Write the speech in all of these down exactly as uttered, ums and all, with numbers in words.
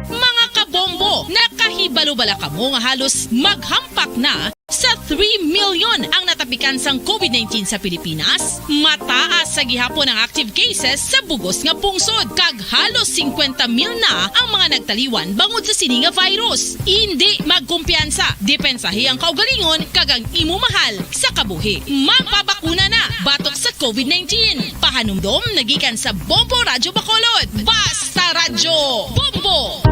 Mga kabombo, nakahibalo bala kamo nga halos maghampak na sa three million ang natapikan sang COVID nineteen sa Pilipinas? Mataas sa gihapon ang active cases sa bugos nga pungsod, kag halos singkwenta mil na ang mga nagtaliwan bangod sa sini nga virus. Indi magkumpiyansa, depensahi ang kaugalingon kag ang imo mahal sa kabuhi. Magpabakuna na batok sa COVID nineteen. Pahanumdom nagikan sa Bombo Radyo Bacolod. Basta Radyo Bombo!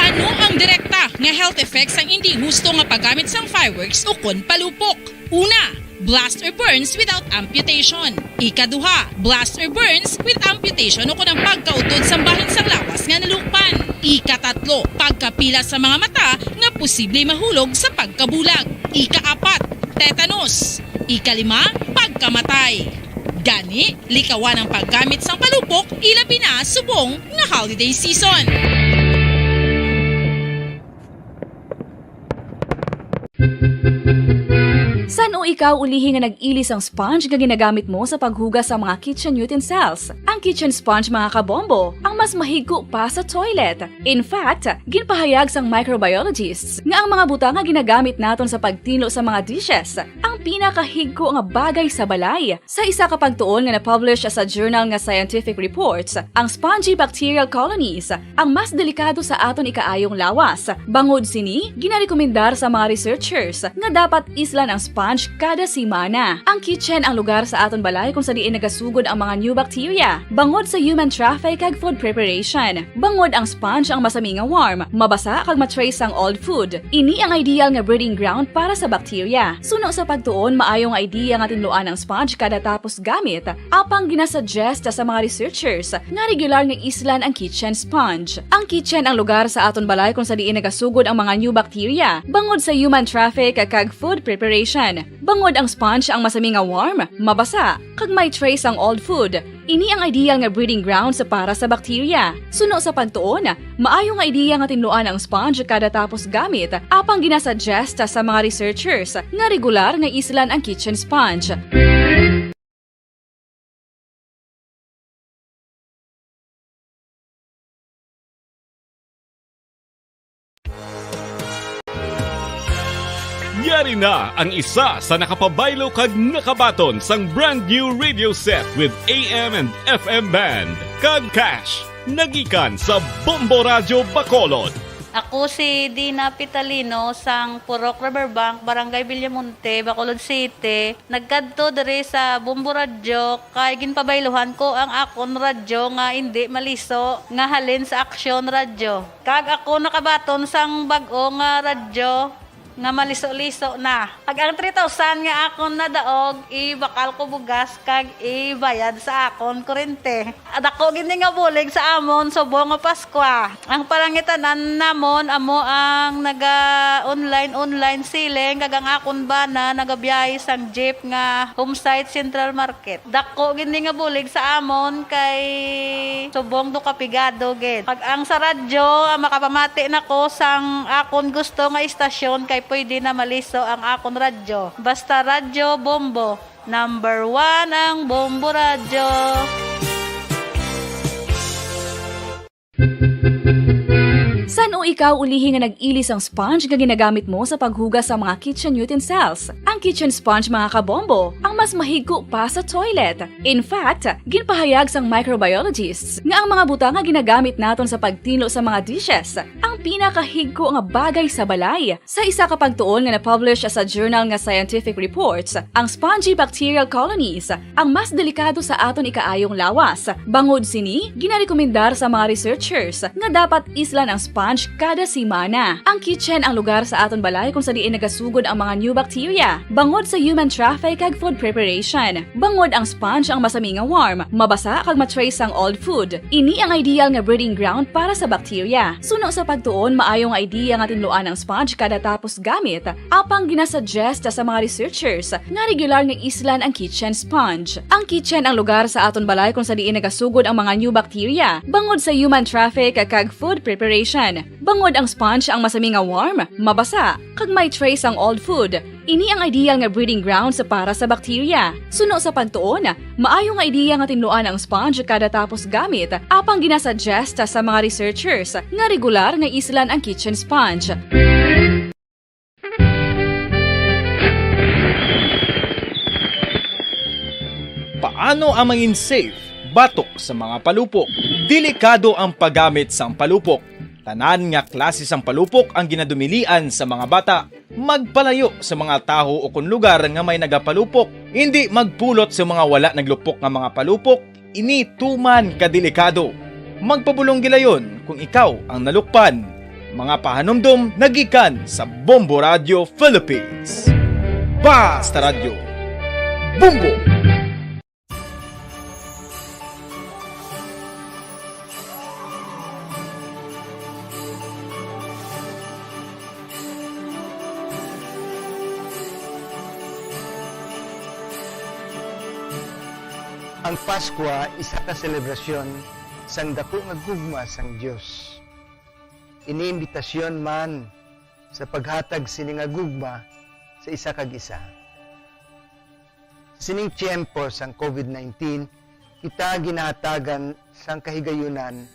Ano ang direkta nga health effects sang indi husto nga paggamit sang fireworks ukon palupok? Una, blast or burns without amputation. Ikaduha, blast or burns with amputation ukon ang pagkautod sang bahin sang lawas nga nalukpan. Ikatatlo, pagkapila sa mga mata nga posible mahulog sa pagkabulag. Ikaapat, tetanus. Ikalima, pagkamatay. Gani, likawan ang paggamit sang palupok, ilabi na subong nga holiday season. San-o ikaw ulihi nga nag-ili sang sponge nga ginagamit mo sa paghugas sa mga kitchen utensils? Ang kitchen sponge, mga kabombo, ang mas mahigko pa sa toilet. In fact, ginpahayag sang microbiologists nga ang mga butang nga ginagamit naton sa pagtinlo sa mga dishes ang pinakahigko nga bagay sa balay. Sa isa ka pagtuon nga na-publish sa journal nga Scientific Reports, ang spongy bacterial colonies ang mas delikado sa aton ikaayong lawas. Bangod sini, ginarekomendar sa mga researchers nga dapat islan ang sponge kada semana. Ang kitchen ang lugar sa aton balay kung sa diin nagasugod ang mga new bacteria, bangod sa human traffic kag food preparation. Bangod ang sponge ang masami nga warm, mabasa kag ma-trace ang old food. Ini ang ideal nga breeding ground para sa bacteria. Suno sa pagtuon, maayo nga idea nga tinluan ang sponge kada tapos gamit, apang ginasuggest sa mga researchers nga regular nga islan ang kitchen sponge. Ang kitchen ang lugar sa aton balay kung sa diin nagasugod ang mga new bacteria, bangod sa human traffic kag food preparation. Bangod ang sponge ang masami nga warm, mabasa, kag may trace ang old food, ini ang ideal nga breeding grounds para sa bacteria. Suno sa pagtuon, maayo nga idea nga tinluan ang sponge kada tapos gamit, apang ginasuggest sa mga researchers nga regular nga islan ang kitchen sponge. Yari na ang isa sa nakapabaylo kag nakabaton sang brand new radio set with A M and F M band kag cash, nagikan sa Bombo Radyo Bacolod. Ako si Dina Pitalino sang Purok Riverbank, Barangay Villamonte, Bacolod City. Nagkadto diri sa Bombo Radyo kay ginpabayluhan ko ang akon radyo nga indi maliso nga halin sa Aksyon Radyo. Kag ako nakabaton sang bag-o nga radyo nga maliso-liso na. Kag ang three thousand nga akon nadaog, ibakal ko bugas kag ibayad sa akon kurente. Dako gid ni nga bulig sa amon subong nga Paskwa. Ang palangitan-an namon amo ang naga-online, online selling, kag ang akon bana nagabiyahe sang jeep nga Homesite Central Market. Dako gid ni nga bulig sa amon kay subong do ka pigado gid. Pag ang sa radyo, ah, makapamati na ko sang akon gusto nga istasyon kay pwede na maliso ang akon radyo. Basta Radyo Bombo, number one ang Bombo Radyo. San-o ikaw ulihi nga nag-ili sang sponge nga ginagamit mo sa paghugas sa mga kitchen utensils? Ang kitchen sponge, mga kabombo, ang mas mahigko pa sa toilet. In fact, ginpahayag sang microbiologists nga ang mga butang nga ginagamit naton sa pagtinlo sa mga dishes ang pinakahigko nga bagay sa balay. Sa isa ka pagtuon nga na-publish sa journal nga Scientific Reports, ang spongy bacterial colonies ang mas delikado sa aton ikaayong lawas. Bangod sini, ginarekomendar sa mga researchers nga dapat islan ang sponge kada semana. Ang kitchen ang lugar sa aton balay kung sa diin nagasugod ang mga new bacteria, bangod sa human traffic kag food preparation. Bangod ang sponge ang masami nga warm, mabasa kag ma-trace ang old food. Ini ang ideal nga breeding ground para sa bacteria. Suno sa pagtuon, maayo nga idea nga tinluan ang sponge kada tapos gamit, apang ginasuggest sa mga researchers nga regular nga islan ang kitchen sponge. Ang kitchen ang lugar sa aton balay kung sa diin nagasugod ang mga new bacteria, bangod sa human traffic kag food preparation. Bangod ang sponge ang masami nga warm, mabasa, kag may trace ang old food, ini ang ideal nga breeding grounds para sa bakterya. Suno sa pagtuon, maayo nga ideya nga tinluan ang sponge kada tapos gamit, apang ginasuggest sa mga researchers nga regular nga islan ang kitchen sponge. Paano ang mangin safe batok sa mga palupok? Delikado ang paggamit sang palupok. Tanan nga klase sang palupok ang ginadumilian sa mga bata. Magpalayo sa mga tawo o kon lugar nga may nagapalupok. Hindi magpulot sa mga wala naglupok nga mga palupok. Ini tuman ka delikado. Magpabulong gilayon kung ikaw ang nalukpan. Mga pahanumdom nagikan sa Bombo Radio Philippines. Basta Radyo, Bombo! Ang Paskwa isa ka selebrasyon sang daku nga gugma sang Dios. Ini imbitasyon man sa paghatag sini nga gugma sa isa kag isa. Sa sining tiyempo sang COVID nineteen, kita ginahatagan sang kahigayunan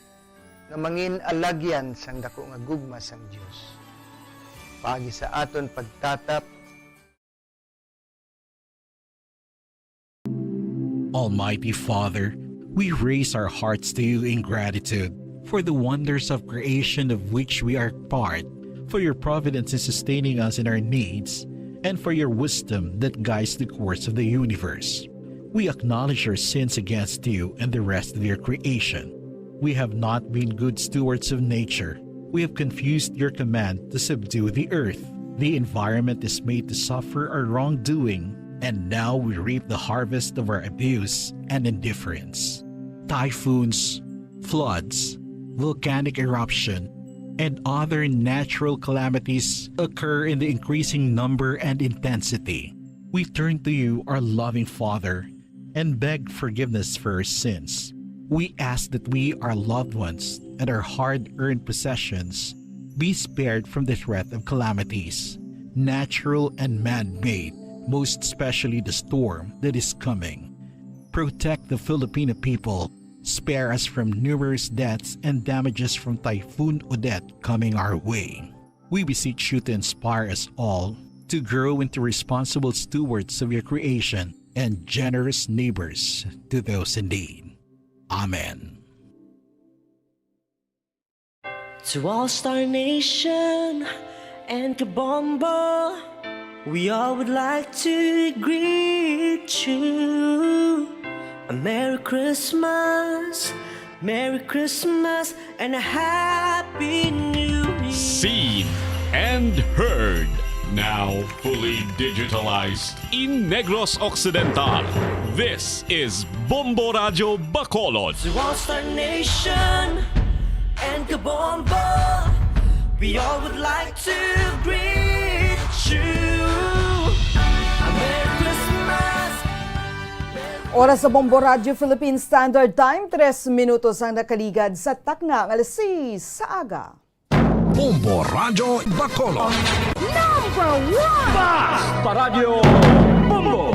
nga mangin alagyan sang daku nga gugma sang Dios. Paagi sa aton pagtatap, Almighty Father, we raise our hearts to you in gratitude for the wonders of creation of which we are part, for your providence in sustaining us in our needs, and for your wisdom that guides the course of the universe. We acknowledge our sins against you and the rest of your creation. We have not been good stewards of nature. We have confused your command to subdue the earth. The environment is made to suffer our wrongdoing, and now we reap the harvest of our abuse and indifference. Typhoons, floods, volcanic eruption, and other natural calamities occur in the increasing number and intensity. We turn to you, our loving Father, and beg forgiveness for our sins. We ask that we, our loved ones, and our hard earned possessions be spared from the threat of calamities, natural and man made, most especially the storm that is coming. Protect the Filipino people. Spare us from numerous deaths and damages from Typhoon Odette coming our way. We beseech you to inspire us all to grow into responsible stewards of your creation and generous neighbors to those in need. Amen. To all Star Nation and Kabombo, we all would like to greet you a Merry Christmas, Merry Christmas, and a Happy New Year. Seen and heard. Now fully digitalized in Negros Occidental. This is Bombo Radyo Bacolod. To all Star Nation and Kabombo, we all would like to greet you a Merry Christmas. Oras sa Bombo Radyo Philippine Standard Time, tres minutos ang nakaligad sa takna nga alas seis sa aga. Bombo Radyo Bacolod. Number one! Paradyo Bombo!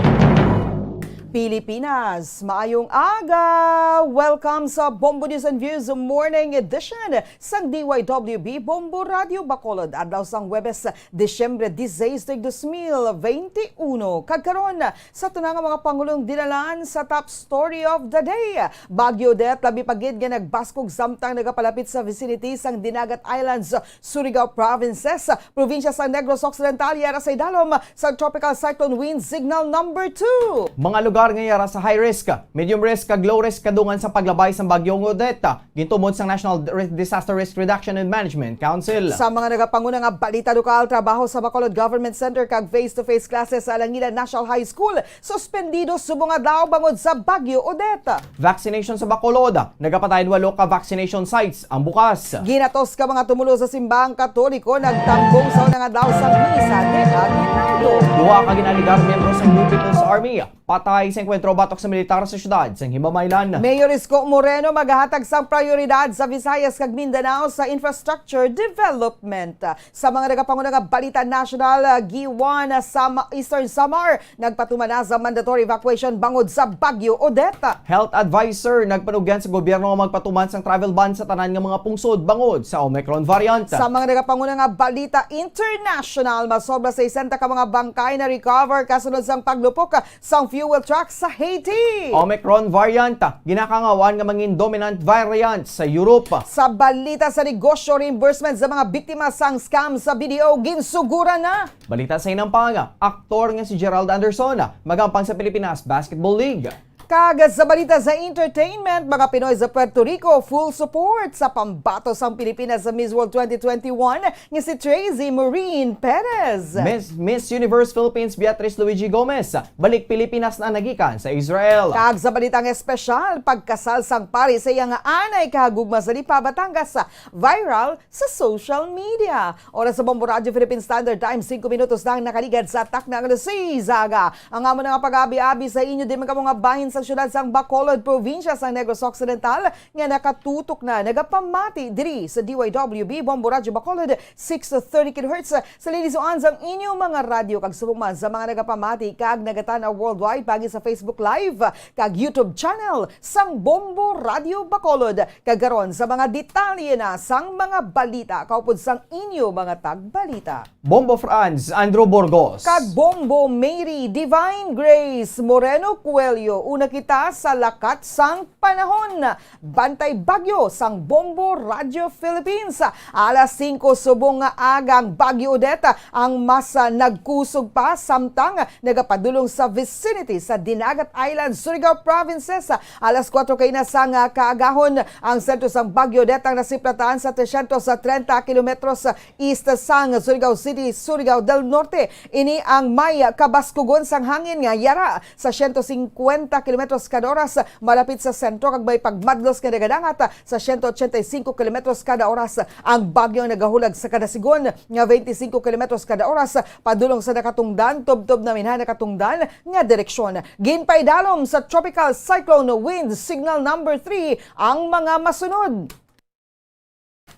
Pilipinas, maayong aga! Welcome sa Bombo News and Views Morning Edition sang D Y W B Bombo Radyo Bacolod, adlaw sang Huwebes, Disyembre diseis, tuig dos mil veintiuno. Kag karon, sa tuna nga mga pangulong dinalan sa top story of the day. Baguio Odette, labi pa gid nga nagbaskog samtang nagapalapit sa vicinity sang Dinagat Islands, Surigao Provinces, probinsya sa Negros Occidental, yara sa idalom sa Tropical Cyclone Wind Signal Number two. Mga lugar nga yara sa high risk, medium risk, kag low risk kadungan sa paglabay sang Bagyong Odette, gintumod sang National Re- Disaster Risk Reduction and Management Council. Sa mga nagapanguna nga balita lokal, trabaho sa Bacolod Government Center kag face-to-face classes sa Alangilan National High School suspendido subong adlaw bangod sa Bagyo Odette. Vaccination sa Bacolod, nagapatayon walo ka vaccination sites ang bukas. Ginatos ka mga tumulo sa simbahang Katoliko nagtambong sa unang adlaw sa misa de aguinaldo. Duha ka ginaligar miyembro sa New People's Army patay sa engkwentro batok sa militar sa siyudad sang Himamaylan. Mayor Isko Moreno magahatag sang prioridad sa Visayas kag Mindanao sa infrastructure development. Sa mga nagapanguna nga balita nasyonal, ah, Guiuan, ah, Sam-, Eastern Samar, nagpatuman na sa mandatory evacuation bangod sa Bagyo Odette. Health advisor nagpanugyan sa gobyerno nga magpatuman sang travel ban sa tanan nga mga pungsod bangod sa Omicron variant. Sa mga nagapanguna nga balita international, masobra sesenta ka mga bangkay na recover kasunod sang paglupok sang fuel truck sa Haiti. Omicron variant, ginakangawan nga mangin dominant variant sa Europe. Sa balita sa negosyo, reimbursement sa mga biktima sang scam sa B D O ginsuguran na. Balita sa hinampang, aktor nga si Gerald Anderson magampang sa Pilipinas Basketball League. Kag sa balita sa entertainment, mga Pinoy sa Puerto Rico full support sa pambato sang Pilipinas sa Miss World twenty twenty-one nga si Tracy Maureen Perez. Miss, Miss Universe Philippines Beatrice Luigi Gomez, balik Pilipinas na nagikan sa Israel. Kag sa balitang espesyal, pagkasal sang pari sa iya nga anay kahagugma sa Lipa, Batangas, viral sa social media. Oras sa Bombo Radyo Philippine Standard Time, singko minutos na ang nakaligad sa takna nga alas sais sa aga. Ang amo na nga pag-abi-abi sa inyo, di man kamo nga bahin sa siyudad sang Bacolod, probinsya sang Negros Occidental, nga nakatutok na, nagapamati diri sa D Y W B Bombo Radyo Bacolod, six thirty kilohertz, sa lilisuan sang inyo mga radyo, kag subong man sa mga nagapamati kag nagatan-aw worldwide paagi sa Facebook Live kag YouTube channel sang Bombo Radyo Bacolod. Kag karon sa mga detalye na sang mga balita kaupod sang inyo mga tagbalita. Bombo Franz, Andrew Burgos. Kag Bombo Mary Divine Grace Moreno Coelho, una kita sa lakat sang panahon. Bantay bagyo sang Bombo Radyo Philippines. Alas singko subong nga aga ang Bagyo Odette ang mas, ah, nagkusog pa, samtang nagapadulong sa vicinity sa Dinagat Island, Surigao Provinces. Alas kuwatro kaina sang, ah, kaagahon, ang sentro sang Bagyo Odette ang nasiplatan sa trescientos treinta kilometros east sang Surigao City, Surigao del Norte. Ini ang may kabaskugon sang hangin nga yara sa siyento singkwenta kilometros kada oras malapit sa sentro, kag may pagmadlos nga nagadangat sa siyento ochenta y cinco kilometros kada oras. Ang bagyo nagahulag sa kada sigon nga twenty-cinco kilometros kada oras padulong sa nakatungdan, tubtob naminhan nakatungdan nga direksyon. Ginpaidalom sa Tropical Cyclone Wind Signal Number Three ang mga masunod.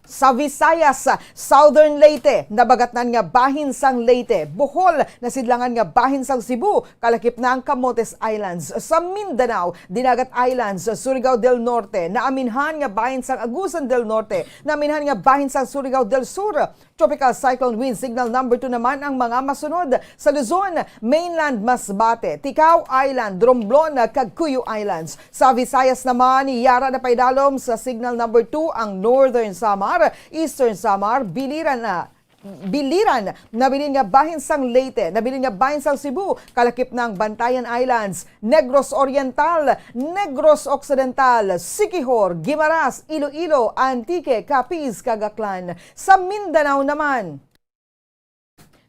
Sa Visayas, Southern Leyte, nabagatnan nga bahin sang Leyte, Bohol, nasidlangan nga bahin sang Cebu, kalakip na ang Camotes Islands. Sa Mindanao, Dinagat Islands, Surigao del Norte, naaminhan nga bahin sang Agusan del Norte, naaminhan nga bahin sang Surigao del Sur. Tropical Cyclone Wind Signal Number Two naman ang mga masunod. Sa Luzon, mainland Masbate, Ticao Island, Romblon, kag Cuyo Islands. Sa Visayas naman, yara napaidalom sa Signal Number Two ang Northern Samar, Eastern Samar, Biliran na Biliran, nabilin nga bahin sang Leyte, nabilin nga bahin sang Cebu, kalakip na ang Bantayan Islands, Negros Oriental, Negros Occidental, Siquijor, Guimaras, Iloilo, Antique, Capiz, kag Aklan. Sa Mindanao naman,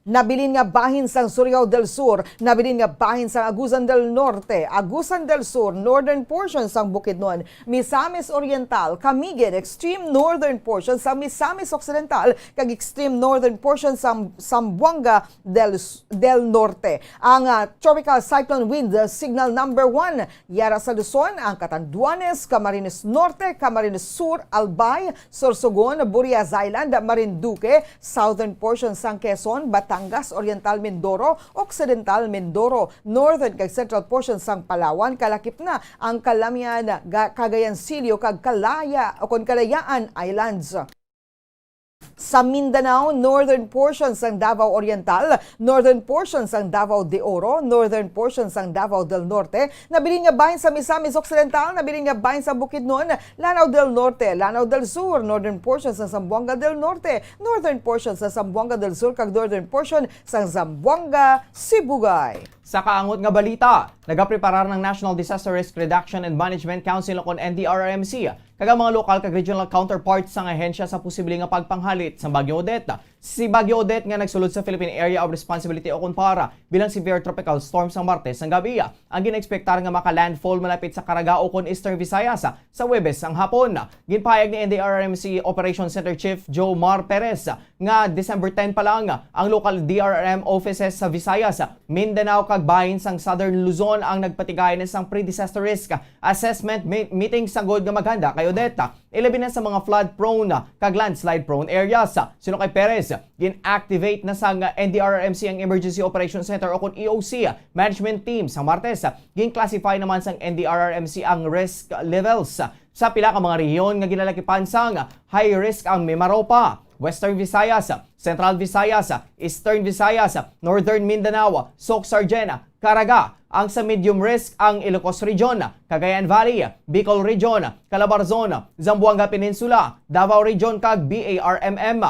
nabilin nga bahin sang Surigao del Sur, nabilin nga bahin sang Agusan del Norte, Agusan del Sur, northern portion sang Bukidnon, Misamis Oriental, Camiguin, extreme northern portion sang Misamis Occidental, kag extreme northern portion sang Zamboanga del, del Norte. Ang, ah, Tropical Cyclone Wind, ah, Signal Number One, yara sa Luzon, ang Catanduanes, Camarines Norte, Camarines Sur, Albay, Sorsogon, Burias Island, Marinduque, southern portion sang Quezon, Batangas, Oriental Mindoro, Occidental Mindoro, northern kag central portion sang Palawan, kalakip na ang Calamian, Ga-, Cagayan Sirio, kag Kalaya, o kon Kalayaan Islands. Sa Mindanao, northern portion sang Davao Oriental, northern portion sang Davao de Oro, northern portion sang Davao del Norte, nabilin nga bahin sa Misamis Occidental, nabilin nga bahin sa Bukidnon, Lanao del Norte, Lanao del Sur, northern portion sang Zamboanga del Norte, northern portion sang Zamboanga del Sur, kag northern portion sang Zamboanga Sibugay. Sa kaangot nga balita, nagapreparar ang National Disaster Risk Reduction and Management Council o kon N D R R M C kag ang mga lokal kag regional counterparts sang ahensya sa posible nga pagpanghalit sang Bagyo Odette. Si Bagyo Odette nga nagsulod sa Philippine Area of Responsibility o kon PAR bilang severe tropical storm sang Martes sang gabi, ang ginaekspektar nga maka-landfall malapit sa Caraga o kon Eastern Visayas sa Huwebes sang hapon. Ginpahayag ni N D R R M C Operations Center Chief Jomar Perez nga December ten pa lang ang local D R R M offices sa Visayas, Mindanao kag bahin sang Southern Luzon ang nagpatigay na sang pre-disaster risk assessment mi-, meeting sagod nga maghanda kay Odette, ilabi na sa mga flood-prone kag landslide-prone areas. Suno kay Perez, gin-activate na sang N D R R M C ang Emergency Operations Center o kon E O C management team sa Martes. Gin-classify naman sang N D R R M C ang risk levels sa pila ka mga rehiyon nga ginalakipan sang high risk ang Mimaropa, Western Visayas, Central Visayas, Eastern Visayas, Northern Mindanao, Soc-Sargen, Caraga, ang sa medium risk ang Ilocos Region, Cagayan Valley, Bicol Region, Calabarzon, Zamboanga Peninsula, Davao Region kag B A R M M,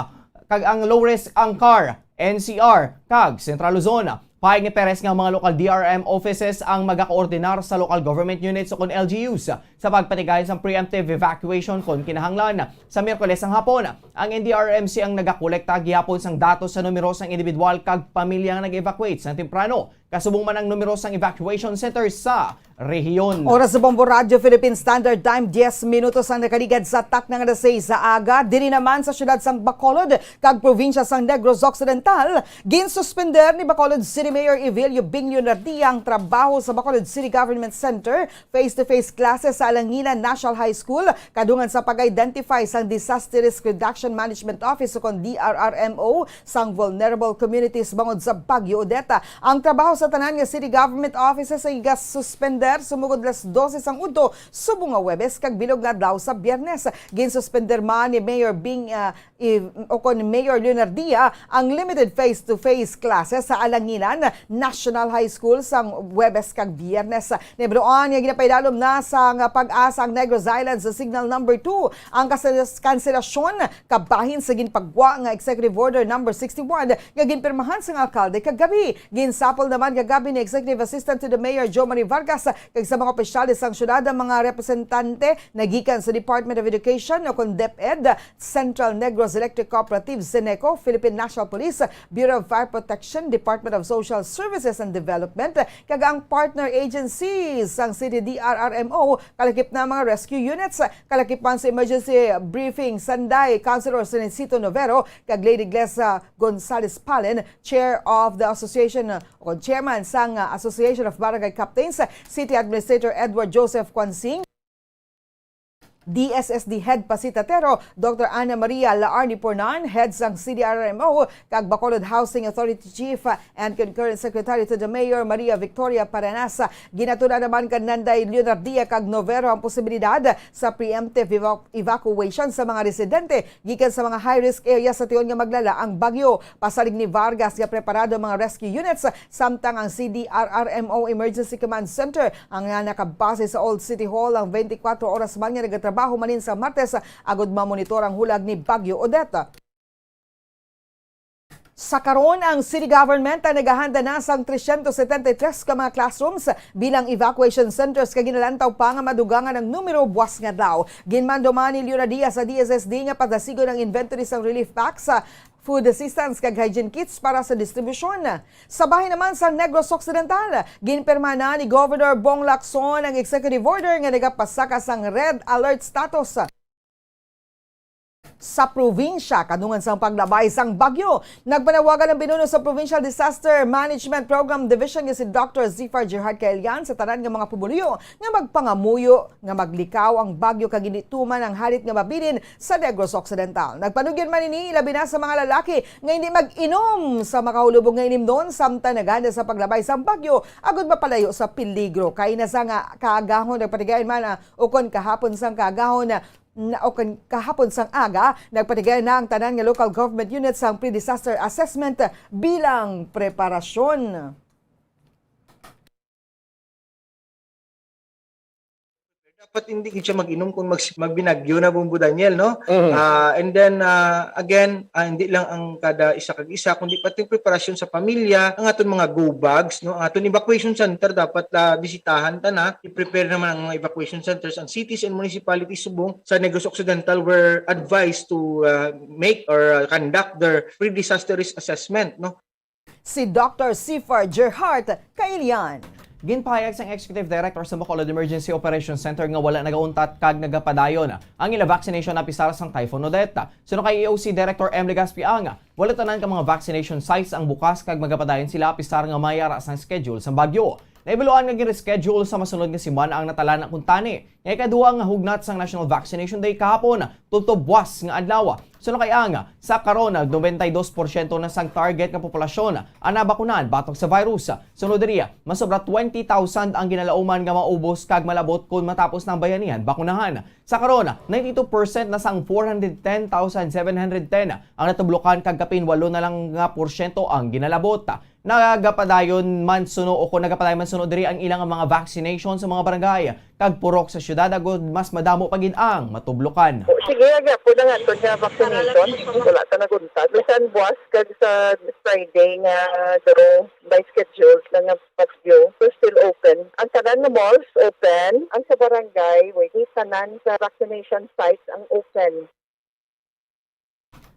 kag ang low risk ang CAR, N C R, kag Central Luzon. Pahayag ni Perez nga ang mga local D R M offices ang magakoordinar sa local government units o kon L G Us sa pagpatigay sang preemptive evacuation kon kinahanglan. Sa Miyerkules sang hapon, ang N D R R M C ang nagakolekta gihapon sang datos sa numero sang individual kag pamilya nga nag-evacuate sang temprano, kasubong man ang numero sang evacuation center sa rehiyon. Oras sa Bombo Radyo Philippine Standard Time, diyes minutos ang nakaligad sa takna nga alas sais sa aga. Diri naman sa siyudad sang Bacolod kag probinsya sang Negros Occidental, ginsuspender ni Bacolod City Mayor Evelio Bing Leonardia ang trabaho sa Bacolod City Government Center face-to-face classes sa Alanginan National High School kadungan sa pag-identify sang Disaster Risk Reduction Management Office o kon D R R M O sang vulnerable communities bangod sa Bagyo Odette. Ang trabaho sa tanan nga city government offices ay gasuspender sumugod las dose sang udto subong nga Huwebes kag bilog nga adlaw sa Biyernes. Ginsuspender man ni Mayor Bing, ah, i-, o kon Mayor Leonardia ang limited face-to-face classes sa Alanginan National High School sang Huwebes kag Biyernes. Nahibaluan nga ginapaidalom na sang PAGASA ang Negros Islands sa Signal Number Two. Ang kansel-, kanselasyon kabahin sa ginpagwa nga Executive Order Number sixty-one nga ginpirmahan sang alkalde kagabi. Ginsapol naman kagabi ni Executive Assistant to the Mayor Jo Marie Vargas kag sa mga opisyales sang syudad ang mga representante nagikan sa Department of Education o kon DepEd, Central Negros Electric Cooperative, CENECO, Philippine National Police, Bureau of Fire Protection, Department of Social Services and Development, kag ang partner agencies sang City D R R M O, kalakip na ang mga rescue units, kalakip man sa emergency briefing sanday, Councilor Sinencito Novero kag Lady Glessa Gonzalez Palen, Chair of the Association, o Chairman sang, uh, Association of Barangay Captains, City Administrator Edward Joseph Quansing, D S S D Head Pasitatero, Doctor Ana Maria Laarni Pornan, Head sang C D R R M O, kag Bacolod Housing Authority Chief and Concurrent Secretary to the Mayor, Maria Victoria Paranas. Ginatuna naman kan Nanday Leonardia kag Novero ang posibilidad sa preemptive evac-, evacuation sa mga residente gikan sa mga high-risk area sa tion nga maglala ang bagyo. Pasalig ni Vargas nga preparado ang mga rescue units, samtang ang C D R R M O Emergency Command Center ang nga nakabase sa Old City Hall ang twenty-four oras man nga nagatrabaho malin sa Martes agud mamonitor ang hulag ni Bagyo Odette. Sa karon, ang city government ang nagahanda na sang trescientos setenta y tres ka mga classrooms bilang evacuation centers, kag ginalantaw pa nga madugangan ang numero buas nga adlaw. Ginmando man ni Leona Diaz sa D S S D nga padasigon ang inventory sang relief packs, food assistance, kag hygiene kits para sa distribusyon. Sa bahin naman sa Negros Occidental, ginpirma na ni Governor Bong Lacson ang executive order nga nagapasaka sang red alert status sa probinsya kadungan sang paglabay sang bagyo. Nagpanawagan ang pinuno sa Provincial Disaster Management Program Division nga si Doctor Zifar Gerhard Caelian sa tanan nga mga pumuluyo nga magpangamuyo nga maglikaw ang bagyo kag hindi tuman ang halit nga mabilin sa Negros Occidental. Nagpanugyan man ini labi na sa mga lalaki nga hindi mag-inom sa makahulubog nga inimnon samtang nagahanda sa paglabay sang bagyo agud mapalayo sa peligro. Kaina sang kaagahon nagpatigayon man, ah, ukon kahapon sang kaagahon, na, o kan-, kahapon sang aga, nagpatigay na ang tanan nga local government unit sang pre-disaster assessment bilang preparasyon. dapat hindi gid siya mag-inom kung mag-, magbinagyo na, Bombo Daniel, no? Mhm. Ah, and then, ah, again, ah, hindi lang ang kada isa kag isa, kundi pati yung preparasyon sa pamilya, ang aton mga go bags, no? Ang aton evacuation center dapat, ah, bisitahan ta na. I-prepare naman ang mga evacuation centers. Ang cities and municipalities subong sa Negros Occidental were advised to, ah, make or, ah, conduct their pre-disaster risk assessment, no? Si Doctor Sifar Gerhart Kailian. Ginpahayag sang Executive Director sa Bacolod Emergency Operations Center nga wala nagauntat kag nagapadayon ang ila vaccination apisar sang Typhoon Odette. Suno kay E O C Director M. Legaspi Ang, wala tanan ka mga vaccination sites ang bukas kag magapadayon sila apisar nga may ara sang schedule sang bagyo. Nahibaluan nga gin-reschedule sa masunod nga semana ang natalana kuntani nga ikaduha nga hugnat sang National Vaccination Day kahapon, tubtob buwas nga adlaw. Suno kay Ang, sa karon, noventa y dos porsyento na sang target nga populasyon ang nabakunan batok sa virus. Sunod diri, masobra twenty thousand ang ginalauman nga maubos kag malabot kon matapos na ang bayanihan bakunahan. Sa karon, ninety-two percent na sang four hundred ten thousand seven hundred ten ang natublokan kag kapin walo na lang nga porsyento ang ginalabot. Nagapadayon man suno o kung nagapadayon man suno diri ang ilang mga vaccination sa mga barangay kag purok sa syudad agud mas madamo pa gid ang matublokan. Sige, gyapon ang aton nga vaccination. Wala ta naguntat. Bisan buwas kag sa Friday nga draw by schedule na nga bagyo, we're still open. Ang tanan nga malls open, ang sa barangay, wait, tanan sa vaccination sites ang open.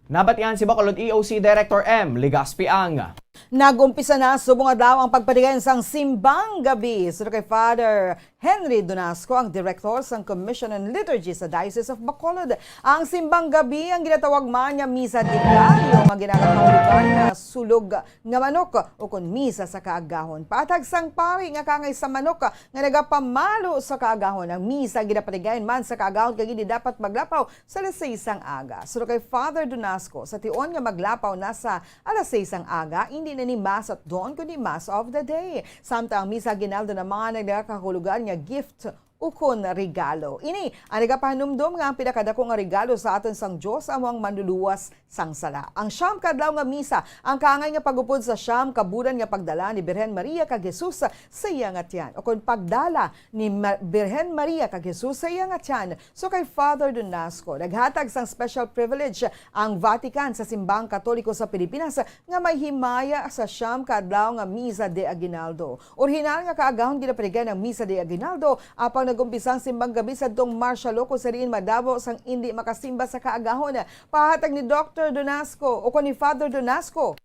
Nabatian si Bacolod E O C Director M. Legaspi Ang. Nag-umpisa na subong adlaw ang pagpatigayon sang Simbang Gabi. Suno kay Father Henry Donasco, ang direktor sang Commission on Liturgy sa Diocese of Bacolod. Ang Simbang Gabi ang ginatawag man nga misa diario nga ginakatawag nga sulog nga manok ukon misa sa kaagahon. Paatag sang pari nga kaangay sa manok nga nagapamalo sa kaagahon, ang misa ginapatigayon man sa kaagahon kag hindi dapat maglapaw sa alas seis sang aga. Suno kay Father Donasco, sa tion nga maglapaw na sa alas seis sang aga, hindi na ni Mass at Dawn kundi Mass of the Day. Samtang ang Misa Aguinaldo naman ang nagakahulugan nga gift ukon regalo. Ini ang nagapahanumdom nga ang pinakadako nga regalo sa aton sang Dios amo ang manluluwas sang sala. Ang siyam ka adlaw nga misa ang kaangay nga pag-upod sa siyam ka bulan nga pagdala ni Birhen Maria kag Jesus sa iya nga tiyan, ukon pagdala ni Ma-, Birhen Maria kag Jesus sa iya nga tiyan. So kay Father Donasco, naghatag sang special privilege ang Vatican sa Simbahang Katoliko sa Pilipinas nga may himaya sa siyam ka adlaw nga Misa de Aguinaldo. Orihinal nga kaagahon ginapatigayon ang Misa de Aguinaldo, apang nag-umpisa ang Simbang Gabi sadtong Marsa Loco sa diin madamo sang indi makasimba sa kaagahon. Pahatag ni Doctor Donasco o ni Father Donasco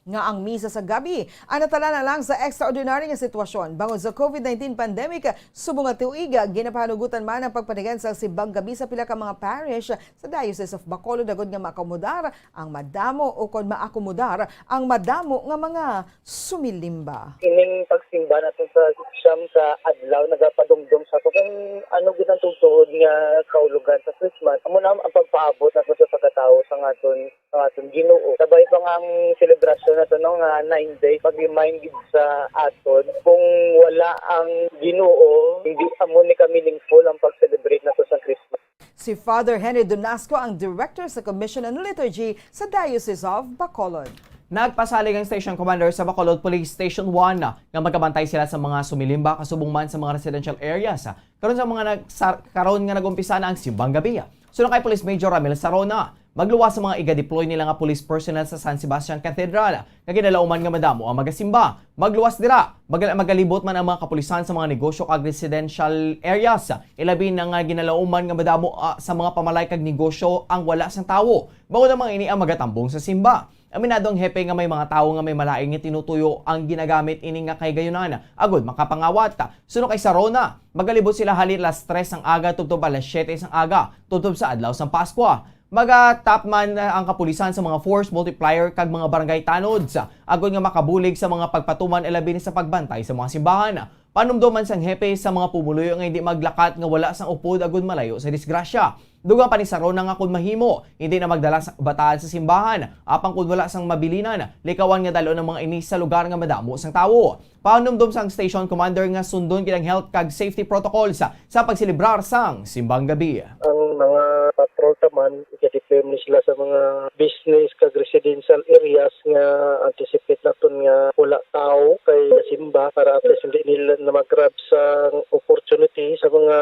nga ang misa sa gabi ang natala na lang sa extraordinary nga sitwasyon bangod sa COVID nineteen pandemic. Subong nga tuig, ginapahanugutan man ang pagpatigayon sa Simbang Gabi sa pila ka mga parish sa Diocese of Bacolod agud nga maakomodar ang madamo o kon maakomodar ang madamo nga mga sumilimba. Ining pagsimba nato sa siyam ka adlaw nagapadumdom sa ato kung ano gid ang tugtuod nga kaulugan sa Christmas. Amo na ang pagpaabot nato sa pagkatawo sa aton sa aton Ginoo. Sabay pa nga ang selebrasyon nato, no, nga nine days, pag-remind gid sa aton kung wala ang Ginoo, hindi amo ni ka meaningful ang pag-celebrate nato sa Christmas. Si Father Henry Donasco ang director sa Commission on Liturgy sa Diocese of Bacolod. Nagpasalig ang station commander sa Bacolod Police Station one nga magabantay sila sa mga sumilimba kasubong man sa mga residential areas. Karon sa mga nag-, sa, karon nga nag-umpisa na ang Simbang Gabi. Suno kay Police Major Ramil Sarona, magluwas sa mga iga-deploy nila nga police personnel sa San Sebastian Cathedral nga ginalauman nga madamo ang magasimba. Magluwas dira, magal-, magalibot man ang mga kapulisan sa mga negosyo kag residential areas, ilabi na nga ginalauman nga madamo, ah, sa mga pamalay kag negosyo ang wala sang tawo. Bangod ang mga ini ang magatambong sa simba. Aminado ang hepe nga may mga tawo nga may malain nga tinutuyo ang ginagamit ini nga kahigayunan agud makapangawat. Suno kay Sarona, magalibot sila halin alas tres sang aga tubtob alas siyete sang aga, tubtob sa adlaw sang Paskwa. Magatap man ang kapulisan sa mga force multiplier kag mga barangay tanods agud nga makabulig sa mga pagpatuman ilabi na sa pagbantay sa mga simbahan. Panumdoman sang hepe sa mga pumuluyo nga hindi maglakat nga wala sang upod agud malayo sa disgrasya. Dugang pa ni Sarona nga kon mahimo, hindi na magdala sa bataan sa simbahan, apang kon wala sang mabilinan, likawan nga dalon ang mga ini sa lugar nga madamo sang tawo. Panumdom sang station commander nga sundon gid ang health kag safety protocols sa pagselebrar sang Simbang Gabi. Ang mga patrol sa Iga-deploy man sila sa mga business kag residential areas nga anticipate naton nga wala tawo kay simba para at least hindi nila na mag-grab sa opportunity sa mga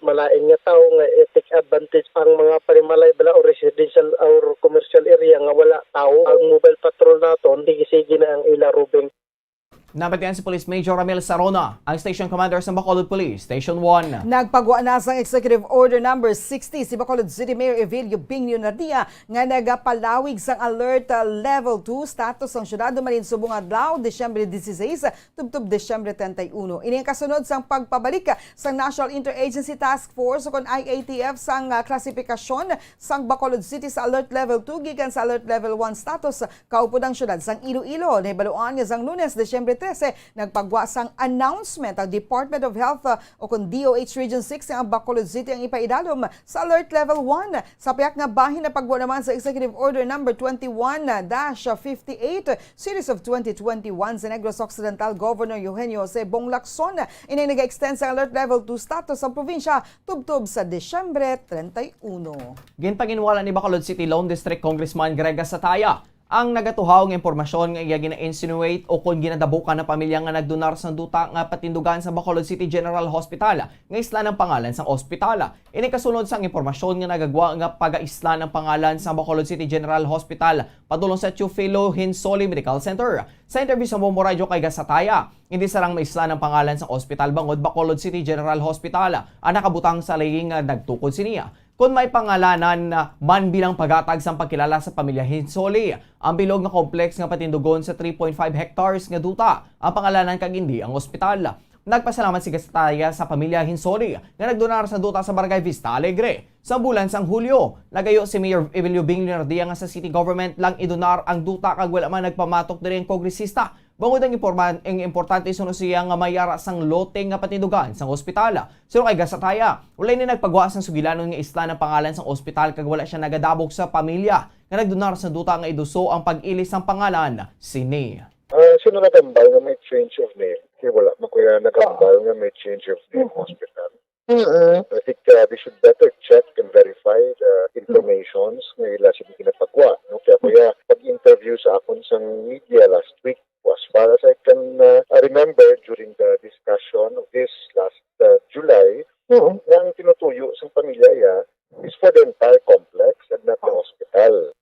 malain nga tawo nga i-take advantage ang mga panimalay bala o residential or commercial area nga wala tawo. Ang mobile patrol naton, sige-sige na ang ila roving. Nabatian si Police Major Ramil Sarona, ang Station Commander sa Bacolod Police Station one. Nagpagwa na sang Executive Order Number sixty si Bacolod City Mayor Evelio Bing Leonardia nga nagapalawig sang Alert Level two status sang syudad humalin subong adlaw, Disyembre dieciséis, tubtob Disyembre treinta y uno. Ini ang kasunod sang pagpabalik sang National Interagency Task Force o kon I A T F sang ah, klasifikasyon sang Bacolod City sa Alert Level two gikan sa Alert Level one status kaupod ang syudad sang Iloilo. Nahibaluan nga sang Lunes, Disyembre trese, nagpagwa sang announcement ang Department of Health uh, o kon D O H Region six nga ang Bacolod City ang ipaidalom sa Alert Level one. Sa pihak nga bahin, napagwa naman sa Executive Order Number twenty-one dash fifty-eight Series of twenty twenty-one si Negros Occidental Governor Eugenio Jose Bong Lacson. Ini nag-extend sa Alert Level two status sa probinsya tubtob sa Disyembre treinta y uno. Ginpaginwala ni Bacolod City Lone District Congressman Greg Gasataya ang nagatuhaw nga impormasyon nga iya gina-insinuate o kon ginadabukan ang pamilya nga nagdonar sang duta nga patindugan sa Bacolod City General Hospital nga islan ang pangalan sang ospital. Ini kasunod sang impormasyon nga nagagwa nga pagaislan ang pangalan sang Bacolod City General Hospital padulong sa Teofilo Hinsoli Medical Center. Sa interview sa Bombo Radio kay Gasataya, hindi sarang maislan ang pangalan sang ospital bangod Bacolod City General Hospital ang nakabutang sa laying nga nagtukod sini. Kon may pangalanan man bilang paghatag sang pagkilala sa pamilya Hinsoli, ang bilog nga complex nga patindugon sa three point five hectares nga duta ang pangalanan kag indi ang ospital. Nagpasalamat si Gasataya sa pamilya Hinsoli nga nagdonar sa duta sa Barangay Vista Alegre. Sa bulan sang Hulyo, nagayo si Mayor Evelio Bing Leonardia nga sa city government lang idonar ang duta kag wala man nagpamatok diri ang kongresista. Bangod ang imporman-, ang importante suno siya nga may ara sang lote nga patindugan sang ospital. Suno kay Gasataya, wala ini nagpagwa sang sugilanon nga islan ang pangalan sang ospital kag wala sia nagadabok sa pamilya nga nagdonar sang duta nga iduso ang pag-ilis sang pangalan sini. Ah, sino nagambal nga may change of name? Kay wala man ko ya nagambal nga may change of name hospital. Mm-mm. I think uh, they should better check and verify the informations nga ila sila ginapagwa. No? Kaya kuya, pag-interview sa akon sa media last week, as far as I can uh, remember during the discussion of this last uh, July, mm-hmm. Nga ang tinutuyo sa pamilya ya is for the entire complex and not the hospital.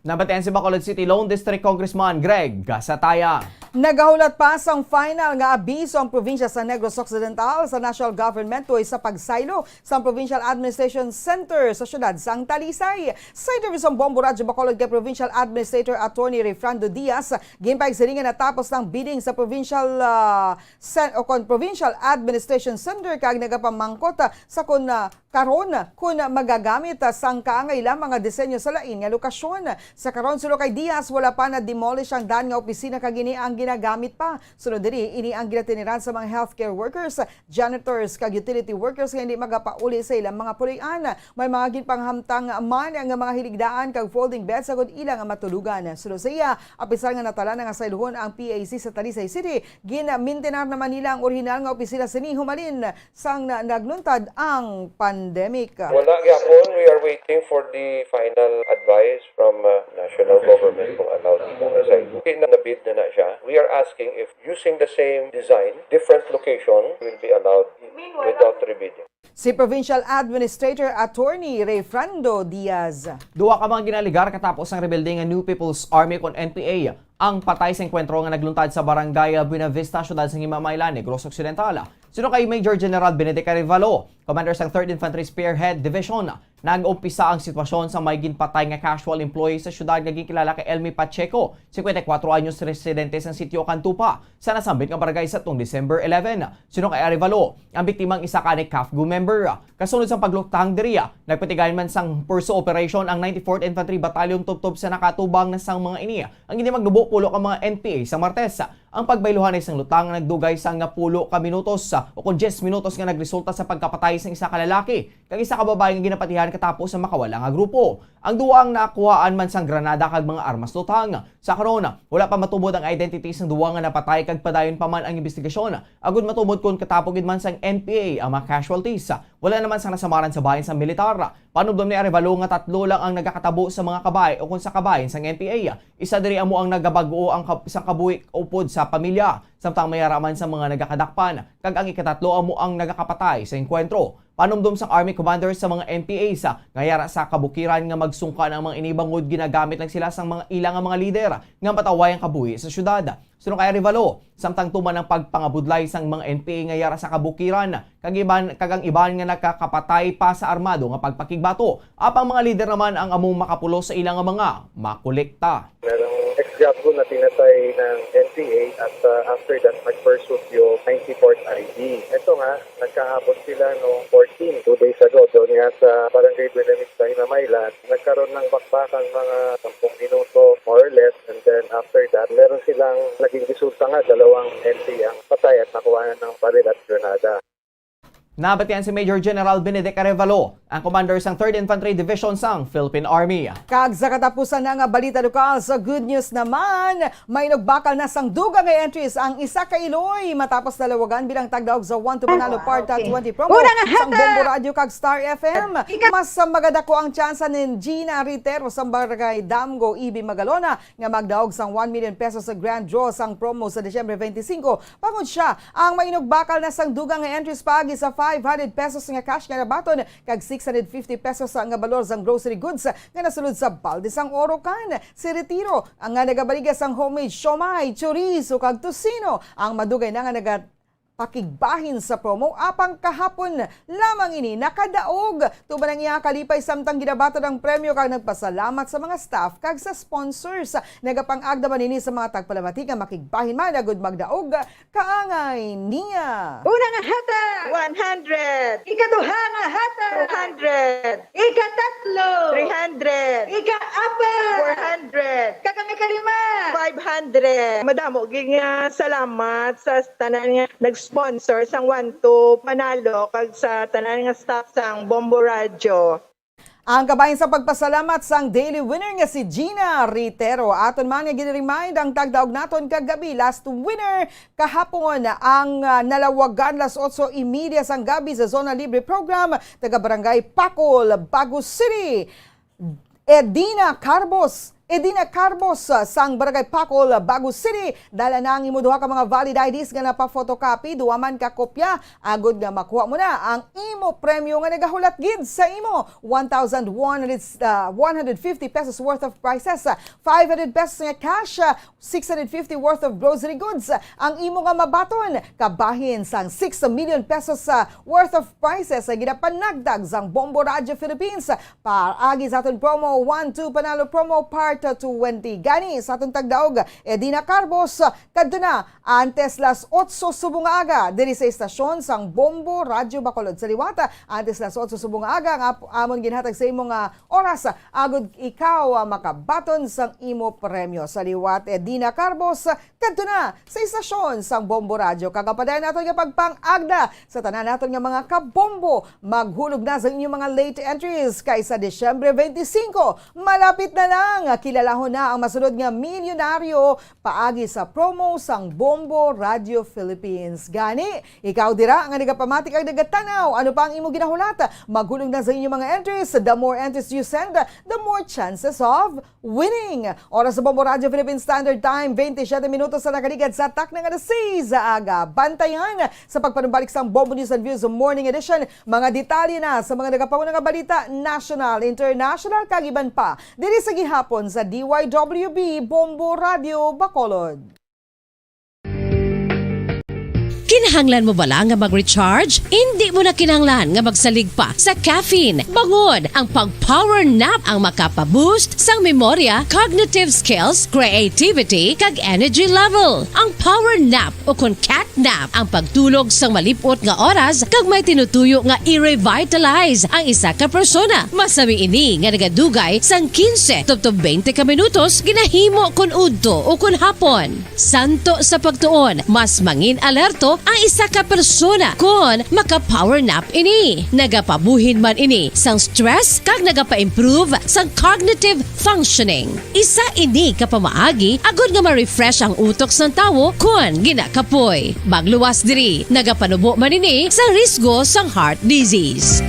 Nabatian si Bacolod City Lone District Congressman Greg Gasataya. Nagahulat pa sang final nga abiso ang probinsya sa Negros Occidental sa national government tuoy sa pagsaylo sa Provincial Administration Center sa siyudad sang Talisay. Sa interview sang Bombo Radyo Bacolod kay Provincial Administrator Attorney Refrando Diaz, ginpahayag sini nga natapos ang bidding sa provincial ah, sen- o kon Provincial Administration Center kag nagapamangkot ah, sa kon ah, karon kun magagamit sang kaangay lamang nga disenyo sa lain nga lokasyon. Sa karon, suno kay Diaz, wala pa na-demolish ang dan nga opisina kag ini ang ginagamit pa. Sunod diri, ini ang ginatiniran sa mga healthcare workers, janitors kag utility workers nga hindi magapauli sa ilang mga puloy-an. May mga ginpanghamtang man nga mga hiligdaan kag folding beds agod ila nga matulogan. Suno sa iya, apisar nga natala na nga sayluhon ang P A C sa Talisay City, ginmintinar naman nila ang orihinal nga opisina sini humalin sang na nagluntad ang pandemic. Wala gyapon, we are waiting for the final advice from uh, national government kung allowed ito nga site. Okay na, na-bid na na siya. We are asking if using the same design, different location will be allowed without rebidding. Si Provincial Administrator Attorney Rayfrando Diaz. Duwa ka mga ginaligar katapos ang rebelde nga New People's Army kon N P A ang patay sa engkwentro nga nagluntad sa Barangay Buenavista, siyudad sa Ngimamailan, Negros Occidental. Suno kay Major General Benedict Arevalo, commander sang Third Infantry Spearhead Division, nag-umpisa ang sitwasyon sa may ginpatay nga casual employee sa siyudad nga ginkilala kay Elmi Pacheco, singkwenta y kuwatro anyos, residente sang sitio Cantupa, sa nasambit nga barangay sa tong December eleven. Suno kay Arevalo, ang biktima ang isa ka ni CAFGU member. Kasunod sang paglutang diri, nagpatigayon man sang pursu operation ang ninety-fourth Infantry Battalion tubtob sa nakatubang na sang mga ini. Ang hindi magnubo pulo ka mga N P A sa Martes. Ang pagbayluhan ay sang lutang nga nagdugay sang nga pulo ka minutos, ah, o kon diyes minutos nga nagresulta sa pagkapatay sang isa ka lalaki kag isa ka babayi nga ginapatihan katapos sa makawala nga grupo. Ang duwa ang nakuhaan man sang granada kag mga armas lutang. Sa karon, wala pa matubod ang identity sang duwa nga napatay kag padayon pa man ang imbestigasyon agud matubod kon katapo gid man sang N P A ang mga casualties. Wala naman sang nasamaran sa bahin sang militar. Panumdom ni Arevalo nga tatlo lang ang nagakatabo sa mga kabahin o kung sa kabahin sang N P A. Isa diri amo ang nagabag-o ang kab-, sang kabuhi upod sa pamilya, samtang may yara man sa mga nagakadakpan, kag ang ikatatlo amo ang nagakapatay sa engkwentro. Panumdom sang Army Commander sa mga N P A sa nga yara sa kabukiran nga magsungka ang mga ini bangod ginagamit lang sila sang mga ila nga mga lider nga mataway ang kabuhi sa syudad. Suno kay Arevalo, samtang tuman ang pagpangabudlay sang mga N P A nga yara sa kabukiran, kag iban, kag ang iban nga nakakapatay pa sa armado nga pagpakigbato, apang mga lider naman ang among makapulos sa ila nga mga makolekta. Merong ex-Jabgo na pinatay ng N P A at, ah, after that, nag-pursue yung ninety-fourth I D. Ito nga, nagkaabot sila noong fourteen, two days ago, doon nga sa Barangay Buenavista, Hinamay Land. Nagkaroon ng bakbakan mga sampung minuto, more or less, and then after that, meron silang naging resulta nga dalawang N P A ang patay at nakuha ng baril at granada. Nabatian si Major General Benedict Arevalo, ang commander sang Third Infantry Division sang Philippine Army. Kag sa katapusan na nga balita lokal, sa good news naman, may inugbakal na sang dugang nga entries ang isa ka Iloy matapos nalawagan bilang tagdaog sa One to Panalo Part twenty promo sang Bombo Radio kag Star F M. Mas, ah, magadako ang tsansa ni Gina Ritero sa Barangay Damgo, E B Magalona, nga magdaog sang one million pesos sa grand draw sang promo sa Disyembre twenty-five. Bangod siya ang mainugbakal na sang dugang nga entries paagi sa five hundred pesos nga cash nga nabaton kag six hundred fifty pesos nga balor sang grocery goods nga nasulod sa balde sang orokan. Si Retiro ang nga nagabaligya sang homemade siomai, chorizo kag tocino ang madugay na nga naga pakigbahin sa promo, apang kahapon lamang ini nakadaog. Tuman ang iya kalipay samtang ginabaton ang premyo kag nagpasalamat sa mga staff kag sa sponsors. Nagapang-agda man ini sa mga tagpalamati nga makigbahin man agud magdaog kaangay niya. Una nga hata, one hundred. Ikaduha nga hata, two hundred. Ikatatlo, three hundred. Ikaapat, four hundred. Kag ang ikalima, five hundred. Madamo gid nga salamat sa tanan nga nag-sponsor sang One to Panalo kag sa tanan nga staff sang Bombo Radyo. Ang kabahin sa pagpasalamat sang daily winner nga si Gina Ritero. Aton man nga gin-remind ang tagdaog naton kagabi, last winner kahapon, ang, ah, nalawagan las otso y media sang gabi sa Zona Libre Program, taga Barangay Pacol, Bago City. Edina Carbos, Edina Carbos, ah, sang Barangay Pacol, Bago City. Dala na ang imo duha ka mga valid I Ds nga napa-photocopy, duha man ka kopya, agod nga makuha mo na ang imo premyo nga nagahulat gid sa imo one thousand one hundred, ah, one hundred fifty pesos worth of prizes, ah, five hundred pesos nga cash, ah, six hundred fifty worth of grocery goods, ah, ang imo nga mabaton. Kabahin sang six million pesos, ah, worth of prizes nga ginapanagdag sang Bombo Radio Philippines, ah, paagi sa aton promo, One to Panalo Promo Part twenty. Gani, sa aton tagdaog, Edina Carbos, ah, kadto na, antes las otso subong nga aga, diri sa estasyon sang Bombo Radio Bacolod. Sa liwat, ah, antes las otso subong nga aga, ang ap-, amon ginhatag sa imo nga oras, ah, agud ikaw, ah, makabaton sang imo premyo. Sa liwat, Edina Carbos, ah, kadto na sa estasyon sang Bombo Radio. Kag ang padayon naton nga pagpang-agda sa tanan naton nga mga kabombo, maghulog na sa inyong mga late entries kay sa Disyembre twenty-five, malapit na lang. Kilalahon na ang masunod nga milyonaryo paagi sa promo sang Bombo Radio Philippines. Gani, ikaw dira nga nagapamati kag nagatan-aw, ano pa ang imo ginahulat? Maghulog na sa inyong mga entries. The more entries you send, the more chances of winning. Oras sa Bombo Radio Philippine Standard Time, twenty-seven minutos sa nakaligad sa takna nga alas sais sa aga. Bantayan sa pagpanumbalik sang Bombo News and Views Morning Edition, mga detalye na sa mga nagapahuna nga balita, national, international, kag iban pa, diri sa gihapon sa D Y W B Bombo Radio Bacolod. Kinahanglan mo bala nga mag-recharge? Indi mo na kinahanglan nga magsalig pa sa caffeine. Bangod ang pag-power nap ang makapa-boost sang memorya, cognitive skills, creativity, kag energy level. Ang power nap o kon cat nap ang pagtulog sang malip-ot nga oras kag may tinutuyo nga i-revitalize ang isa ka persona. Masami ini nga nagadugay sang quince tubtob twenty ka minutos ginahimo kon udto o kon hapon. Santo sa pagtuon, mas mangin-alerto ang isa ka persona kon maka-power nap ini. Nagapabuhin man ini sang stress kag nagapa-improve sang cognitive functioning. Isa ini ka pamaagi agud nga ma-refresh ang utok sang tawo kon ginakapoy. Magluwas diri, nagapanubo man ini sa risgo sang heart disease.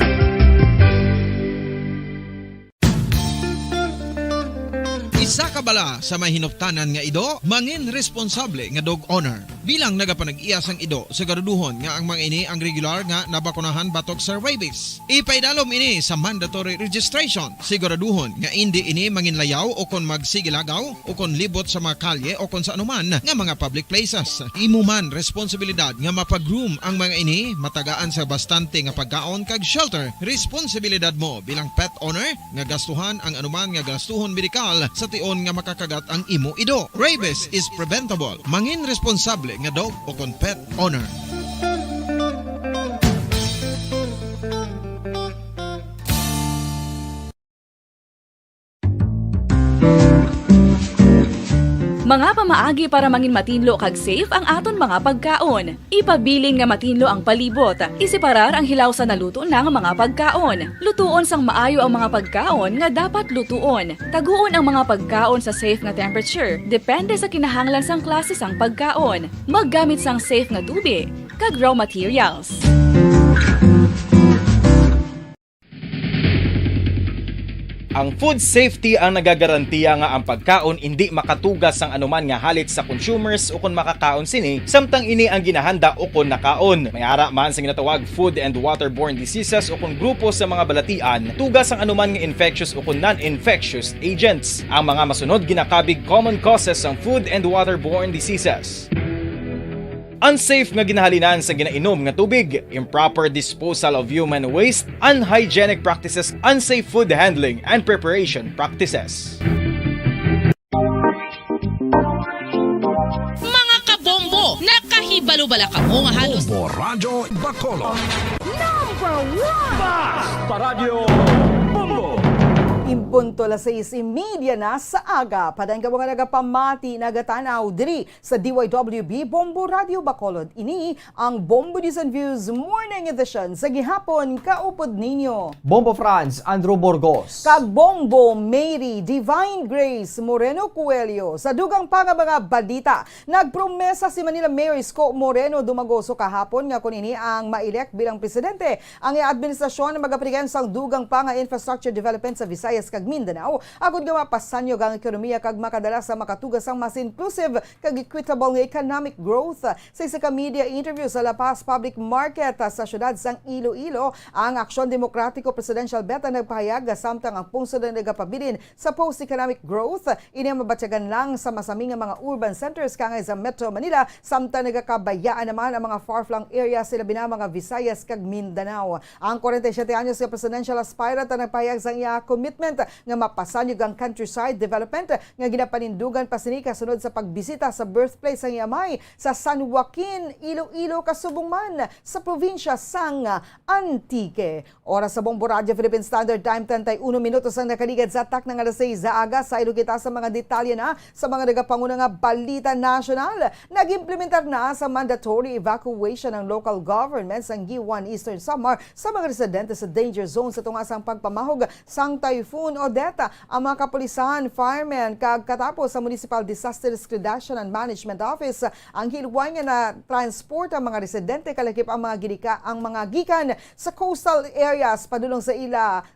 Isa ka bala sa may hinuptanan nga ido, mangin responsable nga dog owner. Bilang nagapanag-iya sang ido, siguraduhon nga ang mga ini ang regular nga nabakunahan batok sa rabies. Ipaidalom ini sa mandatory registration. Siguraduhon nga indi ini manginlayaw o kon magsigilagaw o kon libot sa mga kalye o kon sa anuman nga mga public places. Imo man responsibilidad nga mapa-groom ang mga ini, matagaan sa bastante nga pagkaon kag shelter. Responsibilidad mo bilang pet owner nga gastuhan ang anuman nga gastuhon medikal sa tion nga makakagat ang imo ido. Rabies is preventable. Mangin responsable nga dog o kon pet owner. Mga pamaagi para mangin matinlo kag safe ang aton mga pagkaon. Ipabilin nga matinlo ang palibot. Iseparar ang hilaw sa naluto na nga mga pagkaon. Lutuon sang maayo ang mga pagkaon nga dapat lutuon. Taguon ang mga pagkaon sa safe nga temperature, depende sa kinahanglan sang klase sang pagkaon. Maggamit sang safe nga tubig kag raw materials. Ang food safety ang nagagarantiya nga ang pagkaon indi makatuga sang anuman nga halit sa consumers ukon makakaon sini, samtang ini ang ginahanda ukon nakaon. May ara man sa ginatawag food and waterborne diseases ukon grupo sa mga balatian, tuga sang anuman nga infectious ukon non-infectious agents. Ang mga masunod ginakabig common causes sang food and waterborne diseases. Unsafe nga ginahalinan sa ginainom nga tubig, improper disposal of human waste, unhygienic practices, unsafe food handling and preparation practices. Mga kabombo, nakahibalo bala kamo nga halos Bombo Radyo Bacolod. Number one! Basta Radyo Bombo! In punto alas sais y media na sa aga, padayon kamo nga nagapamati, nagatanaw diri sa D Y W B Bombo Radyo Bacolod. Ini ang Bombo News and Views Morning Edition sa gihapon. Kaupod ninyo Bombo Franz Andrew Burgos. Kag Bombo Mary Divine Grace Moreno Coelho. Sa dugang pa nga mga balita, nagpromesa si Manila Mayor Isko Moreno Dumagoso kahapon nga kon ini ang ma-elect bilang presidente, ang iya administrasyon magapatigan sang dugang pa nga infrastructure development sa Visayas kag Mindanao, agud nga mapasanyog ang ekonomiya kag makadala sa makatugas sang mas inclusive kag equitable nga economic growth. Sa isa ka media interview sa La Paz Public Market, ah, sa siyudad sang Iloilo, ang Aksyon Demokratiko Presidential Bet ang nagpahayag nga samtang ang pungsod ang nagapabilin sa post-economic growth, ini ang mabatyagan lang sa masami nga mga urban centers kangay sa Metro Manila, samtang nagakabayaan naman ang mga far-flung areas, ilabi na mga Visayas kag Mindanao. Ang kwarenta y siyete anyos nga presidential aspirant ang nagpahayag sang iya commitment nga mapasanyog ang countryside development nga ginapanindugan pa sini kasunod sa pagbisita sa birthplace sang iya amay sa San Joaquin, Iloilo, kasubong man sa probinsya sang Antique. Oras sa Bombo Radyo Philippine Standard Time, treinta y uno minutos ang nakaligad sa takna nga alas sais sa aga. Saylo kita sa mga detalye na sa mga nagapanguna nga balita nasyonal. Nag-implementar na sa mandatory evacuation ang local government sang Guiuan, Eastern Samar, sa mga residente sa danger zone sa tunga sang pagpamahog sang Typhoon Odette. Ang mga kapulisan, firemen, kag katapos sa Municipal Disaster Risk Reduction and Management Office, ang hilway nga na-transport ang mga residente, kalakip ang mga ginika-, ang mga gikan sa coastal areas padulong sa ila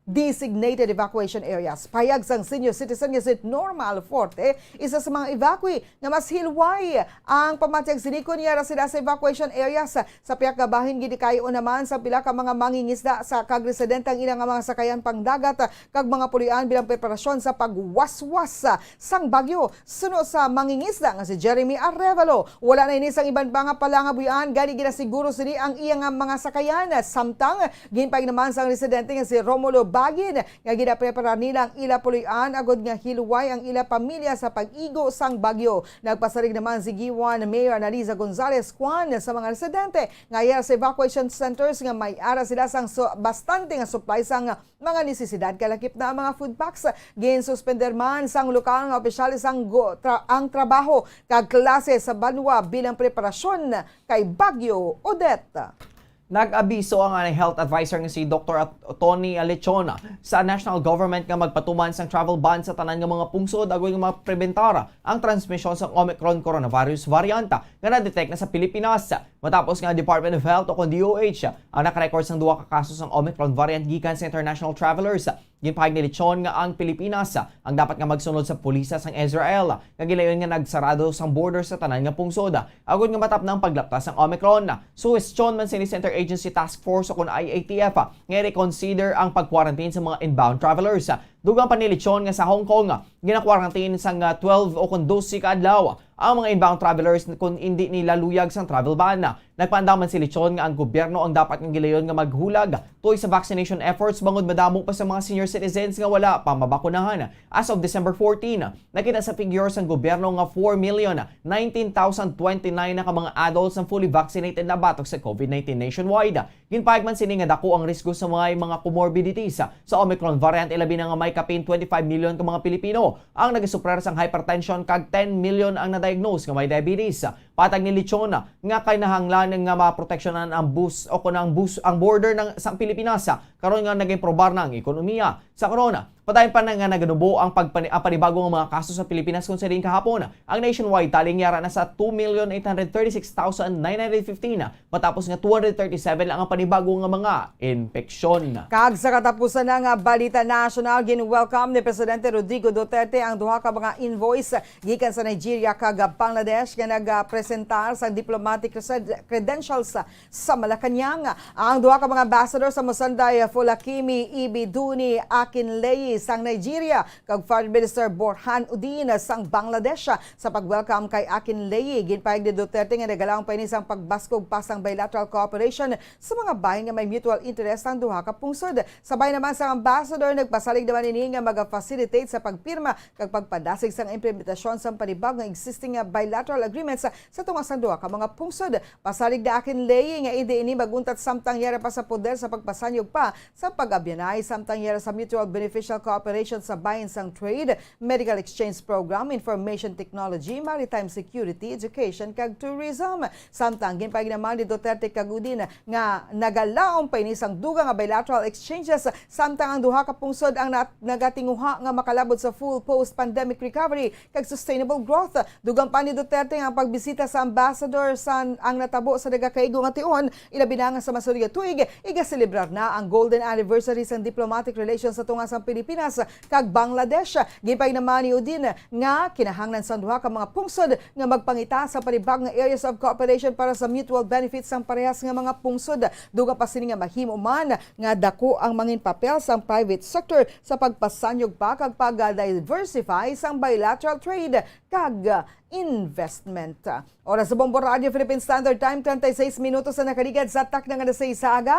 designated evacuation areas. Pahayag sang senior citizen nga si Norma Alforte, isa sa mga evacuee, nga mas hilway ang pamatyag sini kon yara sila sa evacuation areas. Sa pihak nga bahin, ginikayo naman sa pila ka mga mangingisda sa kag residente ang ilang mga sakayan pangdagat kag mga puloy-an bilang preparasyon sa pagwaswas sang bagyo. Suno sa mangingisda nga si Jeremy Arevalo, wala na ini sang iban pa nga palangabuy-an, gani ginasiguro sini ang iya nga mga sakayan. Samtang ginpahayag naman sang residente nga si Romulo bahin nga ginaprepara nila ang ila puloy-an agod nga hiluway ang ila pamilya sa pag-igo sang bagyo. Nagpasalig naman si Guiuan Mayor Annalisa Gonzalez Cuan sa mga residente nga iya sa evacuation centers nga may ara sila sang su-, bastante nga supply sang mga nesesidad, kalakip na ang mga food packs. Ginsuspender man sang lokal nga opisyales ang go-, tra-, ang trabaho kag klase sa banwa bilang preparasyon kay Bagyo Odette. Nag-abiso ang anay health adviser nga si Doktor At-, Tony Lechon sa national government nga magpatuman sang travel ban sa tanan nga mga pungsod agod nga maprebentar ang transmisyon sang Omicron coronavirus variant nga na-detect na sa Pilipinas. Matapos nga ang Department of Health o kon D O H ang nakarecord sang duha ka kaso sang Omicron variant gikan sa international travelers, ginpahayag ni Lechon nga ang Pilipinas ang dapat nga magsunod sa pulisa sang Israel nga gilayon nga nagsarado sang border sa tanan nga pungsod agod nga matapna ang paglapta sang Omicron. Suhestyon man sini sa Interagency Task Force o kon I A T F nga i-reconsider ang pag-quarantine sa mga inbound travelers. Dugang pa ni Lechon nga sa Hong Kong, gina-quarantine sang, ah, twelve o kon dose ka adlaw ang mga inbound travelers kon indi nila luyag sang travel ban. Nagpaandam man si Lechon nga ang gobyerno ang dapat nga gilayon nga maghulag tuoy sa vaccination efforts bangod madamo pa sa mga senior citizens nga wala pa mabakunahan. As of December fourteen, nakita sa figures sang gobyerno nga four million nineteen thousand twenty-nine na ka mga adults ang fully vaccinated na batok sa COVID nineteen nationwide. Ginpahayag man sini nga dako ang risgo sa mga, mga comorbidities sa Omicron variant, ilabi na nga may kapin twenty-five million ka mga Pilipino ang nagasuprer sang hypertension kag ten million ang na-diagnose nga may diabetes. Patag ni Lechon nga kinahanglan nga maproteksyonan ang bus o kon ang bus ang border ng sang Pilipinas karon nga naging probar na ang ekonomiya. Sa karon, padayon pa na nga naganubo ang pagpani-, ang panibago nga mga kaso sa Pilipinas, kung sa diin kahapon ang nationwide tally nga yara na sa two million eight hundred thirty-six thousand nine hundred fifteen, matapos nga two hundred thirty-seven lang ang panibago nga mga impeksyon. Kag sa katapusan na nga balita national, gin-welcome ni Presidente Rodrigo Duterte ang duha ka mga envoys gikan sa Nigeria kag Bangladesh nga nagapresentar sa diplomatic cred-, credentials sa Malacañang. Ang duha ka mga ambassador sa Musanday, Folakemi Ibiduni Akinleye sang Nigeria kag Foreign Minister Borhan Udin sang Bangladesh. Sa pag-welcome kay Akinleye, ginpahayag ni Duterte nga nagalaom pa ini sang pagbaskog pa sang bilateral cooperation sa mga bahin nga may mutual interest ang duha ka pungsod. Sabay naman sang ambassador, nagpasalig naman ini nga maga-facilitate sa pagpirma kag pagpadasig sang implementasyon sang panibag nga existing nga bilateral agreements sa tunga sang duha ka mga pungsod. Pasalig ni Akinleye nga indi ini mag-untat samtang yara pa sa poder sa pagpasanyog pa sa pag-abyanay samtang yara sa mutual beneficial cooperation sa bahin sang trade, medical exchange program, information technology, maritime security, education, kag tourism. Samtang ginpahayag naman ni Duterte kag Udin nga nagalaom pa ini sang dugang nga bilateral exchanges samtang ang duha ka pungsod ang nat-, nagatinguha nga makalabot sa full post-pandemic recovery kag sustainable growth. Dugang pa ni Duterte nga ang pagbisita sa ambassador sa ang natabo sa nagakaigo nga tion, ilabi na nga sa masunod nga tuig, igaselebrar na ang golden anniversary sang diplomatic relations sa tunga sang Pilipinas kag Bangladesh. Ginpahayag naman ni Udin nga kinahanglan sang duha ka mga pungsod nga magpangita sa panibag nga areas of cooperation para sa mutual benefit sang parehas nga mga pungsod. Dugang pa sini nga mahimo man nga dako ang mangin papel sang private sector sa pagpasanyog pa kag pag-diversify sang bilateral trade kag investment. Oras sa Bombo Radio Philippine Standard Time, treinta y seis minutos na nakaligad sa takna nga alas sais sa aga.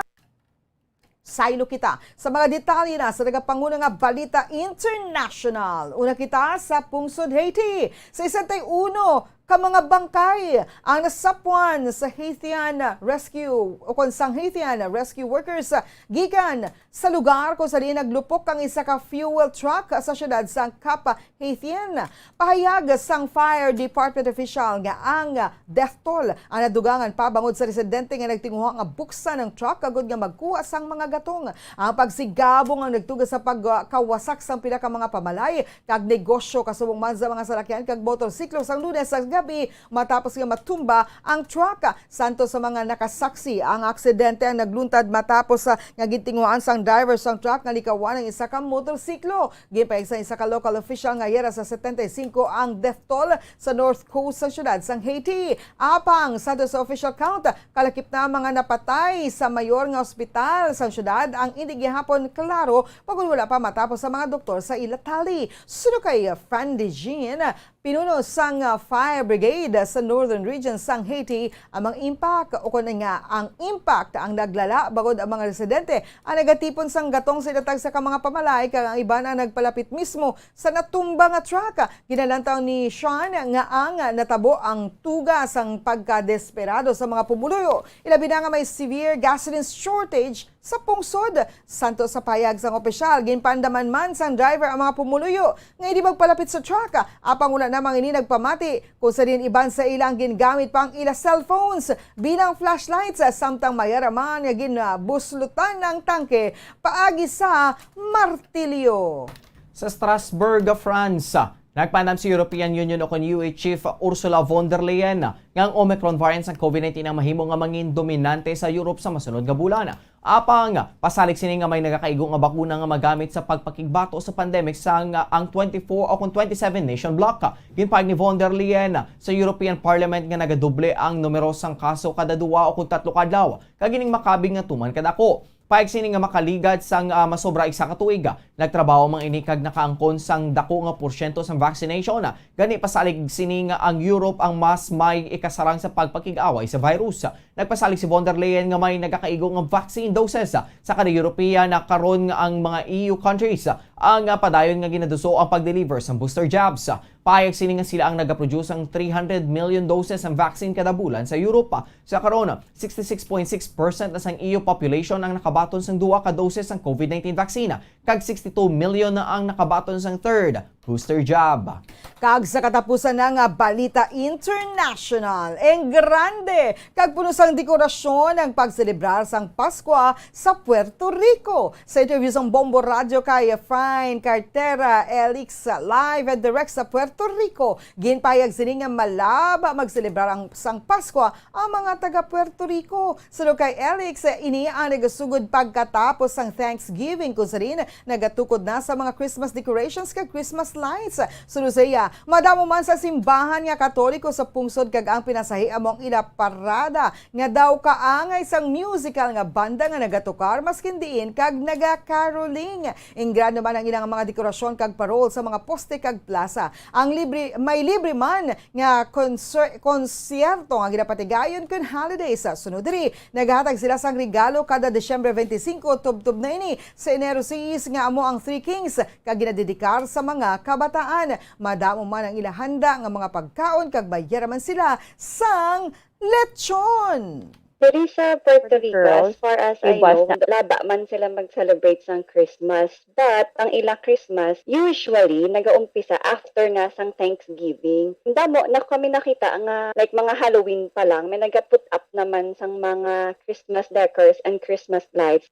Saylo kita sa mga detalye na sa nagapanguna nga balita international. Una kita sa pungsod Haiti. Sesenta y uno ka mga bangkay ang nasapwan sa Haitian Rescue o kon sang Haitian Rescue Workers gikan sa lugar kung sa diin naglupok ang isa ka fuel truck sa siyudad sang Cap Haitian. Pahayag sang Fire Department official nga ang death toll ang nadugangan pa bangod sa residente nga nagtinguha nga buksan ang truck agud nga magkuha sang mga gatong. Ang pagsigabong ang nagtuga sa pagkawasak sang pila ka mga pamalay kag negosyo kasubong man sa mga salakyan kag motorsiklo sang Lunes sa gabi matapos nga matumba ang truck. Santo sa mga nakasaksi, ang aksidente ang nagluntad matapos, ah, nga gintinguhaan sang driver sang truck nga likawan ang isa ka motorsiklo. Ginpahayag sang isa ka local official nga yara sa setenta y cinco ang death toll sa North Coast sa siyudad sang Haiti. Apang sa official count, kalakip na ang mga napatay sa mayor nga ospital sa siyudad ang indi gihapon klaro, bangod wala pa matapos sa mga doktor sa ila tally. Suno kay Frandy Jean, Pinuno sang, ah, Fire Brigade sa Northern Region sang Haiti ang mga impact, o kon nga ang impact ang naglala bangod ang mga residente ang nagatipon sang gatong sa ilatag sa ka mga pamalay, kag ang iban ang nagpalapit mismo sa natumba nga truck. Ginalantaw ni Sean nga ang natabo ang tuga sang pagkadesperado sa mga pumuluyo, ilabi na nga may severe gasoline shortage sa pungsod. Santo sa payag sang opisyal, ginpaandaman man sang driver ang mga pumuluyo nga hindi magpalapit sa truck, apang wala lamang ini nagpamati kung sa diin iban sa ila ang gingamit pa ang ila cellphones bilang flashlights, samtang may ara man nga ginbuslutan ang tangke paagi sa martilyo. Sa Strasbourg, France, nagpaandam si European Union o kon U E Chief Ursula von der Leyen nga ang Omicron variant sang COVID nineteen ang mahimo nga mangin dominante sa Europe sa masunod nga bulan. Apang pasalig sini nga may nagakaigo nga bakuna nga magamit sa pagpakigbato sa pandemic sang, ah, ang twenty-four o kon twenty-seven nation bloc. Ginpahayag ni von der Leyen sa European Parliament nga nagadoble ang numero sang kaso kada duwa o kon tatlo ka adlaw, kag ining makabig nga tuman kadako. Pahayag sini nga makaligad sang, ah, masobra isa ka tuig, ah, nagtrabaho man ini kag nakaangkon sang dako nga porsyento sang vaccination. Gani, pasalig sini nga ang Europe ang mas may ikasarang sa pagpakig-away sa virus. Nagpasalig si von der Leyen nga may nagakaigo nga vaccine doses sa kada European, ah, karon nga ang mga E U countries, ah, ang, ah, padayon nga ginaduso ang pag-deliver sang booster jabs. Pahayag sini nga sila ang nagaproduce sang three hundred million doses sang vaccine kada bulan sa Europa. Sa karon, sixty-six point six percent na sang E U population ang nakabaton sang duha ka doses sang COVID nineteen vaccine, kag sixty-two million na ang nakabaton sang third booster jab. Kag sa katapusan na nga balita international, ang grande kag puno sang dekorasyon ang pagselebrar sang Paskwa sa Puerto Rico. Sa interview sang Bombo Radio kay Fine Cartera, Elix, live and direct sa Puerto Rico, ginpahayag sini nga malaba magselebrar ang sang Paskwa ang mga taga Puerto Rico. Suno kay Elix, ini ang nagasugod pagkatapos sang Thanksgiving, kung sa diin nagatukod na sa mga Christmas decorations kag Christmas lights. Suno sa iya, madamo man sa simbahan nga Katoliko sa pungsod, kag ang pinasahi amo ang ila parada nga daw kaangay sang musical nga banda nga nagatukar maskin diin kag nagacaroling. Ingrano man ang ilang mga dekorasyon kag parol sa mga poste kag plaza. Ang libre, may libre man nga konser-, konsyerto nga ginapatigayon kon holiday. Sa sunod diri, nagahatag sila sang regalo kada Disyembre twenty-five, tubtob na ini sa Enero sais, nga amo ang Three Kings, kag ginadedikar sa mga kabataan. Madamo man ang ila handa nga mga pagkaon, kag may ara man sila sang lechon. Diri sa Puerto Rico, as far as I know, laba man sila mag-celebrate sang Christmas. But ang ila Christmas, usually, nagaumpisa after na sang Thanksgiving. Ang damo na kami nakita nga, like, mga Halloween pa lang, may naga-put up naman sang mga Christmas decors and Christmas lights.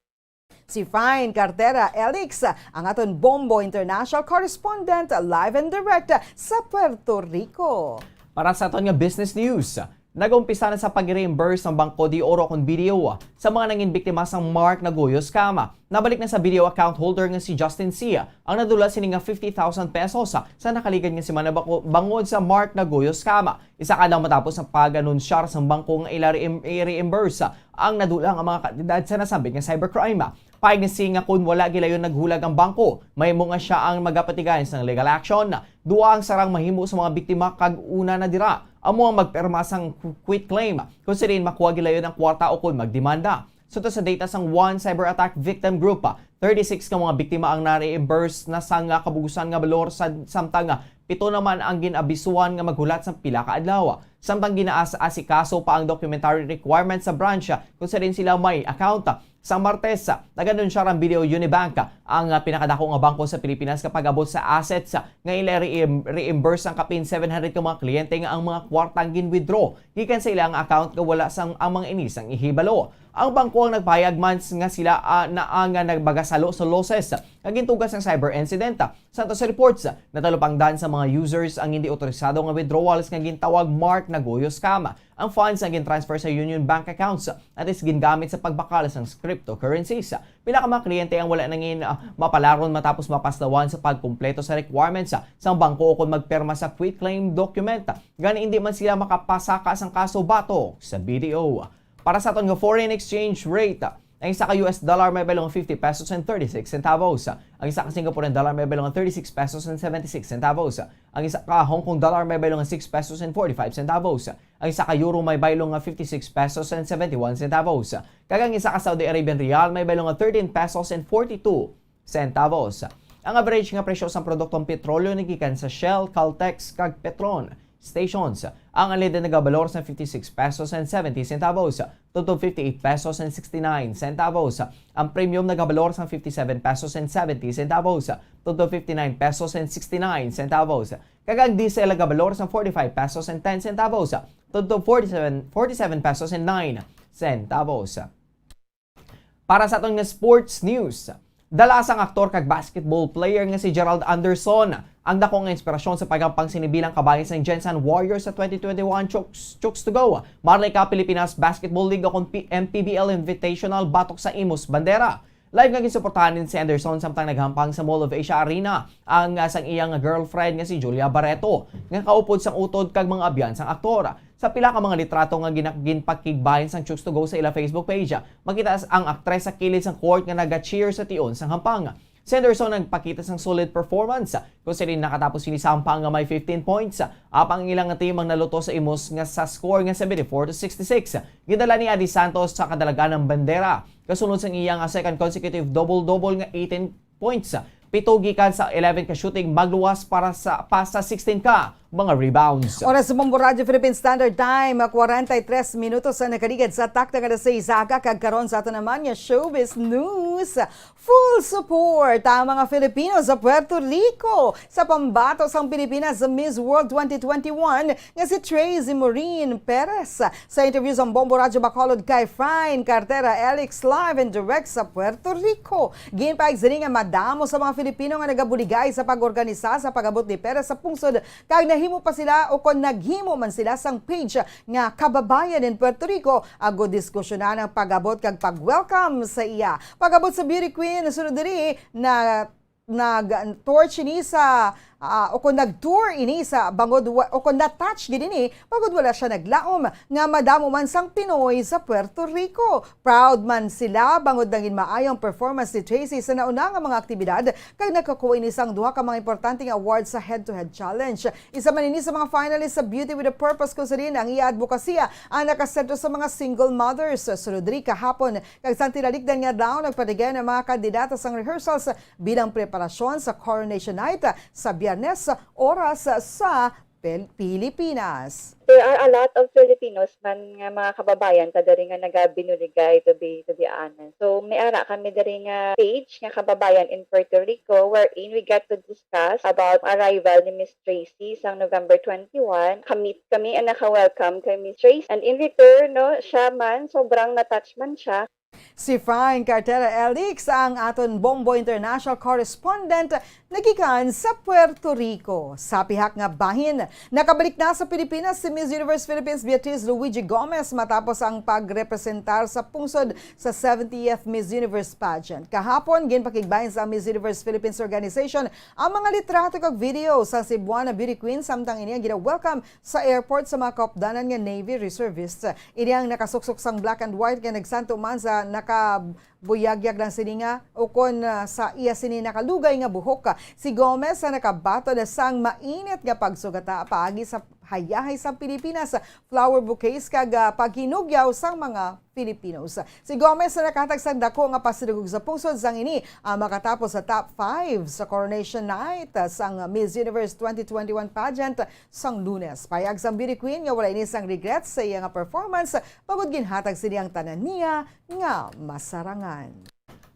Si Fine Cartera Elix, ang aton Bombo International Correspondent, live and direct sa Puerto Rico. Para sa aton nga business news, nag-umpisa na sa pag-reimburse ang Bangko de Oro kon B D O sa mga nangin biktima sang Mark Nagoyo scam. Nabalik na sa B D O account holder nga si Justin C ang nadula sini nga fifty thousand pesos sa nakaligad nga semana bako-, bangod sa Mark Nagoyo scam. Isa ka adlaw matapos ang pag-anunsyar sang bangko nga ila reim-, i-reimburse ang nadula nga mga kantidad sa nasambit nga cybercrime. Pahayag ni C nga kon wala gilayon naghulag ang bangko, mahimo nga sia ang magapatigayon sang legal action. Duha ang sarang mahimo sa mga biktima kag una na dira amo ang magpirma sang qu-, quitclaim, kung sa diin makuha gilayon ang kwarta o kon magdemanda. Suno sa data sang One Cyber Attack Victim Group, thirty-six ka mga biktima ang na-reimburse na sang kabugusan nga balor, sa, samtang pito naman ang gin-abisuhan nga maghulat sang pila ka adlaw. Samtang ginaas-asikaso pa ang documentary requirements sa branch kung sa diin sila may account. Sa Martes, nag-anunsyar ang B D O Unibank ang pinakadako nga bangko sa Pilipinas nga pag-abot sa assets nga ila reim-, reimburse ang kapin seven hundred ka mga kliyente nga ang mga kwartang gin-withdraw gikan sa ila nga account nga wala sang ang mga ini sang ihibalo. Ang bangko ang nagpahayag man nga sila, ah, na ang, ah, nagbagasalo sa losses nga gintuga sang cyber incident. Sa ato sa reports, natalupangdan sa mga users ang hindi otorisado nga withdrawals nga gintawag Mark Nagoyo scam. Ang funds nga gin-transfer sa Union Bank accounts at is gingamit sa pagbakal sang cryptocurrencies. Pila ka mga kliyente ang wala nangin, ah, mapalaron matapos mapaslawan sa pagkumpleto sa requirements, ah, sang bangko o kon magpirma sa quitclaim document. Gani, hindi man sila makapasaka sang kaso batok sa B D O. Para sa aton nga foreign exchange rate, Ang isa ka U S dollar may baylo nga fifty pesos and thirty-six centavos. Ang isa ka Singaporean dollar may baylo nga thirty-six pesos and seventy-six centavos. Ang isa ka Hong Kong dollar may baylo nga six pesos and forty-five centavos. Ang isa ka euro may baylo nga fifty-six pesos and seventy-one centavos. Kag ang isa ka Saudi Arabian riyal may baylo nga thirteen pesos and forty-two centavos. Ang average nga presyo sang produktong petrolyo nagikan sa Shell, Caltex, kag Petron stations. Ang unleaded nagabalor sa fifty-six pesos and seventy centavos, tubtob fifty-eight pesos and sixty-nine centavos. Ang premium nagabalor sa fifty-seven pesos and seventy centavos, tubtob fifty-nine pesos and sixty-nine centavos. Kag ang diesel nagabalor sa forty-five pesos and ten centavos, tubtob forty-seven, forty-seven pesos and nine centavos. Para sa aton nga sports news, dala sang aktor kag basketball player nga si Gerald Anderson ang dako nga inspirasyon sa paghampang sini bilang kabahin sang Gensan Warriors sa twenty twenty-one Chooks, Chooks to Go Marley Cup Pilipinas Basketball League o kon P-, M P B L Invitational batok sa Imus Bandera. Live nga ginsuportahan ni si Anderson samtang naghampang sa Mall of Asia Arena ang, ah, sang iyang girlfriend nga si Julia Barreto, nga kaupod sang utod kag mga abyan sang aktor. Sa pila ka mga litrato nga gina-, ginpakigbahin sang Chooks to Go sa ila Facebook page, makita s-, ang aktres sa kilid sang court nga naga-cheer sa tion sang hampang. Si Anderson nagpakita sang solid performance, kung sa diin nakatapos sini sa hampang nga may fifteen points. Apang ang ilang team ang naluto sa Imus nga sa score nga seventy-four to sixty-six. Gidala ni Adi Santos sa kadalagan ang bandera, kasunod sang iya nga second consecutive double-double nga eighteen points, pito gikan sa eleven ka shooting, magluwas para sa, pa sa sixteen ka mga rebounds. Oras sa Bombo Radyo Philippine Standard Time, kwarenta y tres minutos ang nakaligad sa takna nga alas seis sa aga, kag karon sa ato naman nga showbiz news. Full support ang mga Filipino sa Puerto Rico sa pambato sang Pilipinas sa Miss World twenty twenty-one nga si Tracy Maureen Perez. Sa interview sang Bombo Radyo Bacolod kay Fryne Cartera, Alex, live and direct sa Puerto Rico, ginpahayag sini nga madamo sa mga Filipino nga nagabuligay sa pag-organisa sa pag-abot ni Perez sa pungsod, kag nahimo pa sila o kon naghimo man sila sang page nga Kababayan in Puerto Rico, agud diskusyonan ang pag-abot kag pag-welcome sa iya. Pag-abot sa beauty queen, sunod diri na nag-torch ini sa, ah, o kon nag-tour ini sa bangod wa-, o kon na-touch gid ini bangod wala siya naglaom nga madamo man sang Pinoy sa Puerto Rico. Proud man sila bangod nangin maayo ang performance ni Tracy sa nauna nga mga aktibidad, kag nakakuha ini sang duha ka mga importante nga award sa head-to-head challenge. Isa man ini sa mga finalist sa Beauty with a Purpose, kung sa diin ang iya adbokasiya ang nakasentro sa mga single mothers. Sunod diri kahapon, kag sang tinalikdan nga adlaw, nagpatigay ang mga kandidata sang rehearsals bilang preparasyon sa Coronation Night sa Biyernes, oras sa Pel-, Pilipinas. There are a lot of Filipinos man nga mga kababayan ta diri nga nagabinuligay, to be, to be honest. So, may ara kami diri nga page nga Kababayan in Puerto Rico, wherein we get to discuss about arrival ni Miss Tracy sang November twenty-one. Kami, kami ang naka-welcome kay Miss Tracy. And in return, no, siya man, sobrang na-touch man siya. Si Fryne Cartera Elix ang aton Bombo International Correspondent nagikan sa Puerto Rico. Sa pihak nga bahin, nakabalik na sa Pilipinas si Miss Universe Philippines Beatriz Luigi Gomez matapos ang pagrepresentar sa pungsod sa seventieth Miss Universe pageant. Kahapon, ginpakigbahin sa Miss Universe Philippines Organization ang mga litrato kag video sa Cebuana Beauty Queen, samtang ini ang gina-welcome sa airport sa mga kaupdanan nga Navy reservists. Ini ang nakasuksok sang black and white kay nagsanto man sa nakabuyagyag lang sini nga ukon, ah, sa iya sini nakalugay nga buhok. Si Gomez ang nakabaton sang mainit nga pagsugata paagi sa hayahay sa Pilipinas, flower bouquets kag, ah, paghinugyaw sang mga Filipinos. Si Gomez ang nakahatag sang dako nga pasidugog sa pungsod sang ini ang makatapos sa top five sa Coronation Night, ah, sang Miss Universe twenty twenty-one pageant sang Lunes. Pahayag sang beauty queen nga wala ini sang regrets sa iya nga performance, bangod ginhatag sini ang tanan niya nga masarangan.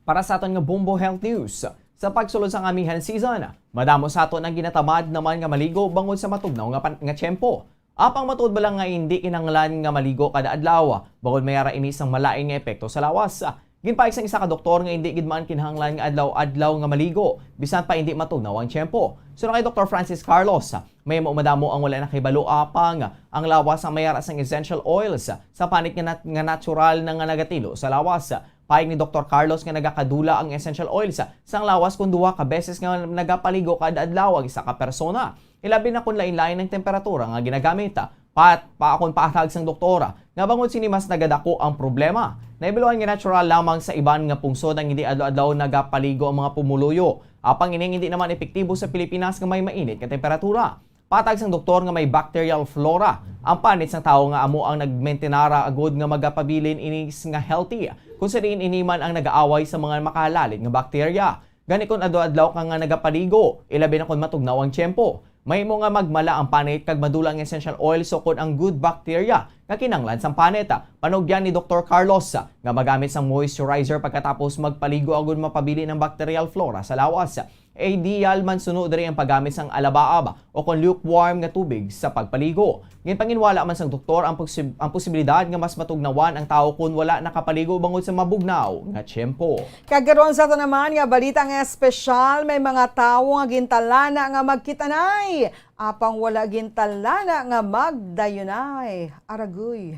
Para sa aton nga Bombo Health News, sa pagsulod sang amihan season, madamo sa aton ang ginatamad naman nga maligo bangod sa matugnaw nga pan-, nga tiyempo. Apang matuod ba lang nga indi kinahanglan nga maligo kada adlaw, bangod may ara ini sang malain nga epekto sa lawas? Ginpahayag sang isa ka doktor nga indi gid man kinahanglan nga adlaw-adlaw nga maligo, bisan pa indi matugnaw ang tiyempo. Suno kay Doktor Francis Carlos, may mo madamo ang wala nakahibalo, apang ang lawas ang may ara sang essential oils sa panit nga nat-, nga natural na nga nagatilo sa lawas. Pahayag ni Doktor Carlos nga nagakadula ang essential oils sang lawas kon duha ka beses nga nagapaligo kada adlaw ang isa ka persona, ilabi na kon lain-lain ang temperatura nga ginagamit. Pat, pa akon pahatag sang doktor nga bangod sini mas nagadako ang problema. Nahibaluan nga natural lamang sa iban nga pungsod ang hindi adlaw-adlaw nagapaligo ang mga pumuluyo. Apang ining hindi naman epektibo sa Pilipinas nga may mainit nga temperatura. Patag sang doktor nga may bacterial flora ang panit sang tawo nga amo ang nagmentenara agud nga magapabilin ini s-, nga healthy, kung sa diin ini man ang nagaaway sa mga makahalalit nga bakterya. Gani, kon adlaw-adlaw ka nga nagapaligo, ilabi na kon matugnaw ang tiyempo, mahimo nga magmala ang panit kag madula ang essential oils ukon ang good bacteria nga kinahanglan sang panit. Panugyan ni Doktor Carlos nga magamit sang moisturizer pagkatapos magpaligo agud mapabilin ang bacterial flora sa lawas. Ideal man suno diri ang paggamit sang alabaab o kon lukewarm nga tubig sa pagpaligo. Ginpanginwala man sang doktor ang posib-, ang posibilidad nga mas matugnawan ang tawo kon wala nakapaligo bangod sa mabugnaw nga tiyempo. Kag karon sa ato naman nga balita nga espesyal, may mga tawo nga gintalana nga magkitanay, apang wala gintalana nga magdayunay. Aragoy.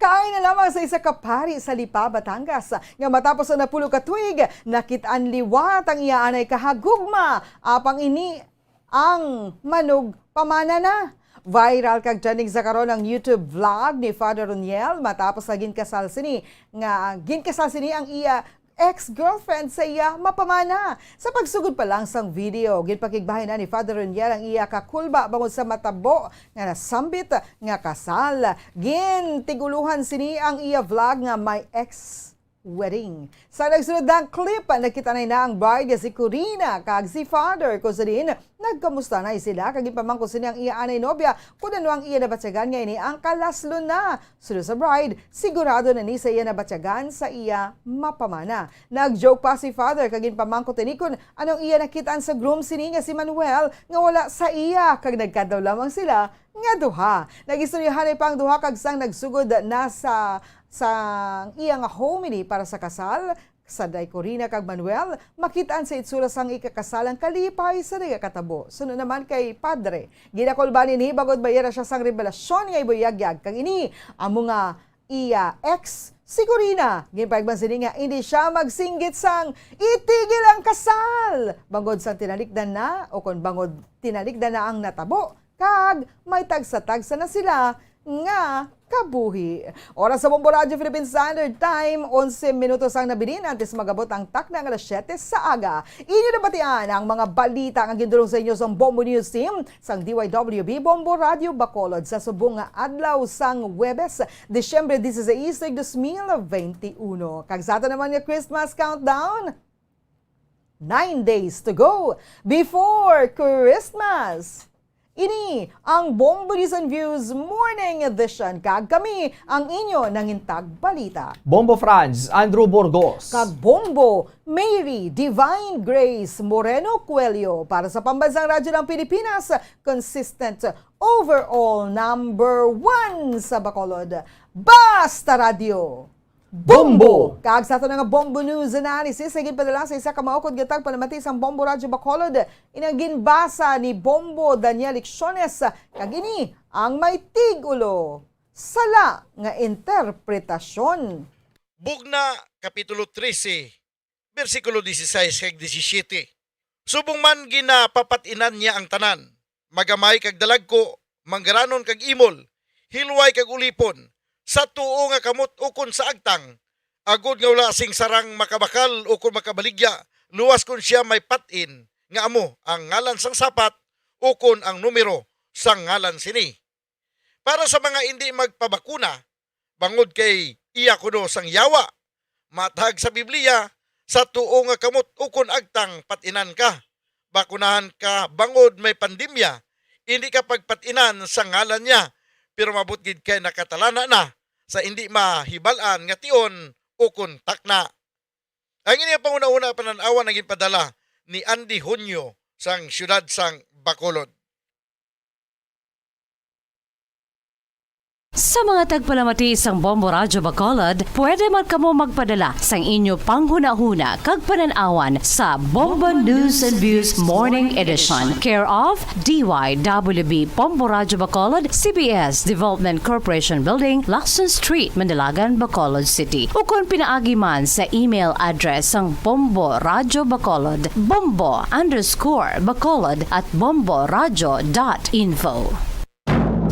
Kaay na lamang sa isa ka pari sa Lipa, Batangas, nga matapos ang napulo ka tuig, nakit-an liwat ang iya anay kahagugma, apang ini ang manugpamana na. Viral kag trending sa karon ang YouTube vlog ni Father Roniel matapos nga ginkasal sini nga ginkasal sini ang iya ex-girlfriend sa iya mapamana. Sa pagsugod pa lang sang video, ginpakigbahin na ni Father Roniel ang iya kakulba bangod sa matabo nga nasambit nga kasal. Gintigulohan sini ang iya vlog nga My Ex Wedding. Sa nagsunod na clip, nakita na ang bride nga si Corina kag si Father, kung sa diin nagkamusta na sila kag ginpamangkot sini ang iya anay nobya kung ano ang iya nabatyagan nga ini ang kalaslon na. Suno sa bride, sigurado na ni sa iya nabatyagan sa iya mapamana. Nag-joke pa si Father kag ginpamangkot ini kung anong iya nakitaan sa groom sini nga si Manuel nga wala sa iya kag nagkadlaw lamang sila nga duha. Nag-istoryahanay pa ang duha kag sang nagsugod na sa, sa iya nga home ini para sa kasal, sa day Corina kag Manuel, makitaan sa itsura sang ikakasalang kalipay sa nagakatabo. Suno naman kay Padre, ginakulban ini bangod may-ara siya sang revelasyon nga ibuyagyag kag ini amo nga iya ex si Corina. Ginpayagban sini nga hindi siya magsinggit sang itigil ang kasal bangod sang tinalikdan na o kon bangod tinalikdan na ang natabo kag may tagsa-tagsa na sila nga kabuhi. Oras sa Bombo Radyo Philippine Standard Time, onse minutos ang nabilin antes magabot ang takna nga alas siyete sa aga. Inyo nabatian ang mga balita nga gindulong sa inyo sang Bombo News Team sang D Y W B Bombo Radyo Bacolod sa subong nga adlaw sang Huwebes, Disyembre dieciséis, dos mil veintiuno. Kag sa ato naman nga Christmas countdown, nine days to go before Christmas. Ini ang Bombo News and Views Morning Edition, kag kami ang inyo nangintag balita. Bombo Franz, Andrew Burgos. Kag Bombo Mary Divine Grace Moreno Coelho para sa Pambansang Radyo ng Pilipinas, consistent overall number one sa Bacolod. Basta Radyo! Bombo! Kag sa ato na nga Bombo News Analysis, nga ginpadala sa isa ka maukod nga tagpalamati sang Bombo Radyo Bacolod, inang ginbasa ni Bombo Daniel Lecciones, kag ini ang may tig-ulo, Sala nga Interpretasyon. Bugna, Kapitulo trese, bersikulo dieciséis kag disisyete. Subong man ginapapat-inan niya ang tanan, magamay kag dalagko, manggaranon kag imol, hilway kag ulipon, sa tuo nga kamot ukon sa agtang, agod nga wala sing sarang makabakal ukon makabaligya, luwas kon sia may pat-in nga amo ang ngalan sang sapat ukon ang numero sang ngalan sini. Para sa mga indi magpabakuna, bangod kay iya kuno sang yawa. Matag sa Biblia, sa tuo nga kamot ukon agtang pat-inan ka. Bakunahan ka bangod may pandemya, indi ka pagpat-inan sa ngalan niya, pero mabot gid kay nakatalana na sa indi mahibal-an nga tion ukon takna. Ang ini nga panghunahuna panan-awan ang ginpadala ni Andy Hunyo sang siyudad sang Bacolod. Sa mga tagpalamati sang Bombo Radyo Bacolod, pwede man kamo magpadala sang inyo panghunahuna kag panan-awan sa Bombo News and Views Morning Edition, care of D Y W B Bombo Radyo Bacolod, C B S Development Corporation Building, Lacson Street, Manalagan, Bacolod City. Ukon pinaagi man sa email address sang Bombo Radyo Bacolod, bombo underscore bacolod at bomboradyo dot info.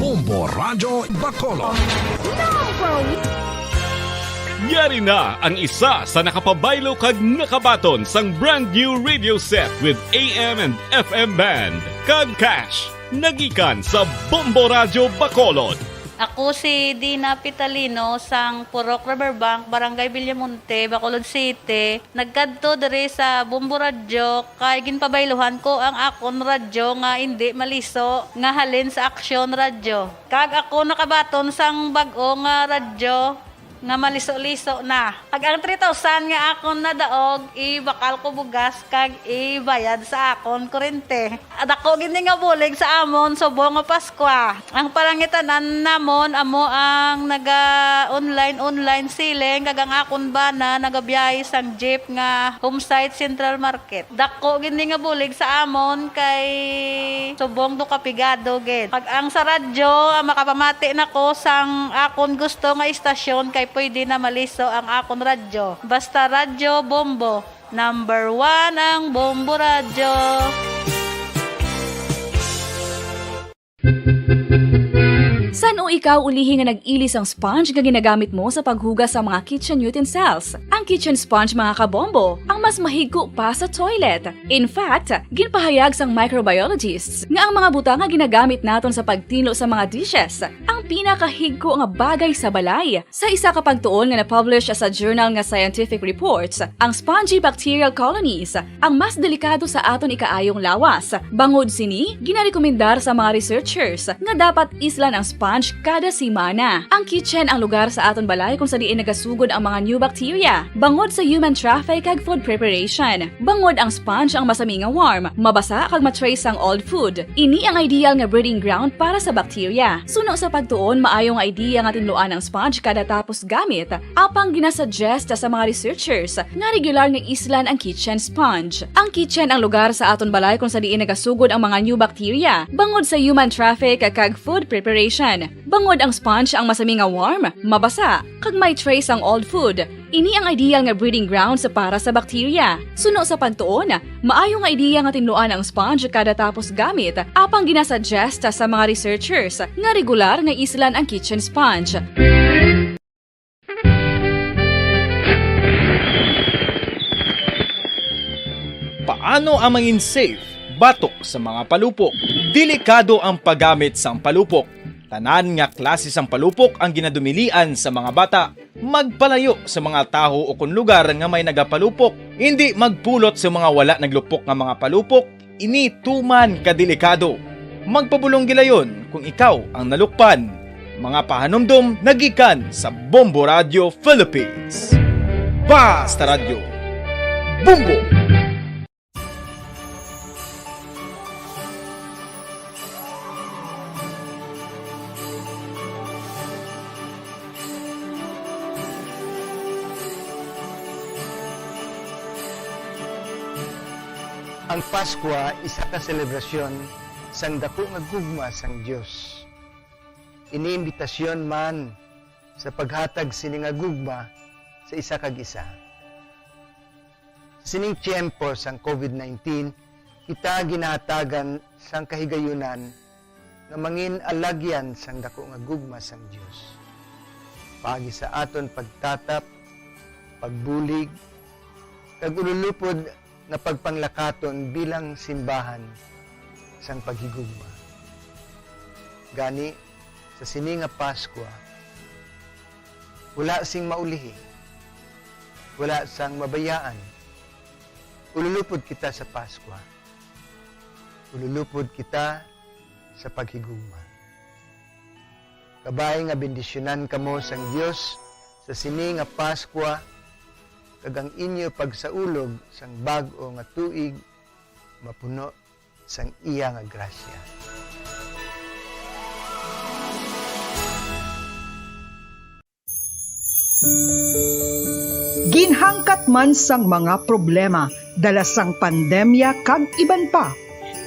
Bombo O Radyo Bacolod. Yari na ang isa sa nakapabaylo kag nakabaton sang brand new radio set with A M and F M band kag cash. Nagikan sa Bombo Radyo Bacolod. Ako si Dina Pitalino sang Purok Riverbank, Barangay Villamonte, Bacolod City. Nagkadto diri sa Bombo Radyo kay ginpabayluhan ko ang akon radyo nga indi maliso nga halin sa Aksyon Radyo. Kag ako nakabaton sang bag-o nga radyo nga maliso-liso na. Kag ang three thousand nga akon nadaog, ibakal ko bugas kag ibayad sa akon kurente. Dako gid ni nga bulig sa amon subong nga Paskwa. Ang palangitan-an namon amo ang naga-online, online selling, kag ang akon bana nagabiyahe sang jeep nga Homesite Central Market. Dako gid ni nga bulig sa amon kay subong do ka pigado gid. Pag ang sa radyo, ah, makapamati na ko sang akon gusto nga istasyon kay pwede na maliso ang akon radyo. Basta Radyo Bombo. Number one ang Bombo Radyo. San-o ikaw ulihi nga nag-ili sang sponge nga ginagamit mo sa paghugas sa mga kitchen utensils? Ang kitchen sponge, mga kabombo, ang mas mahigko pa sa toilet. In fact, ginpahayag sang microbiologists nga ang mga butang nga ginagamit naton sa pagtinlo sa mga dishes ang pinakahigko nga bagay sa balay. Sa isa ka pagtuon nga na-publish sa journal nga Scientific Reports, ang spongy bacterial colonies ang mas delikado sa aton ikaayong lawas. Bangod sini, ginarekomendar sa mga researchers nga dapat islan ang sponge kada semana. Ang kitchen ang lugar sa aton balay kung sa diin nagasugod ang mga new bacteria, bangod sa human traffic kag food preparation. Bangod ang sponge ang masami nga warm, mabasa kag ma-trace sang old food. Ini ang ideal nga breeding ground para sa bacteria. Suno sa pagtuon, maayo nga idea nga tinluan ang sponge kada tapos gamit. Apang ginasuggest sa mga researchers nga regular nga islan ang kitchen sponge. Ang kitchen ang lugar sa aton balay kung sa diin nagasugod ang mga new bacteria, bangod sa human traffic kag food preparation. Bangod ang sponge ang masami nga warm, mabasa, kag may trace ang old food. Ini ang ideal nga breeding grounds para sa bacteria. Suno sa pagtuon, maayo nga ideya nga tinluan ang sponge kada tapos gamit, apang ginasuggest sa mga researchers nga regular nga islan ang kitchen sponge. Paano ang mangin safe batok sa mga palupok? Delikado ang paggamit sang palupok. Tanan nga klase sang palupok ang ginadumilian sa mga bata. Magpalayo sa mga taho o kon lugar nga may nagapalupok. Indi magpulot sa mga wala naglupok nga mga palupok. Ini tuman ka delikado. Magpabulong gilayon kung ikaw ang nalukpan. Mga pahanumdom nagikan sa Bombo Radio Philippines. Basta Radyo, Bombo! Ang Paskwa isa ka selebrasyon sang daku nga gugma sang Dios. Ini imbitasyon man sa paghatag sini nga gugma sa isa kag isa. Sa sining tiyempo sang COVID nineteen, kita ginahatagan sang kahigayunan nga mangin alagyan sang daku nga gugma sang Dios. Paagi sa aton pagtatap, pagbulig, kag ululupod nga pagpanglakaton bilang simbahan sang paghigugma. Gani, sa sini nga Paskwa, wala sing maulihi, wala sang mabayaan. Ululupod kita sa Paskwa. Ululupod kita sa paghigugma. Kabay nga bendisyonan kamo sang Dios sa sini nga Paskwa, kag ang inyo pagsaulog sang bag-o nga tuig mapuno sang iya nga grasya. Ginhangkat man sang mga problema dala sang pandemya kag iban pa,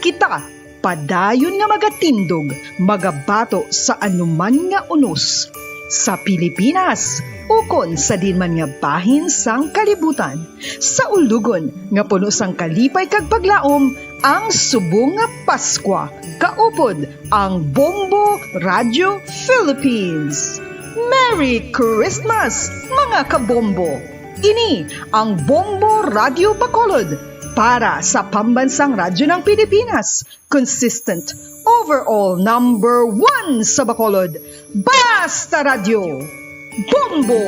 kita padayon nga magatindog, magabato sa anuman nga unos. Sa Pilipinas, ukon sa diin man nga bahin sang kalibutan, sa ulogon nga puno sang kalipay kag paglaom, ang subong nga Paskwa, kaupod ang Bombo Radio Philippines. Merry Christmas, mga kabombo! Ini ang Bombo Radio Bacolod para sa Pambansang Radyo ng Pilipinas, consistent, overall number one sa Bacolod. Basta Radyo, Bombo!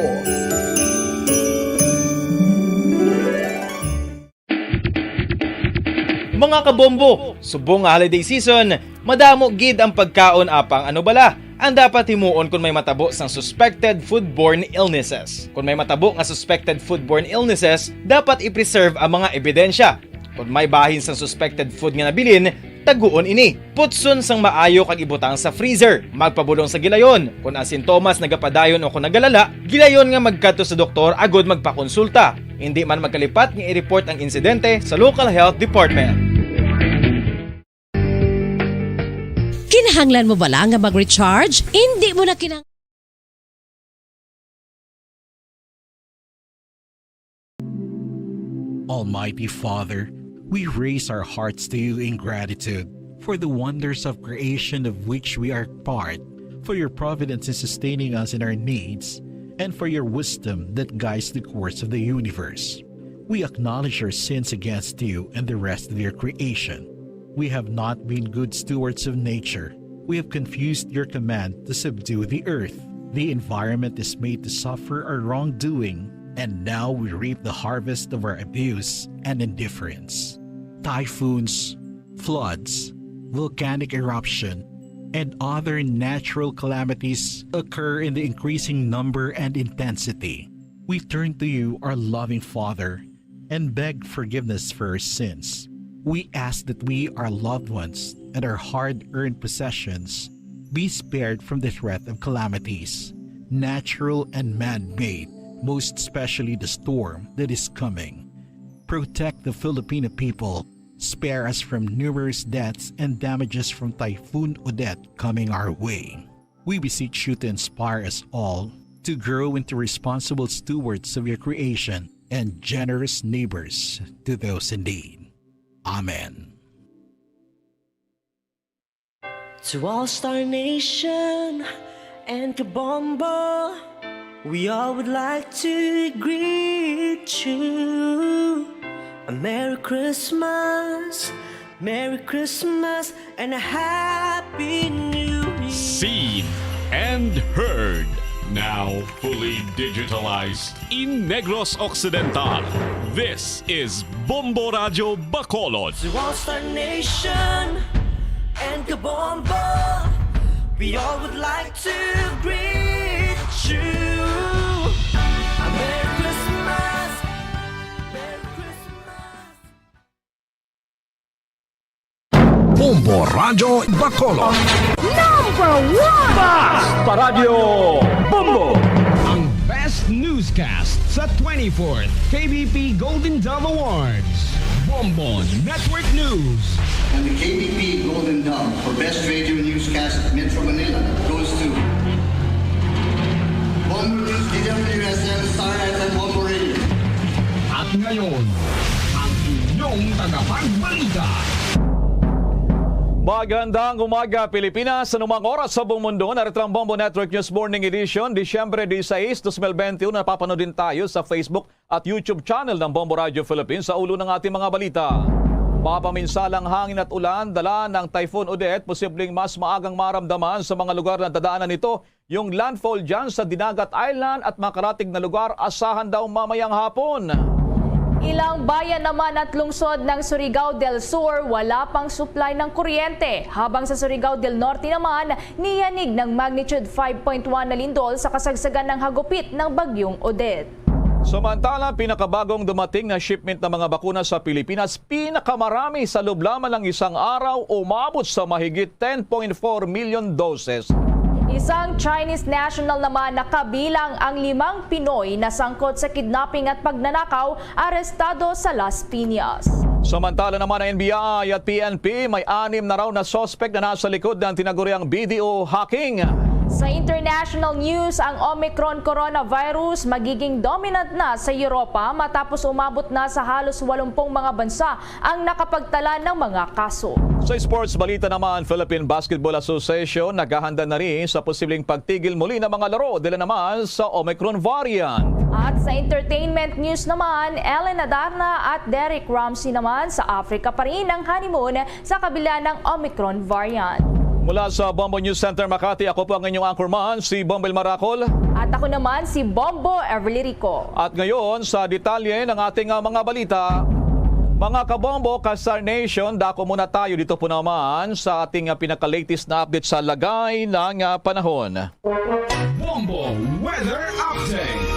Mga kabombo, subong nga holiday season, madamo gid ang pagkaon, apang ano bala ang dapat himuon kon may matabo sang suspected foodborne illnesses? Kon may matabo nga suspected foodborne illnesses, dapat i-preserve ang mga ebidensya. Kon may bahin sang suspected food nga nabilin, taguon ini. Putson sang maayo kag ibutang sa freezer. Magpabulong sa gilayon. Kon ang sintomas nagapadayon o kon nagalala, gilayon nga magkadto sa doktor agod magpakonsulta. Indi man magkalipat nga i-report ang insidente sa local health department. Kinahanglan mo bala nga mag-recharge? Hindi mo na kinang- Almighty Father, we raise our hearts to you in gratitude for the wonders of creation of which we are part, for your providence in sustaining us in our needs, and for your wisdom that guides the course of the universe. We acknowledge our sins against you and the rest of your creation. We have not been good stewards of nature. We have confused your command to subdue the earth. The environment is made to suffer our wrongdoing, and now we reap the harvest of our abuse and indifference. Typhoons, floods, volcanic eruption, and other natural calamities occur in the increasing number and intensity. We turn to you, our loving Father, and beg forgiveness for our sins. We ask that we, our loved ones, and our hard-earned possessions be spared from the threat of calamities, natural and man-made, most especially the storm that is coming. Protect the Filipino people. Spare us from numerous deaths and damages from Typhoon Odette coming our way. We beseech you to inspire us all to grow into responsible stewards of your creation and generous neighbors to those in need. Amen. To All Star Nation and Kabombo, we all would like to greet you a Merry Christmas, Merry Christmas, and a Happy New Year. Seen and heard, now fully digitalized in Negros Occidental. This is Bombo Radyo Bacolod. To All Star Nation and Kabombo, we all would like to greet you a Merry Christmas, Merry Christmas. Bombo Radyo Bacolod. Number one! Basta Radyo Bombo! Ang best newscast sa twenty-fourth K B P Golden Dove Awards. Bombo Network News. And the K B P Golden Dove for Best Radio Newscast Metro Manila goes to Bombo News, D W S M, Star F M, Bombo Radio. At ngayon, ang inyong tagapagbalita. Magandang umaga, Pilipinas. Anumang oras sa buong mundo, narito ang Bombo Network News Morning Edition, Disyembre disisais, dos mil benti uno. Napapanood din tayo sa Facebook at YouTube channel ng Bombo Radio Philippines. Sa ulo ng ating mga balita: mapaminsalang hangin at ulan dala ng Typhoon Odette, posibleng mas maagang maramdaman sa mga lugar na dadaanan nito yung landfall dyan sa Dinagat Island at makaratig na lugar asahan daw mamayang hapon. Ilang bayan naman at lungsod ng Surigao del Sur wala pang supply ng kuryente, habang sa Surigao del Norte naman niyanig ng magnitude five point one na lindol sa kasagsagan ng hagupit ng Bagyong Odette. Samantala, pinakabagong dumating na shipment ng mga bakuna sa Pilipinas, pinakamarami sa loob lamang ng isang araw, umabot sa mahigit ten point four million doses. Isang Chinese national naman na kabilang ang limang Pinoy na sangkot sa kidnapping at pagnanakaw, arestado sa Las Piñas. Samantala naman, ang N B I at P N P, may anim na raw na suspect na nasa likod ng tinaguriang video hacking. Sa international news, ang Omicron coronavirus magiging dominant na sa Europa matapos umabot na sa halos walumpung mga bansa ang nakapagtala ng mga kaso. Sa sports balita naman, Philippine Basketball Association naghahanda na rin sa posibleng pagtigil muli ng mga laro dala naman sa Omicron variant. At sa entertainment news naman, Ellen Adarna at Derek Ramsey naman sa Africa pa rin ang honeymoon sa kabila ng Omicron variant. Mula sa Bombo News Center Makati, ako po ang inyong anchorman, si Bombo El Maracol. At ako naman si Bombo Everly Rico. At ngayon, sa detalye ng ating, ah, mga balita. Mga kabombo, Kastar Nation, dako muna tayo dito po naman sa ating, ah, pinaka-latest na update sa lagay ng, ah, panahon. Bombo Weather Update.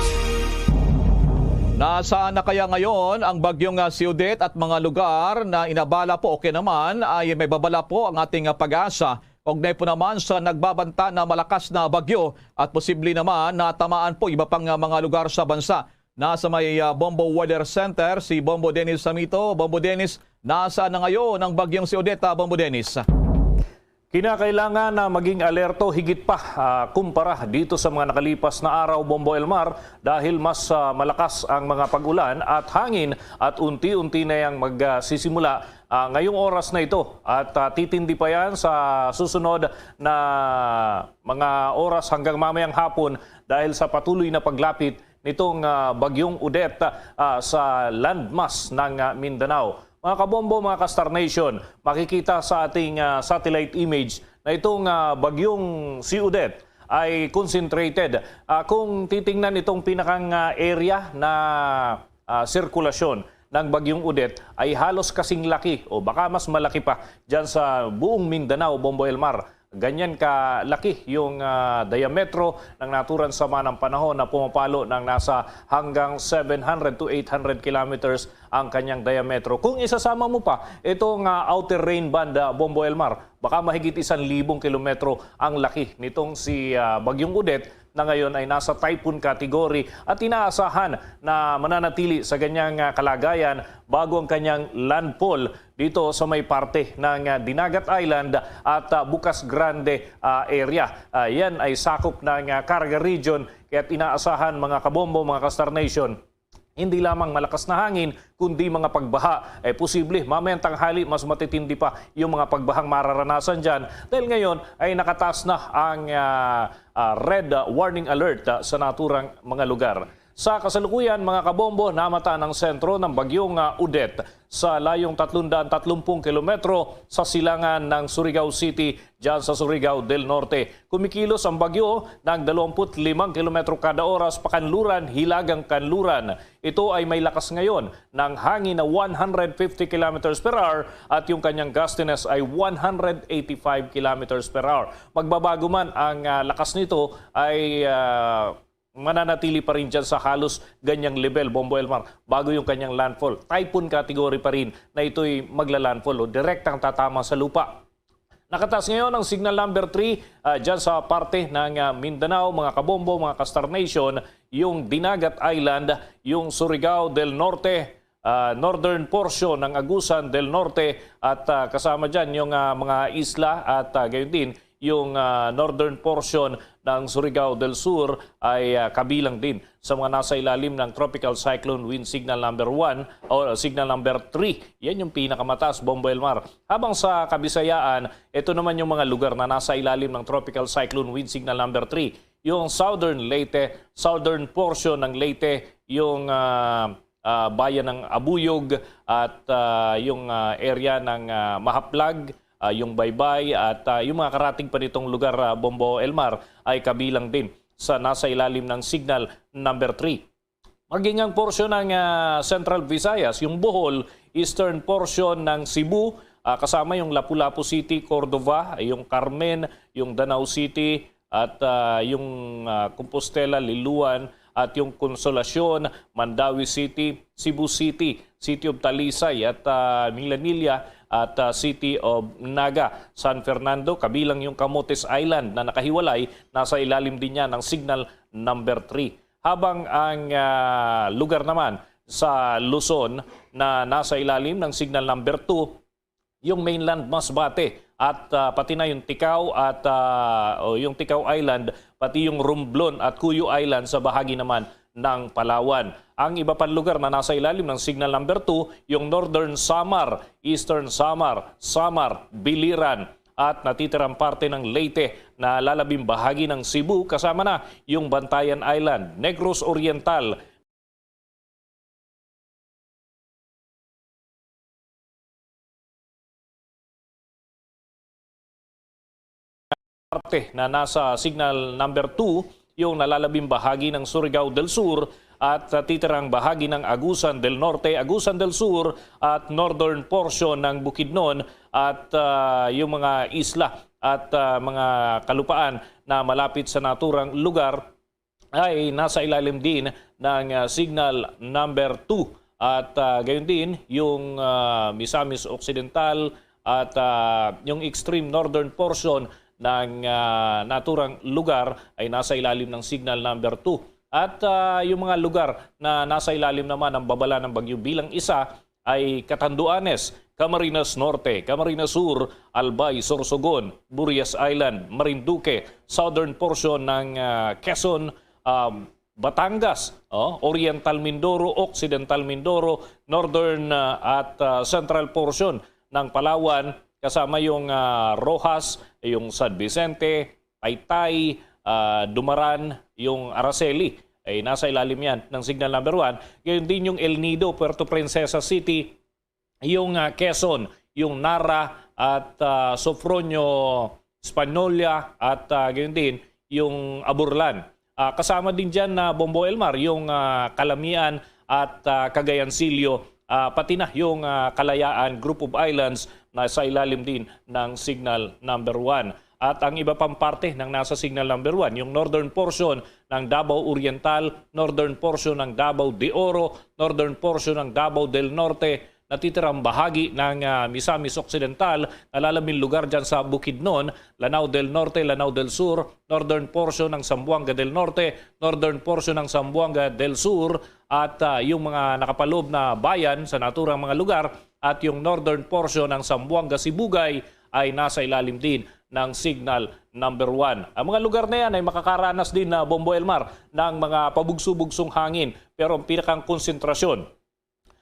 Nasaan na kaya ngayon ang bagyong, ah, si Odette at mga lugar na inabala po o kaya naman ay may babala po ang ating, ah, pag-asa? Kaugnay po naman sa nagbabanta na malakas na bagyo at posible naman na tamaan po iba pang, ah, mga lugar sa bansa. Nasa may, ah, Bombo Weather Center si Bombo Dennis Samito. Bombo Dennis, nasaan na ngayon ang bagyong si Odette, ah, Bombo Dennis? Kinakailangan na maging alerto higit pa, ah, kumpara dito sa mga nakalipas na araw, Bombo Elmar, dahil mas, ah, malakas ang mga pag-ulan at hangin at unti-unti na yang magsisimula, ah, ngayong oras na ito at, ah, titindi pa yan sa susunod na mga oras hanggang mamayang hapon dahil sa patuloy na paglapit nitong, ah, Bagyong Odette, ah, sa landmass ng, ah, Mindanao. Mga kabombo, mga Kastar Nation, makikita sa ating, ah, satellite image na itong, ah, Bagyong si Odette ay concentrated. Ah, kung titingnan itong pinakang, ah, area na, ah, sirkulasyon ng Bagyong Odette ay halos kasing laki o baka mas malaki pa dyan sa buong Mindanao, Bombo Elmar. Ganyan ka laki yung, ah, diametro ng naturang sama ng panahon na pumapalo ng nasa hanggang seven hundred to eight hundred kilometers ang kanyang diametro. Kung isasama mo pa itong, ah, outer rain band, ah, Bombo Elmar, baka mahigit isang libong kilometro ang laki nitong si, ah, Bagyong Odette na ngayon ay nasa typhoon category at inaasahan na mananatili sa ganyang, ah, kalagayan bago ang kanyang landfall dito sa may parte ng, ah, Dinagat Island at, ah, Bucas Grande, ah, area. Ah, yan ay sakop ng, ah, Caraga Region, kaya't inaasahan, mga kabombo, mga Kastar Nation, hindi lamang malakas na hangin, kundi mga pagbaha. Eh, posible, mamayang tanghali, mas matitindi pa yung mga pagbahang mararanasan dyan. Dahil ngayon ay nakataas na ang, ah, ah, red, ah, warning alert, ah, sa naturang mga lugar. Sa kasalukuyan, mga kabombo, namata ang sentro ng Bagyong, ah, Odette sa layong tatlong daan tatlumpung kilometro sa silangan ng Surigao City, dyan sa Surigao del Norte. Kumikilos ang bagyo ng dalawampu't limang kilometro kada oras pakanluran, hilagang kanluran. Ito ay may lakas ngayon ng hangin na one hundred fifty kilometers per hour at yung kanyang gustiness ay one hundred eighty-five kilometers per hour. Magbabago man ang, ah, lakas nito ay, ah, mananatili pa rin dyan sa halos ganyang level, Bombo Elmar, bago yung kanyang landfall. Typhoon category pa rin na ito'y magla-landfall o direktang tatama sa lupa. Nakataas ngayon ang signal number three, ah, dyan sa parte ng, ah, Mindanao, mga kabombo, mga Kastar Nation, yung Dinagat Island, yung Surigao del Norte, ah, northern portion ng Agusan del Norte, at, ah, kasama dyan yung, ah, mga isla at, ah, gayon din yung, ah, northern portion ng Surigao del Sur ay, ah, kabilang din sa mga nasa ilalim ng Tropical Cyclone Wind Signal number one o Signal number three. Yan yung pinakamataas, Bombo Elmar. Habang sa Kabisayaan, ito naman yung mga lugar na nasa ilalim ng Tropical Cyclone Wind Signal number three. Yung Southern Leyte, southern portion ng Leyte, yung, ah, ah, bayan ng Abuyog at, ah, yung, ah, area ng, ah, Mahaplag, ah, yung Baybay at, ah, yung mga karatig pa nitong lugar, ah, Bombo Elmar, ay kabilang din sa nasa ilalim ng signal number three. Maging ang porsyon ng, ah, Central Visayas, yung Bohol, eastern portion ng Cebu, ah, kasama yung Lapu-Lapu City, Cordova, yung Carmen, yung Danao City, at, ah, yung, ah, Compostela, Liloan, at yung Consolacion, Mandaue City, Cebu City, City of Talisay, at, ah, Milanilla, at, ah, City of Naga. San Fernando, kabilang yung Camotes Island na nakahiwalay, nasa ilalim din niya ng signal number three. Habang ang, ah, lugar naman sa Luzon na nasa ilalim ng signal number two, yung mainland Masbate, at, ah, pati na yung Ticao at, ah, o yung Ticao Island, pati yung Romblon at Cuyo Island sa bahagi naman ng Palawan. Ang iba pang lugar na nasa ilalim ng Signal Number Two, yung Northern Samar, Eastern Samar, Samar, Biliran, at natitirang parte ng Leyte na lalabing bahagi ng Cebu, kasama na yung Bantayan Island, Negros Oriental, parte na nasa Signal Number Two, yung nalalabing bahagi ng Surigao del Sur at, ah, titirang bahagi ng Agusan del Norte, Agusan del Sur at northern portion ng Bukidnon at, ah, yung mga isla at, ah, mga kalupaan na malapit sa naturang lugar ay nasa ilalim din ng, ah, Signal Number Two. At, ah, gayon din, yung, ah, Misamis Occidental at, ah, yung extreme northern portion ng, ah, naturang lugar ay nasa ilalim ng Signal Number Two. At, ah, yung mga lugar na nasa ilalim naman ng babala ng bagyo bilang isa ay Catanduanes, Camarines Norte, Camarines Sur, Albay, Sorsogon, Burias Island, Marinduque, southern portion ng, ah, Quezon, um, Batangas, oh, Oriental Mindoro, Occidental Mindoro, northern, ah, at, ah, central portion ng Palawan, kasama yung, ah, Roxas, yung San Vicente, Taytay, ah, Dumaran, yung Araceli, ay nasa ilalim yan ng Signal Number One. Gayon din yung El Nido, Puerto Princesa City, yung, ah, Quezon, yung Nara at, ah, Sofronio, Espanola at, ah, gayon din yung Aburlan. Ah, kasama din diyan na Bombo Elmar, yung, ah, Calamian at, ah, Cagayancillo, ah, pati na yung, ah, Kalayaan, group of islands na sa ilalim din ng Signal Number One. At ang iba pang parte ng nasa Signal Number One, yung northern portion ng Davao Oriental, northern portion ng Davao de Oro, northern portion ng Davao del Norte, natitirang bahagi ng, ah, Misamis Occidental, nalalabing lugar dyan sa Bukidnon, Lanao del Norte, Lanao del Sur, northern portion ng Zamboanga del Norte, northern portion ng Zamboanga del Sur, at, ah, yung mga nakapaloob na bayan sa naturang mga lugar at yung northern portion ng Zamboanga Sibugay ay nasa ilalim din ng Signal Number One. Ang mga lugar na yan ay makakaranas din na, Bombo Elmar, ng mga pabugso-bugsong hangin, pero ang pinakang konsentrasyon,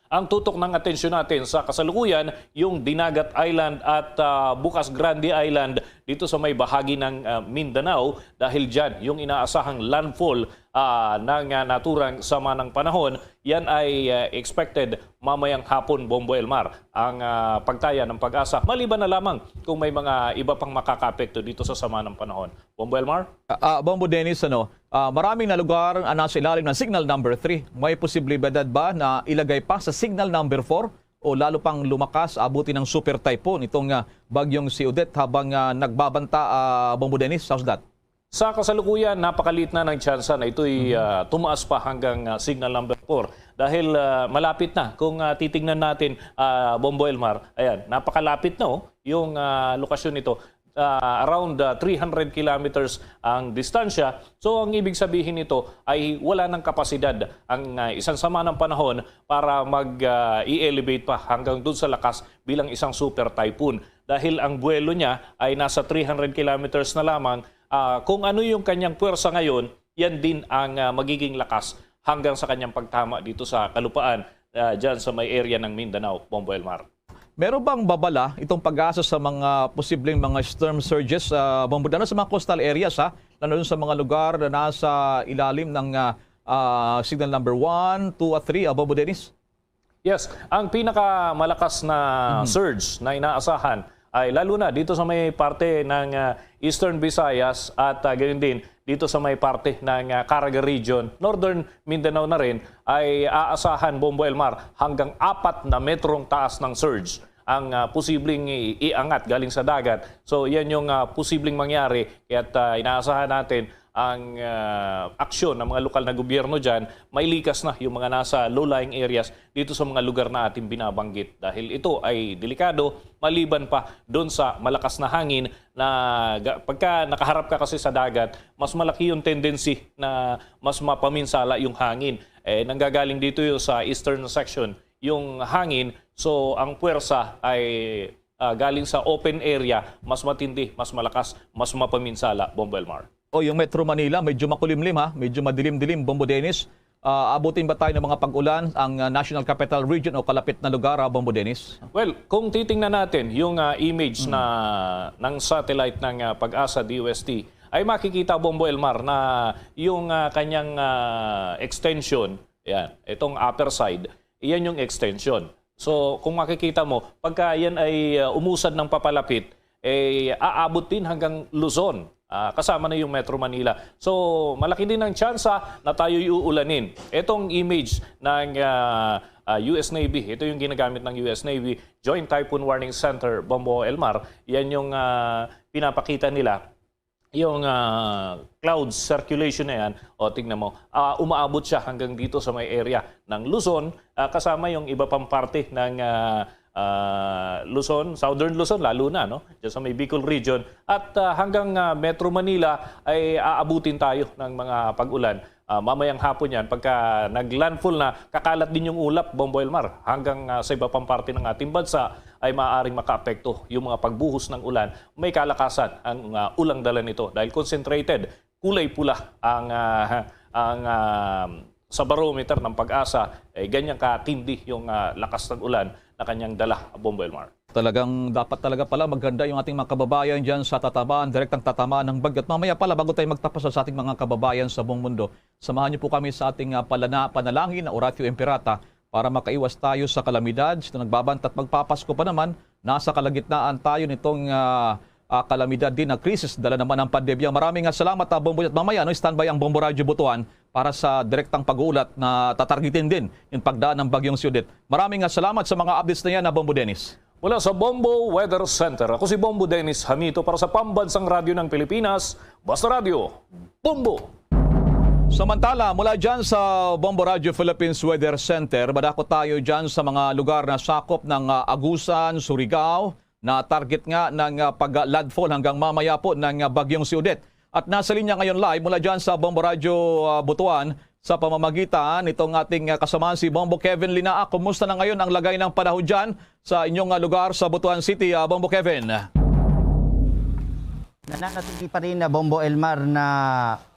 ang tutok ng atensyon natin sa kasalukuyan, yung Dinagat Island at, ah, Bucas Grande Island dito sa may bahagi ng, ah, Mindanao, dahil dyan yung inaasahang landfall, ah, ng, ah, naturang sama ng panahon. Yan ay, ah, expected mamayang hapon, Bombo Elmar, ang, ah, pagtaya ng PAGASA, maliban na lamang kung may mga iba pang makakaapekto dito sa sama ng panahon. Bombo Elmar? Ah, ah, Bombo Dennis, ano, ah, maraming na lugar ang nasa ilalim ng Signal Number Three. May posibilidad ba na ilagay pa sa Signal Number Four o lalo pang lumakas, abuti ng super typhoon itong, ah, bagyong si Odette habang, ah, nagbabanta, ah, Bombo Dennis? How's that? Sa kasalukuyan, napakaliit na ng tsansa na ito'y, Mhm. ah, tumaas pa hanggang, ah, Signal Number Four. Dahil, ah, malapit na. Kung, ah, titingnan natin, ah, Bombo Elmar, ayan, napakalapit na, oh, yung, ah, lokasyon nito. Ah, around, ah, three hundred kilometers ang distansya. So, ang ibig sabihin nito ay wala ng kapasidad ang, ah, isang sama ng panahon para mag, ah, i-elevate pa hanggang dun sa lakas bilang isang super typhoon. Dahil ang buwelo niya ay nasa three hundred kilometers na lamang, ah, kung ano yung kanyang puwersa ngayon, yan din ang, ah, magiging lakas hanggang sa kanyang pagtama dito sa kalupaan, ah, dyan sa may area ng Mindanao, Bombo Elmar. Meron bang babala itong PAGASA sa mga posibleng mga storm surges, ah, Bombo, lalo sa mga coastal areas, ha? Lalo sa mga lugar na nasa ilalim ng, ah, ah, signal number one, two at three, ah, Bombo Dennis? Yes, ang pinakamalakas na Mhm. surge na inaasahan ay lalo na dito sa may parte ng, ah, Eastern Visayas at, ah, gayon din dito sa may parte ng, ah, Caraga Region, Northern Mindanao na rin, ay aasahan, Bombo Elmar, hanggang apat na metrong taas ng surge ang, ah, posibleng i-, iangat galing sa dagat. So, yan yung, ah, posibleng mangyari. Kaya't, ah, inaasahan natin ang, ah, aksyon ng mga lokal na gobyerno dyan, mailikas na yung mga nasa low-lying areas dito sa mga lugar na ating binabanggit. Dahil ito ay delikado, maliban pa doon sa malakas na hangin na ga-, pagka nakaharap ka kasi sa dagat, mas malaki yung tendency na mas mapaminsala yung hangin. Eh, nanggagaling dito yung sa eastern section, yung hangin. So, ang puwersa ay ah, galing sa open area, mas matindi, mas malakas, mas mapaminsala, Bombo Elmar. O, yung Metro Manila, medyo makulimlim, ha? Medyo madilim-dilim, Bombo Dennis. Ah, abutin ba tayo ng mga pag-ulan ang, ah, National Capital Region o kalapit na lugar, ah, Bombo Dennis? Well, kung titingnan natin yung, ah, image Mm. na ng satellite ng, ah, PAGASA D O S T, ay makikita, Bombo Elmar, na yung, ah, kanyang, ah, extension, yan, itong upper side, iyan yung extension. So, kung makikita mo, pagka yan ay, ah, umusad ng papalapit, eh, aabot din hanggang Luzon. Ah, kasama na yung Metro Manila. So, malaki din ang tsansa na tayo'y uulanin. Itong image ng, ah, ah, U S Navy, ito yung ginagamit ng U S Navy, Joint Typhoon Warning Center, Bombo Elmar, yan yung, ah, pinapakita nila, yung, ah, cloud circulation na yan. O, tingnan mo, ah, umaabot siya hanggang dito sa may area ng Luzon, ah, kasama yung iba pang parte ng, ah, ah, Luzon, Southern Luzon lalo na, no? Diyan sa may Bicol region. At, ah, hanggang, ah, Metro Manila ay aabutin tayo ng mga pag-ulan. Ah, mamayang hapon yan, pagka nag-landfall na, kakalat din yung ulap, Bombo Elmar, hanggang, ah, sa iba pang parte ng ating bansa ay maaaring makaapekto yung mga pagbuhos ng ulan. May kalakasan ang, ah, ulang dala nito dahil concentrated, kulay pula ang, ah, ang, ah, sa barometer ng PAGASA, eh, ganyan katindi yung, ah, lakas ng ulan na kanyang dala, Bombo Elmar. Talagang dapat talaga pala maghanda yung ating mga kababayan dyan sa tatamaan, direktang tatamaan ng bagyo. At mamaya pala, bago tayo magtapos sa ating mga kababayan sa buong mundo, samahan niyo po kami sa ating, ah, palana-, panalangin na Oratio Imperata para makaiwas tayo sa kalamidad. Sa nagbabanta at magpapasko pa naman, nasa kalagitnaan tayo nitong, ah, ah, kalamidad din na krisis, dala naman ng pandemya. Maraming, ah, salamat, ah, Bombo. At mamaya, no, standby ang Bombo Radyo Butuan para sa direktang pag-uulat na tatargetin din yung pagdaan ng Bagyong Odette. Maraming, ah, salamat sa mga updates na yan, ah, Bombo Dennis. Mula sa Bombo Weather Center, ako si Bombo Dennis Hamito para sa Pambansang Radyo ng Pilipinas, Basta Radyo, Bombo! Samantala, mula dyan sa Bombo Radyo Philippines Weather Center, madako tayo dyan sa mga lugar na sakop ng, ah, Agusan, Surigao, na target nga ng, ah, pag-landfall hanggang mamaya po ng, ah, Bagyong Odette. At nasa linya ngayon live mula dyan sa Bombo Radyo, ah, Butuan, sa pamamagitan nitong ating, ah, kasamahan si Bombo Kevin Linaa. Kumusta na ngayon ang lagay ng panahon dyan sa inyong, ah, lugar sa Butuan City, ah, Bombo Kevin? Nananatili pa rin na, Bombo Elmar, na,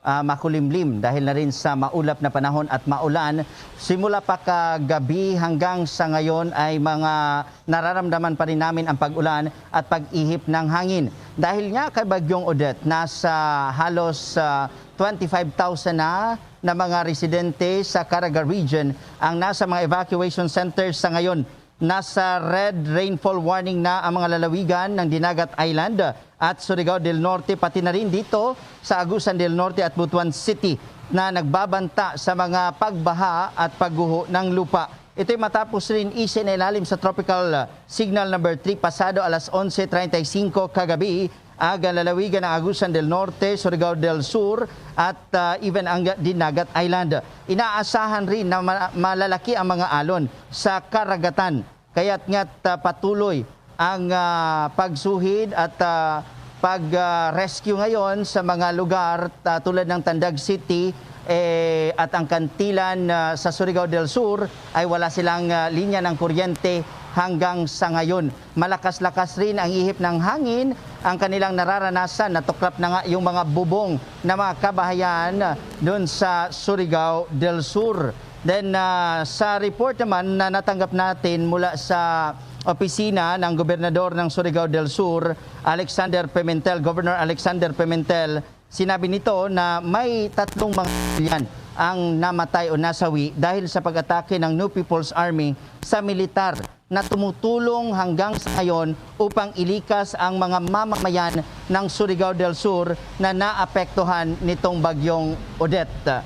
ah, makulimlim dahil na rin sa maulap na panahon at maulan. Simula pa kagabi hanggang sa ngayon ay mga nararamdaman pa rin namin ang pag-ulan at pag-ihip ng hangin. Dahil nga kay Bagyong Odette, nasa halos, ah, twenty-five thousand na, na mga residente sa Caraga Region ang nasa mga evacuation centers sa ngayon. Nasa red rainfall warning na ang mga lalawigan ng Dinagat Island at Surigao del Norte, pati na rin dito sa Agusan del Norte at Butuan City na nagbabanta sa mga pagbaha at pagguho ng lupa. Ito'y matapos rin isinailalim sa Tropical Signal Number Three pasado alas onse treinta y cinco kagabi ang lalawigan ng Agusan del Norte, Surigao del Sur, at, ah, even ang Dinagat Island. Inaasahan rin na ma-, malalaki ang mga alon sa karagatan, kaya't nga't, ah, patuloy ang, ah, pagsuhid at, ah, pag, ah, rescue ngayon sa mga lugar, ah, tulad ng Tandag City, eh, at ang Kantilan, ah, sa Surigao del Sur ay wala silang, ah, linya ng kuryente hanggang sa ngayon. Malakas-lakas rin ang ihip ng hangin, ang kanilang nararanasan. Natuklap na nga yung mga bubong na mga kabahayan dun sa Surigao del Sur. Then, ah, sa report naman na natanggap natin mula sa opisina ng Gobernador ng Surigao del Sur, Alexander Pimentel, Governor Alexander Pimentel, sinabi nito na may tatlong mga pamilya ang namatay o nasawi dahil sa pag-atake ng New People's Army sa militar na tumutulong hanggang sa ngayon upang ilikas ang mga mamamayan ng Surigao del Sur na naapektuhan nitong Bagyong Odette.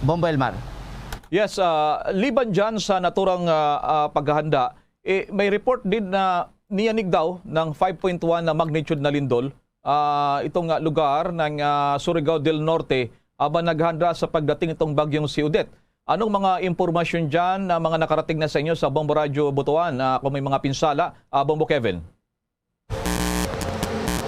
Bombo Elmar. Yes, ah, liban dyan sa naturang, ah, ah, paghahanda, eh, may report din na niyanig daw ng five point one na magnitude na lindol, ah, itong, ah, lugar ng, ah, Surigao del Norte, habang naghanda sa pagdating itong Bagyong Odette. Anong mga impormasyon dyan na mga nakarating na sa inyo sa Bombo Radyo Butuan, ah, kung may mga pinsala, ah, Bombo Kevin?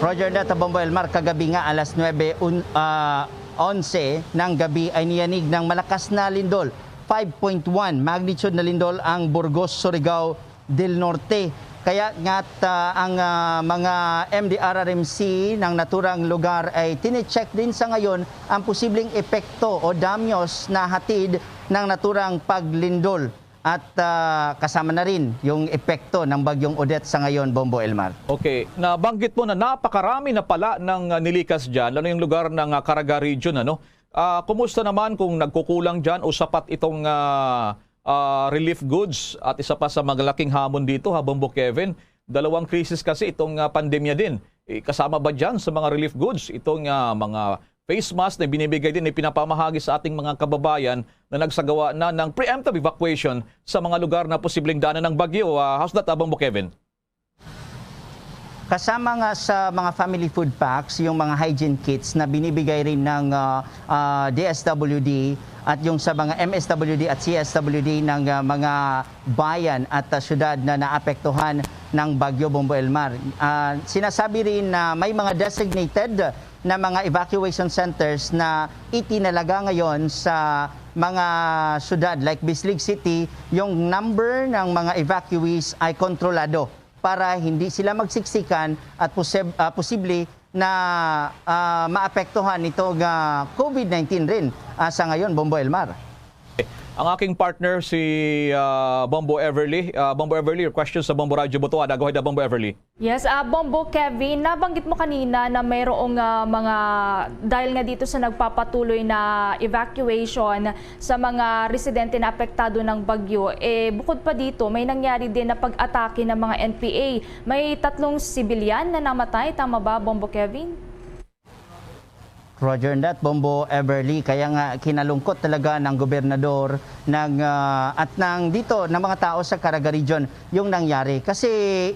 Roger that, Bombo Elmar, kagabi nga alas nuebe un-, ah, onse ng gabi ay niyanig ng malakas na lindol, five point one magnitude na lindol ang Burgos, Surigao del Norte. Kaya nga't, ah, ang, ah, mga M D R R M C ng naturang lugar ay tinicheck din sa ngayon ang posibleng epekto o damyos na hatid ng naturang paglindol at, ah, kasama na rin yung epekto ng Bagyong Odette sa ngayon, Bombo Elmar. Okay, nabanggit mo na napakarami na pala ng, ah, nilikas diyan, lalo yung lugar ng, ah, Caraga Region, ano? Ah, kumusta naman kung nagkukulang diyan o sapat itong, ah, ah, relief goods? At isa pa sa malaking hamon dito, ha, Bombo Kevin, dalawang krisis kasi itong, ah, pandemya din. Eh, kasama ba diyan sa mga relief goods itong, ah, mga face mask na binibigay din, ipinapamahagi sa ating mga kababayan na nagsagawa na ng preemptive evacuation sa mga lugar na posibleng daanan ng bagyo? Ah, how's that, ah, Bombo Kevin? Kasama nga sa mga family food packs, yung mga hygiene kits na binibigay rin ng, ah, ah, D S W D at yung sa mga M S W D at C S W D ng, ah, mga bayan at, ah, syudad na naapektuhan ng Bagyo Bombo Elmar. Ah, sinasabi rin na may mga designated na mga evacuation centers na itinalaga ngayon sa mga syudad like Bislig City, yung number ng mga evacuees ay kontrolado para hindi sila magsiksikan at posib-, ah, posible na, ah, maapektuhan nito nga COVID nineteen rin, ah, sa ngayon, Bombo Elmar. Ang aking partner si, ah, Bombo Everly. Ah, Bombo Everly, your questions sa Bombo Radyo Butuan. Go ahead, ah, Bombo Everly. Yes, ah, Bombo Kevin, nabanggit mo kanina na mayroong, ah, mga, dahil nga dito sa nagpapatuloy na evacuation sa mga residente na apektado ng bagyo, eh, bukod pa dito, may nangyari din na pag-atake ng mga N P A. May tatlong sibilyan na namatay, tama ba, Bombo Kevin? Roger that, Bombo Everly. Kaya nga kinalungkot talaga ng gobernador ng, ah, at ng dito ng mga tao sa Caraga Region yung nangyari. Kasi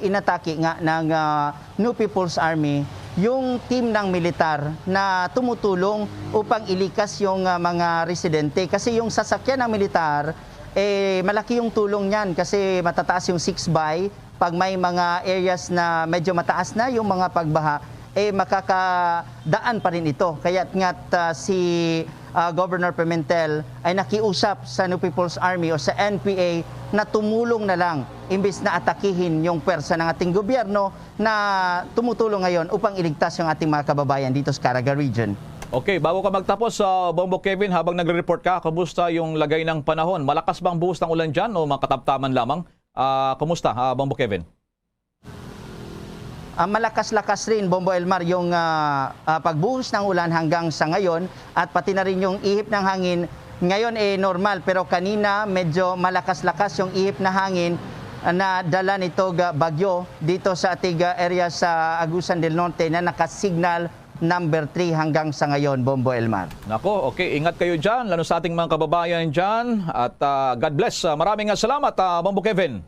inatake nga ng, ah, New People's Army yung team ng militar na tumutulong upang ilikas yung, ah, mga residente. Kasi yung sasakyan ng militar, eh, malaki yung tulong niyan kasi matataas yung six by. Pag may mga areas na medyo mataas na yung mga pagbaha, eh, makakadaan pa rin ito. Kaya nga't, ah, si, ah, Governor Pimentel ay nakiusap sa New People's Army o sa N P A na tumulong na lang imbis na atakihin yung pwersa ng ating gobyerno na tumutulong ngayon upang iligtas yung ating mga kababayan dito sa Caraga Region. Okay, bago ka magtapos, ah, Bombo Kevin, habang nagre-report ka, kumusta yung lagay ng panahon? Malakas bang buhos ng ulan dyan o makatamtaman lamang? Ah, kumusta, ah, Bombo Kevin? Ah, malakas-lakas rin, Bombo Elmar, yung, ah, ah, pagbuhos ng ulan hanggang sa ngayon at pati na rin yung ihip ng hangin. Ngayon, eh, normal, pero kanina medyo malakas-lakas yung ihip na hangin, ah, na dala nito ga-, bagyo dito sa ating, ah, area sa Agusan del Norte na naka-signal number three hanggang sa ngayon, Bombo Elmar. Nako, okay, ingat kayo dyan, lalo sa ating mga kababayan dyan, at, ah, God bless. Ah, maraming, ah, salamat, ah, Bombo Kevin.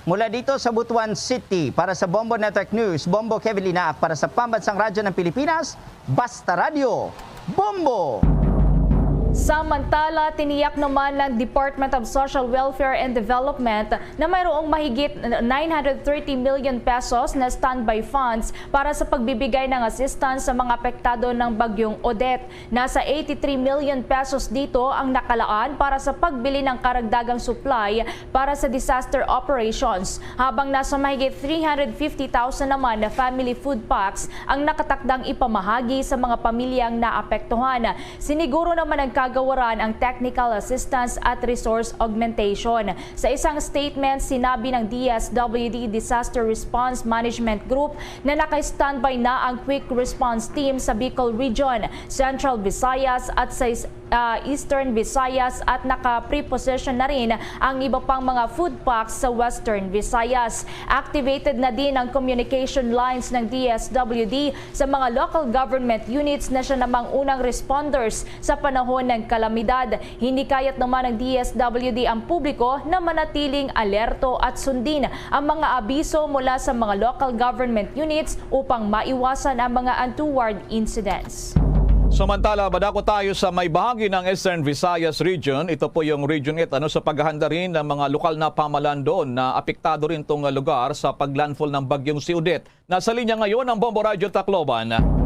Mula dito sa Butuan City, para sa Bombo Network News, Bombo Kevin Linaak para sa Pambansang Radyo ng Pilipinas, Basta Radyo, Bombo! Samantala, tiniyak naman ng Department of Social Welfare and Development na mayroong mahigit nine hundred thirty million pesos na standby funds para sa pagbibigay ng assistance sa mga apektado ng Bagyong Odette. Nasa eighty-three million pesos dito ang nakalaan para sa pagbili ng karagdagang supply para sa disaster operations, habang nasa mahigit three hundred fifty thousand naman na family food packs ang nakatakdang ipamahagi sa mga pamilyang naapektuhan. Siniguro naman ng kagawaran ang technical assistance at resource augmentation. Sa isang statement, sinabi ng D S W D Disaster Response Management Group na naka-standby na ang Quick Response Team sa Bicol Region, Central Visayas at sa is-, ah, Eastern Visayas at naka-preposition na rin ang iba pang mga food packs sa Western Visayas. Activated na din ang communication lines ng D S W D sa mga local government units na siya namang unang responders sa panahon ng kalamidad. Hinikayat naman ng D S W D ang publiko na manatiling alerto at sundin ang mga abiso mula sa mga local government units upang maiwasan ang mga untoward incidents. Samantala, madako tayo sa may bahagi ng Eastern Visayas Region. Ito po yung Region eight, ano, sa paghahanda rin ng mga lokal na pamahalaan doon na apektado rin tong lugar sa paglandfall ng bagyong si Odette. Nasa linya ngayon ang Bombo Radyo Tacloban.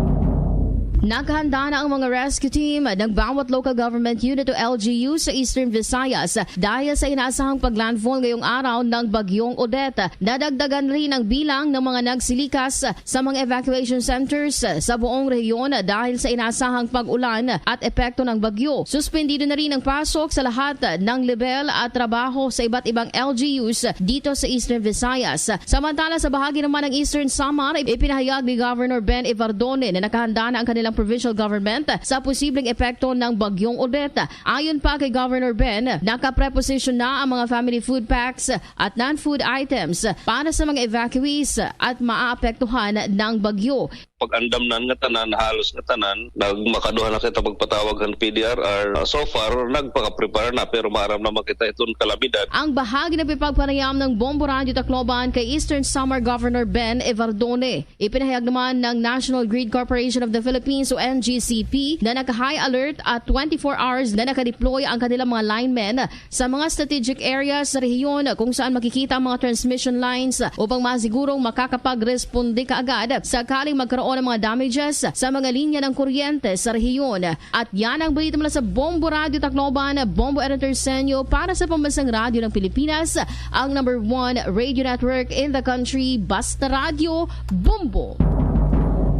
Nakahanda na ang mga rescue team ng bawat local government unit o L G U sa Eastern Visayas dahil sa inaasahang paglandfall ngayong araw ng Bagyong Odette. Nadagdagan rin ang bilang ng mga nagsilikas sa mga evacuation centers sa buong rehiyon dahil sa inaasahang pag-ulan at epekto ng bagyo. Suspendido na rin ang pasok sa lahat ng level at trabaho sa iba't ibang L G Us dito sa Eastern Visayas. Samantala, sa bahagi naman ng Eastern Samar, ipinahayag ni Governor Ben Evardone na nakahanda na ang kanilang provincial government sa posibleng epekto ng Bagyong Odette. Ayon pa kay Governor Ben, nakapreposisyon na ang mga family food packs at non-food items para sa mga evacuees at maapektuhan ng bagyo. Pag-andam nan nga tanan, halos nga tanan, nagmakaduha na kita pagpatawag han P D R R. Uh, so far, nagpakaprepare na, pero maaram naman kita iton kalamidad. Ang bahagi na pipagpanayam ng Bombo Radyo Tacloban kay Eastern Samar Governor Ben Evardone. Ipinahayag naman ng National Grid Corporation of the Philippines o N G C P na naka-high alert at twenty-four hours na naka-deploy ang kanilang mga linemen sa mga strategic areas sa rehiyon kung saan makikita ang mga transmission lines upang masigurong makakapagresponde kaagad sakaling magkaroon ng mga damages sa mga linya ng kuryente sa rehiyon. At yan ang balita mula sa Bombo Radyo Tacloban, Bombo Aaron Terceño para sa Pambansang Radyo ng Pilipinas, ang number one radio network in the country, Basta Radyo, Bombo.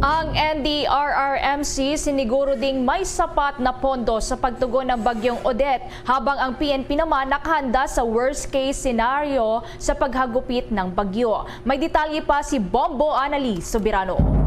Ang N D R R M C siniguro ding may sapat na pondo sa pagtugon ng Bagyong Odette, habang ang P N P naman nakahanda sa worst case scenario sa paghagupit ng bagyo. May detalye pa si Bombo Anali Soberano.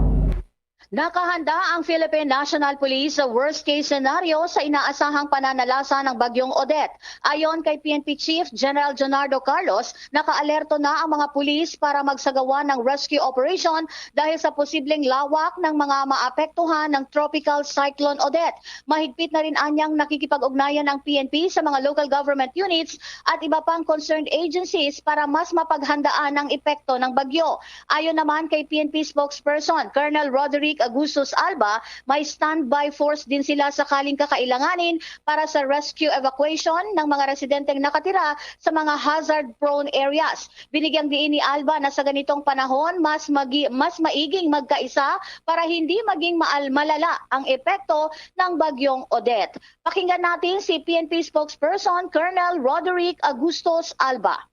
Nakahanda ang Philippine National Police sa worst case scenario sa inaasahang pananalasa ng Bagyong Odette. Ayon kay P N P Chief General Jonardo Carlos, nakaalerto na ang mga pulis para magsagawa ng rescue operation dahil sa posibleng lawak ng mga maapektuhan ng Tropical Cyclone Odette. Mahigpit na rin anyang nakikipag-ugnayan ang P N P sa mga local government units at iba pang concerned agencies para mas mapaghandaan ang epekto ng bagyo. Ayon naman kay P N P spokesperson Colonel Roderick Agustus Alba, may standby force din sila sakaling kakailanganin para sa rescue evacuation ng mga residenteng nakatira sa mga hazard-prone areas. Binigyang diin ni Alba na sa ganitong panahon, mas magi-, mas maiging magkaisa para hindi maging maal-, malala ang epekto ng Bagyong Odette. Pakinggan natin si P N P spokesperson Colonel Roderick Agustus Alba.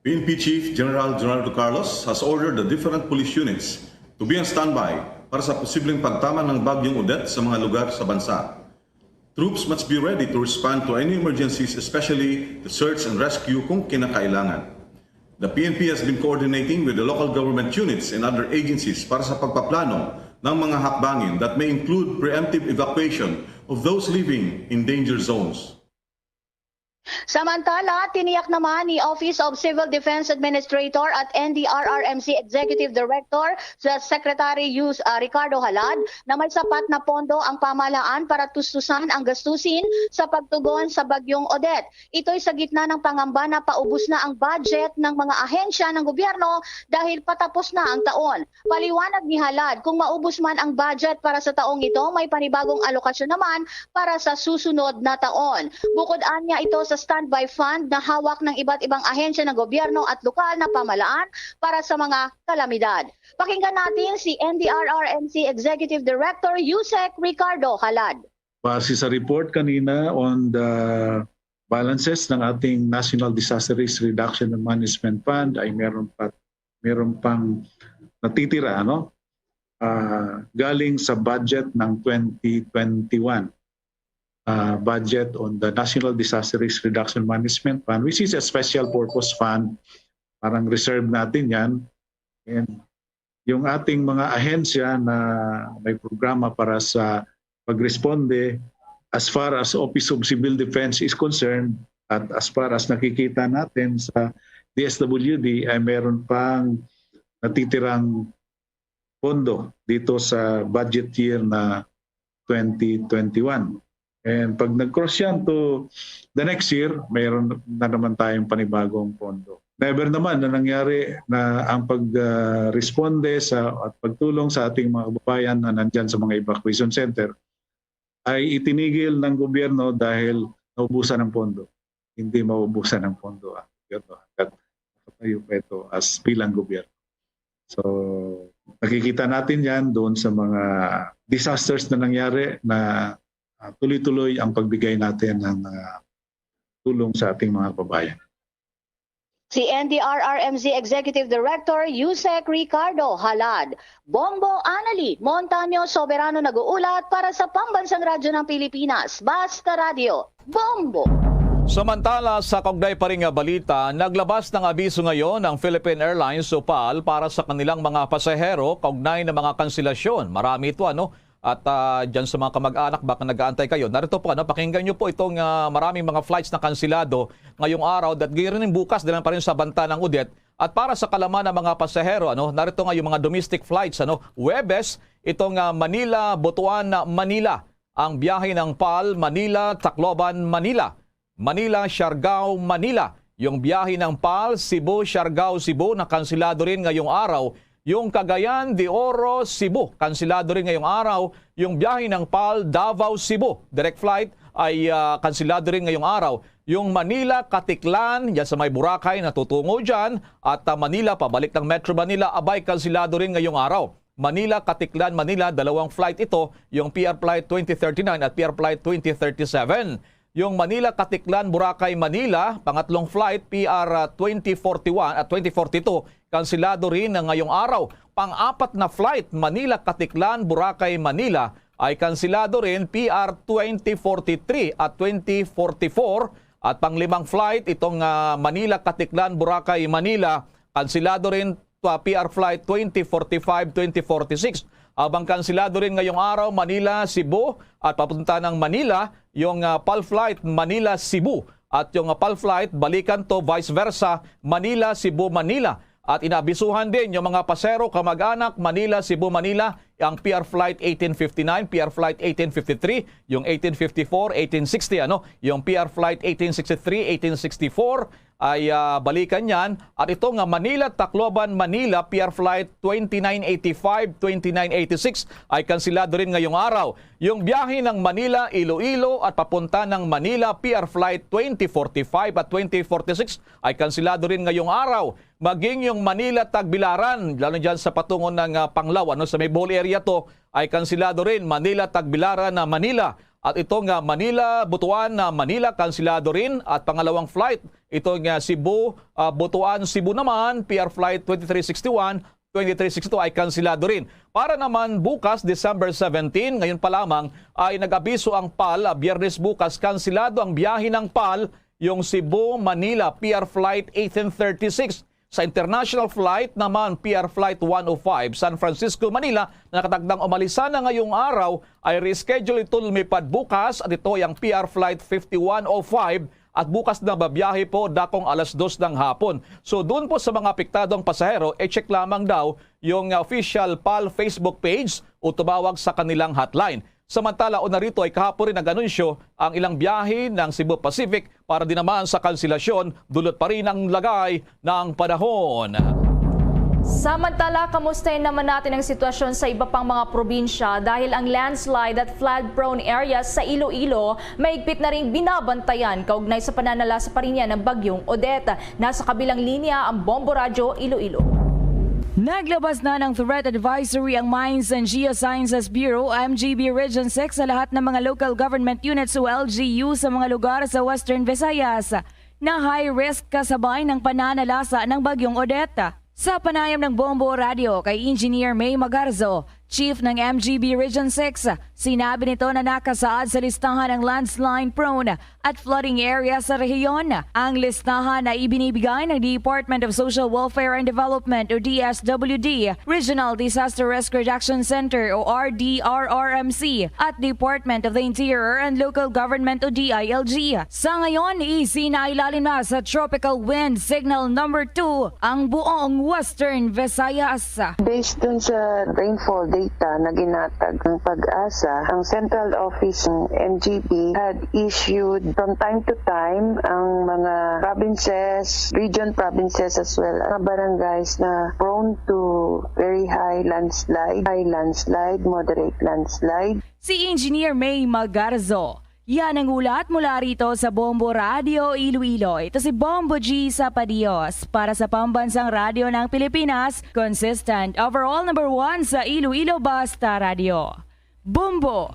P N P Chief General Jonardo Carlos has ordered the different police units to be on standby para sa posibleng pagtama ng Bagyong Odette sa mga lugar sa bansa. Troops must be ready to respond to any emergencies, especially the search and rescue kung kinakailangan. The P N P has been coordinating with the local government units and other agencies para sa pagpaplano ng mga hakbangin that may include preemptive evacuation of those living in danger zones. Samantala, tiniyak naman ni Office of Civil Defense Administrator at N D R R M C Executive Director sa Secretary Yus-, ah, Ricardo Halad na may sapat na pondo ang pamahalaan para tustusan ang gastusin sa pagtugon sa Bagyong Odette. Ito'y sa gitna ng pangamba na paubos na ang budget ng mga ahensya ng gobyerno dahil patapos na ang taon. Paliwanag ni Halad, kung maubos man ang budget para sa taong ito, may panibagong alokasyon naman para sa susunod na taon. Bukod anya ito sa standby fund na hawak ng iba't ibang ahensya ng gobyerno at lokal na pamahalaan para sa mga kalamidad. Pakinggan natin si N D R R M C Executive Director Yusek Ricardo Halad. Base sa report kanina on the balances ng ating National Disaster Risk Reduction and Management Fund, ay meron pa, meron pang natitira, ano? Ah, galing sa budget ng twenty twenty-one, ah, budget on the National Disaster Risk Reduction Management Fund, which is a special purpose fund. Parang reserve natin yan. And yung ating mga ahensya na may programa para sa pagresponde, as far as Office of Civil Defense is concerned, at as far as nakikita natin sa D S W D, ay meron pang natitirang pondo dito sa budget year na twenty twenty-one. And pag nag-cross yan to the next year, mayroon na naman tayong panibagong pondo. Never naman na nangyari na ang pag-responde sa, at pagtulong sa ating mga kababayan na nandyan sa mga evacuation center ay itinigil ng gobyerno dahil naubusan ng pondo. Hindi maubusan ng pondo ang gobyerno hanggat nakatayo pa ito as bilang gobyerno. So, nakikita natin yan doon sa mga disasters na nangyari na, ah, tuloy-tuloy ang pagbigay natin ng, ah, tulong sa ating mga kababayan. Si N D R R M Z Executive Director Yusek Ricardo Halad. Bombo Anali Montaño Soberano nag-uulat para sa Pambansang Radyo ng Pilipinas, Basta Radyo, Bombo! Samantala, sa kaugnay pa rin nga balita, naglabas ng abiso ngayon ang Philippine Airlines o PAL para sa kanilang mga pasahero kaugnay ng mga kanselasyon. Marami ito, ano? At ah, dyan sa mga kamag-anak, baka nag-aantay kayo. Narito po, ano, pakinggan nyo po itong ah, maraming mga flights na kansilado ngayong araw at gayun rin bukas dahil pa rin sa banta ng Odette. At para sa kalaman ng mga pasahero, ano, narito nga yung mga domestic flights, ano, Huwebes, itong ah, Manila, Butuan, Manila. Ang biyahe ng PAL, Manila, Tacloban, Manila. Manila, Siargao, Manila. Yung biyahe ng PAL, Cebu, Siargao, Cebu, nakansilado rin ngayong araw. Yung Cagayan de Oro, Cebu, kansilado rin ngayong araw. Yung biyahe ng PAL, Davao, Cebu, direct flight, ay ah, kansilado rin ngayong araw. Yung Manila, Caticlan, yan sa may Boracay, natutungo dyan. At ah, Manila, pabalik ng Metro Manila, abay, kansilado rin ngayong araw. Manila, Caticlan, Manila, dalawang flight ito, yung P R Flight twenty thirty-nine at P R Flight twenty thirty-seven. Yung Manila, Caticlan, Boracay, Manila, pangatlong flight, P R twenty forty-one at twenty forty-two, kansilado rin na ngayong araw. Pang-apat na flight, Manila, Caticlan, Boracay, Manila, ay kansilado rin, P R twenty forty-three at twenty forty-four. At panglimang flight, itong ah, Manila, Caticlan, Boracay, Manila, kansilado rin, ah, P R Flight twenty forty-five, twenty forty-six. Abang kansilado rin ngayong araw, Manila, Cebu, at papunta ng Manila, yung ah, PAL Flight Manila, Cebu, at yung ah, PAL Flight balikan to, vice versa, Manila, Cebu, Manila. At inaabisuhan din yung mga pasero, kamag-anak, Manila, Cebu, Manila, ang P R Flight eighteen fifty-nine, P R Flight eighteen fifty-three, yung eighteen fifty-four, eighteen sixty, ano, yung P R Flight eighteen sixty-three, eighteen sixty-four, ay ah, balikan yan. At ito nga Manila, Tacloban, Manila, P R Flight twenty-nine eighty-five, twenty-nine eighty-six ay kansilado rin ngayong araw. Yung biyahe ng Manila, Iloilo at papunta ng Manila, P R Flight twenty forty-five at twenty forty-six ay kansilado rin ngayong araw. Maging yung Manila, Tagbilaran, lalo dyan sa patungo ng ah, Panglao, ano, sa may Bohol area to, ay kansilado rin. Manila, Tagbilaran na Manila. At ito nga Manila, Butuan na Manila, kansilado rin. At pangalawang flight, ito nga Cebu, ah, Butuan, Cebu naman, P R Flight twenty-three sixty-one, twenty-three sixty-two ay kansilado rin. Para naman bukas, December seventeen, ngayon pa lamang, ay nag-abiso ang PAL, ah, Biyernes bukas, kansilado ang biyahe ng PAL, yung Cebu, Manila, P R Flight eighteen thirty-six. Sa international flight naman, P R Flight one oh five, San Francisco, Manila, na nakatakdang umalisan na ngayong araw, ay reschedule ito lumipad bukas at ito ay ang P R Flight fifty-one oh five at bukas na babiyahe po dakong alas dos ng hapon. So doon po sa mga apektadong pasahero, i-check lamang daw yung official PAL Facebook page o tumawag sa kanilang hotline. Samantala, una rito ay kahapon rin nag-anunsyo ang ilang biyahe ng Cebu Pacific para din naman sa kanselasyon, dulot pa rin ang lagay ng panahon. Samantala, kamustahin naman natin ang sitwasyon sa iba pang mga probinsya dahil ang landslide at flood-prone areas sa Iloilo mahigpit na ring binabantayan kaugnay sa pananalasa pa rin yan ng Bagyong Odette. Nasa kabilang linya ang Bombo Radyo Iloilo. Naglabas na ng Threat Advisory ang Mines and Geosciences Bureau o M G B Region six sa lahat ng mga local government units o L G U sa mga lugar sa Western Visayas na high risk kasabay ng pananalasa ng Bagyong Odette. Sa panayam ng Bombo Radio kay Engineer May Magarzo, Chief ng M G B Region six, sinabi nito na nakasaad sa listahan ang landslide prone at flooding area sa rehiyon. Ang listahan ay ibinibigay ng Department of Social Welfare and Development o D S W D, Regional Disaster Risk Reduction Center o R D R R M C, at Department of the Interior and Local Government o D I L G. Sa ngayon, isinailalim na sa Tropical Wind Signal Number two ang buong Western Visayas. Based dun sa rainfall data na ginatag ng PAGASA, ang central office ng M G B had issued from time to time ang mga provinces, region provinces as well, mga barangays na prone to very high landslide, high landslide, moderate landslide. Si Engineer May Magarzo. Yan ang ulat mula rito sa Bombo Radio Iloilo. Ito si Bombo G Sapadios para sa Pambansang Radyo ng Pilipinas, consistent, overall number one sa Iloilo Basta Radio. Bombo.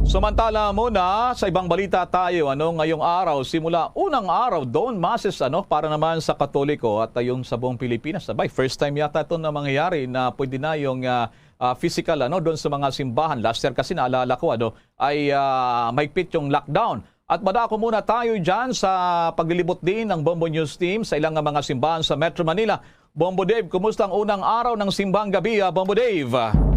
Samantala muna, sa ibang balita tayo, ano, ngayong araw, simula unang araw, dawn masses, ano, para naman sa Katoliko at yung sa buong Pilipinas. Sabay, first time yata ito na mangyayari na pwede na yung, ah, ah, physical, ano, doon sa mga simbahan. Last year kasi, naalala ko, ano, ay, ah, mahigpit yung lockdown. At madako muna tayo dyan sa paglilibot din ng Bombo News Team sa ilang mga simbahan sa Metro Manila. Bombo Dave, kumusta ang unang araw ng simbang gabi, ah, Bombo Dave?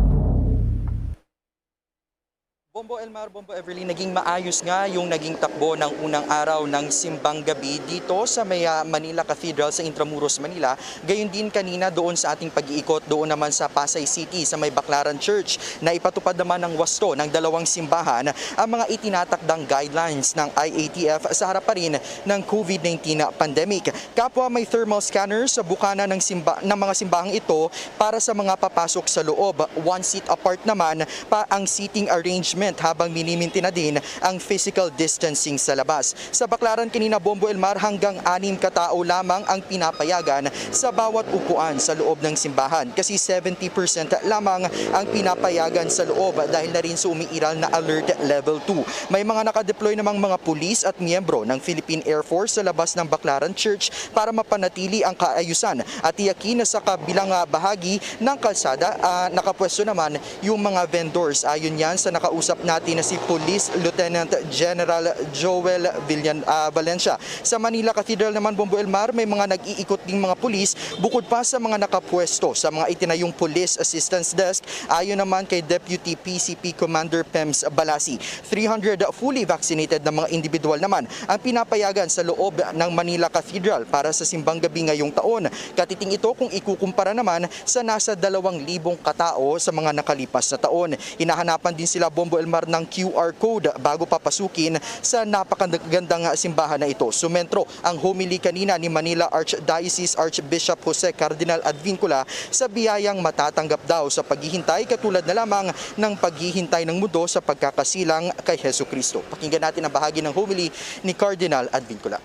Bombo Elmar, Bombo Everly, naging maayos nga yung naging takbo ng unang araw ng simbang gabi dito sa may, ah, Manila Cathedral sa Intramuros, Manila. Gayon din kanina doon sa ating pag-iikot doon naman sa Pasay City sa may Baclaran Church, na ipatupad naman ng wasto ng dalawang simbahan ang mga itinatakdang guidelines ng I A T F sa harap pa rin ng COVID nineteen pandemic. Kapwa, may thermal scanner sa bukana ng simba-, ng mga simbahang ito para sa mga papasok sa loob. One seat apart naman pa ang seating arrangement habang minimintina din ang physical distancing sa labas. Sa Baclaran kanina, Bombo Elmar, hanggang anim ka tao lamang ang pinapayagan sa bawat upuan sa loob ng simbahan, kasi seventy percent lamang ang pinapayagan sa loob dahil na rin sa umiiral na Alert Level two. May mga nakadeploy namang mga pulis at miyembro ng Philippine Air Force sa labas ng Baclaran Church para mapanatili ang kaayusan at tiyakin na sa kabilang, ah, bahagi ng kalsada, ah, nakapwesto naman yung mga vendors. Ayon yan sa nakausap natin na si Police Lieutenant General Joel Villan-, ah, Valencia. Sa Manila Cathedral naman, Bombo Elmar, may mga nag-iikot ding mga pulis bukod pa sa mga nakapwesto sa mga itinayong Police Assistance Desk. Ayon naman kay Deputy P C P Commander Pems Balasi, three hundred fully vaccinated na mga individual naman ang pinapayagan sa loob ng Manila Cathedral para sa simbang gabi ngayong taon. Katiting ito kung ikukumpara naman sa nasa dalawang libong katao sa mga nakalipas na taon. Hinahanapan din sila, Bombo Elmar, ng Q R code bago papasukin sa napakagandang simbahan na ito. Sumentro ang homily kanina ni Manila Archdiocese Archbishop Jose Cardinal Advincula sa biyayang matatanggap daw sa paghihintay, katulad na lamang ng paghihintay ng mundo sa pagkakasilang kay Jesucristo. Pakinggan natin ang bahagi ng homily ni Cardinal Advincula.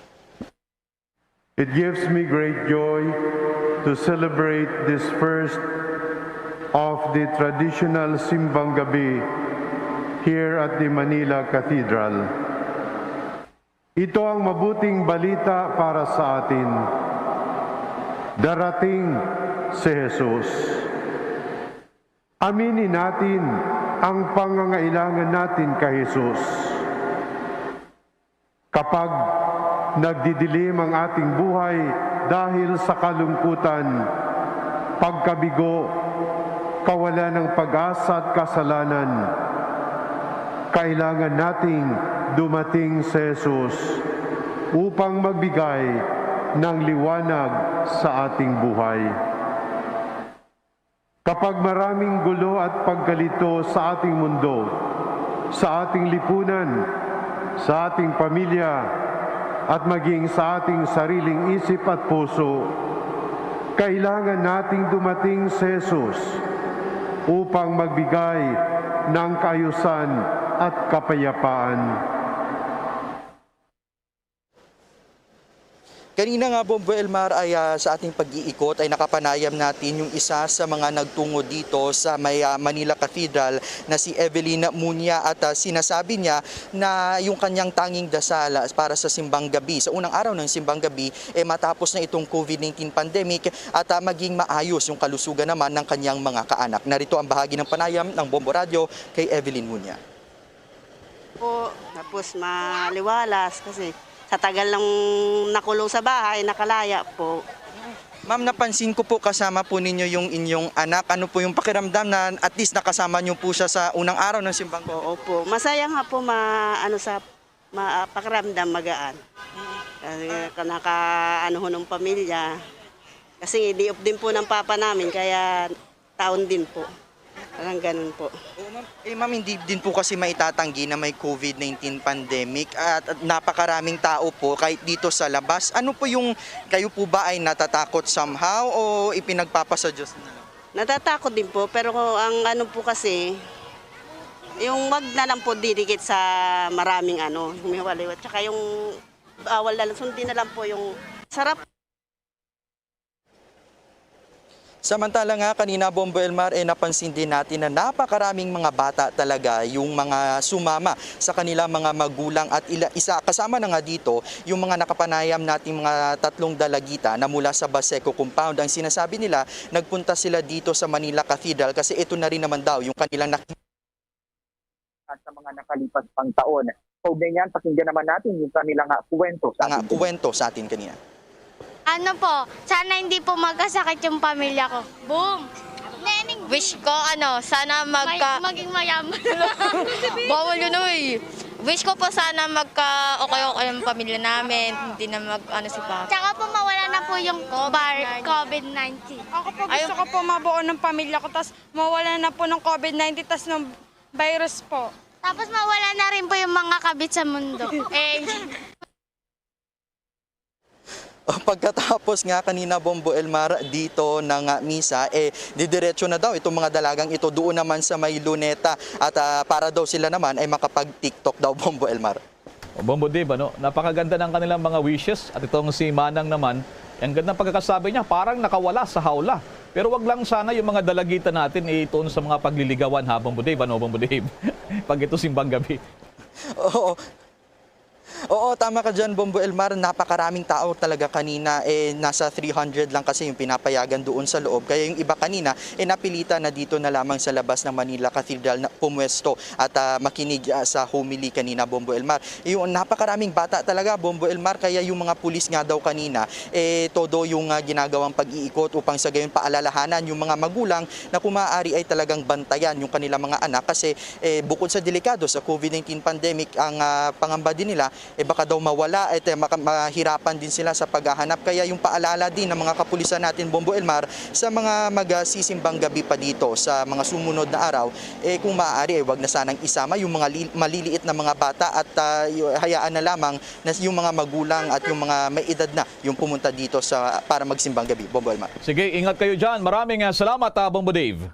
It gives me great joy to celebrate this first of the traditional Simbang Gabi here at the Manila Cathedral. Ito ang mabuting balita para sa atin. Darating si Jesus. Aminin natin ang pangangailangan natin kay Jesus. Kapag nagdidilim ang ating buhay dahil sa kalungkutan, pagkabigo, kawalan ng pag-asa at kasalanan, kailangan nating dumating si Jesus upang magbigay ng liwanag sa ating buhay. Kapag maraming gulo at pagkalito sa ating mundo, sa ating lipunan, sa ating pamilya, at maging sa ating sariling isip at puso, kailangan nating dumating si Jesus upang magbigay ng kaayusan at kapayapaan. Kanina nga, Bombo Elmar, ay, ah, sa ating pag-iikot ay nakapanayam natin yung isa sa mga nagtungo dito sa may, ah, Manila Cathedral na si Evelyn Munya, at, ah, sinasabi niya na yung kanyang tanging dasal, ah, para sa simbang gabi, sa unang araw ng simbang gabi, eh, matapos na itong COVID nineteen pandemic at, ah, maging maayos yung kalusugan naman ng kanyang mga kaanak. Narito ang bahagi ng panayam ng Bombo Radyo kay Evelyn Munya. Po, tapos maliwalas kasi sa tagal ng nakulong sa bahay, nakalaya po. Ma'am, napansin ko po kasama po ninyo yung inyong anak. Ano po yung pakiramdam na at least nakasama niyo po siya sa unang araw ng simbang gabi? Oo po. Masaya nga po ma-, ano sa ma-, pakiramdam magaan. Kasi naka-, ano ho ng pamilya. Kasi day off din po ng papa namin, kaya taon din po. Parang ganun po. Oo, ma'am. Eh, ma'am, hindi din po kasi maitatanggi na may COVID nineteen pandemic at, at napakaraming tao po kahit dito sa labas. Ano po yung, kayo po ba ay natatakot somehow o ipinagpapasa Diyos na lang? Natatakot din po, pero ang ano po kasi, yung wag na lang po didikit sa maraming ano, humiwaliwat. Tsaka yung bawal na lang, sundin na lang po yung sarap. Samantala nga, kanina, Bombo Elmar, eh, napansin din natin na napakaraming mga bata talaga yung mga sumama sa kanilang mga magulang at ila, isa, kasama na nga dito yung mga nakapanayam nating mga tatlong dalagita na mula sa Baseco Compound. Ang sinasabi nila, nagpunta sila dito sa Manila Cathedral kasi ito na rin naman daw yung kanilang nakita sa mga nakalipas pang taon. Kaugnay niyan, pakinggan naman natin yung kanilang, ah, kwento sa Mga atin. Kwento sa atin kanina. Ano po, sana hindi po magkasakit yung pamilya ko. Boom! Wish ko, ano, sana magka- May- maging mayaman. Bawal yun, uy. Wish ko po sana magka okay-okay ang pamilya namin. Hindi na mag, ano, si Papa. Tsaka po mawala na po yung bar-, COVID nineteen. Ako po, Ayun. Gusto ko po mabuo ng pamilya ko, tas mawala na po ng COVID nineteen, tas ng virus po. Tapos mawala na rin po yung mga kabit sa mundo. Eh, Pagkatapos nga kanina, Bombo Elmar, dito ng, ah, misa, eh, didiretso na daw itong mga dalagang ito doon naman sa may Luneta. At, ah, para daw sila naman ay makapag-TikTok daw, Bombo Elmar. O, Bombo Dave, ano, napakaganda ng kanilang mga wishes. At itong si Manang naman, ang gandang pagkakasabi niya, parang nakawala sa hawla. Pero wag lang sana yung mga dalagita natin ituon sa mga pagliligawan, ha, Bombo Dave, ano, Bombo Dave? Pag ito simbang gabi. Oo. Oo, tama ka dyan, Bombo Elmar. Napakaraming tao talaga kanina. Eh, nasa three hundred lang kasi yung pinapayagan doon sa loob. Kaya yung iba kanina, eh, napilitan na dito na lamang sa labas ng Manila Cathedral na pumwesto at, ah, makinig, ah, sa homily kanina, Bombo Elmar. Yung napakaraming bata talaga, Bombo Elmar, kaya yung mga pulis nga daw kanina, eh, todo yung, ah, ginagawang pag-iikot upang sa gayon paalalahanan yung mga magulang na kung maaari ay talagang bantayan yung kanilang mga anak kasi, eh, bukod sa delikado sa COVID nineteen pandemic, ang, ah, pangamba din nila, eh, baka daw mawala at, eh, maka-, mahirapan din sila sa paghahanap. Kaya yung paalala din ng mga kapulisan natin, Bombo Elmar, sa mga magsisimbang gabi pa dito sa mga sumunod na araw, eh, kung maaari, eh, wag na sanang isama yung mga li-, maliliit na mga bata at, ah, y-, hayaan na lamang na yung mga magulang at yung mga may edad na yung pumunta dito sa, para magsimbang gabi. Bombo Elmar. Sige, ingat kayo dyan. Maraming, ah, salamat, ah, Bombo Dave.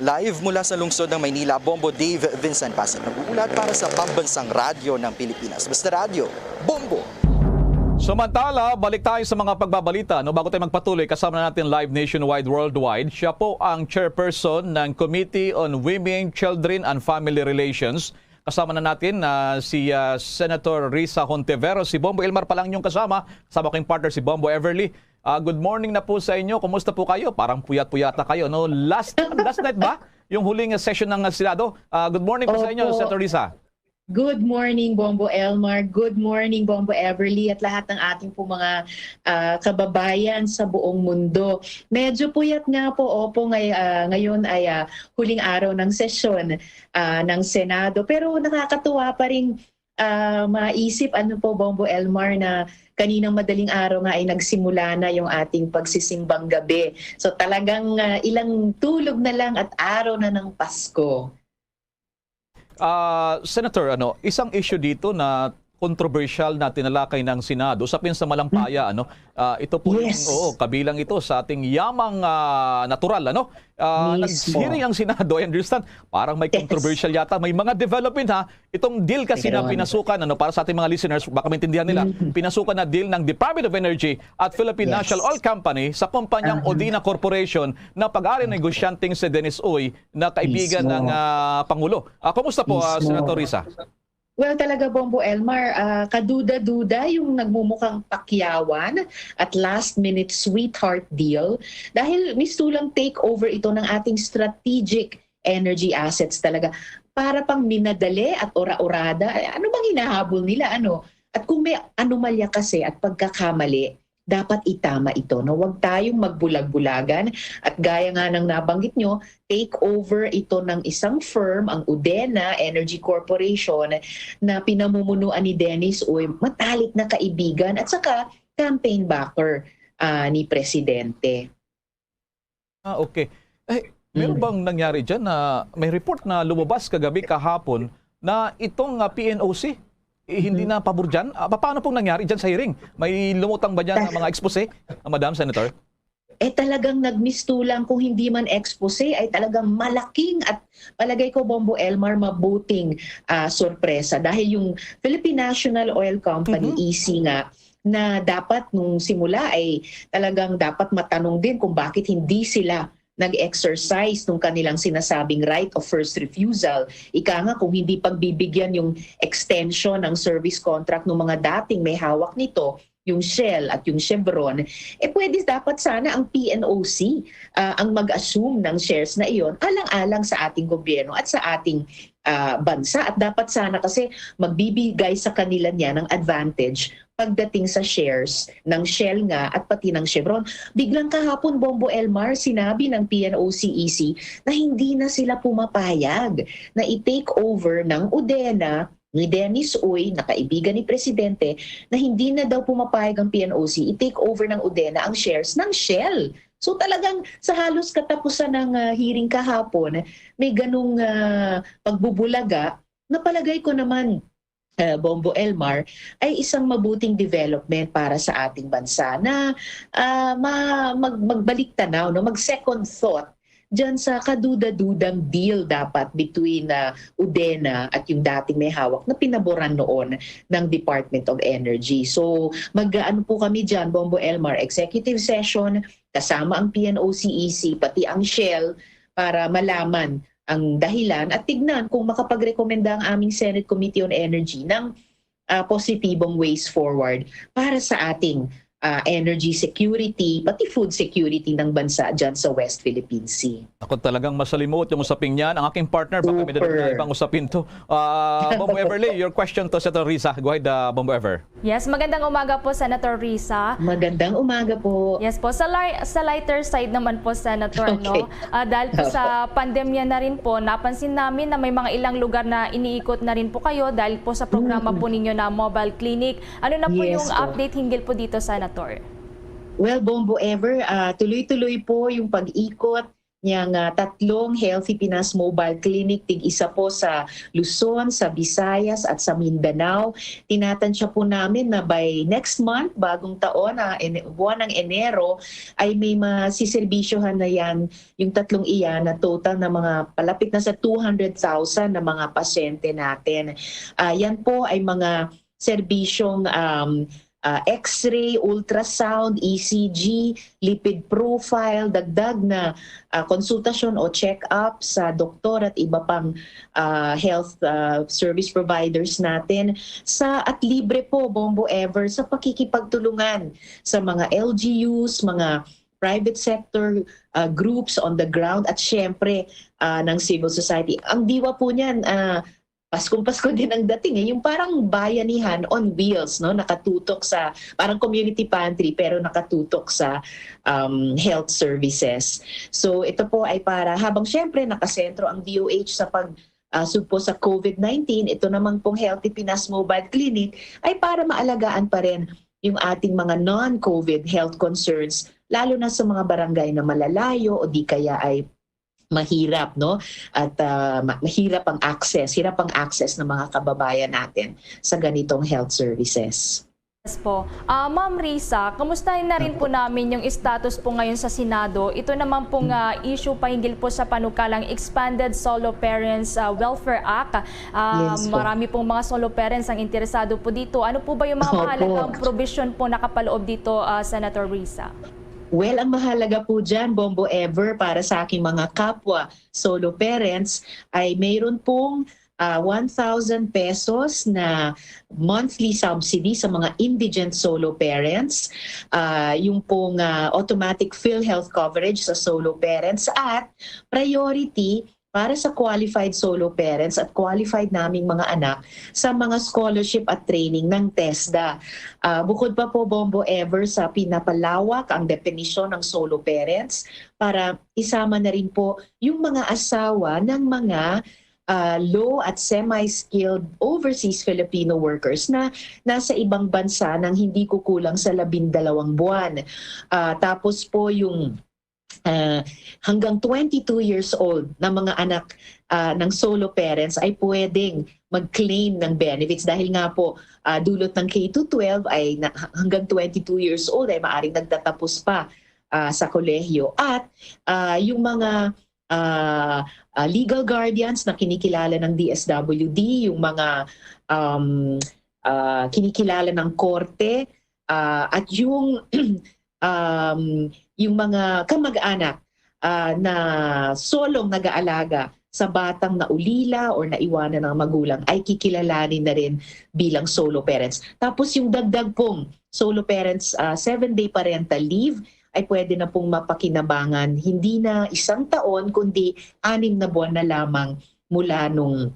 Live mula sa lungsod ng Maynila, Bombo Dave Vincent Pasig, nag-uulat para sa Pambansang Radyo ng Pilipinas. Basta Radyo, Bombo! Samantala, balik tayo sa mga pagbabalita, no? Bago tayo magpatuloy, kasama na natin live nationwide, worldwide. Siya po ang chairperson ng Committee on Women, Children, and Family Relations. Kasama na natin, ah, si, ah, Senator Risa Hontiveros. Si Bombo Elmar pa lang yung kasama. Kasama ko yung partner, si Bombo Everly. Ah, good morning na po sa inyo. Kumusta po kayo? Parang puyat-puyata kayo, no? Last, last night ba? Yung huling session ng Senado? Ah, good morning po sa inyo, Opo. Senator Risa. Good morning, Bombo Elmar. Good morning, Bombo Everly, at lahat ng ating po mga, ah, kababayan sa buong mundo. Medyo puyat nga po, opo, ngay-, ah, ngayon ay, ah, huling araw ng sesyon, ah, ng Senado. Pero nakakatuwa pa rin, ah, maisip, ano po, Bombo Elmar, na kaninang madaling araw nga ay nagsimula na yung ating pagsisimbang gabi. So, talagang, ah, ilang tulog na lang at araw na ng Pasko. Ah, Senator, ano, isang issue dito na kontrobersyal na tinalakay ng Senado, usapin sa malampaya, ano, ah, ito po yung, Yes. oo, kabilang ito sa ating yamang, ah, natural, ano? Ah, Mismo. Nag-hearing ang Senado, I understand, parang may Yes. controversial yata, may mga development, ha. Itong deal kasi na Meron. pinasukan, ano, para sa ating mga listeners, baka maintindihan nila, Mhm. pinasukan na deal ng Department of Energy at Philippine Yes. National Oil Company sa kumpanyang Aha. Odina Corporation na pag-ari Aha. negosyanteng si Dennis Uy na kaibigan Mismo. ng, ah, Pangulo. Ah, kumusta po, ah, Mismo. Senator Risa? Well, talaga, Bombo Elmar, ah, kaduda-duda yung nagmumukhang pakyawan at last-minute sweetheart deal dahil mistulang takeover ito ng ating strategic energy assets talaga para pang minadali at ora-orada. Eh, ano bang hinahabol nila, ano? At kung may anomalya kasi at pagkakamali, dapat itama ito, no? Huwag tayong magbulag-bulagan. At gaya nga ng nabanggit nyo, take over ito ng isang firm, ang Udena Energy Corporation, na pinamumunuan ni Dennis Uy, matalik na kaibigan at saka campaign backer, ah, ni Presidente. Ah, okay. Eh, meron Mm. bang nangyari dyan na may report na lumabas kagabi, kahapon, na itong, ah, P N O C, eh, hindi Mm. na pabor dyan? Ah, pa-, paano pong nangyari dyan sa hearing? May lumutang ba dyan na Ta- mga expose, ah, Madam Senator? Eh, talagang nagmistulang, kung hindi man expose, ay talagang malaking at palagay ko, Bombo Elmar, mabuting, ah, sorpresa. Dahil yung Philippine National Oil Company, Mhm. E C nga, na dapat nung simula ay talagang dapat matanong din kung bakit hindi sila nag-exercise nung kanilang sinasabing right of first refusal. Ika nga, kung hindi pagbibigyan yung extension ng service contract ng mga dating may hawak nito, yung Shell at yung Chevron, eh pwede dapat sana ang P N O C, ah, ang mag-assume ng shares na iyon alang-alang sa ating gobyerno at sa ating, ah, bansa. At dapat sana kasi magbibigay sa kanila niya ng advantage pagdating sa shares ng Shell nga at pati ng Chevron. Biglang kahapon, Bombo Elmar, sinabi ng P N O C E C na hindi na sila pumapayag na i-take over ng UDENA ni Dennis Uy, na kaibigan ni Presidente, na hindi na daw pumapayag ang P N O C i-take over ng UDENA ang shares ng Shell. So talagang sa halos katapusan ng, ah, hearing kahapon, may ganung, ah, pagbubulaga na palagay ko naman, ah, Bombo Elmar, ay isang mabuting development para sa ating bansa na, ah, ma-, mag-, magbalik tanaw, no? Mag-second thought dyan sa kaduda-dudang deal dapat between, ah, UDENA at yung dating may hawak na pinaboran noon ng Department of Energy. So, mag-, ano po kami dyan, Bombo Elmar, executive session, kasama ang P N O C E C, pati ang Shell, para malaman ang dahilan at tignan kung makapagrekomenda ang aming Senate Committee on Energy ng, ah, positibong ways forward para sa ating, ah, energy security, pati food security ng bansa dyan sa West Philippine Sea. Ako talagang masalimuot yung usaping yan. Ang aking partner, baka may dala na Super. Ibang usapin to. Ah, Bombo Everly, your question to Senator Risa. Go ahead, ah, Bombo Ever. Yes, magandang umaga po, Senator Risa. Magandang umaga po. Yes po. Sa li-, sa lighter side naman po, Senator, Okay. no? Ah, dahil po Opo. sa pandemya na rin po, napansin namin na may mga ilang lugar na iniikot na rin po kayo dahil po sa programa Mm. po ninyo na mobile clinic. Ano na po Yes yung po. update hinggil po dito, Senator? Well, Bombo Ever, ah, tuloy-tuloy po yung pag-ikot niyang, ah, tatlong Healthy Pinas Mobile Clinic, tig-isa po sa Luzon, sa Visayas, at sa Mindanao. Tinatansya po namin na by next month, bagong taon, ah, Ene-, buwan ng Enero, ay may masiserbisyohan na yan, yung tatlong iyan na total na mga palapit na sa two hundred thousand na mga pasyente natin. Ah, yan po ay mga serbisyong, um, ah, X-ray, ultrasound, E C G, lipid profile, dagdag na, ah, konsultasyon o check-up sa doktor at iba pang, ah, health, ah, service providers natin sa, at libre po, Bombo Ever, sa pakikipagtulungan sa mga L G Us, mga private sector, ah, groups on the ground, at syempre, ah, ng civil society. Ang diwa po niyan, ah, Paskong-Pasko din ang dating, eh, yung parang bayanihan on wheels, no? Nakatutok sa, parang community pantry, pero nakatutok sa, um, health services. So, ito po ay para, habang syempre nakasentro ang D O H sa pag, ah, sugpo sa COVID nineteen, ito naman pong Healthy Pinas Mobile Clinic ay para maalagaan pa rin yung ating mga non-COVID health concerns, lalo na sa mga barangay na malalayo o di kaya ay mahirap, no? At, ah, ma-, mahirap ang access, hirap ang access ng mga kababayan natin sa ganitong health services. Yes po. Ah, Ma'am Risa, kamustahin na rin po Opo. namin yung status po ngayon sa Senado. Ito naman pong, ah, issue pahinggil po sa panukalang Expanded Solo Parents, ah, Welfare Act. Ah, Yes po. marami pong mga solo parents ang interesado po dito. Ano po ba yung mga Opo. mahalagang provision po nakapaloob dito, ah, Senator Risa? Well, ang mahalaga po dyan, Bombo Ever, para sa aking mga kapwa solo parents, ay mayroon pong, ah, one thousand pesos na monthly subsidy sa mga indigent solo parents, ah, yung pong, ah, automatic PhilHealth coverage sa solo parents, at priority para sa qualified solo parents at qualified naming mga anak sa mga scholarship at training ng TESDA. Ah, bukod pa po, Bombo Ever, sa pinapalawak ang definisyon ng solo parents para isama na rin po yung mga asawa ng mga, ah, low at semi-skilled overseas Filipino workers na nasa ibang bansa ng hindi kukulang sa labindalawang buwan. Ah, tapos po yung, ah, hanggang twenty-two years old na mga anak, ah, ng solo parents ay pwedeng mag-claim ng benefits dahil nga po, ah, dulot ng K to twelve ay na, hanggang twenty-two years old ay maaring nagtatapos pa, ah, sa kolehiyo. At, ah, yung mga, ah, ah, legal guardians na kinikilala ng D S W D, yung mga, um, ah, kinikilala ng korte, ah, at yung, um, yung mga kamag-anak, ah, na solong nag-aalaga sa batang naulila or naiwanan ng magulang ay kikilalanin na rin bilang solo parents. Tapos yung dagdag pong solo parents, ah, seven-day parental leave ay pwede na pong mapakinabangan hindi na isang taon, kundi anim na buwan na lamang mula nung,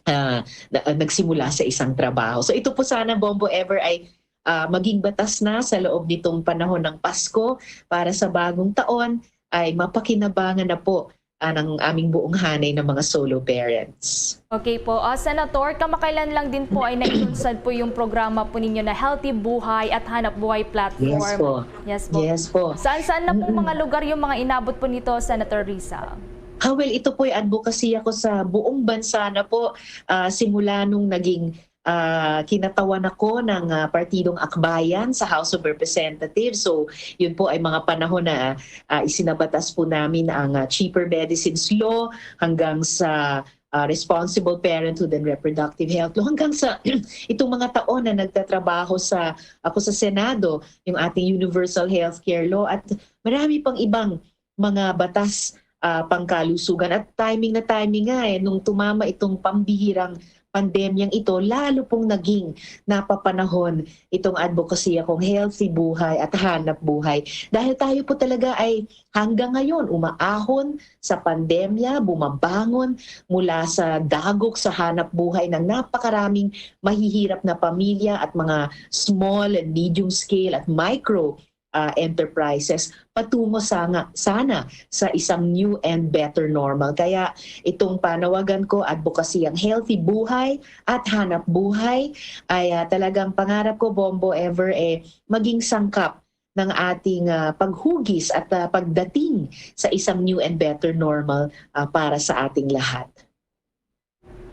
ah, na, ah, nagsimula sa isang trabaho. So ito po sana, Bombo Ever, ay, ah, maging batas na sa loob nitong panahon ng Pasko para sa bagong taon ay mapakinabangan na po, ah, ng aming buong hanay ng mga solo parents. Okay po. Ah, Senator, kamakailan lang din po ay nailunsad po yung programa po ninyo na Healthy Buhay at Hanap Buhay Platform. Yes po. Yes po. Yes po. Saan-saan na pong Mm-mm. mga lugar yung mga inabot po nito, Senator Risa? Ah, well, ito po'y advocacy ako sa buong bansa na po, ah, simula nung naging, ah, kinatawan ako ng, ah, Partidong Akbayan sa House of Representatives. So, yun po ay mga panahon na, ah, isinabatas po namin ang, ah, Cheaper Medicines Law hanggang sa, ah, Responsible Parenthood and Reproductive Health Law, hanggang sa itong mga taon na nagtatrabaho sa, ako sa Senado, yung ating Universal Healthcare Law at marami pang ibang mga batas, ah, pangkalusugan. At timing na timing nga, eh, nung tumama itong pambihirang pandemyang ito, lalo pong naging napapanahon itong advocacy akong healthy buhay at hanap buhay. Dahil tayo po talaga ay hanggang ngayon umaahon sa pandemya, bumabangon mula sa dagok sa hanap buhay ng napakaraming mahihirap na pamilya at mga small and medium scale at micro, ah, enterprises patungo sa nga, sana sa isang new and better normal. Kaya itong panawagan ko, advocacy ang healthy buhay at hanap buhay, ay, ah, talagang pangarap ko, Bombo Ever, eh, maging sangkap ng ating, ah, paghugis at, ah, pagdating sa isang new and better normal, ah, para sa ating lahat.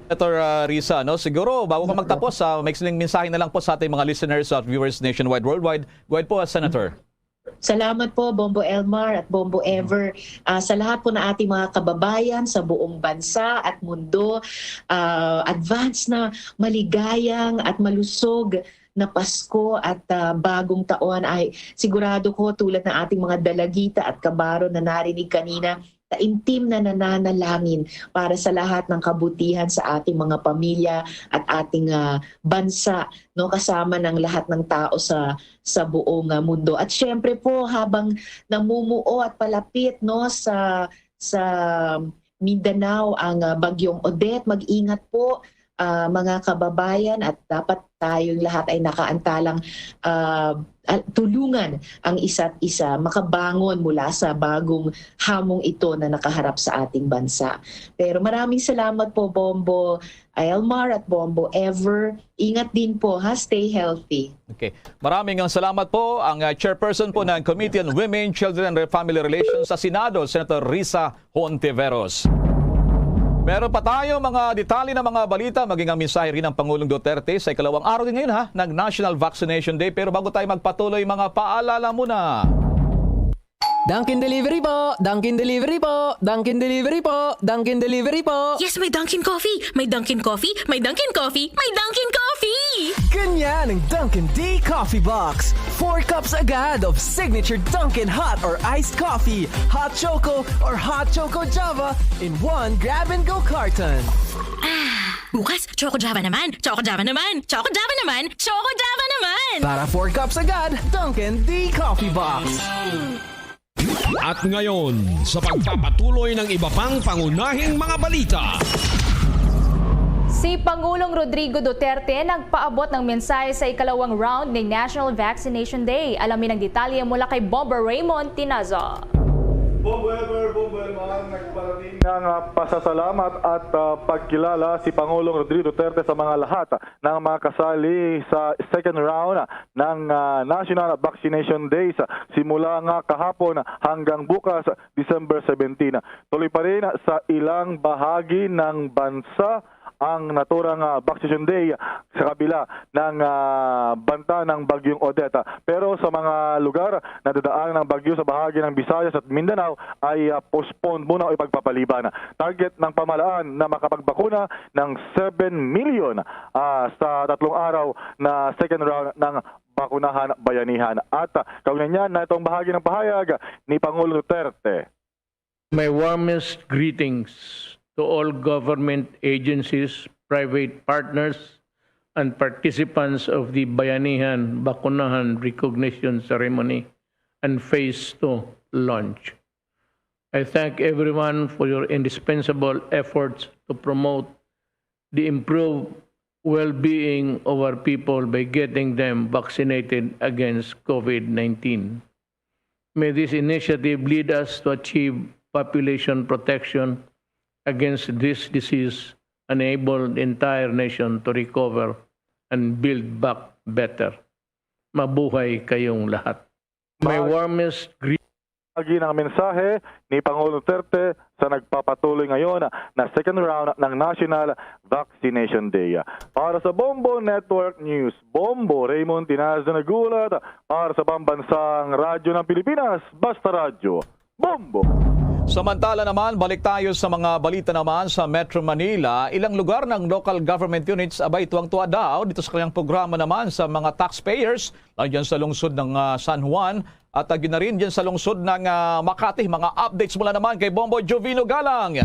Senator, ah, Risa, no? Siguro, bago ka Opo. magtapos, ah, may isang mensahe na lang po sa ating mga listeners at viewers nationwide, worldwide. Go ahead po, ah, Senator. Salamat po, Bombo Elmar at Bombo Ever. Ah, sa lahat po na ating mga kababayan sa buong bansa at mundo, ah, advance na maligayang at malusog na Pasko at, ah, bagong taon. Ay sigurado ko, tulad ng ating mga dalagita at kabaro na narinig kanina, taimtim na nananalangin para sa lahat ng kabutihan sa ating mga pamilya at ating, ah, bansa, no, kasama ng lahat ng tao sa, sa buong, ah, mundo. At syempre po, habang namumuo at palapit, no, sa, sa Mindanao ang, ah, Bagyong Odette, mag-ingat po, ah, mga kababayan, at dapat tayong lahat ay nakaantalang, ah, ah, tulungan ang isa't isa makabangon mula sa bagong hamong ito na nakaharap sa ating bansa. Pero maraming salamat po, Bombo Elmar at Bombo Ever. Ingat din po, ha? Stay healthy. Okay. Maraming ang salamat po ang, ah, chairperson po ng Committee on Women, Children and Family Relations sa Senado, Senator Risa Hontiveros. Meron pa tayo mga detalye ng mga balita, maging ang mensahe rin ng Pangulong Duterte sa ikalawang araw din ngayon, ha, ng National Vaccination Day. Pero bago tayo magpatuloy, mga paalala muna. Dunkin Delivery po! Dunkin Delivery po! Dunkin Delivery po! Dunkin Delivery po! Yes, may Dunkin Coffee! May Dunkin Coffee! May Dunkin Coffee! May Dunkin Coffee! Ganyan ang Dunkin D Coffee Box. Four cups agad of signature Dunkin hot or iced coffee, hot choco or hot choco Java in one grab-and-go carton. Ah, bukas, Choco Java naman! Choco Java naman! Choco Java naman! Choco Java naman! Para four cups agad, Dunkin D Coffee Box. At ngayon, sa pagpapatuloy ng iba pang pangunahing mga balita. Si Pangulong Rodrigo Duterte nagpaabot ng mensahe sa ikalawang round ng National Vaccination Day. Alamin ang detalye mula kay Bombo Raymond Tinazo. Bombo Ever, Bombo Elmar, nagparating ng, ah, pasasalamat at, ah, pagkilala si Pangulong Rodrigo Duterte sa mga lahat ng mga kasali sa second round ng, ah, National Vaccination Days, simula nga kahapon hanggang bukas, December seventeen. Tuloy pa rin sa ilang bahagi ng bansa ang naturang, ah, Vaccination Day sa kabila ng, ah, banta ng Bagyong Odette. Pero sa mga lugar na dadaan ng bagyo sa bahagi ng Visayas at Mindanao ay, ah, postponed muna o ipagpapaliban. Target ng pamahalaan na makapagbakuna ng seven million, ah, sa tatlong araw na second round ng Bakunahan Bayanihan. At, ah, kaugnay niyan, na itong bahagi ng pahayag ni Pangulong Duterte. My warmest greetings to all government agencies, private partners, and participants of the Bayanihan Bakunahan Recognition Ceremony and Phase two launch. I thank everyone for your indispensable efforts to promote the improved well-being of our people by getting them vaccinated against COVID nineteen. May this initiative lead us to achieve population protection against this disease, enable the entire nation to recover and build back better. Mabuhay kayong lahat. My warmest greetings. Agi ng mensahe ni Pangulong Duterte sa nagpapatuloy ngayon na second round ng National Vaccination Day. Para sa Bombo Network News, Bombo Raymond Tinazo nag-uulat para sa Pambansang Radyo ng Pilipinas, Basta Radyo, Bombo! Samantala naman, balik tayo sa mga balita naman sa Metro Manila. Ilang lugar ng local government units abay tuwang-tuwa daw dito sa kanilang programa naman sa mga taxpayers, lalo dyan sa lungsod ng, ah, San Juan at, ah, ginarin dyan sa lungsod ng, ah, Makati. Mga updates mula naman kay Bombo Jovino Galang.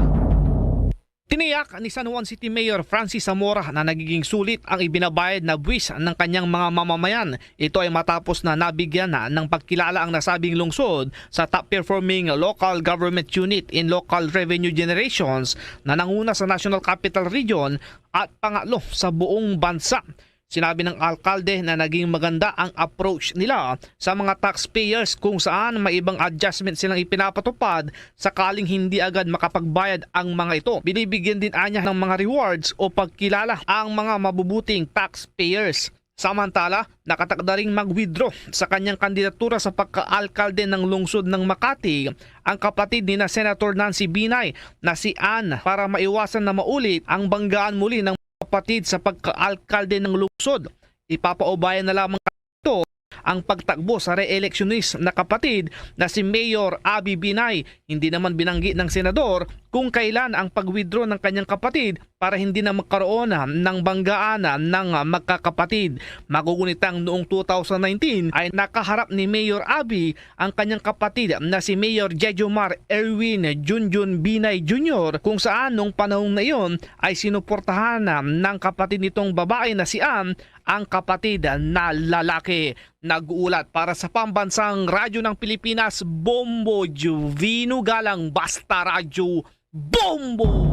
Tiniyak ni San Juan City Mayor Francis Zamora na nagiging sulit ang ibinabayad na buwis ng kanyang mga mamamayan. Ito ay matapos na nabigyan na ng pagkilala ang nasabing lungsod sa top performing local government unit in local revenue generations na nanguna sa National Capital Region at pangatlo sa buong bansa. Sinabi ng alkalde na naging maganda ang approach nila sa mga taxpayers kung saan may ibang adjustment silang ipinapatupad sakaling hindi agad makapagbayad ang mga ito. Binibigyan din anya ng mga rewards o pagkilala ang mga mabubuting taxpayers. Samantala, nakatakda ring mag-withdraw sa kanyang kandidatura sa pagka-alkalde ng lungsod ng Makati ang kapatid ni na Senator Nancy Binay na si Ann para maiwasan na maulit ang banggaan muli ng kapatid sa pagka-alkalde ng lungsod. Ipapaubayan na lamang ito ang pagtakbo sa re-electionist na kapatid na si Mayor Abby Binay. Hindi naman binanggi ng senador kung kailan ang pag-withdraw ng kanyang kapatid para hindi na magkaroon ng banggaan ng magkakapatid. Magugunitang noong two thousand nineteen ay nakaharap ni Mayor Abby ang kanyang kapatid na si Mayor Jejomar Erwin Junjun Binay Junior, kung saan nung panahon na iyon ay sinuportahan ng kapatid nitong babae na si Ann ang kapatid na lalaki. Nag-uulat para sa Pambansang Radyo ng Pilipinas, Bombo Jovino Galang, Basta Radyo, Bombo!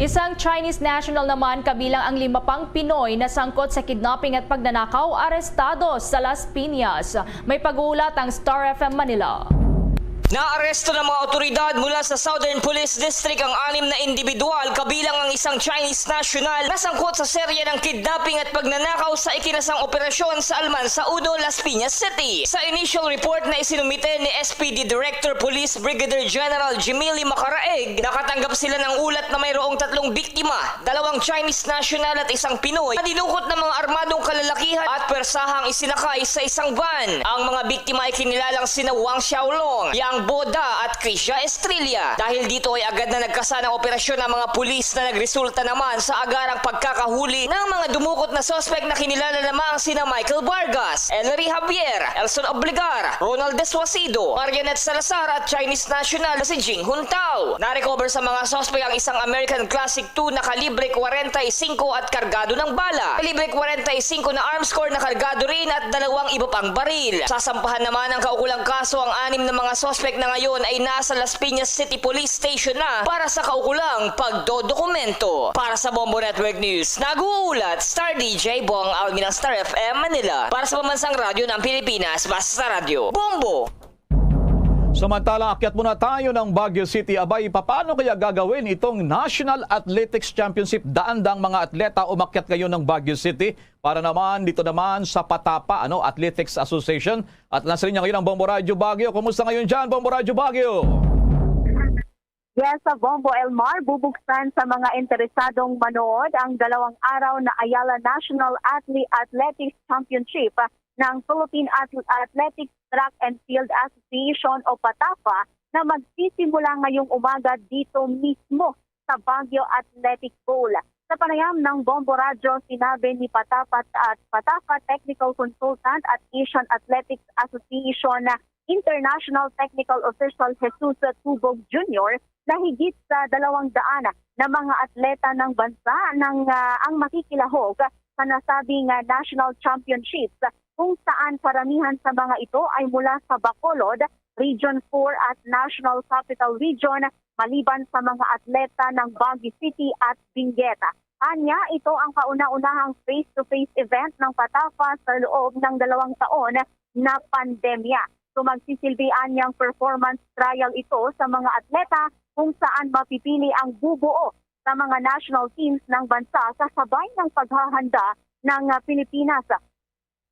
Isang Chinese national naman kabilang ang lima pang Pinoy na sangkot sa kidnapping at pagnanakaw arestado sa Las Piñas. May pag-uulat ang Star F M Manila. Naaresto ng mga awtoridad mula sa Southern Police District ang anim na individual, kabilang ang isang Chinese national na sangkot sa serye ng kidnapping at pagnanakaw sa ikinasang operasyon sa Almansa Uno, Las Piñas City. Sa initial report na isinumite ni S P D Director Police Brigadier General Jimili Macaraeg, nakatanggap sila ng ulat na mayroong tatlong biktima, dalawang Chinese national at isang Pinoy, na dinukot ng mga armadong kalalakihan at pwersahang isinakay sa isang van. Ang mga biktima ay kinilalang sina Wang Xiaolong, Yang Boda at Krisha Estrella. Dahil dito ay agad na nagkasan ang operasyon ng mga pulis na nagresulta naman sa agarang pagkakahuli ng mga dumukot na suspek na kinilala lamang sina Michael Vargas, Ellery Javier, Elson Oblegar, Ronald Deswasido, Marionette Salazar at Chinese national na si Jing Huntao. Na-recover sa mga suspek ang isang American Classic two na kalibre kwarenta y cinco at kargado ng bala, kalibre kwarenta y cinco na arms core na kargado rin at dalawang iba pang baril. Sasampahan naman ng kaukulang kaso ang anim na mga suspek na ngayon ay nasa Las Piñas City Police Station na para sa kaukulang pagdodokumento. Para sa Bombo Network News, nag-uulat Star D J Bong Alvin ng Star F M Manila. Para sa Pambansang Radyo ng Pilipinas, Basta Radyo, Bombo! Samantala, akyat muna tayo ng Baguio City. Abay, papaano kaya gagawin itong National Athletics Championship? Daan-daang mga atleta umakyat ngayon ng Baguio City para naman dito naman sa Patapa, ano, Athletics Association. At nasa linya ngayon ang Bombo Radyo Baguio. Kumusta ngayon dyan, Bombo Radyo Baguio? Yes, sa Bombo Elmar, bubuksan sa mga interesadong manood ang dalawang araw na Ayala National Athle-, Athletics Championship ng Philippine Athl-, Athletics Track and Field Association o PATAFA na magsisimula ngayong umaga dito mismo sa Baguio Athletic Bowl. Sa panayam ng Bombo Radyo, sinabi ni Patapat at Patafa Technical Consultant at Asian Athletics Association International Technical Official Jesus Tubog Junior na higit sa dalawang daan na mga atleta ng bansa nang, ah, ang makikilahok sa nasabing, ah, national championships, kung saan karamihan sa mga ito ay mula sa Bacolod, Region four at National Capital Region, maliban sa mga atleta ng Baguio City at Benguet. Anya, ito ang kauna-unahang face-to-face event ng Patafa sa loob ng dalawang taon na pandemya. So, magsisilbi anyang performance trial ito sa mga atleta kung saan mapipili ang bubuo sa mga national teams ng bansa kasabay ng paghahanda ng, ah, Pilipinas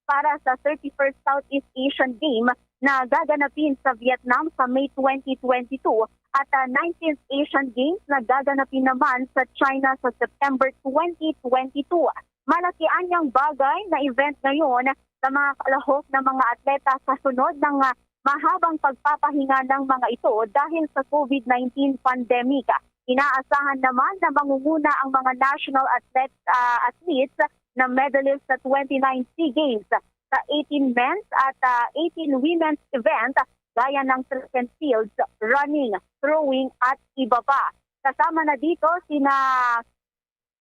para sa thirty-first Southeast Asian Game na gaganapin sa Vietnam sa May twenty twenty-two at, ah, nineteenth Asian Games na gaganapin naman sa China sa September twenty twenty-two. Malaki anyang bagay na event ngayon sa mga kalahok ng mga atleta sa sunod ng, ah, mahabang pagpapahinga ng mga ito dahil sa COVID nineteen pandemic. Inaasahan naman na mangunguna ang mga national athlete, ah, athletes na medalist sa twenty-nine SEA Games, sa eighteen men's at, ah, eighteen women's event, gaya ng track and fields, running, throwing, at iba pa. Kasama na dito sina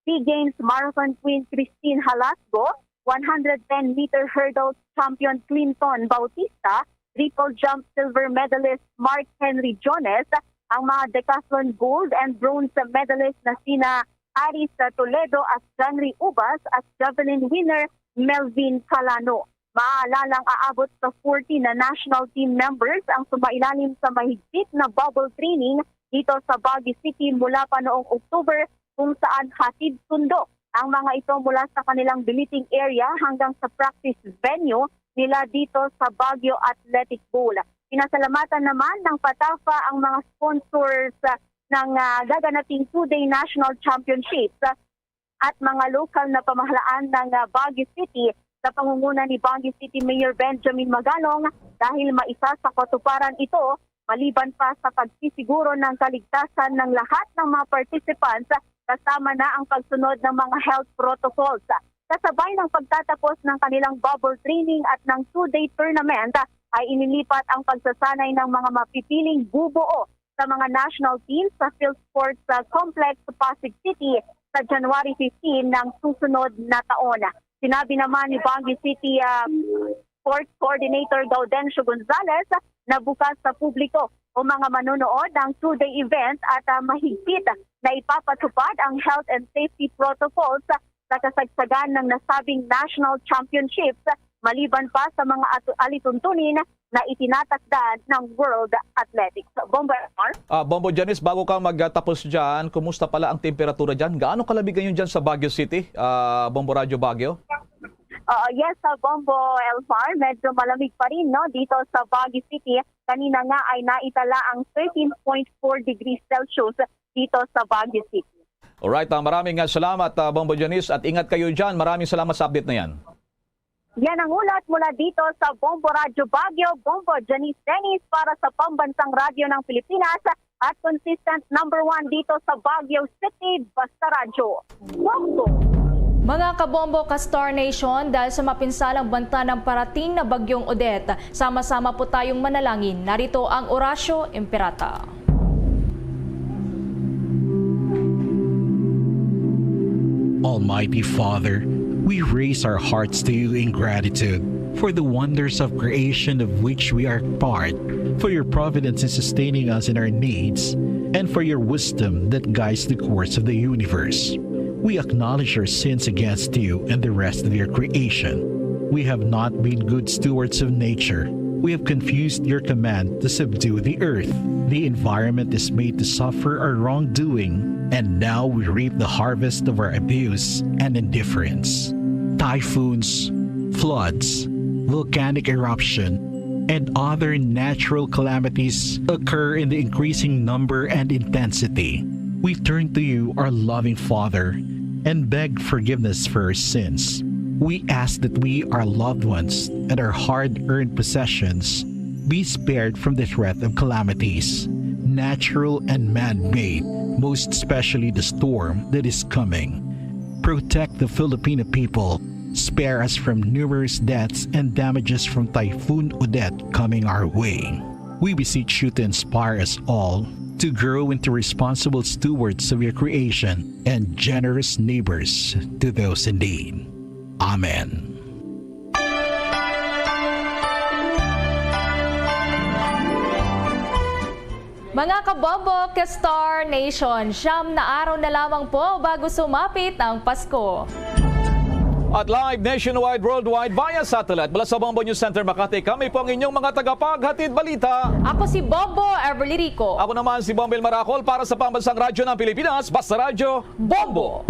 SEA Games Marathon Queen Christine Halasgo, one hundred ten meter hurdles champion Clinton Bautista, triple jump silver medalist Mark Henry Jones, ang mga decathlon gold and bronze medalist na sina Aris Toledo at Janry Ubas at javelin winner Melvin Calano. Maalalang aabot sa forty na national team members ang sumailalim sa mahigpit na bubble training dito sa Baguio City mula pa noong October, kung saan hatid sundo ang mga ito mula sa kanilang billeting area hanggang sa practice venue nila dito sa Baguio Athletic Bowl. Pinasalamatan naman ng Patafa ang mga sponsors, ah, ng, ah, gaganaping two-day national championships, ah, at mga lokal na pamahalaan ng, ah, Baguio City sa pangunguna ni Baguio City Mayor Benjamin Magalong dahil maisa sa katuparan ito, maliban pa sa pagsisiguro ng kaligtasan ng lahat ng mga participants, kasama na ang pagsunod ng mga health protocols. Kasabay ng pagtatapos ng kanilang bubble training at ng two-day tournament, ay inilipat ang pagsasanay ng mga mapipiling bubuo sa mga national teams sa Field Sports, ah, Complex, Pasig City sa January fifteen ng susunod na taon. Sinabi naman ni Baguio City, ah, Sports Coordinator Gaudencio Gonzalez na bukas sa publiko o mga manonood ang two-day event at, ah, mahigpit na ipapatupad ang health and safety protocols sa kasagsagan ng nasabing national championships, maliban pa sa mga atu-, alituntunin na itinatakda ng World Athletics. Bombo Elmar? Ah, Bombo Janice, bago ka magtapos dyan, kumusta pala ang temperatura dyan? Gaano kalamig ngayon dyan sa Baguio City, ah, Bombo Radyo Baguio? Ah, yes, sa Bombo Elmar, medyo malamig pa rin, no, dito sa Baguio City. Kanina nga ay naitala ang thirteen point four degrees Celsius dito sa Baguio City. Alright, ah, maraming, ah, salamat, ah, Bombo Janice, at ingat kayo dyan. Maraming salamat sa update na yan. Yan ang ulat mula dito sa Bombo Radyo Baguio, Bombo Janice Dennis para sa Pambansang Radyo ng Pilipinas at consistent number one dito sa Baguio City, Basta Radyo. Bombo! Mga kabombo ka Star Nation, dahil sa mapinsalang banta ng parating na Bagyong Odette, sama-sama po tayong manalangin. Narito ang Orasyo Imperata. Almighty Father, we raise our hearts to you in gratitude for the wonders of creation of which we are part, for your providence in sustaining us in our needs, and for your wisdom that guides the course of the universe. We acknowledge our sins against you and the rest of your creation. We have not been good stewards of nature. We have confused your command to subdue the earth. The environment is made to suffer our wrongdoing, and now we reap the harvest of our abuse and indifference. Typhoons, floods, volcanic eruption, and other natural calamities occur in the increasing number and intensity. We turn to you, our loving Father, and beg forgiveness for our sins. We ask that we, our loved ones, and our hard-earned possessions be spared from the threat of calamities, natural and man-made, most especially the storm that is coming. Protect the Filipino people. Spare us from numerous deaths and damages from Typhoon Odette coming our way. We beseech you to inspire us all to grow into responsible stewards of your creation and generous neighbors to those in need. Amen. Mga kabombo, ka-Star Nation, siyam na araw na lamang po bago sumapit ang Pasko. At live nationwide, worldwide, via satellite. Mula sa Bombo News Center Makati, kami po ang inyong mga tagapaghatid balita. Ako si Bombo Everly Rico. Ako naman si Bombo El Maracol para sa Pambansang Radyo ng Pilipinas, Basta Radyo, Bombo!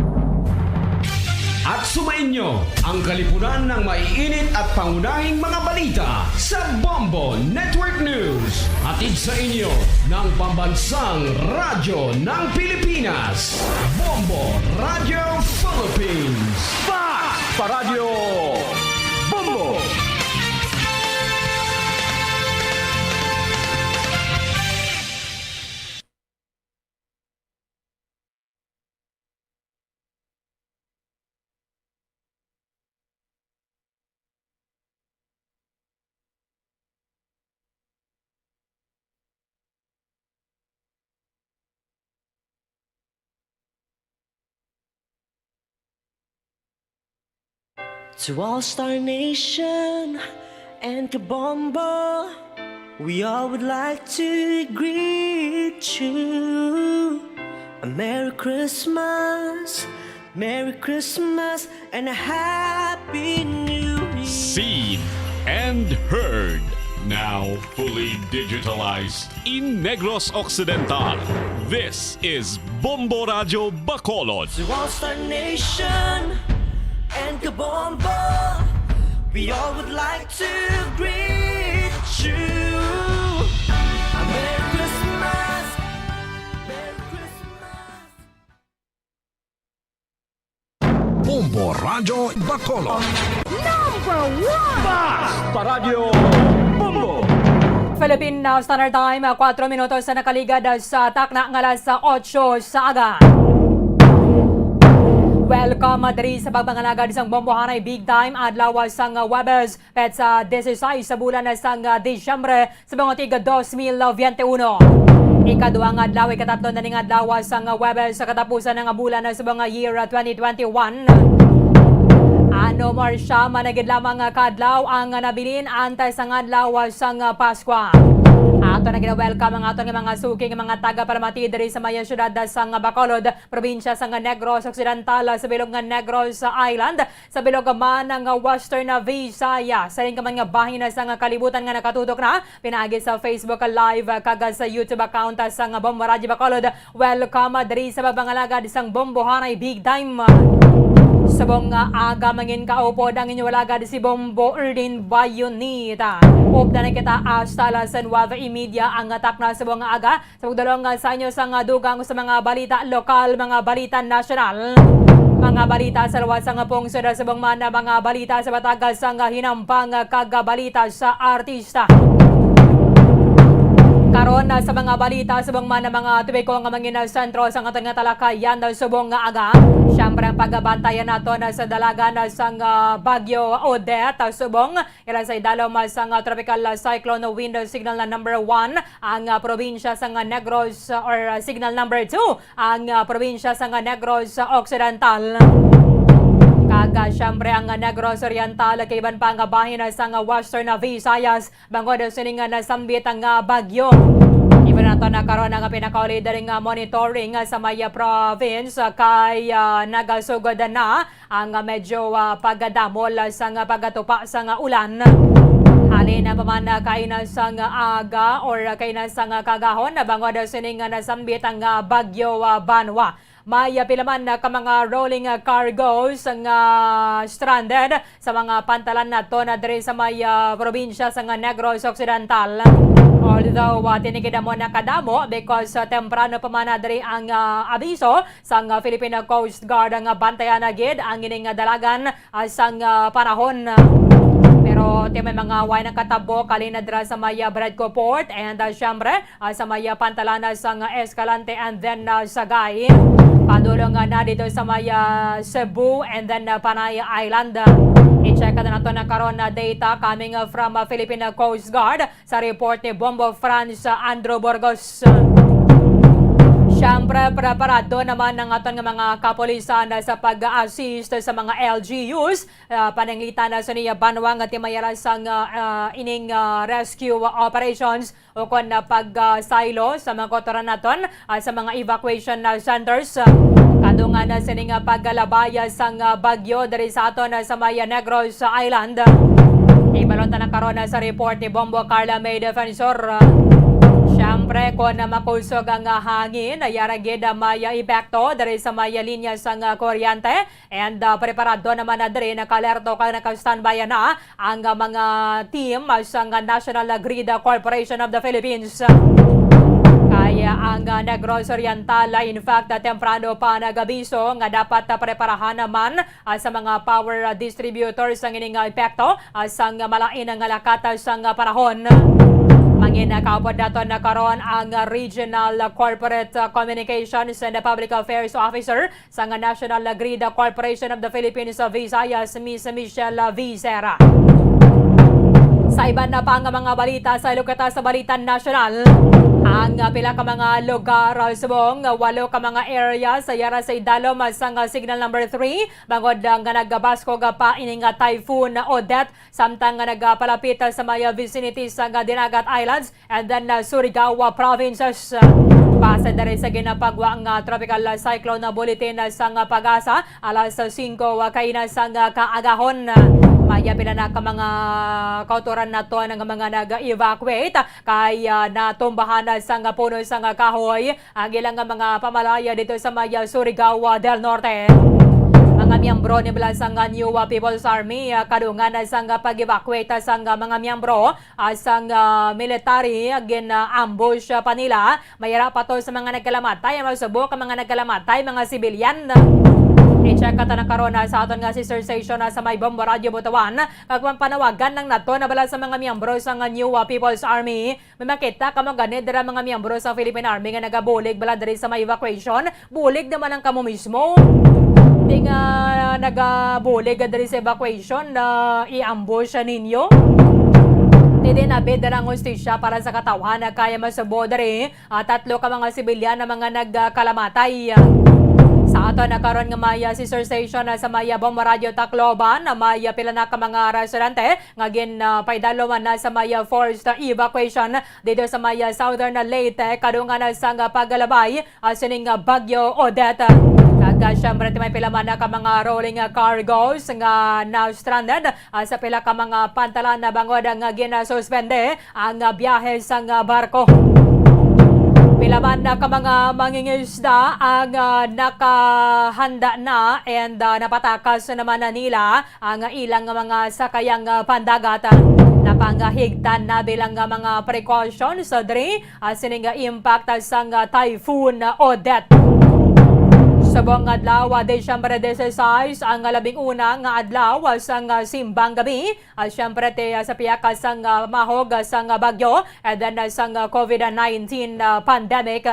At sumainyo ang kalipunan ng maiinit at pangunahing mga balita sa Bombo Network News. Hatid sa inyo ng Pambansang Radyo ng Pilipinas, Bombo Radyo Philippines. Fact pa Radyo Bombo! To all Star Nation and Kabombo, we all would like to greet you a Merry Christmas, Merry Christmas, and a Happy New Year. Seen and heard, now fully digitalized. In Negros Occidental, this is Bombo Radyo Bacolod. To all Star Nation and Kabombo, we all would like to greet you a Merry Christmas, Merry Christmas. Bombo Radyo Bacolod. Number one! Basta Radyo Bombo! Philippine, uh, Standard Time, uh, kwatro minutos na nakaligad, uh, sa takna nga alas otso sa aga. Welcome, uh, diri sa pagpangalagad sang Bombohanay Big Time, adlaw, uh, sang, uh, Huwebes, petsa disisais sa bulan, uh, sang, uh, Disyembre, sa mga tig dos mil biyente uno. Ikaduha nga adlaw, ikatatlo na ning adlaw sang Huwebes sa katapusan nga bulan sa mga year twenty twenty-one. Ano, Marcia, managid lamang nga kadlaw ang nabilin antes sang adlaw sang Paskwa. Ato na gina-welcome ang aton nga mga suki nga mga tagapalamati diri sa may siyudad sang Bacolod, probinsya sang Negros Occidental, sa bilog nga Negros Island, sa bilog man nga Western Visayas, sa rin ka man nga bahin sang kalibutan nga nakatutok na pinaagi sa Facebook Live kag sa YouTube account sang Bombo Radyo Bacolod. Welcome diri sa pagpangalagad sang Bombohanay Big Time. Subong nga aga, mangin kaupod ang inyo alagad si Bombo Erdin Bayonita. Updan na kita hasta alas nuwebe y media ang takna subong nga aga. Sa pagdulong, ah, sa inyo sang, ah, dugang sa mga balita lokal, mga balita nasyonal, mga balita sa luwas sang pungsod, ah, subong man, ah, mga balita sa batagas sang, ah, hinampang, ah, kag, ah, balita sa artista. Karon, ah, sa mga balita subong man, ah, mga tubiko nga mangin, ah, sentro sang aton nga talakayan, ah, subong nga aga. Siyempre, ang pagbantayan naton, ah, sa dalagan, ah, sang, ah, Bagyo Odette, ah, subong Ila sa idalom sang, ah, tropical, ah, cyclone wind signal na number one ang, ah, probinsya sang, ah, Negros, ah, or, ah, signal number two ang, ah, probinsya sang, ah, Negros Occidental. Kag, ah, siyempre ang, ah, Negros Oriental, kag iban pa nga bahin, ah, sang, ah, Western, ah, Visayas, bangod sining, ah, nasambit nga, ah, bagyo. Iban nato na karon ang pinakauli diri nga monitoring, ah, sa may, ah, province, ah, kay, ah, nagasugod na ang, ah, medyo, ah, pagdamol sang pagtupa sang ulan. Halin pa man, ah, kaina sang aga or kaina sang kaagahon, bangod sining, ah, nasambit nga, ah, Bagyo, ah, Banwa. May, ah, pila man, ah, ka mga rolling, ah, cargos nga stranded sa mga pantalan nato na diri sa may, ah, probinsya sang Negros Occidental. Although, ah, tinigid mo na kadamo because, ah, temprano pa man na diri ang, ah, abiso sang, ah, Philippine Coast Guard nga bantayan na gid ang ining, ah, dalagan, ah, sang, ah, panahon. Pero ti may mga way nakatabo kalina dira sa may, ah, Bradco Port and, ah, siyempre, ah, sa may, ah, pantalan, ah, sang, ah, Escalante and then, ah, Sagay. Padulong nga na dito sa may, ah, Cebu and then, ah, Panay Island. I-check na nato na karon na data coming, ah, from, ah, Philippine Coast Guard sa report ni Bombo Franz, ah, Andrew Burgos. Siyempre, preparado naman ang aton nga mga kapulisan, ah, sa pag-assist sa mga L G Us, ah, pananglitan na sa niya banwa nga timayala sang, ah, ah, ining, ah, rescue operations o kon, ah, pag, ah, saylo sa mga kautoran naton, ah, sa mga evacuation, ah, centers. Kadungan na sining, ah, pagkalabay, ah, sang, ah, bagyo diri sa aton, ah, sa may, ah, Negros Island. Ibalon ta na karon, ah, sa report ni Bombo Carla May Defensor. Ah, siyempre, kon, ah, makusog ang, ah, hangin, ah, yara gid, ah, may, ah, epekto diri sa may, ah, linya sang, ah, kuryente. And, ah, preparado naman na diri, naka-alerto kag naka-standby na ang, ah, mga team, ah, sang, ah, National Grid Corporation of the Philippines. Kaya ang, ah, Negros Oriental, ah, in fact, ah, temprano pa nag-abiso nga dapat, ah, preparahan naman, ah, sa mga power, ah, distributors ang ining, ah, epekto, ah, sang malain nga lakat, ah, sang, ah, panahon. Mangin, ah, kaupod naton na karon ang, ah, Regional Corporate, ah, Communications and Public Affairs Officer sang National Grid Corporation of the Philippines sa Visayas, Miss Michelle Vicera. Sa iban na pa nga mga balita, sa lukata sa balita nasyonal, ang pila ka mga lugar, subong walo ka mga area sa yara sa idalom sang signal number three, bangod nga nagabaskog pa ining Typhoon Odette, samtang nga nagapalapit sa may vicinity sang Dinagat Islands, and then, uh, Surigao, uh, provinces. Uh, base diri sa ginapagwa nga tropical, uh, cyclone, uh, bulletin, uh, sang, uh, PAGASA, alas singko, uh, kaina sang, uh, kaagahon. Uh, may, uh, pila na ka mga kautoran naton nga mga nag-evacuate, uh, kay, uh, natumbahan, uh, sang, uh, puno sang, uh, kahoy ang ilang nga mga pamalaya dito sa may, uh, Surigao, uh, del Norte. Mga miyembro ni Blas sang, uh, New, uh, People's Army, uh, kadungan, uh, sang, uh, pag-evacuate, uh, sang, uh, mga miyembro, ah, sang, ah, military, ah, gin-ambush, ah, pa nila. Mayara pa to sa mga nagkalamatay, ang subok ang mga nagkalamatay, mga sibilyan. I-check ka ta na karon, ah, sa aton nga sister station, ah, sa may Bombo Radio Butuan. Kag man panawagan lang nato na bala sa mga miyembro sang, ah, New, ah, People's Army. May makita kamo gani dira mga miyembro sa Philippine Army nga nagabulig bala diri sa may evacuation. Bulig naman ang kamo mismo. Di nga nagabulig diri sa evacuation na i-ambush ninyo. Di din abi dala ang hustisya para sa katawhan na kaya masubo diri, ah, tatlo ka mga sibilyan na mga nagkalamatay. Sa ato na karon nga may, ah, sister station na sa may, ah, Bombo Radio Tacloban, na may, ah, pila na ka mga residente nga gin, ah, paidalo man na sa may, ah, forced evacuation dito sa may, ah, Southern Leyte, kadungan na sang, ah, pagkalabay, ah, sining, ah, Bagyo Odette. Kag, ah, syempre, may pila man na ka mga rolling, ah, cargos nga na-stranded, ah, sa pila ka mga pantalan na bangod nga ginasuspende ang, ah, biyahe sang, ah, barko. Pila man na ka mga mangingisda ang, ah, nakahanda na and, ah, napatakas naman na nila ang ilang mga sakayang, ah, pandagat. Napangahigtan na bilang, ah, mga precautions, ah, diri, ah, sining, ah, impact, ah, sang, ah, Typhoon, ah, Odette. Subong adlaw, ah, Disyembre dieciséis, ang, ah, labing una nga adlaw, ah, sang, ah, simbang gabi, ah, siyempre, ti, ah, sa pihak, ah, sang, ah, mahog, ah, sang, ah, bagyo, and then, ah, sang, ah, COVID nineteen, ah, pandemic.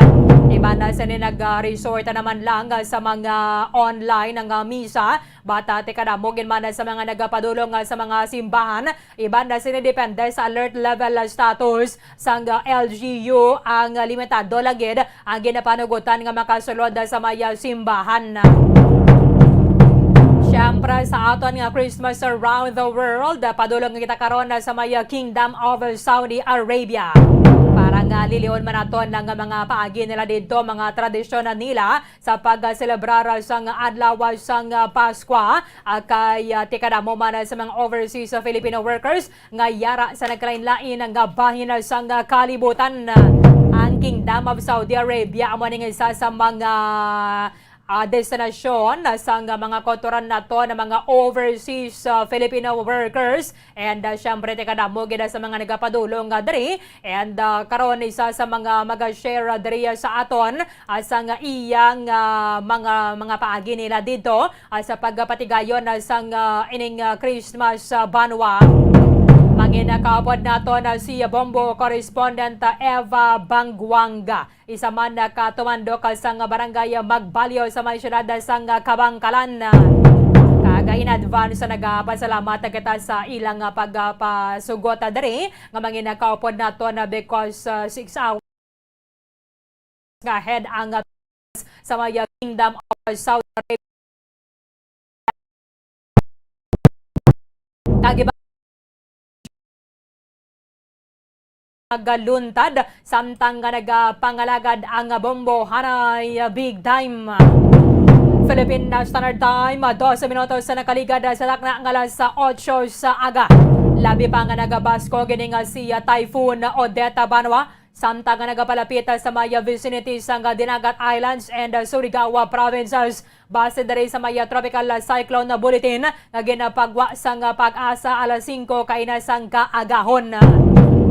Iban na sini nag, ah, resort naman lang, ah, sa mga online nga misa, bata ti kadamo gid man sa mga nagapadulong, ah, sa mga simbahan. Iban na sini depende sa alert level, ah, status sang, ah, L G U ang, ah, limitado lang gid ang ginapanugutan nga makasulod sa may, ah, simbahan. Siyempre, sa aton nga Christmas around the world, ah, padulong kita karon na sa may, ah, Kingdom of Saudi Arabia. Para nga lilion man naton ang mga paagi nila didto, mga tradisyon na nila sa pagselebrar sang adlaw sang Paskwa, ah, kay, ah, tikadamo man sa mga overseas Filipino workers nga yara sa nagkalain-lain nga bahin sang kalibutan. Ang Kingdom of Saudi Arabia amo ning isa sa mga, ah, destinasyon sang mga kautoran naton nga mga overseas, ah, Filipino workers. And, ah, syempre, tikadamo gid sa mga nagapadulong nga diri. And, ah, karon, isa sa mga maga-share, ah, diri, ah, sa aton, ah, sang iyang, ah, mga, mga paagi nila didto, ah, sa pagpatigayon, ah, sang, ah, ining, ah, Christmas, ah, banwa. Mag Ginakaupod naton si Bombo correspondent Eva Banguanga, isa man ka tumandok sang barangay Magbalyo sa may siyudad sang Kabangkalan. Kag in advance, nagapasalamat kita sa ilang pagpasugot diri nga manginakaupod naton because, uh, six hours nga head ang, uh, sa may, uh, Kingdom of Saudi Arabia. Kag iba nagaluntad samtang nga nagapangalagad ang Bombo, hanay, uh, big time. Philippine Standard Time, uh, dose minutos sa nakaligad sa takna nga alas otso sa aga. Labi pa nga nagabaskog ini nga si, uh, Typhoon Odette Banwa, samtang nga nagapalapit sa may vicinity sang Dinagat Islands and Surigao provinces. Base diri sa may Tropical Cyclone Bulletin nga ginapagwa sang PAGASA alas singko kaina sang kaagahon.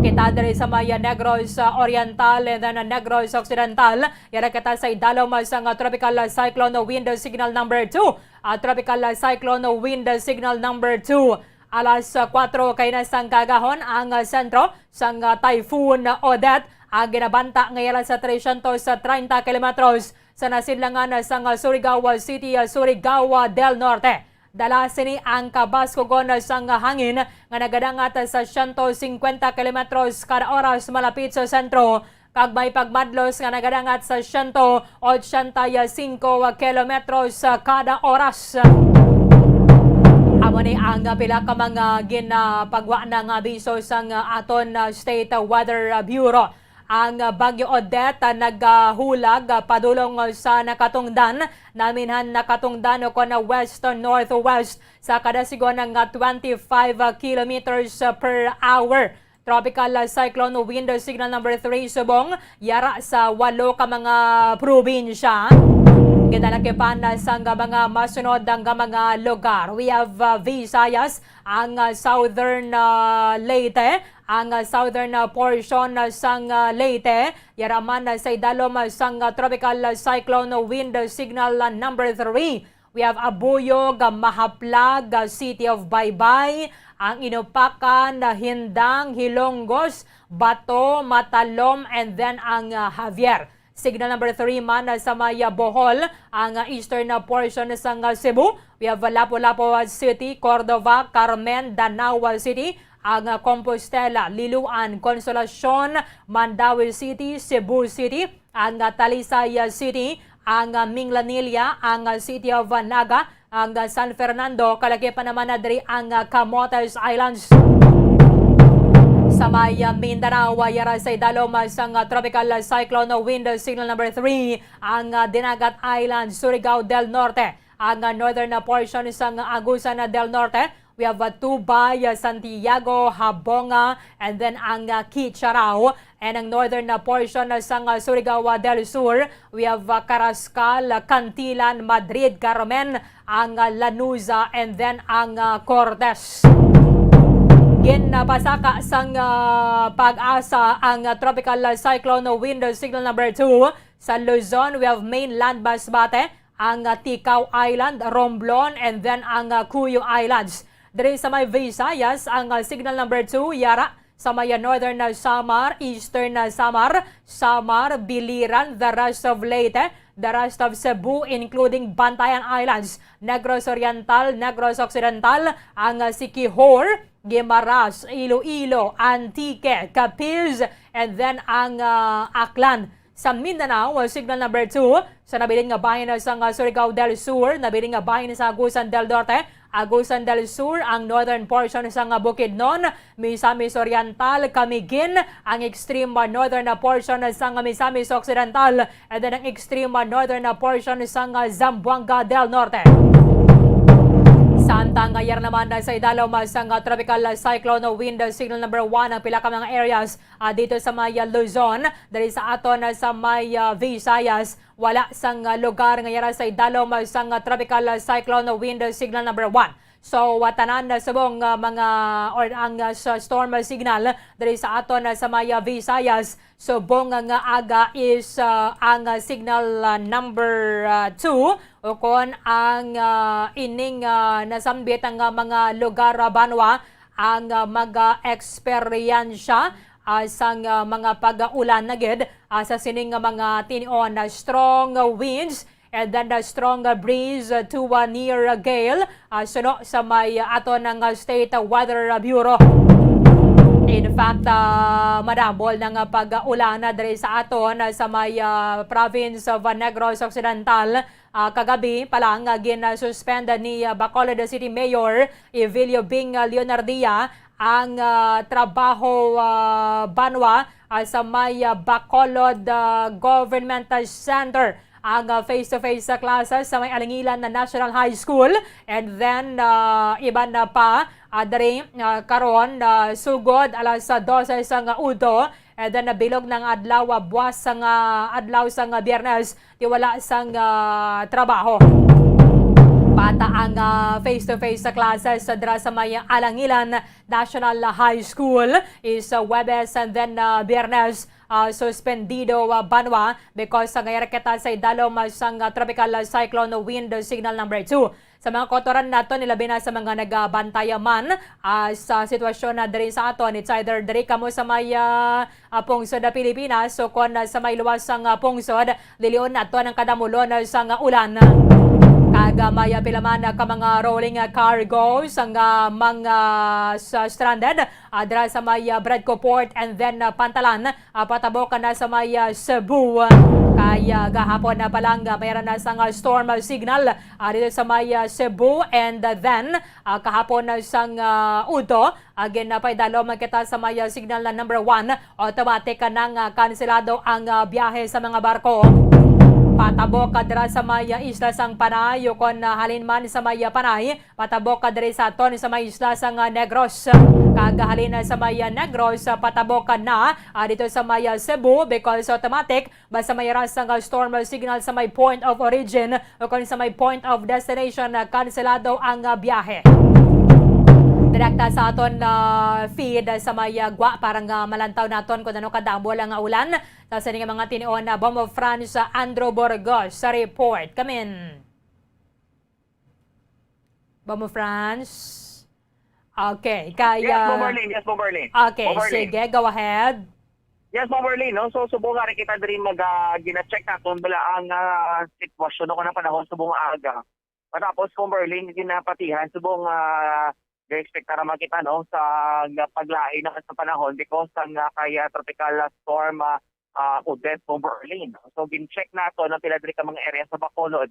Kita diri sa may Negros Oriental and then Negros Occidental, yara kita sa idalom sang Tropical Cyclone Wind Signal number two. Ah, Tropical Cyclone Wind Signal number two. Alas, ah, kuwatro kaina sang kaagahon ang, ah, sentro sang, ah, Typhoon Odette. Ang ginabanta nga yara sa trescientos treinta kilometros sa nasidlangan sang, ah, Surigao City, ah, Surigao del Norte. Dala sini ang kabaskugon sang hangin nga nagadangat sa siyento singkwenta kilometros kada oras malapit sa sentro, kag may pagmadlos nga nagadangat sa siyento otsenta y singko kilometros kada oras. Amo ni ang pila ka mga ginapagwa na nga abiso sang aton State Weather Bureau. Ang Bagyo Odette nagahulag padulong sa nakatungdan, naminhan nakatungdan o kon west-northwest sa kadasigon nga twenty-five kilometers per hour. Tropical Cyclone Wind Signal number three subong yara sa walo ka mga probinsya. Ginalakipan sang mga masunod nga mga lugar. We have, uh, Visayas, ang, uh, southern, uh, Leyte, ang, uh, southern, uh, portion, uh, sang, uh, Leyte, yara man, uh, sa idalom, uh, sang, uh, Tropical, uh, Cyclone Wind Signal, uh, number three. We have Abuyog, Mahaplag, City of Baybay, ang Inopacan, Hindang, Hilongos, Bato, Matalom, and then ang, ah, Javier. Signal number three man sa may, ah, Bohol, ang, ah, eastern na portion sang, ah, Cebu. We have Lapu-Lapu City, Cordova, Carmen, Danao City, ang, ah, Compostela, Liloan, Consolacion, Mandaue City, Cebu City, ang, ah, Talisay, ah, City, ang, ah, Minglanilla, ang, ah, City of, ah, Naga, ang, ah, San Fernando, kalaki pa naman na diri ang, ah, Camotes Islands. Sa may, ah, Mindanao, ah, yara sa idalom, ah, sang, ah, Tropical, ah, Cyclone Wind Signal number three, ang, ah, Dinagat Islands, Surigao del Norte, ang, ah, northern na portion sang, ah, Agusan del Norte, we have, uh, Tubay, uh, Santiago, Habonga, and then ang, uh, Quicharao, and ang northern na portion, uh, sang, uh, Surigao, uh, del Sur. We have, uh, Carrascal, uh, Cantilan, Madrid, Carmen, ang, uh, Lanuza, and then ang, uh, Cortes. Ginapasaka sang, uh, PAGASA ang, uh, Tropical, uh, Cyclone Wind Signal number two. Sa Luzon, we have mainland Masbate, ang, ah, Ticao Island, Romblon, and then ang, ah, Cuyo Islands. Diri sa may Visayas, ang, ah, signal number two, yara sa may, ah, Northern, ah, Samar, Eastern, ah, Samar, Samar, Biliran, the rest of Leyte, the rest of Cebu, including Bantayan Islands, Negros Oriental, Negros Occidental, ang, ah, Siquijor, Guimaras, Iloilo, Antique, Capiz, and then ang, ah, Aklan. Sa Mindanao, signal number two, sa nabilin nga bahin sang, ah, Surigao del Sur, nabilin nga bahin sa Agusan del Norte, Agusan del Sur, ang northern portion sang, ah, Bukidnon, Misamis Oriental, Camiguin, ang extreme, ah, northern, ah, portion sang, ah, Misamis Occidental, and then ang extreme, ah, northern, ah, portion sang, ah, Zamboanga del Norte. Samtang nga yara naman, ah, sa idalom, ah, sang, ah, Tropical, ah, Cyclone Wind, ah, Signal number one ang pila ka mga areas, ah, dito sa may, ah, Luzon, diri sa aton, ah, sa may, ah, Visayas, wala sang, ah, lugar nga yara sa idalom, ah, sang, ah, Tropical, ah, Cyclone Wind, ah, Signal number one. So, ah, tanan na subong, ah, mga, or ang, ah, sa storm, ah, signal diri sa aton, ah, sa may, ah, Visayas, subong nga aga is, ah, ang, ah, signal, ah, number, ah, two, o kon ang, ah, ining, ah, nasambit ang, ah, mga lugar, ah, banwa, ang, ah, mag-eksperyensya, ah, sang, ah, mga pag-ulan na gid, ah, sa sining nga mga tin-on, ah, strong winds and then the strong, ah, breeze, ah, to, ah, near, ah, gale, ah, suno sa may, ah, aton nga State Weather Bureau. In fact, ah, madabol na nga pag-ulan na diri sa aton, ah, sa may, ah, province of, ah, Negros Occidental. Ah, kagabi pa lang, ah, gin-suspend ni, ah, Bacolod City Mayor Evelio Bing, ah, Leonardia ang, ah, trabaho, ah, banwa, ah, sa may, ah, Bacolod, ah, Government, ah, Center. Ang, ah, face-to-face, ah, classes sa may Alangilan na National High School, and then, ah, iban na pa, ah, diri, ah, karon, ah, sugod alas, ah, dose sang, ah, udto, and then nabilog na nga adlaw, ah, buwas sang, ah, adlaw sang, ah, Biyernes, ti wala sang, ah, trabaho. Bata ang, ah, face-to-face sa classes sa dira sa may Alangilan National High School is, ah, Huwebes and then, ah, Biyernes, ah, suspendido, ah, banwa because sa ngayon kita sa idalom, ah, sang, ah, tropical, ah, cyclone wind signal number two. Sa mga kautoran naton, ilabi na sa mga nagabantay man, ah, sa sitwasyon na diri sa aton, it's either diri kamo sa may, ah, ah, pungsod na Pilipinas, o kon, ah, sa may luwas sang, ah, pungsod, dilion naton ang kadamulon, ah, sang, ah, ulan. Kag, ah, may, ah, pila man, ah, ka mga rolling, ah, cargo sang, ah, mga sa stranded, ah, dira sa may, ah, Bredco Port and then, ah, Pantalan, ah, patabok na sa may, ah, Cebu. Kay, ah, gahapon na pa lang, ah, mayroon na sang, ah, storm, ah, signal, ah, dito sa may, ah, Cebu, and, ah, then, ah, kahapon na sang, ah, udto, again, na paidalom kita sa may, ah, signal na number one, automatic ka nang, ah, kanselado ang, ah, biyahe sa mga barko. Patabok ka dira sa may, ah, isla sang Panay, o kon, ah, halin man sa may, ah, Panay, patabok ka diri sa aton sa may isla sang, ah, Negros. Kag halin na sa may, ah, Negros, ah, patabok ka na, ah, dito sa may, ah, Cebu because automatic basta may ras nga storm signal sa may point of origin o kon sa may point of destination, ah, kanselado ang, ah, biyahe. Direkta sa aton, ah, feed sa may, ah, gwa para nga malantaw naton kung ano kadamo lang nga ulan. Sa sini nga mga tinion na Bombo France, ah, Andrew Burgos sa report. Kamin. Bombo France. Okay, kaya Yes, Bombo Arlene. Yes, Bombo Arlene. Okay, Bombo Arlene. Sige, go ahead. Yes, Bombo Arlene, no? So, subong nga rin kita diri mag, ah, gina-check naton bala ang, ah, sitwasyon o kanang panahon subong aga. Matapos, Bombo Arlene, ginapatihan, subong, ah, ga-expect na makita, no, sa, nga paglain na sa panahon because ang, ah, kaya tropical, ah, storm, ah, ah, Odette, Bombo Arlene. So, gin-check nato ang pila diri ka mga area sa Bacolod.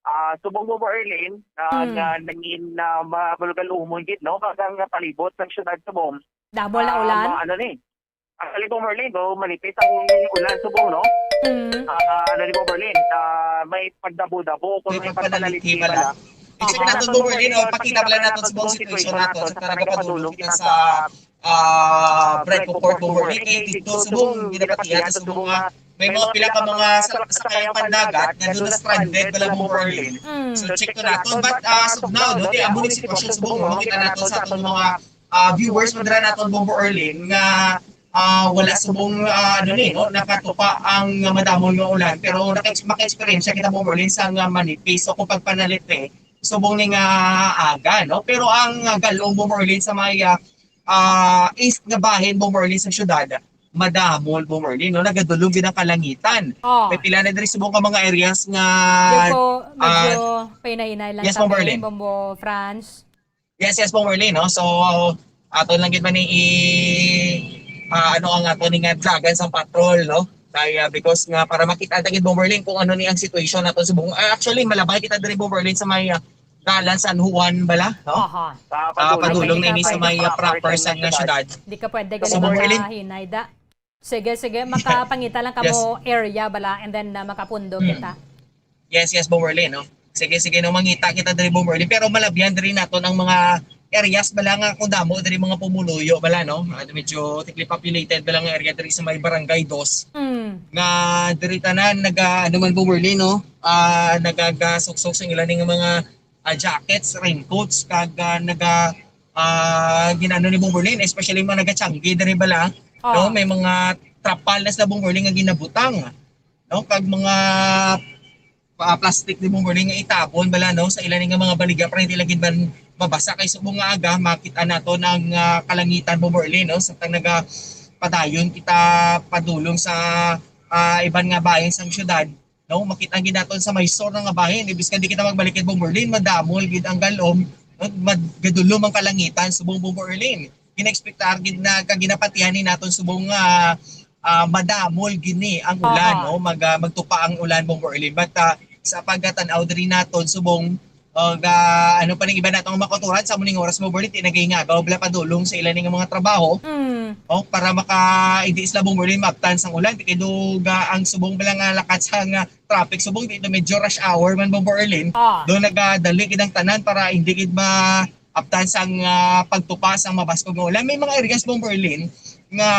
Ah, subong mo, Bombo Arlene, ah, Mm. nga nangin, ah, ma-, malugal-umon gid, no? Kag ang palibot sang siyudad subong, Damo na ah, ulan? ma-, ano ni? Actually, Bombo Arlene, no, manipis ang ulan subong, no? Mm. Ah, ano ni, Bombo Arlene? Ah, may pagdabo-dabo kung May may pagpanaliti pagpanaliti bala. bala. I-check Aha. naton, Bombo Arlene, no? Pakita bala naton subong ang sitwasyon naton sa para nagapadulong kita sa ah, Bredco Port, Bombo Arlene. Kay dito, subong, ginapatihan sa subong nga may mga pila ka mga sa-, sakayang pandagat nga doon na stranded bala, Bombo Arlene. Mm. So, check to naton. But, ah, as of now, no, di, amo ni sitwasyon subong, no, makita naton sa atong mga, ah, viewers, madala naton, Bombo Arlene, nga, ah, wala subong, ah, ano ni, no, nakatupa ang madamol nga ulan. Pero naka-, maka-experience kita, Bombo Arlene, sa nga manipis o kung pagpanaliti, subong ni nga aga, no? Pero ang, ah, galong, Bombo Arlene, sa may, ah, ah, east nga bahin, Bombo Arlene, sa syudad, madamol, Bombo Arlene, no? Nagadulom gid ang kalangitan. Oh. May pila na diri subong ka mga areas nga, Medyo, medyo ah, pahinay-hinay lang yes, kami, Bombo Arlene. Bombo France. Yes, yes, Bombo Arlene, no? So, ato lang gid man ni i-, ah, ano ang ato ni nga dragan sa patrol, no? Kaya, because nga para makita ta gid, Bombo Arlene, kung ano ni ang situation nato subong. Ah, actually, malabay kita diri, Bombo Arlene, sa may, ah, dalan San Juan bala, no? Aha. Ah, padulong na ini sa may, ah, proper sa nga syudad. Di ka pwede So, ganun Bombo Arlene. Hinay da. Sige, sige, makapangita lang Yes. kamo area bala, and then, ah, makapundo Mm. kita. Yes, yes, Bombo Arlene, no? Sige, sige, no, mangita kita diri, Bombo Arlene. Pero malabyan diri naton ang mga areas bala nga kung damo diri mga pumuluyo bala, no? Ah, medyo thickly populated bala nga area diri sa may Barangay Dos. Mm. Nga diri tanan naga, ano man, Bombo Arlene, no? Ah, nagagasuksok sa ilang mga, ah, jackets, raincoats, kag, ah, naga, ah, ginano ni Bombo Arlene, especially mga nagatiyangge diri bala, Oh. no? May mga trapal na sila, Bombo Arlene, nga ginabutang, no? Kag mga, ah, plastic ni Bombo Arlene nga itabon bala, no? Sa ila ni nga mga baligya, para hindi lagi man mabasa kay subong nga aga, makita naton ang, ah, kalangitan, Bombo Erlin, no? Samtang nagapadayon kita padulong sa, ah, iban nga bahin sang syudad, no? Makita gid naton sa may sur nga bahin, ibis ka di kita magbalik kay Bombo Erlin, madamol gid ang galom, no? Magadulom ang kalangitan subong, Bombo Erlin. Ginaekspektar gid na kag ginapatihan ni naton subong nga, ah, madamol gini ang ulan, Aha. no? Mag, ah, magtupa ang ulan, Bombo Erlin. But, ah, sa pagkatan-aw diri naton subong, ah, ga, ano pa ning iba nato nga mga kautoran sa muning oras, Bombo Erlin, ti nagahingagaw bala padulong sa ila ning mga trabaho, Mm. oh, para maka, hindi sila, Bombo Erlin, maabtan sang ulan. Ti kay do ga ang subong bala nga lakat sa nga traffic subong dito, medyo rush hour man, Bombo Erlin. Ah. Do nagadali gid ang tanan para hindi gid ma-, abtan sang, ah, pagtupa sang mabaskog nga ulan. May mga areas, Bombo Erlin, nga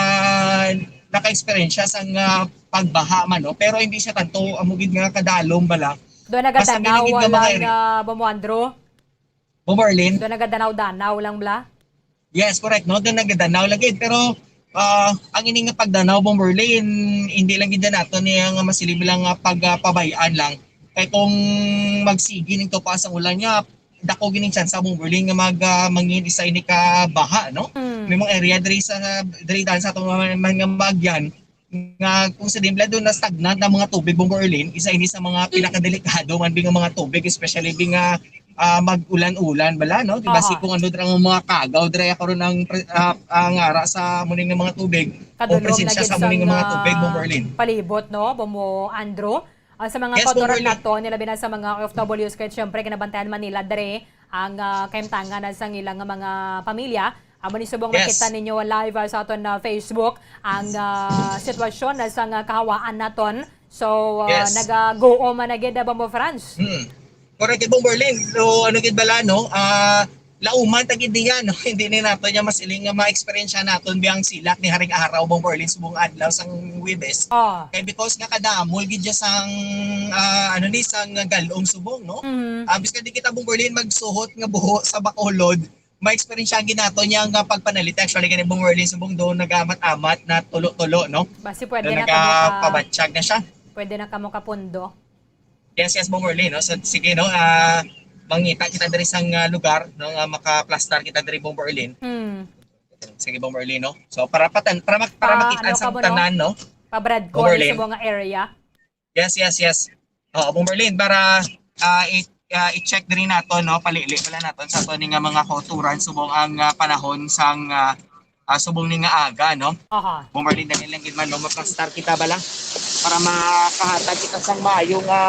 naka-eksperyensya sang, ah, pagbaha man, no? Pero hindi siya tanto amo gid nga kadalom bala. Do Basta nagadanaw gid nga mga lang, area. ah, Bombo Andrew? Bombo Erlin? Do nagadanaw-danaw lang bala? Yes, correct, no? Do nagadanaw lagi. Pero, ah, ang ini nga pagdanaw, Bombo Erlin, hindi lang gid nato niya nga masiling lang nga pag, ah, pabayaan lang. Kay kung magsigi ning tupa sang ulan niya, dako gining tsansa, Bombo Erlin, nga mag, ah, mangin isa ini ka baha, no? Mm. May mga area diri sa, diri dan sa atong mga, mga bagyan nga kung sa dimbla doon na stagnant ang mga tubig, Bombo Erlin, isa ini sa mga pinakadelikado man bi nga mga tubig, especially bi nga, ah, mag-ulan-ulan bala, no? Di ba, si Aha. kung ano dira ang mga kagaw dira karon ang pre-, ah, ang ara sa muning nga mga tubig o Kadulom na presensya gid sa muning sang, nga mga tubig, ah, Bombo Erlin. palibot, no, Bombo Andrew? Ah, sa mga Yes, kautoran Bombo Erlin. nato, nilabi na sa mga O F Ws, kay siyempre, ginabantayan man nila diri ang, ah, kahimtangan na sang ilang mga pamilya. Amo ni subong Yes. makita ninyo live, ah, sa aton na Facebook ang, ah, sitwasyon na sang, ah, kahawaan naton. So, ah, Yes. nagaguom man na gid, ah, Bombo Franz. Hmm. Correct, Bombo Erlin. So, ano gid bala, no? Ah, lauman ta gid diyan, no? Hindi ni nato niya masiling nga ma-eksperyensya naton biyang silak ni Haring Araw, Bombo Erlin, subong adlaw sang Huwebes. Ah. Kay because nga kadamol gid siya sang, ah, ano ni, sang galom subong, no? Mhm. Ah, bisan di kita, Bombo Erlin, magsuhot nga buho sa Bacolod, ma-eksperyensya gid nato niya nga pagpanalit. Actually, gani, Bombo Erlin, subong do nagamat-amat na tulo-tulo, no? Basi pwede Do na kamo ka-, nagapabatsyag na siya. pwede na kamo kapundo. Yes, yes, Bombo Erlin, no? So, sige, no? Ah, mangita kita diri sang, ah, lugar, no? Nga makaplastar kita diri, Bombo Erlin. Hmm. Sige, Bombo Erlin, no? So, para patan-, para mak-, para Pa-, makita ano ka sang mo, no? tanan, no? Pa-Bradcor, Bombo Erlin. sa mga area. Yes, yes, yes. Oo, Bombo Erlin, para, ah, i-, ah, i-check diri nato, no? Palili pala naton sa ato ni nga mga kautoran subong ang, ah, panahon sang, ah, ah, subong ni nga aga, no? Aha. Bombo Erlin, dali lang gid man, no? Maplastar kita bala para makahatag kita sang maayo nga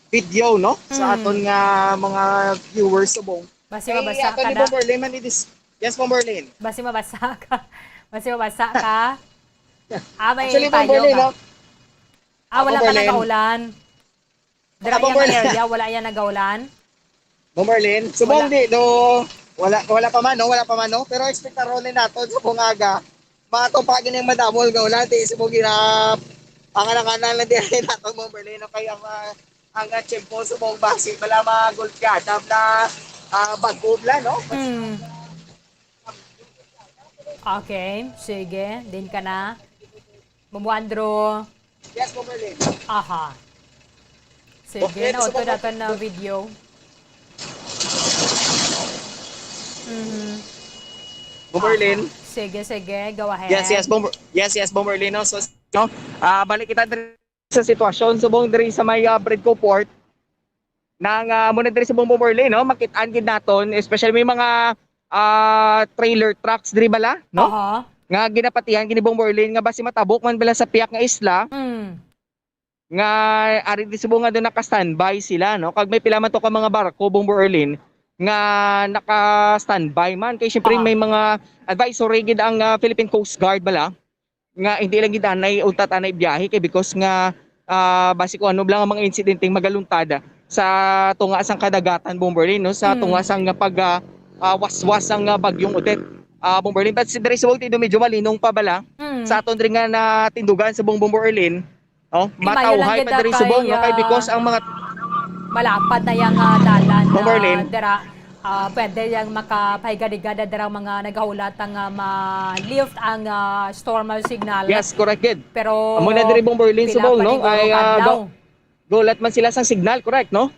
video, no? Sa Hmm. aton nga mga viewers subong. Basi Ay, mabasa ato ka ni na. Bombo Erlin man i-dis-, yes, Bombo Erlin. Basi mabasa ka. Basi mabasa ka. Ah, may Actually, Bombo payong Erlin, ka. no? Ah, Ah, wala Bombo ka Erlin. nagaulan. Dira Ako, iyang Bombo Erlin. area, wala iya nagaulan? Bombo Erlin, subong Wala. di, no, wala, wala pa man, no? Wala pa man, no? Pero ekspektaron ni naton sa bungaga. Matupa gini ang madamol nga ulan, di subong gina-, ang alanganan lang di naton, Bombo Erlin, no? Kay ang, ah, ang, ah, tiyempo subong basi, wala magulpiada na, ah, bag-o bala, no? Hmm. Okay, sige. Din ka na. Bombo Andrew. Yes, Bombo Erlin. Aha. Sige, Okay, na so, auto Bombo naton na video. Mhm. Bombo Erlin. Aha. Sige, sige. Go ahead. Yes, yes, Bombo-, yes, yes, Bombo Erlin, no? So, no? Ah, balik kita diri sa sitwasyon subong diri sa may, ah, Bradcor Port. Nang, ah, muna diri sa Bombo Erlin, no? Makit-an gid naton, especially may mga, ah, trailer trucks diri bala, no? Aha. Nga ginapatihan gini, Bombo Erlin, nga basi matabok man bala sa piyak nga isla. Mm. Nga ari di subong nga doon naka-standby sila, no? Kag may pila man to ka mga barko, Bombo Erlin, nga naka-standby man. Kay siyempre, Aha. may mga advisory gid ang, ah, Philippine Coast Guard bala. Nga hindi lang gid anay untat anay biyahe kay because nga, ah, basi kung ano lang ang mga insidenteng magaluntad sa tunga sang kadagatan, Bombo Erlin, no, sa Mm. tunga sang pag, ah, ah, waswas sang, ah, bagyong Odette. Ah, Bombo Erlin, but si diri subong ti do medyo malinong pa bala Mm. sa aton diri nga natindugan subong, Bombo Erlin, no? Imayo lang Matawhay gid pa diri kay, subong, no, kay ah, because ang mga malapad na yang, ah, dalan, Bombo ah, Erlin. dira. Ah, pwede yang makapahigadigada dira mga nagahulat nga ma-lift ang, ah, storm signal. Yes, correct gid. Pero Amo na diri, Bombo Erlin, pila subong, pa no? ni Guro Ay, ah, Kadlaw. go-, gulat man sila sang signal, correct, no?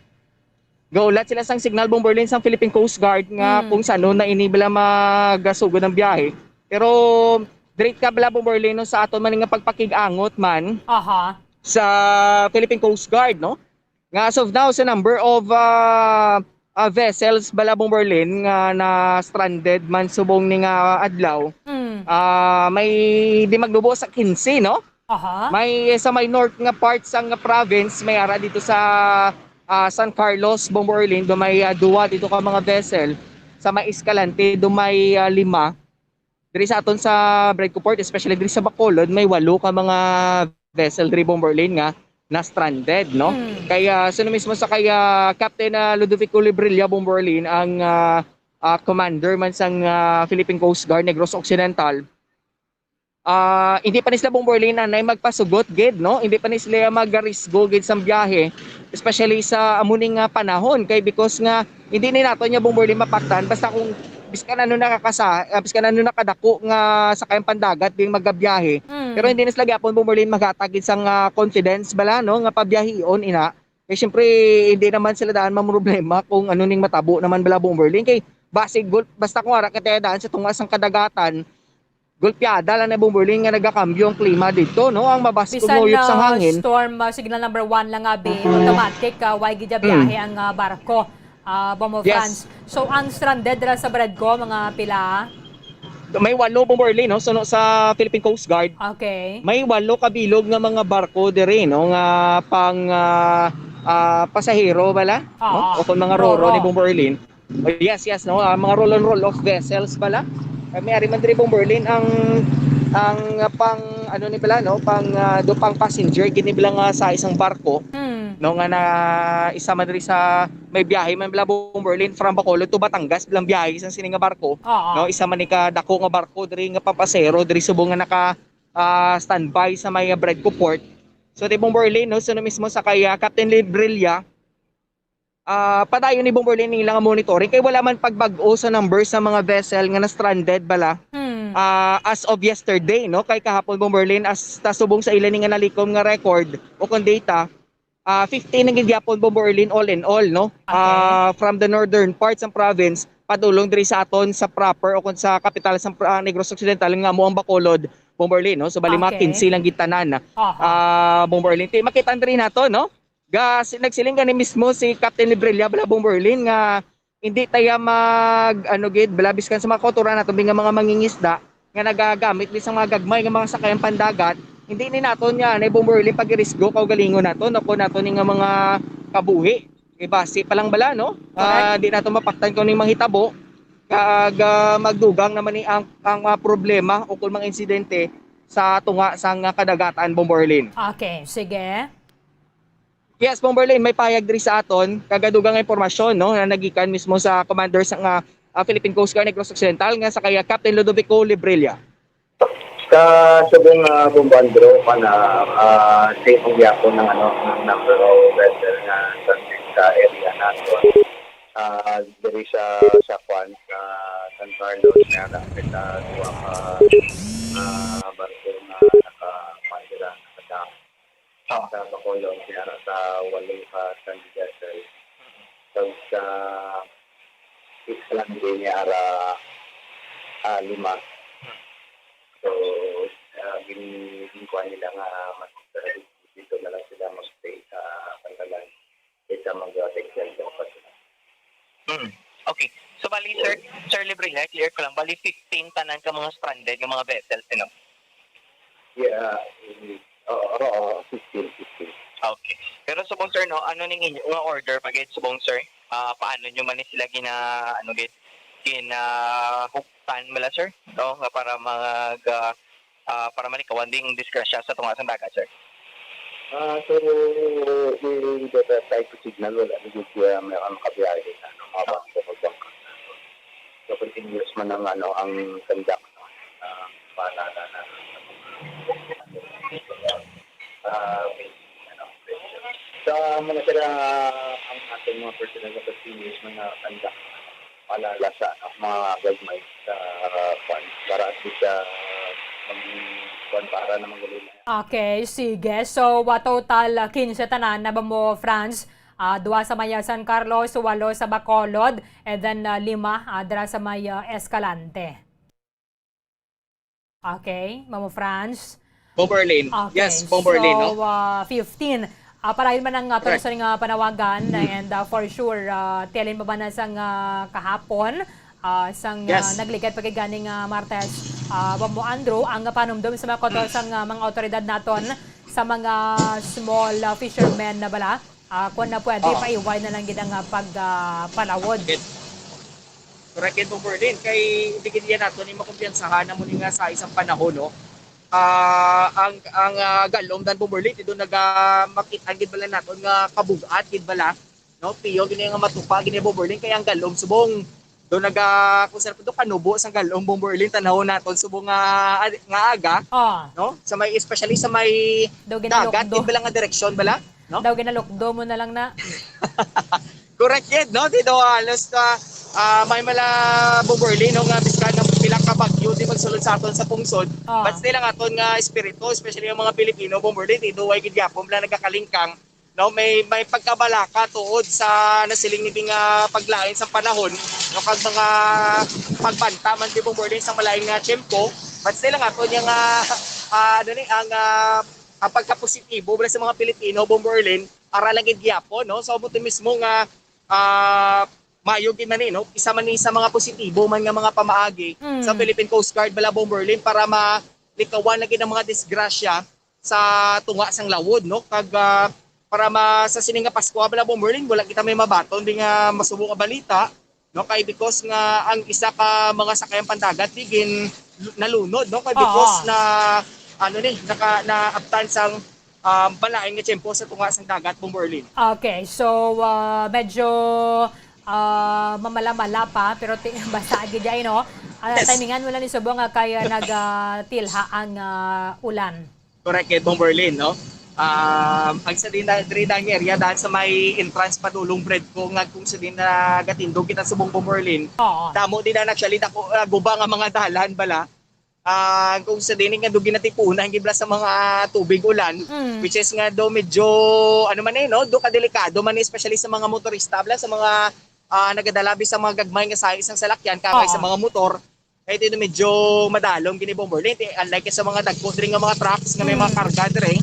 Gaulat sila sang signal, Bomberlin, sang Philippine Coast Guard nga Hmm. kung sano na ini bala magasugod ang biyahe. Pero diri ka bala, Bomberlin, no, sa aton man nga pagpakig-angot man Aha. sa Philippine Coast Guard, no? Nga as of now, sa number of, ah, ah, vessels bala, Bomberlin, nga na-stranded man subong ni nga adlaw, Mm. ah, may di magnubo sa quince, no? Aha. May, sa may north nga part sang province, may ara dito sa, ah, San Carlos, Bombo Orlando, may, ah, duwa dito ka mga vessel. Sa may Escalante, do may, ah, lima. Diri sa aton sa Bradco Port, especially diri sa Bacolod, may walo ka mga vessel diri, Bombo Orlando, nga na-stranded, no? Hmm. Kaya, sino mismo sa kaya Captain, ah, Ludovico Librilla, Bombo Orlando, ang, ah, ah, commander man sang, ah, Philippine Coast Guard Negros Occidental, ah, hindi pa ni sila, Bombo Orlando, anay magpasugot gid, no? Hindi pa ni sila magarisgo gid sang biyahe, especially sa amo ning, ah, panahon, kay because nga hindi ni nato niya, Bombo Orlando, mapaktan basta kung biskan ano nakakasa-, ah, biskan ano nakadako nga sakayang pandagat ding magabiyahe. Mm. Pero hindi na sila gyapon, Bombo Orlando, maghatag gid sang, ah, confidence bala, no, nga pabiyahion ina. Eh, siyempre, hindi naman sila daan mamroblema kung ano ning matabo naman bala, Bombo Orlando, kay basig gul-, basta kung ara ka tayo daan sa tunga sang kadagatan, gulpiada lang na, Bombo Orlando, nga nagakambyo ang klima dito, no? Ang mabas Bisan, kung uyop sa ah, hangin. Storm, ah, signal number one lang, abi, automatic, ah, way gid Mm. biyahe ang, ah, barko, ah, Bombo Yes. France. So, ang stranded dira sa Bradco, mga pila? May walo, Bombo Orlando, no? Suno sa Philippine Coast Guard. Okay. May walo ka bilog nga mga barko diri, no? Nga pang, ah, ah, pasahero bala, no? Oo. O kung mga roro Roro. ni Bombo Orlando. Oh, yes, yes, no? Ah, mga roll on roll off vessels pala. Eh, may ari man diri, Bombo Orlando, ang, ang pang, ano ni bala, no? Pang, ah, do pang passenger gid ni bala nga sa isang barko, Hmm. no? Nga na isa man diri sa may biyahe man bala, Bombo Orlando, from Bacolod to Batangas, bilang biyahe sa sini nga barko, Oo. no? Isa man ni ka dako nga barko diri nga papasero diri subong nga naka, ah, standby sa may Bradco Port. So, di, Bombo Orlando, no? So, no mismo sa kay, ah, Captain Librilla, ah, padayon ni Bombo Orlando ang ilang monitoring kay wala man pagbag-o sa number sa mga vessel nga na-stranded bala, Hmm. ah, as of yesterday, no? Kay kahapon, Bombo Orlando, as ta subong sa ila ni nga nalikom nga record o kung data, ah, fifteen na gid gyapon, Bombo Orlando, all in all, no? Okay. Ah, from the northern parts ng province, padulong diri sa aton sa proper o kung sa kapital sa, ah, Negros Occidental nga amo ang Bacolod, Bombo Orlando, no? So, bali mga Okay. quince lang gid tanan, Aha. ah, Bombo Orlando. Ti-, makita diri nato, no? Ga-, si-, nagsiling gani mismo si Captain Librilla bala, Bombo Orlando, nga hindi taya mag, ano gid, bala, biskan sa mga kauturan nato, nga mga mangingisda nga nagagamit ni sa mga gagmay nga mga sakayang pandagat, hindi ni naton niya na, Bombo Orlando, pag-irisgo kaugalingon nato, no, kung nato ni nga mga kabuhi. Kay basi pa lang bala, no? Correct. Ah, di nato mapaktan kung ano yung manghitabo. Kag, ah, magdugang naman ni ang, ang mga problema o kung mga insidente sa tunga sang kadagatan, Bombo Orlando. Okay, sige. Yes, Bombo Orlando, may payag diri sa aton, kagadugang nga impormasyon, no, na nagikan mismo sa commander sa nga, ah, Philippine Coast Guard Negros Occidental nga sa kaya Captain Ludovico Librilla. Sa subong, ah, Bombo Andrew, pa na, ah, safe ang gyapon ng, ano, ng number of vessel nga transit sa area nato. Ah, diri sa, sa kwan, sa San Carlos, nga dapit, ah, duwa ka, ah, barko nga naka-, kwan sila, naka-dock. Ah. Sa Bacolod, may ara sa walo ka San Miguel. Tapos sa Island, may ara, ah, lima. So, ah, gin-, ginkuha nila nga mas, ah, dito na lang sila mag-stay sa Pantalan kaysa mag-, ah, take shelter pa sila. Mm. Okay. So, bali, Sir, Sir Librilla, clear ko lang. Bali, fifteen tanan ka mga stranded nga mga vessels, you know? Yeah, mm, oo, oo, fifteen, fifteen. Okay. Pero subong, sir, no, ano ning inyo nga order pa gid, subong, sir? Ah, paano nyo man ni sila gina-, ano gid, ginahuktan bala, sir? No, nga para mag, ah, ah, para malikawan ding disgrasya sa tunga sang dagat, sir? Ah, so, in the type of signal, wala na gid siya may, ano, kabiyahe na, ano, mga Ah. bangko, magbangko. So, continuous man ang, ano, ang conduct, no? Ah, paalala na. Ah, may, ano, sa mga sila, ang ating mga personnel na continuous man na conduct, paalala sa, ano, mga gagmay sa, ah, kwan, para at least, ah, mag-, kwan, para na magaling. Okay, sige. So, wa total, ah, quince tanan na ba mo, Franz? Ah, dua sa may, ah, San Carlos, walo sa Bacolod, and then, ah, lima, ah, dira sa may, ah, Escalante. Okay, Mamo Franz? Bomberlin. Okay, Yes, Bomberlin, so, no? ah, fifteen. Ah, padayon man ang, ah, Correct. Torres nga panawagan, Mm. and, ah, for sure, ah, tialin pa ba na sang, ah, kahapon, ah, sang, ah, Yes. nagligad pa gid ganing, ah, Martes, ah, Bombo Andrew, ang panumdom sa mga koto Mm. sang, ah, mga awtoridad naton sa mga small, ah, fishermen na bala, ah, kung na pwede, Oo. paiway na lang gid ang, ah, pag, ah, palawod. Correct. Correct gid, Bomberlin. Kay hindi gid yan nato ni makumpiyansahan na mo ni nga sa isang panahon, no? Ah, ang, ang, ah, galom dan, Bomberlin, ti do naga-, makit-an gid bala naton nga kabug-at gid bala, no? Piyo gini nga matupa gini, Bomberlin, kay ang galom subong do naga-, kung sa do kanubo sang galom, Bomberlin, tanawon naton subong nga, nga aga, Ah. no? Sa may, especially sa may Daw dagat, ginalukdo. gid bala nga direksyon bala, no? Daw ginalukdo mo na lang na. Correct gid, no? Dito halos, ah, ah, may mala, Bomberlin, no, nga bisan ang pila ka bagyo di magsulod sa aton sa pungsod, Ah. but still ang aton nga espiritu, especially ang mga Pilipino, Bomberlin, dito way gid gyapon lang nagakalingkang, no? May, may pagkabalaka tuod sa nasiling ni nga paglain sa panahon, no, kag mga pagbanta man di, Bomberlin, sa malain nga tiyempo, but still ang aton nga, ah, ano ni, ang, ah, ang pagkapositibo bala sa mga Pilipino, Bomberlin, ara lang gid gyapon, no? So, amo to mismo nga, ah, mayo gid man ni, no? Isa man ni sa mga positibo man nga mga pamaagi Mm. sa Philippine Coast Guard bala, Bomberlin, para malikawan na gid ang mga disgrasya sa tunga sang lawod, no? Kag, ah, para ma-, sa sini nga Pasko bala, Bomberlin, wala kita may mabaton di nga masubo nga balita, no? Kay because nga ang isa ka mga sakayan pandagat di gin nalunod, no? Kay because Oo. na, ano ni, naka-, naabtan sang, um, malain nga tiyempo sa tunga sang dagat, Bomberlin. Okay, so, ah, medyo, ah, mamala-mala pa, pero ti-, basta gid ay, no? Ah, Yes. timingan mo lang ni subong nga kay, ah, nag, ah, tilha ang, ah, ulan. Correct, eh, Bomberlin, no? Um, ang sa din na, diri na ang area, daan sa may entrance padulong Bredco, nga kung sa din nagatindog kita subong, Bomberlin. Oo. Damo din na actually dako, ah, guba nga mga dalan bala. Ah, kung sa din nga do ginatipunan gid bala sa mga tubig ulan, Mm. which is nga do medyo, ano man eh, no? Do kadelikado man eh, especially sa mga motorista bala, sa mga, ah, nagadala bisan mga gagmay nga size sang salakyan, kagay sa Oo. mga motor. Kay ito medyo madalom gini, Bomberlin. Ti-, unlike sa mga dagko diri nga mga trucks nga may mga Mm. karga diri,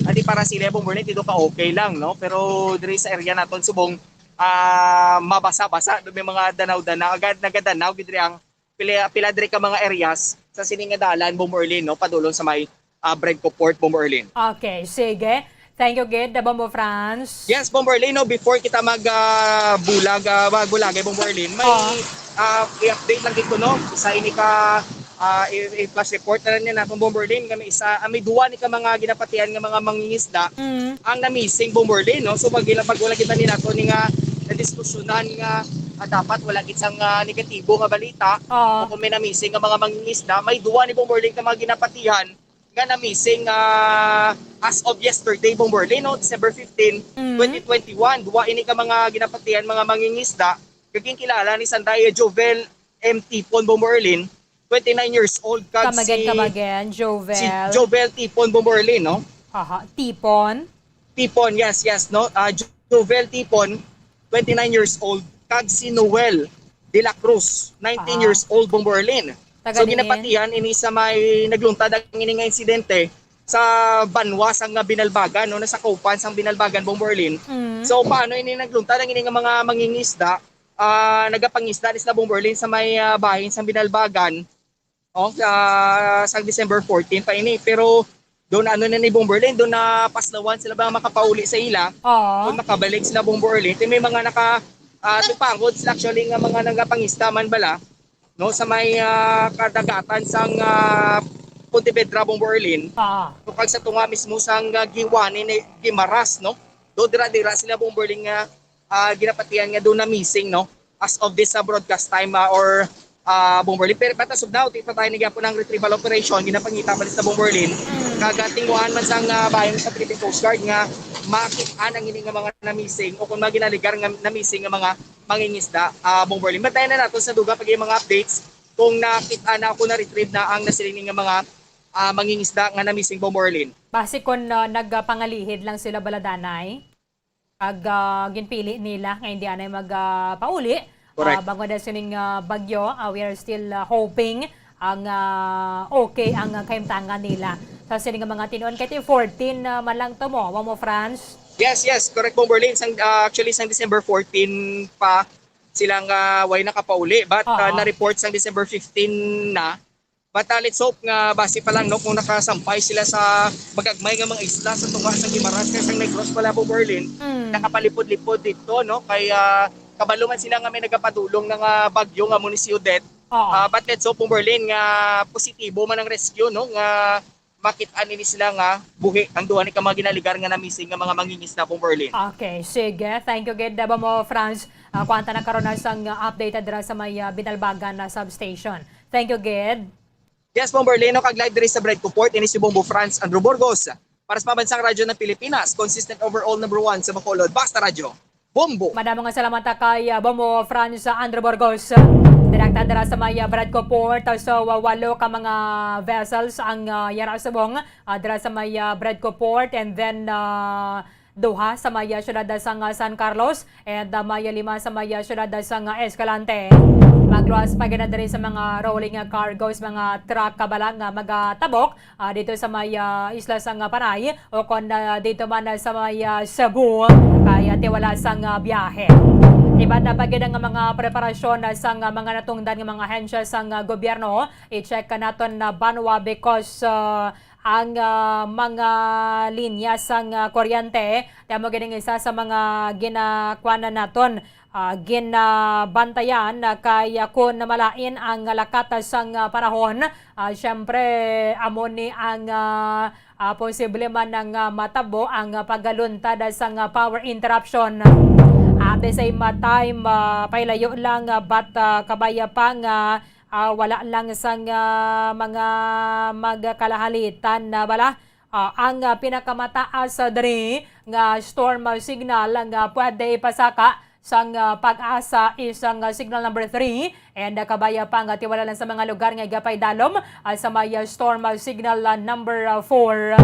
ati para sila, Bomberlin, dito ka okay lang, no? Pero diri sa area naton subong, ah, mabasa-basa, may mga danaw-danaw, agad nagadanaw gid diri ang pila, pila diri ka mga areas sa sini nga dalan, Bomberlin, no? Padulong sa may, ah, Bredco Port, Bomberlin. Okay, sige. Thank you gid, Bombo Franz. Yes, Bomberlin, no, before kita mag, ah, bulag, ah, magbulagay, Bomberlin, may, Ah. ah, i-update lang gid ko, no, sa ini ka, ah, i-, i-flash report na lang niya natin, Bomberlin, nga may isa, ah, may duwa ni ka mga ginapatihan nga mga mangingisda Mm. ang na-missing, Bomberlin, no? So, pag ila-, pag wala kita ni nato ni nga nadiskusyonan nga, ah, dapat wala gid sang, ah, negatibo nga balita, Ah. o kung may na-missing nga mga mangingisda, may duwa ni, Bomberlin, ka mga ginapatihan nga na-missing, ah, as of yesterday, Bomberlin, no, December fifteen, Mm. twenty twenty-one. Duwa ini ka mga ginapatihan, mga mangingisda, kag ginkilala ni sanday Jovel M Tipon, Bomberlin, twenty-nine years old, kag Come again, si, come again, Jovel. si Jovel Tipon, Bomberlin, no? Aha, Tipon. Tipon, yes, yes, no? Ah, Jo-, Jovel Tipon, twenty-nine years old, kag si Noel de la Cruz, nineteen Ah. years old, Bomberlin. Taga So, diin? ginapatihan ini sa may nagluntad ang ini nga insidente sa banwa sang Binalbagan, no? Nasakupan sang Binalbagan, Bomberlin. Mm. So, paano ini nagluntad ang ini nga mga mangingisda? Ah, nagapangisda ni sila, Bomberlin, sa may, ah, bahin sang Binalbagan. Oh, sa, sa December fourteen pa ini. Pero doon, ano na ni Bomberlin, doon na paslawan sila ba makapauli sa ila. Oo. Doon makabalik sila, Bomberlin. Ti may mga naka, ah, tupangod sila actually nga mga nagapangista man bala, no, sa may, ah, kadagatan sang, ah, Pontevedra, Bomberlin. Ah. O kag sa tunga mismo sang, ah, Guiuani ni Guimaras, no? Do dira-dira sila, Bomberlin, nga ah, ginapatihan nga do na missing, no? As of this, ah, broadcast time, ah, or, ah, Bomberlin. Pero, but as of now, ti pa tayo nagyapon ang retrieval operation, ginapangita pa rin sa Bomberlin. Mm. Kagatinguhan man sang, ah, bayan sa Philippine Coast Guard nga makit-an ang ini nga mga na-missing o kung mga ginaligar nga na-missing nga mga mangingisda, ah, Bomberlin. Bantayan na nato sa dugang pa gid mga updates kung nakit-an na ako na-retrieve na ang nasiling nga mga, ah, mangingisda nga na-missing, Bomberlin. Basi kung, ah, nagpangalihid lang sila bala danay? Ag, ah, ginpili nila nga hindi anay mag, ah, pauli. Correct. Ah, bangod na sining, ah, bagyo, ah, we are still, ah, hoping ang, ah, okay ang, ah, kahimtangan nila sa sining mga tinuon. Kay fourteen, ah, man lang to mo, wa mo, Franz? Yes, yes, correct, Bomberlin. Sang, ah, actually, sang December fourteen pa sila nga way nakapauli. But, ah, Oo. na-report sang December fifteen na. But, ah, let's hope nga basi pa lang, no, kung nakasampay sila sa magagmay nga mga isla sa tunga sa Guimaras kag sang Negros pala, Bomberlin, Mm. nakapalipod-lipod dito, no? Kay, ah, kabalo man sila nga may nagapadulong na nga bagyo nga mo ni si Odette. Oo. Ah, but let's hope, Bomberlin, nga positibo man ang rescue, no? Nga makit-an ini sila nga buhi ang duha ni ka mga ginaligar nga na-missing nga mga mangingisda, Bomberlin. Okay, sige. Thank you gid, Bombo Franz. Ah, kuwanta na karon na sang, ah, update dira sa may, ah, Binalbagan na substation. Thank you gid. Yes, Bomberlin, no, kag live diri sa Bradco Port, ini si Bombo Franz Andrew Burgos. Para sa Pambansang Radyo ng Pilipinas, consistent overall number one sa Bacolod. Basta Radyo, Bombo! Madamo nga salamat kay, ah, Bombo Franz Andrew Burgos. Direkta dira sa may, ah, Bradco Port. So, ah, walo ka mga vessels ang, ah, yara subong, ah, dira sa may, ah, Bradco Port. And then, ah, duha sa may, ah, siyudad sang, ah, San Carlos, and, ah, may lima sa may, ah, siyudad sang, ah, Escalante. Magluwas pa gid na diri sa mga rolling, ah, cargos, mga truck ka bala nga magatabok, ah, dito sa may, ah, isla sang, ah, Panay, o kon, ah, dito man, ah, sa may, ah, Cebu. Kaya tiwala sang, ah, biyahe. Iba na pa gid ang mga preparasyon, ah, sang, ah, mga natungdan nga mga ahensya sang, ah, gobyerno. I-check ka naton na banwa because, ah, ang, ah, mga linya sang, ah, kuryente. Kaya mo gid ang isa sa mga ginakuanan naton, ah, ginabantayan, ah, kay, ah, kun malain ang lakat sang, ah, panahon, ah, syempre, amo ni ang, ah, ah, posible man nga matabo ang, ah, pagluntad sang, ah, power interruption. At the same, ah, time, ah, pailayo lang, ah, but, ah, kabaya pa nga ah, wala lang sang, ah, mga magkalahalitan na bala. Ah, ang, ah, pinakamataas, ah, diri nga storm, ah, signal nga pwede ipasaka sang, ah, PAGASA is ang, ah, signal number three, and, ah, kabaya pa nga tiwala lang sa mga lugar nga igapaidalom, ah, sa may, ah, storm, ah, signal, ah, number, ah, four.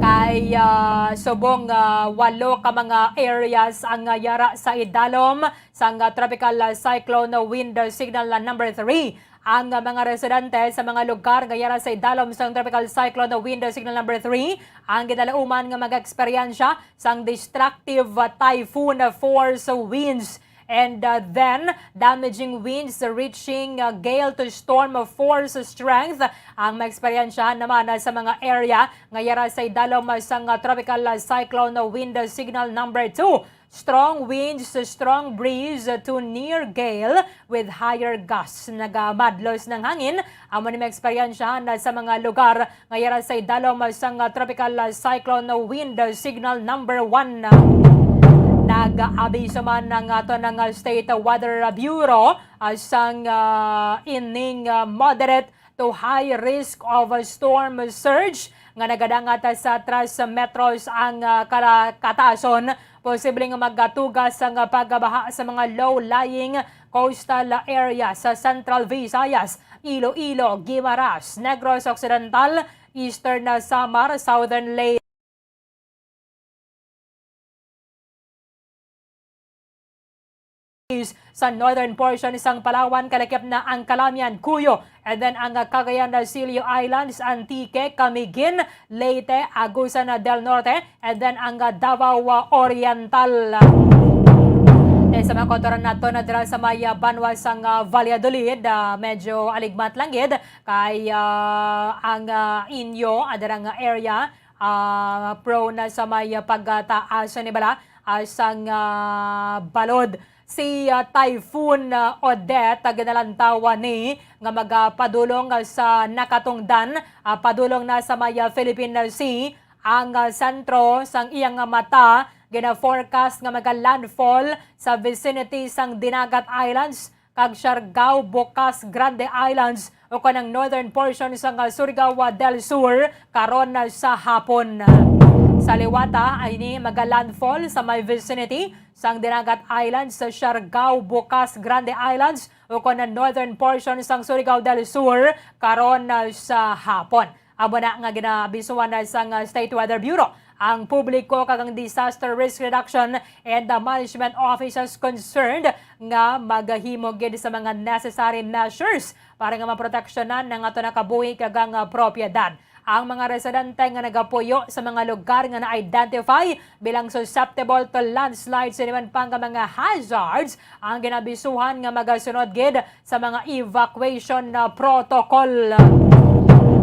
Kay, ah, subong, ah, walo ka mga areas ang, ah, yara sa idalom sang, ah, tropical, ah, cyclone wind, ah, signal, ah, number three. Ang, ah, mga residente sa mga lugar nga yara sa idalom sang tropical cyclone wind, ah, signal number three, ang ginalauman nga mag-eksperyensya sang destructive, ah, typhoon, ah, force winds and, ah, then damaging winds reaching, ah, gale to storm force strength ang maeksperiensyahan naman, ah, sa mga area nga yara sa idalom, ah, sang, ah, tropical, ah, cyclone wind, ah, signal number two. Strong winds, strong breeze to near gale with higher gusts. Nagamadlos ng hangin, amo ni maeksperiensyahan na sa mga lugar nga yara sa idalom sang, ah, tropical, ah, cyclone wind, ah, signal number one. Nag-abiso man ang ato ng, ah, State Weather Bureau, ah, sang, ah, ining, ah, moderate to high risk of a storm surge nga nagadangat sa tres metros ang, ah, kala-, kataason. Posible nga magatugas ang, ah, pagbaha sa mga low-lying coastal area sa Central Visayas, Iloilo, Guimaras, Negros Occidental, Eastern Samar, Southern Leyte, sa northern portion sang Palawan, kalakip na ang Calamian, Cuyo, and then ang, uh, Cagayan de Silio Islands, Antique, Camiguin, Leyte, Agusan del Norte, and then ang, uh, Davao, uh, Oriental. Eh, sa mga kotoran nato na dira sa may, uh, banwa sang, uh, Valladolid, uh, medyo aligmat lang gid kay, uh, ang, uh, inyo, uh, dira nga area, ah, prone na sa may, ah, pagtaas ni bala, ah, sang, ah, balod. Si, ah, Typhoon, ah, Odette, ah, ginalantawan ni nga magapadulong, ah, sa nakatungdan, ah, padulong na sa may, ah, Philippine Sea. Ang, ah, sentro sang iyang, ah, mata gina-forecast nga maga-landfall sa vicinity sang Dinagat Islands kag Siargao, Bocas, Grande Islands, o kon ang northern portion sang, ah, Surigao del Sur karon, ah, sa hapon. Sa liwata, ini maga-landfall sa may vicinity sang Dinagat Islands sa Siargao, Bocas, Grande Islands, o kon ang northern portion sang Surigao del Sur karon, ah, sa hapon. Amo na nga ginaabisuhan na sang, ah, State Weather Bureau ang publiko kag ang Disaster Risk Reduction and the Management Offices concerned nga magahimo gid sa mga necessary measures para nga maproteksyonan ang ato nakabuhi kag ang, ah, propiedad. Ang mga residente nga nagapuyo sa mga lugar nga na-identify bilang susceptible to landslides and iban pa nga mga hazards ang ginabisuhan nga magasunod gid sa mga evacuation, ah, protocol.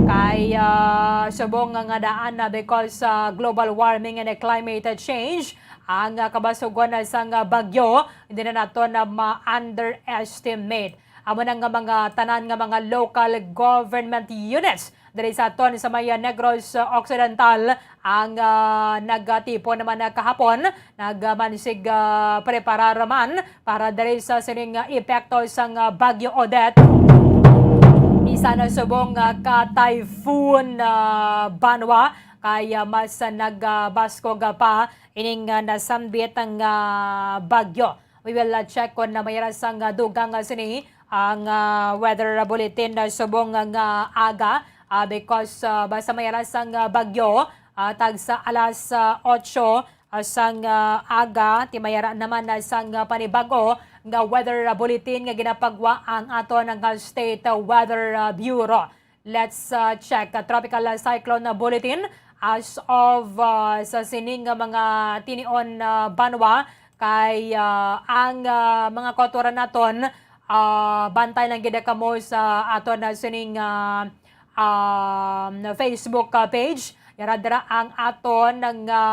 Kay, ah, subong nga, nga daan na because sa global warming and climate change, ang, ah, kabasugon na sang, ah, bagyo, hindi na nato na ma-underestimate. Amo na nga mga tanan nga mga local government units diri sa aton sa may, ah, Negros, ah, Occidental ang, ah, nagtipon naman na kahapon, nagmansig, ah, preparar man para diri sa sining, ah, epekto sang, ah, Bagyo Odette. Isa na subong, ah, ka typhoon, ah, banwa kay, ah, mas, ah, nagbaskog, ah, pa ining, ah, nasambit nga bagyo. We will, ah, check kon na may rasang, ah, dugang, ah, sini ang, ah, weather bulletin, ah, subong nga aga, ah, because, ah, basta may rasang, ah, bagyo, ah, tagsa alas, ah, otso, ah, sang, ah, aga, timayara naman na sang, ah, panibag-o nga weather, ah, bulletin nga ginapagwa ang aton nga State, ah, Weather, ah, Bureau. Let's, uh, check, uh, tropical, uh, cyclone, uh, bulletin as of, uh, sa sining nga mga tinion, uh, banwa kay, uh, ang, uh, mga kautoran naton, uh, bantay lang gid kamo sa aton na sining, uh, um, Facebook, uh, page. Yara dira ang aton nga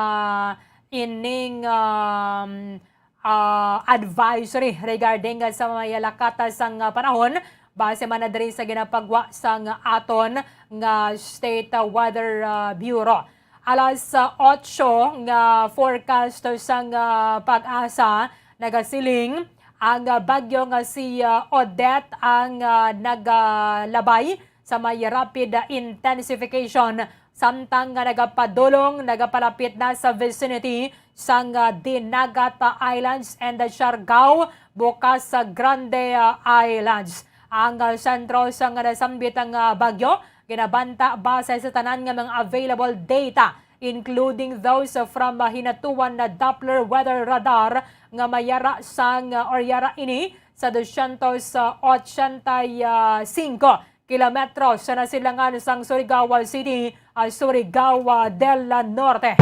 ining, um, ah, advisory regarding sa mga lakata sang, ah, panahon, base man na diri sa ginapagwa sang aton nga State, ah, Weather, ah, Bureau. Alas, ah, otso nga forecast sang, ah, PAGASA nagasiling ang, ah, bagyo nga si, ah, Odette ang, ah, nagalabay sa may rapid, ah, intensification, samtang nga nagapadulong, nagapalapit na sa vicinity sang, ah, Dinagat, ah, Islands and the Siargao, bukas sa Grande, ah, Islands. Ang, ah, sentro sang nasambit nga bagyo ginabanta base sa tanan nga mga available data, including those from, ah, Hinatuan na Doppler weather radar nga may yara sang, ah, or yara ini sa dosyentos ochenta y cinco kilometros sa nasilangan sang Surigao City, ah, Surigao del Norte.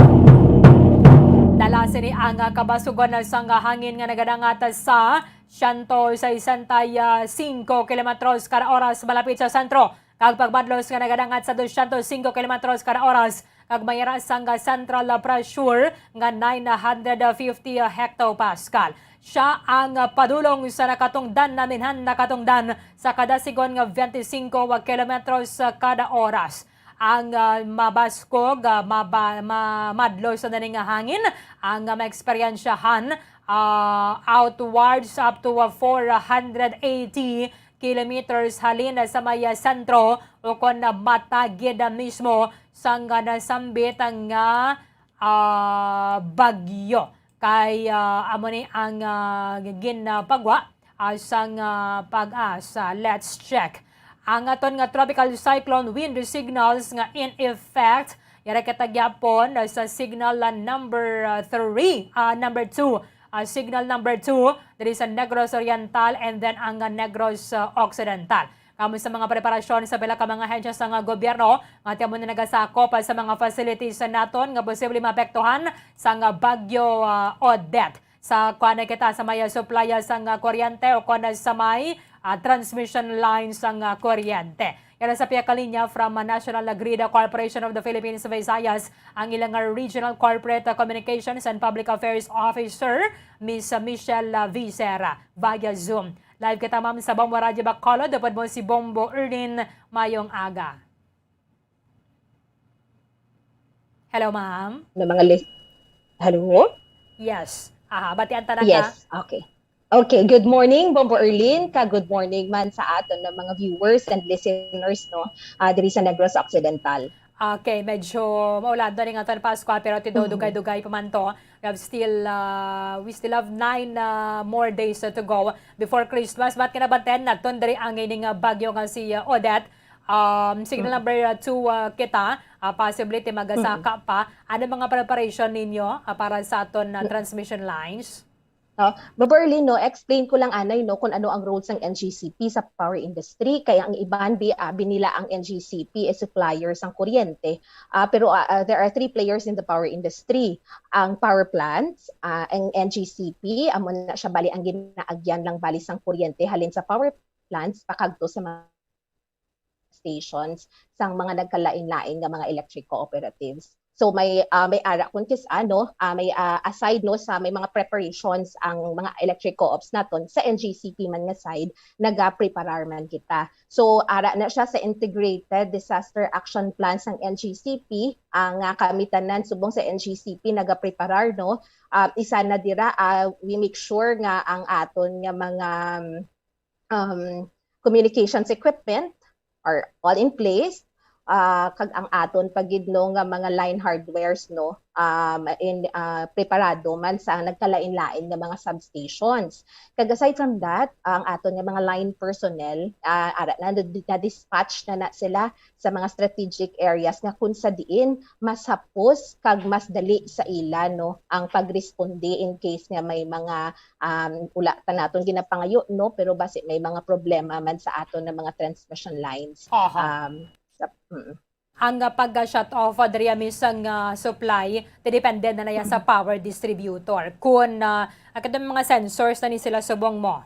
Dala sini ang, ah, kabasugon sang hangin nga nagadangat sa siyento sesenta y cinco kilometros kada oras malapit sa sentro, kag pagmadlos nga nagadangat sa dosyentos singko kilometros kada oras, kag may yara sang central pressure nga nine hundred fifty hectopascal. Siya ang padulong sa nakatungdan, naminhan nakatungdan sa kada sigon nga twenty-five kilometros kada oras. Ang, ah, mabaskog, ah, maba-, ma-, madlos na ning hangin ang, ah, maeksperiensyahan, ah, outwards up to, ah, four hundred eighty kilometers halin sa may, ah, sentro ukon, ah, matagid, ah, mismo sang, ah, nasambit nga, ah, bagyo. Kay, ah, amo ni ang, ah, ginapagwa, ah, sang, ah, PAGASA. Let's check. Ang aton nga tropical cyclone wind signals nga in effect, yara kita gyapon, ah, sa signal, ah, number, ah, three, ah, number two, ah, signal number two diri sa Negros Oriental and then ang, ah, Negros, ah, Occidental. Kamo sa mga preparasyon sa pila ka mga ahensya sa nga gobyerno nga amo na nagasakop sa mga facilities sa naton nga posible maapektuhan sang, ah, Bagyo, ah, Odette. Sa kuan na kita sa may, ah, supply, ah, sang, ah, kuryente o kon sa may, ah, transmission line sang, ah, kuryente. Yara sa pihak linya from, ah, National Grid Corporation of the Philippines Visayas ang ilang, ah, Regional Corporate Communications and Public Affairs Officer, Miss, ah, Michelle, ah, Vicera, via Zoom. Live kita, ma'am, sa Bombo Radyo Bacolod. Upod mo si Bombo Erlin. Mayong aga. Hello, ma'am. Na mga lis-, hello? Yes. Aha, batian ta na ka. Yes, okay. Okay, good morning, Bombo Erlin, ka good morning man sa aton na mga viewers and listeners, no, ah, diri sa Negros Occidental. Okay, medyo maulado ni nga aton Pasko, pero tido Mhm. dugay-dugay pa man to. We have still, uh, we still have nine, uh, more days to go before Christmas. But kinabantayan naton diri ang ining, uh, bagyo nga si, uh, Odette. Um, signal Mm. number, uh, two, uh, kita, uh, possibly ti magasaka Mm. pa. Ano mga preparation ninyo, uh, para sa aton na Mm. transmission lines? Oh, Beverly, no, explain ko lang anay, no, kung ano ang role sang N G C P sa power industry. Kay ang iban bi-, abi nila ang N G C P is supplier sang kuryente. Ah, pero, ah, ah, there are three players in the power industry. Ang power plants, ah, ang N G C P, amo na siya bali ang ginaagyan lang bali sang kuryente halin sa power plants pakadto sa mga stations sang mga nagkalain-lain nga mga electric cooperatives. So may, ah, may ara kun kis-a, no, ah, may, ah, aside, no, sa may mga preparations ang mga electric co-ops naton, sa N G C P man nga side, nagapreparar man kita. So ara na siya sa Integrated Disaster Action Plan sang N G C P, ah, nga kami tanan subong sa N G C P nagapreparar, no. Ah, isa na dira, ah, we make sure nga ang aton nga mga, um, communications equipment are all in place, ah, kag ang aton pa gid, no, nga mga line hardwares, no, um, in, ah, preparado man sa nagkalain-lain nga mga substations. Kag aside from that, ang aton nga mga line personnel, ah, ara na, na-, na-dispatch na na sila sa mga strategic areas nga kun sa diin mas hapos kag mas dali sa ila, no, ang pagresponde in case nga may mga, um, wala ta naton ginapangayo, no, pero basi may mga problema man sa aton nga mga transmission lines. Aha. Um, sa, mm. Ang, ah, pag-shut off, ah, diri mismo nga supply, depende na na yan sa Mm. power distributor. Kung, ah, ang katong mga sensors na ni sila subong mo?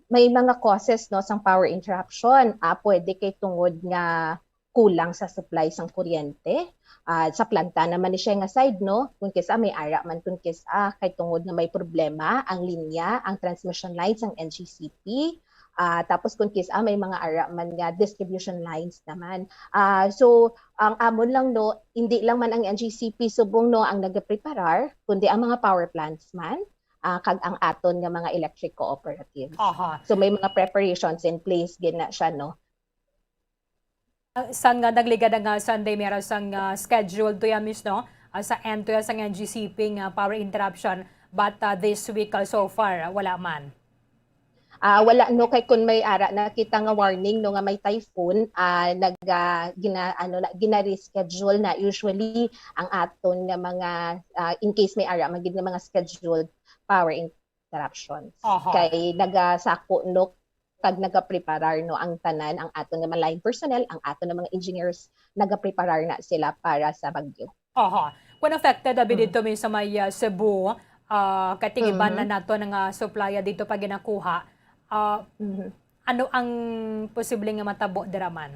May mga causes, no, sang power interruption. Ah, pwede kay tungod nga kulang sa supply sang kuryente. Ah, sa planta naman ni siya nga side, no, kun kis-a may ara man kun kis-a kay tungod nga may problema ang linya, ang transmission line sang N G C P. Ah, tapos kun kis-a may mga ara man nga distribution lines naman. Ah, so ang amon lang, no, hindi lang man ang N G C P subong, no, ang nagapreparar, kundi ang mga power plants man, ah, kag ang aton nga mga electric cooperatives. Aha. So may mga preparations in place gid na siya, no. Ah, san nga nagligad ang, ah, Sunday, meron sang, ah, scheduled to yan mismo, ah, sa end to yan sang N G C P nga power interruption, but, ah, this week, ah, so far, ah, wala man. Ah, wala, no, kay kun may ara na kita nga warning, no, nga may typhoon, ah, nag, ah, gina-, ano na, gina-reschedule na usually ang aton nga mga, ah, in case may ara man gid nga mga scheduled power interruptions. Aha. Kay nagasako, no, kag nagapreparar, no, ang tanan, ang aton nga mga line personnel, ang aton nga mga engineers, nagapreparar na sila para sa bagyo. Aha. Kung affected abi Mm. dito mi sa may, ah, Cebu, ah, kay tingiban Mm-hmm. na nato nga supply dito pa ginakuha. Ah, Mhm. ano ang posible nga matabo dira man?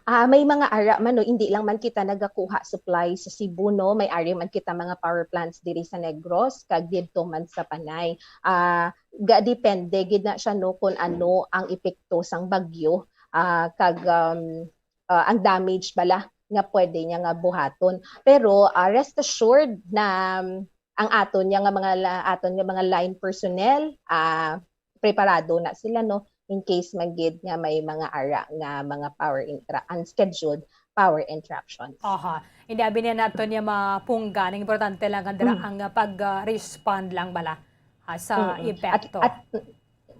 Ah, may mga ara man, no, hindi lang man kita nagakuha supply sa Cebu, no, may ari man kita mga power plants diri sa Negros kag didto man sa Panay. Ah, ga-, depende gid na siya, no, kung ano ang epekto sang bagyo, ah, kag, um, ah, ang damage bala nga pwede niya nga buhaton. Pero, ah, rest assured na, um, ang aton niya nga mga la-, aton nga mga line personnel, ah, preparado na sila, no, in case man gid nga may mga ara nga mga power intra-, unscheduled power interruptions. Aha. Hindi abi niya nato niya mapunggan. Ang importante lang nga dira Mm. ang, ah, pag, ah, respond lang bala, ah, sa Mm-mm. At, epekto. At,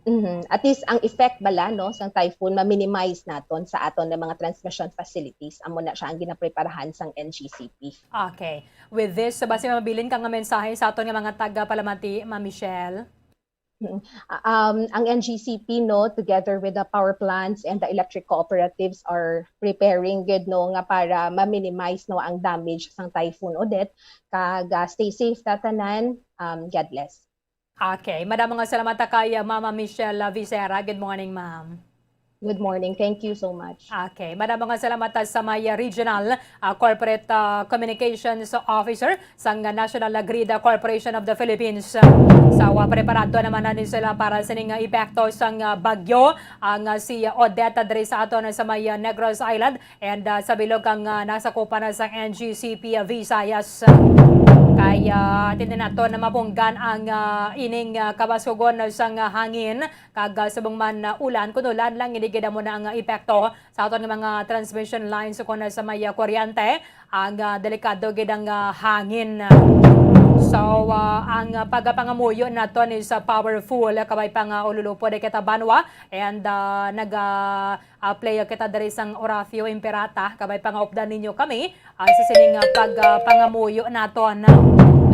mhm. At least ang effect bala, no, sang typhoon ma-minimize naton sa aton nga mga transmission facilities. Amo na siya ang ginapreparahan sang N G C P. Okay. With this, basi mabilin ka nga mensahe sa aton nga mga taga-palamati, Ma'am Michelle? Mm. Ah, um, ang N G C P, no, together with the power plants and the electric cooperatives are preparing gid, no, nga para ma-minimize, no, ang damage sang Typhoon Odette. Kag, ah, stay safe ta tanan. Um, God bless. Okay. Madamo nga salamat ta kay, ah, Mama Michelle, ah, Vicera. Good morning, ma'am. Good morning. Thank you so much. Okay. Madamo nga salamat, ah, sa may, ah, Regional, ah, Corporate, ah, Communications Officer sang, ah, National Grid, ah, Corporation of the Philippines. Sa, ah, preparado naman na ni sila para sining, ah, epekto sang, ah, bagyo, ang, ah, si Odette diri sa aton sa may, ah, Negros Island. And, ah, sa bilog ang, ah, nasakupan na sang N G C P, ah, Visayas. Kay, ah, atindi nato na mapunggan ang, ah, ining, ah, kabasugon sang, ah, hangin, kag, ah, subong man, ah, ulan, kun ulan lang, hindi gid amo na ang, ah, epekto sa aton nga mga transmission lines, kun sa may, ah, kuryente, ang, ah, delikado gid ang, ah, hangin. So, ah, ang, ah, pagpangamuyo naton is, ah, powerful, ah, kabay pa nga ululupod kita banwa, and, ah, nag, ah, ah, play kita diri sang Oracio Imperata, kabay pa nga updan ninyo kami, ah, sa sining, ah, pag, ah, pangamuyo naton,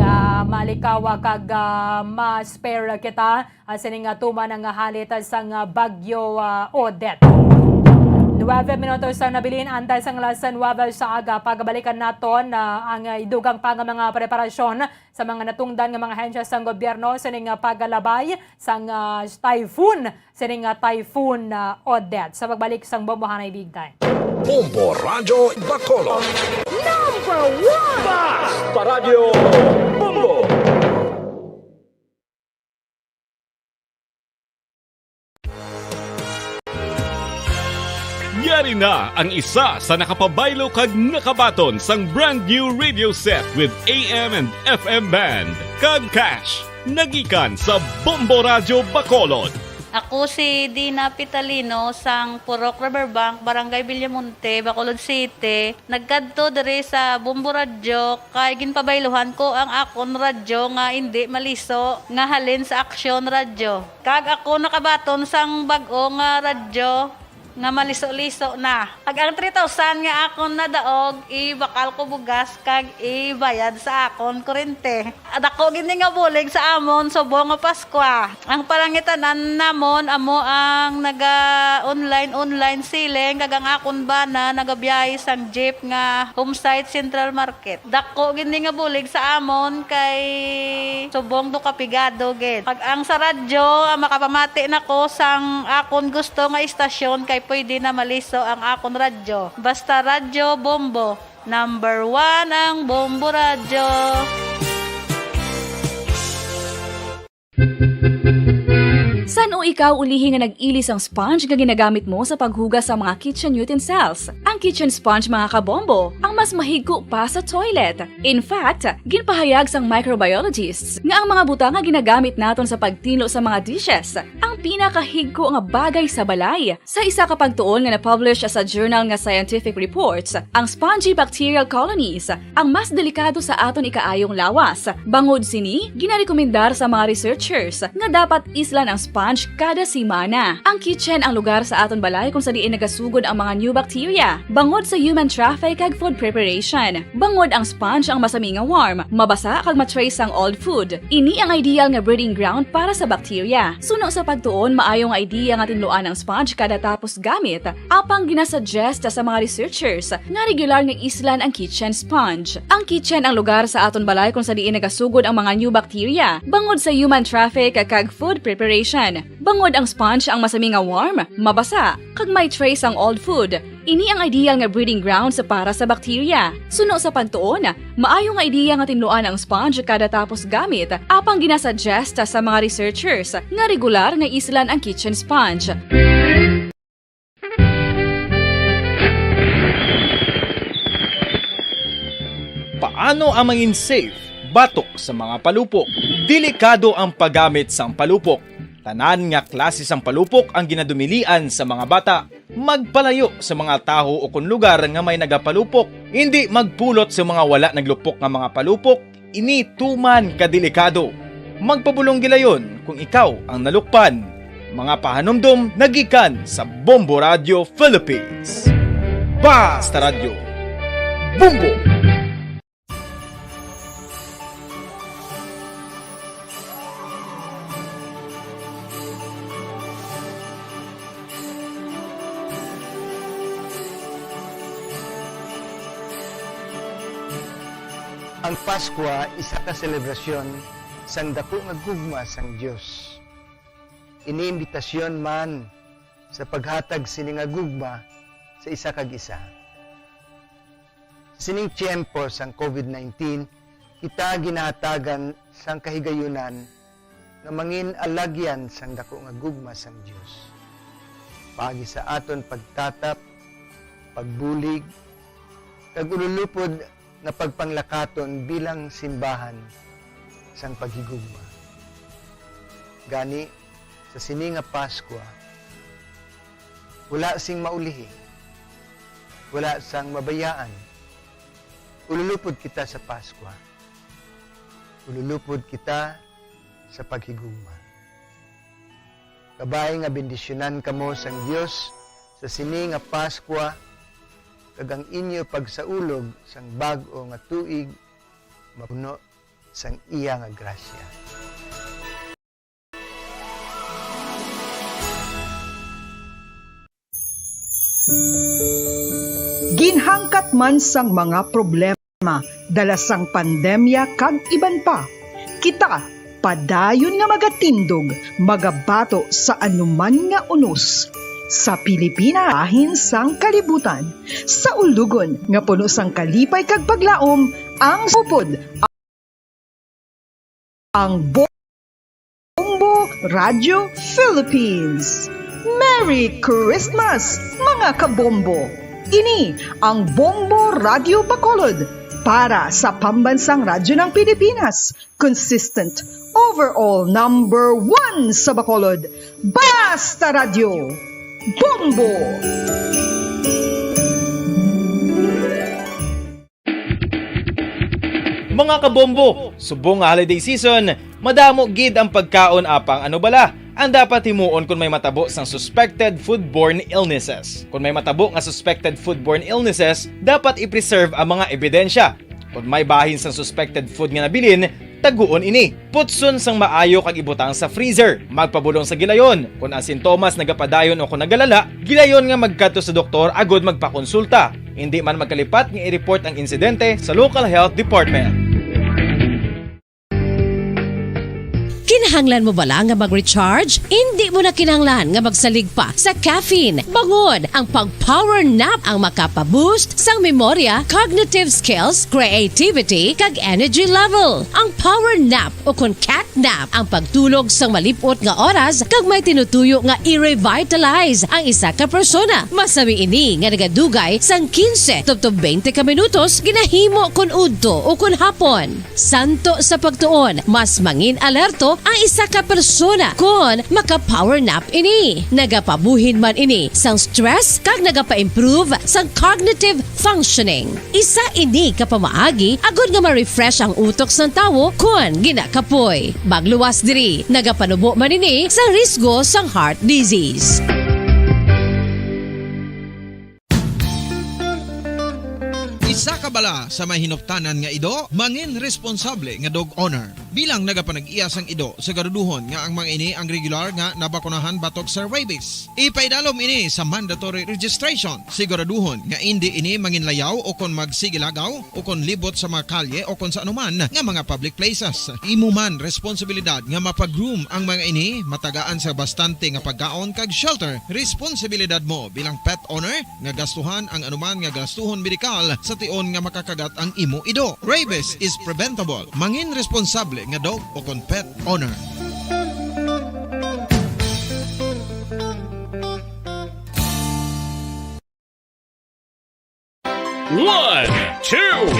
nga malikaw, ah, kag, ah, ma-spare kita, ah, sining, ah, tuman nga halit sang, ah, Bagyo, ah, Odette. Nuwebe minutos ang nabilin antes sang alas nuwebe sa aga. Pagbalikan naton, ah, ang, ah, dugang pa nga mga preparasyon sa mga natungdan nga mga ahensya sang gobyerno sining, ah, pagkalabay sang, ah, typhoon, sining, ah, Typhoon, ah, Odette. Sa pagbalik sang Bombo Hanay Big Time. Bombo Radyo Bacolod. Number one! Basta Radyo Bombo! Yari na ang isa sa nakapabaylo kag nakabaton sang brand new radio set with A M and F M band, kag cash, nagikan sa Bombo Radyo Bacolod. Ako si Dina Pitalino sang Purok Riverbank, Barangay Villamonte, Bacolod City. Nagkadto diri sa Bombo Radyo kay ginpabayluhan ko ang akon radyo nga indi maliso nga halin sa Aksyon Radyo. Kag ako nakabaton sang bag-o nga radyo nga maliso-liso na. Kag ang three thousand nga akon nadaog, ibakal ko bugas kag ibayad sa akon kurente. Dako gid ni nga bulig sa amon subong nga Paskwa. Ang palangitan-an namon amo ang naga-online, online selling, kag ang akon bana nagabiyahe sang jeep nga home site Central Market. Dako gid ni nga bulig sa amon kay subong do ka pigado gid. Pag ang sa radyo, ang makapamati nako sang akon gusto nga istasyon kay pwede na maliso ang akon radyo. Basta Radyo Bombo, number one ang Bombo Radyo. San-o ikaw ulihi nga nag-ili sang sponge nga ginagamit mo sa paghugas sa mga kitchen utensils? Ang kitchen sponge, mga kabombo, ang mas mahigko pa sa toilet. In fact, ginpahayag sang microbiologists nga ang mga butang nga ginagamit naton sa pagtinlo sa mga dishes ang pinakahigko nga bagay sa balay. Sa isa ka pagtuon nga na-publish sa journal nga Scientific Reports, ang spongy bacterial colonies ang mas delikado sa aton ikaayong lawas. Bangod sini, ginarekomendar sa mga researchers nga dapat islan ang sponge kada semana. Ang kitchen ang lugar sa aton balay kung sa diin nagasugod ang mga new bacteria. Bangod sa human traffic kag food preparation. Bangod ang sponge ang masami nga warm, mabasa kag ma-trace sang old food. Ini ang ideal nga breeding ground para sa bacteria. Suno sa pagtuon, maayo nga idea nga tinluan ang sponge kada tapos gamit. Apang ginasuggest sa mga researchers nga regular nga islan ang kitchen sponge. Ang kitchen ang lugar sa aton balay kung sa diin nagasugod ang mga new bacteria, bangod sa human traffic kag food preparation. Bangod ang sponge ang masami nga warm, mabasa, kag may trace ang old food. Ini ang ideal nga breeding grounds para sa bacteria. Suno sa pagtuon, maayo nga idea nga tinluan ang sponge kada tapos gamit, apang ginasuggest sa mga researchers nga regular nga islan ang kitchen sponge. Paano ang mangin safe batok sa mga palupok? Delikado ang paggamit sang palupok. Tanan nga klase sang palupok ang ginadumilian sa mga bata. Magpalayo sa mga tawo o kon lugar nga may nagapalupok. Indi magpulot sa mga wala naglupok nga mga palupok. Ini tuman ka delikado. Magpabulong gilayon kung ikaw ang nalukpan. Mga pahanumdom nagikan sa Bombo Radio Philippines. Basta Radyo, Bombo! Ang Paskwa isa ka selebrasyon sang daku nga gugma sang Dios. Ini imbitasyon man sa paghatag sini nga gugma sa isa kag isa. Sa sining tiyempo sang COVID nineteen, kita ginahatagan sang kahigayunan nga mangin alagyan sang daku nga gugma sang Dios, paagi sa aton pagtatap, pagbulig, kag ululupod nga pagpanglakaton bilang simbahan sang paghigugma. Gani, sa sini nga Paskwa, wala sing maulihi, wala sang mabayaan. Ululupod kita sa Paskwa. Lulupod kita sa paghigugma. Kabay nga bendisyonan kamo sang Dios sa sini nga Paskwa, kag ang inyo pagsaulog sang bag-o nga tuig mapuno sang iya nga grasya. Ginhangkat man sang mga problema dala sang pandemya kag iban pa, kita padayon nga magatindog, magabato sa anuman nga unos sa Pilipinas, bahin sang kalibutan, sa ulugon nga puno sang kalipay kag paglaom ang supod ang Bombo Radio Philippines. Merry Christmas, mga kabombo! Ini ang Bombo Radio Bacolod para sa Pambansang Radyo ng Pilipinas. Consistent, overall number one sa Bacolod. Basta Radyo, Bombo! Mga kabombo, subong nga holiday season, madamo gid ang pagkaon apang ano bala ang dapat himuon kon may matabo sang suspected foodborne illnesses. Kon may matabo nga suspected foodborne illnesses, dapat i-preserve ang mga ebidensya. Kon may bahin sang suspected food nga nabilin, taguon ini. Putson sang maayo kag ibutang sa freezer. Magpabulong sa gilayon. Kon ang sintomas nagapadayon o kon nagalala, gilayon nga magkadto sa doktor agud magpakonsulta. Indi man magkalipat nga i-report ang insidente sa local health department. Kinahanglan mo bala nga mag-recharge? Indi mo na kinahanglan nga magsalig pa sa caffeine. Bangod ang pag-power nap ang makapa-boost sang memorya, cognitive skills, creativity, kag energy level. Ang power nap o kon cat nap ang pagtulog sang malip-ot nga oras kag may tinutuyo nga i-revitalize ang isa ka persona. Masami ini nga nagadugay sang quince tubtob twenty ka minutos ginahimo kon udto o kon hapon. Santo sa pagtuon, mas mangin-alerto ang isa ka persona kon maka-power nap ini. Nagapabuhin man ini sang stress kag nagapa-improve sang cognitive functioning. Isa ini ka pamaagi agud nga ma-refresh ang utok sang tawo kon ginakapoy. Magluwas diri, nagapanubo man ini sang risgo sang heart disease. Isa ka bala sa may hinuptanan nga ido, mangin responsable nga dog owner. Bilang nagapanag-iya sang ido, siguraduhon nga ang mga ini ang regular nga nabakunahan batok sa rabies. Ipaidalom ini sa mandatory registration. Siguraduhon nga indi ini manginlayaw o kon magsigilagaw o kon libot sa mga kalye o kon sa anuman nga mga public places. Imo man responsibilidad nga mapa-groom ang mga ini, matagaan sa bastante nga pagkaon kag shelter. Responsibilidad mo bilang pet owner nga gastuhan ang anuman nga gastuhon medikal sa tion nga makakagat ang imo ido. Rabies is preventable. Mangin responsable nga dog o kon pet owner. One, two,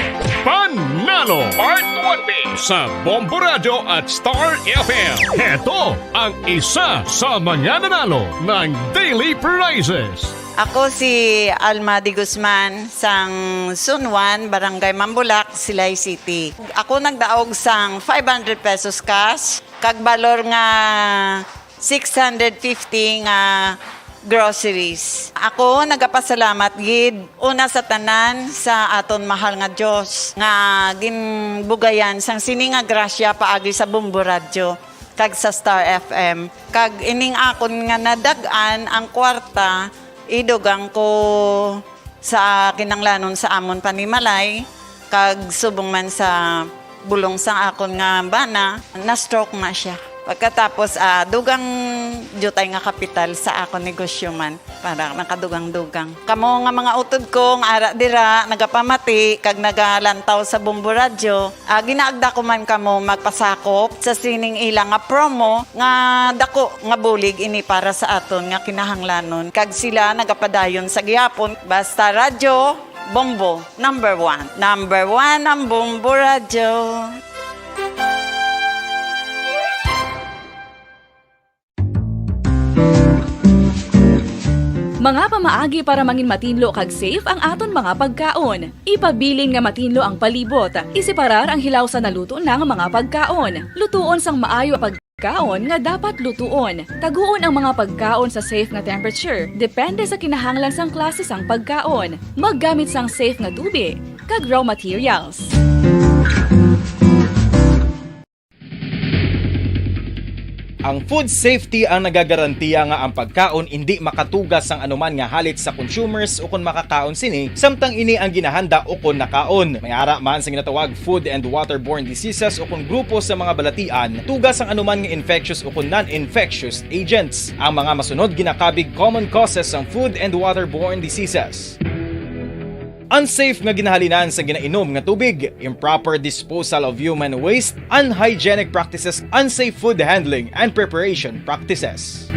Panalo Part one B sa Bombo Radyo at Star F M. Heto ang isa sa mga nanalo ng Daily Prizes. Ako si Alma de Guzman, sang Sunwan, Barangay Mambulak, Silay City. Ako nagdaog sang five hundred pesos cash, kag balor nga six hundred fifty nga groceries. Ako nagapasalamat gid una sa tanan sa aton mahal nga Dios nga ginbugayan sang sini nga grasya paagi sa Bombo Radyo kag sa Star F M. Kag ining akon nga nadag-an ang kwarta, idugang ko sa kinanglanon sa amon panimalay, kag subong man sa bulong sang akon nga bana, na-stroke na siya. Pagkatapos, ah, dugang diutay nga kapital sa akon negosyo man, para nakadugang-dugang. Kamo nga mga utod ko nga ara dira, nagapamati kag nagalantaw sa Bombo Radyo, ah, ginaagda ko man kamo magpasakop sa sining ila nga promo nga dako nga bulig ini para sa aton nga kinahanglanon. Kag sila nagapadayon sa gihapon. Basta Radyo, Bombo, number one. Number one ang Bombo Radyo. Mga pamaagi para mangin matinlo kag safe ang aton mga pagkaon. Ipabilin nga matinlo ang palibot. Iseparar ang hilaw sa naluto na nga mga pagkaon. Lutuon sang maayo ang pagkaon nga dapat lutuon. Taguon ang mga pagkaon sa safe nga temperature, depende sa kinahanglan sang klase sang pagkaon. Maggamit sang safe nga tubig kag raw materials. Ang food safety ang nagagarantiya nga ang pagkaon indi makatuga sang anuman nga halit sa consumers ukon makakaon sini, samtang ini ang ginahanda ukon nakaon. May ara man sa ginatawag food and waterborne diseases ukon grupo sa mga balatian, tuga sang anuman nga infectious ukon non-infectious agents. Ang mga masunod ginakabig common causes sang food and waterborne diseases. Unsafe nga ginahalinan sa ginainom nga tubig, improper disposal of human waste, unhygienic practices, unsafe food handling and preparation practices.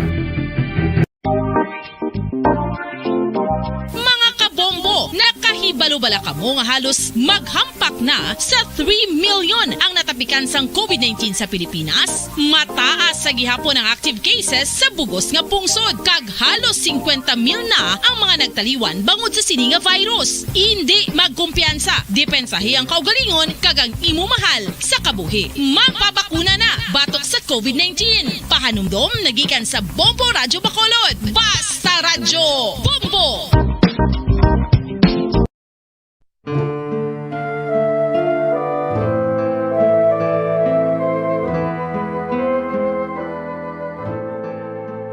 Mga kabombo, nakahibalo bala kamo nga halos maghampak na sa three million ang natapikan sang covid nineteen sa Pilipinas? Mataas sa gihapon ang active cases sa bug-os nga pungsod, kag halos singkwenta mil na ang mga nagtaliwan bangod sa sini nga virus. Indi magkumpiyansa, depensahi ang kaugalingon kag ang imo mahal sa kabuhi. Magpabakuna na batok sa covid nineteen. Pahanumdom nagikan sa Bombo Radyo Bacolod. Basta Radyo Bombo!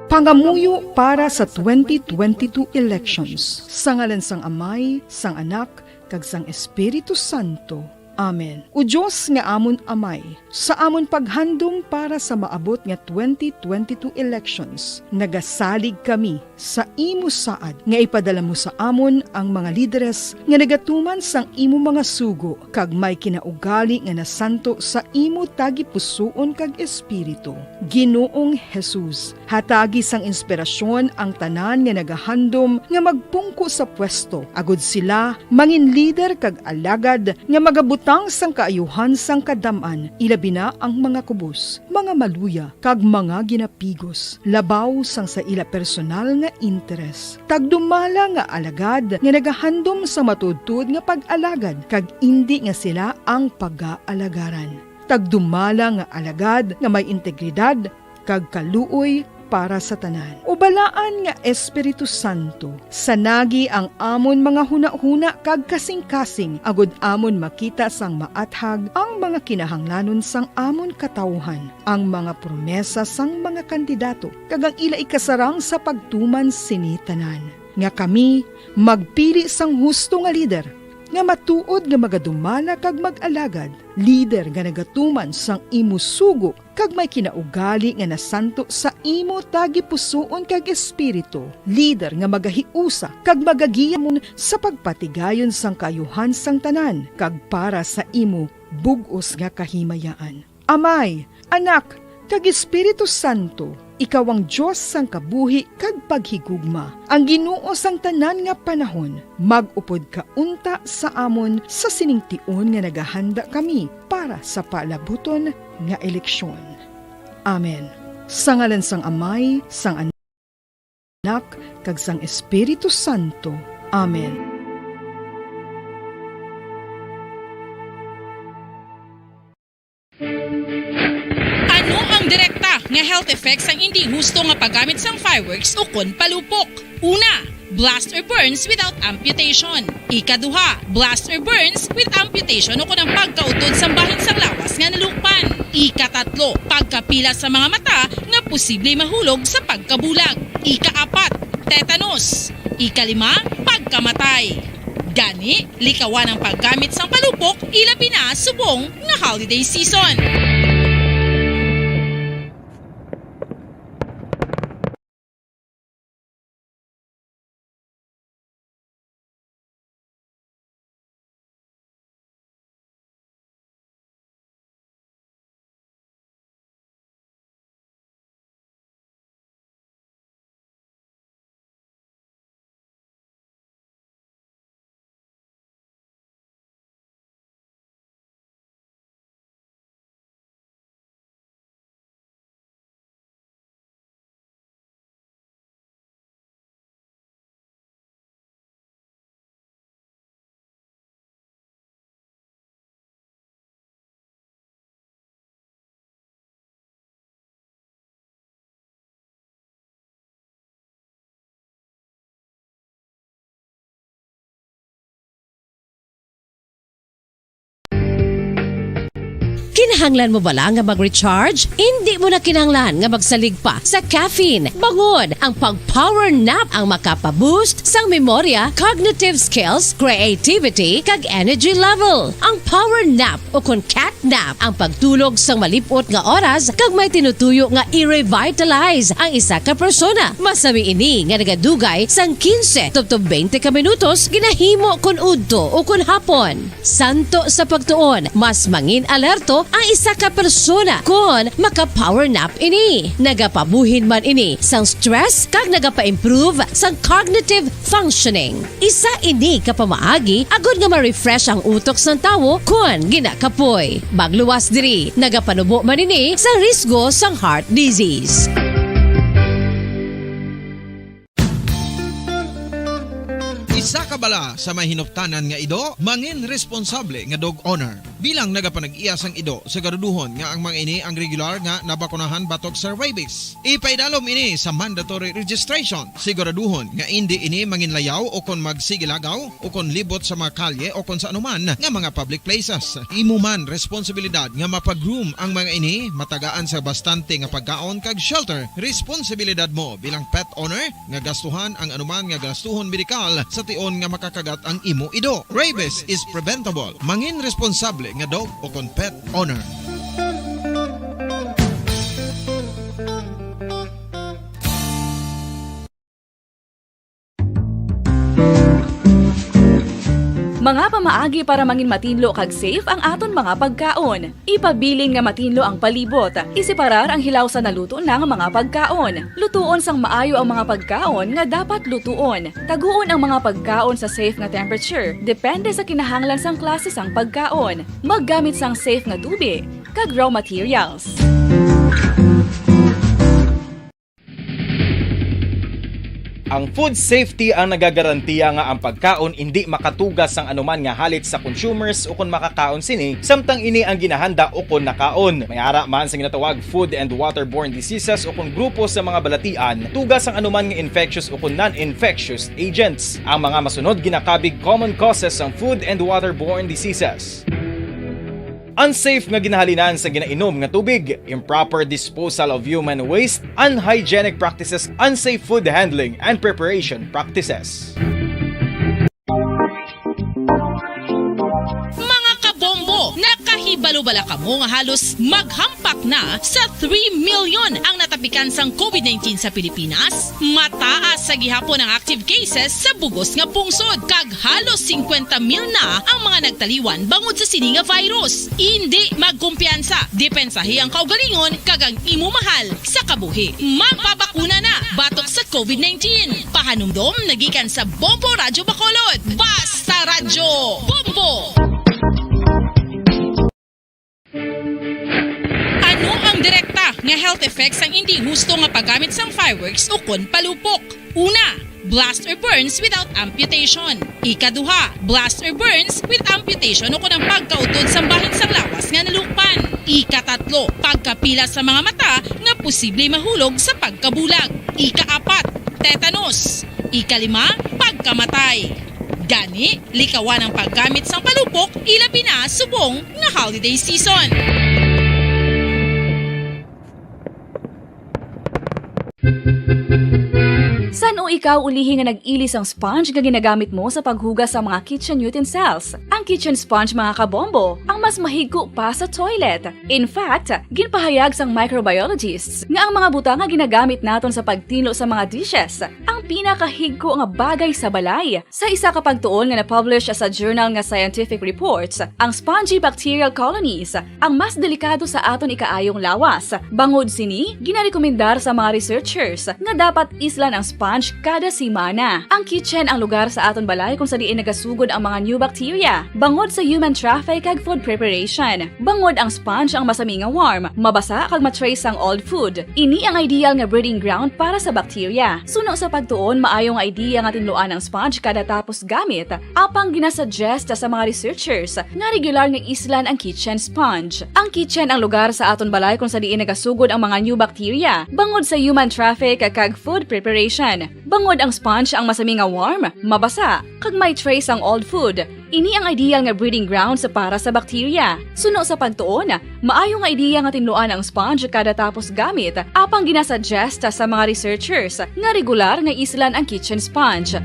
Pangamuyo para sa twenty twenty-two elections. Sa ngalan sang Amay, sang Anak, kag sang Espiritu Santo. Amen. O Dios nga amon Amay, sa amon paghandom para sa maabot nga twenty twenty-two elections, nagasalig kami sa imo saad nga ipadala mo sa amon ang mga lideres nga nagatuman sang imo mga sugo kag may kinaugali nga nasanto sa imo tagipusoon kag espiritu. Ginoong Jesus, hatagi sang inspirasyon ang tanan nga nagahandom nga magpungko sa pwesto, agud sila mangin lider kag alagad nga magabutang sang kaayuhan sang kadam-an, ilabi na ang mga kubos, mga maluya, kag mga ginapigos, labaw sang sa ila personal nga interes. Tagdumala nga alagad nga nagahandom sa matuodtuod nga pag-alagad, kag indi nga sila ang pagaalagaran. Tagdumala nga alagad nga may integridad kag kaluoy para sa tanan. O balaan nga Espiritu Santo, sanagi ang amon mga hunahuna kag kasingkasing, agud amon makita sang maathag ang mga kinahanglanon sang amon katawuhan, ang mga promesa sang mga kandidato, kag ang ila ikasarang sa pagtuman sini tanan, nga kami magpili sang husto nga lider, nga matuod nga magadumala kag mag-alagad, lider nga nagatuman sang imo sugo kag may kinaugali nga nasanto sa imo tagipusoon kag espiritu, lider nga magahiusa kag magagiya mo sa pagpatigayon sang kaayuhan sang tanan kag para sa imo bug-os nga kahimayaan. Amay, Anak, kag Espiritu Santo, ikaw ang Dios sang kabuhi kag paghigugma, ang Ginoo sang tanan nga panahon. Mag-upod ka unta sa amon sa sining tion nga nagahanda kami para sa palabuton nga eleksyon. Amen. Sa ngalan sang Amay, sang Anak, kag sang Espiritu Santo. Amen. Ano ang direkta nga health effects sang indi husto nga paggamit sang fireworks ukon palupok? Una, blast or burns without amputation. Ikaduha, blast or burns with amputation ukon ang pagkautod sang bahin sang lawas nga nalukpan. Ikatatlo, pagkapila sa mga mata nga posible mahulog sa pagkabulag. Ikaapat, tetanus. Ikalima, pagkamatay. Gani, likawan ang paggamit sang palupok, ilabi na subong nga holiday season. Kinahanglan mo bala nga mag-recharge? Indi mo na kinahanglan nga magsalig pa sa caffeine. Bangod ang pag-power nap ang makapa-boost sang memorya, cognitive skills, creativity, kag energy level. Ang power nap o kon cat nap ang pagtulog sang malip-ot nga oras kag may tinutuyo nga i-revitalize ang isa ka persona. Masami ini nga nagadugay sang quince tubtob twenty ka minutos ginahimo kon udto o kon hapon. Santo sa pagtuon, mas mangin alerto ang isa ka persona kon maka-power nap ini. Nagapabuhin man ini sang stress kag nagapa-improve sang cognitive functioning. Isa ini ka pamaagi agod nga ma-refresh ang utok sang tawo kon ginakapoy. Magluwas diri, nagapanubo man ini sa risgo sang heart disease. Isa ka bala sa may hinuptanan nga ido, mangin responsable nga dog owner. Bilang nagapanag-iya sang ido, siguraduhon nga ang mga ini ang regular nga nabakunahan batok sa rabies. Ipaidalom ini sa mandatory registration. Siguraduhon nga indi ini manginlayaw o kon magsigilagaw o kon libot sa mga kalye o kon sa anuman nga mga public places. Imo man responsibilidad nga mapa-groom ang mga ini, matagaan sa bastante nga pagkaon kag shelter. Responsibilidad mo bilang pet owner nga gastuhan ang anuman nga gastuhon medikal sa tion nga makakagat ang imo ido. Rabies is preventable. Mangin responsable nga dog o kon pet owner. Mga pamaagi para mangin matinlo kag safe ang aton mga pagkaon. Ipabilin nga matinlo ang palibot. Iseparar ang hilaw sa naluto na nga mga pagkaon. Lutuon sang maayo ang mga pagkaon nga dapat lutuon. Taguon ang mga pagkaon sa safe nga temperature, depende sa kinahanglan sang klase sang pagkaon. Maggamit sang safe nga tubig kag raw materials. Ang food safety ang nagagarantiya nga ang pagkaon indi makatuga sang anuman nga halit sa consumers ukon makakaon sini, samtang ini ang ginahanda ukon nakaon. May ara man sa ginatawag food and waterborne diseases ukon grupo sa mga balatian, tuga sang anuman nga infectious ukon non-infectious agents. Ang mga masunod ginakabig common causes sang food and waterborne diseases. Unsafe nga ginahalinan sa ginainom nga tubig, improper disposal of human waste, unhygienic practices, unsafe food handling and preparation practices. Mga kabombo, nakahibalo bala kamo nga halos maghampak na sa three million ang natapikan sang covid nineteen sa Pilipinas? Mataas sa gihapon ang active cases sa bugos nga pungsod, kag halos singkwenta mil na ang mga nagtaliwan bangod sa sini nga virus. Indi magkumpiyansa, depensahi ang kaugalingon kag ang imo mahal sa kabuhi. Magpabakuna na batok sa covid nineteen. Pahanumdom nagikan sa Bombo Radyo Bacolod. Basta Radyo Bombo! Ano ang direkta nga health effects sang indi husto nga paggamit sang fireworks ukon palupok? Una, blast or burns without amputation. Ikaduha, blast or burns with amputation ukon ang pagkautod sang bahin sang lawas nga nalukpan. Ikatatlo, pagkapila sa mga mata nga posible mahulog sa pagkabulag. Ikaapat, tetanus. Ikalima, pagkamatay. Gani, likawan ang paggamit sang palupok, ilabi na subong nga holiday season. San-o ikaw ulihi nga nag-ili sang sponge nga ginagamit mo sa paghugas sa mga kitchen utensils? Ang kitchen sponge, mga kabombo, ang mas mahigko pa sa toilet. In fact, ginpahayag sang microbiologists nga ang mga butang nga ginagamit naton sa pagtinlo sa mga dishes ang pinakahigko nga bagay sa balay. Sa isa ka pagtuon nga na-publish sa journal nga Scientific Reports, ang spongy bacterial colonies ang mas delikado sa aton ikaayong lawas. Bangod sini, ginarekomendar sa mga researchers nga dapat islan ang sponge kada semana. Ang kitchen ang lugar sa aton balay kung sa diin nagasugod ang mga new bacteria, bangod sa human traffic kag food preparation. Bangod ang sponge ang masami nga warm, mabasa kag ma-trace ang old food. Ini ang ideal nga breeding ground para sa bacteria. Suno sa pagtuon, maayo nga idea nga tinluan ang sponge kada tapos gamit, apang ginasuggest sa mga researchers nga regular nga islan ang kitchen sponge. Ang kitchen ang lugar sa aton balay kung sa diin nagasugod ang mga new bacteria, bangod sa human traffic kag food preparation. Bangod ang sponge ang masami nga warm, mabasa, kag may trace ang old food, Ini ang ideal nga breeding grounds para sa bakterya. Suno sa pagtuon, maayo nga ideya nga tinluan ang sponge kada tapos gamit, apang ginasuggest sa mga researchers nga regular nga islan ang kitchen sponge.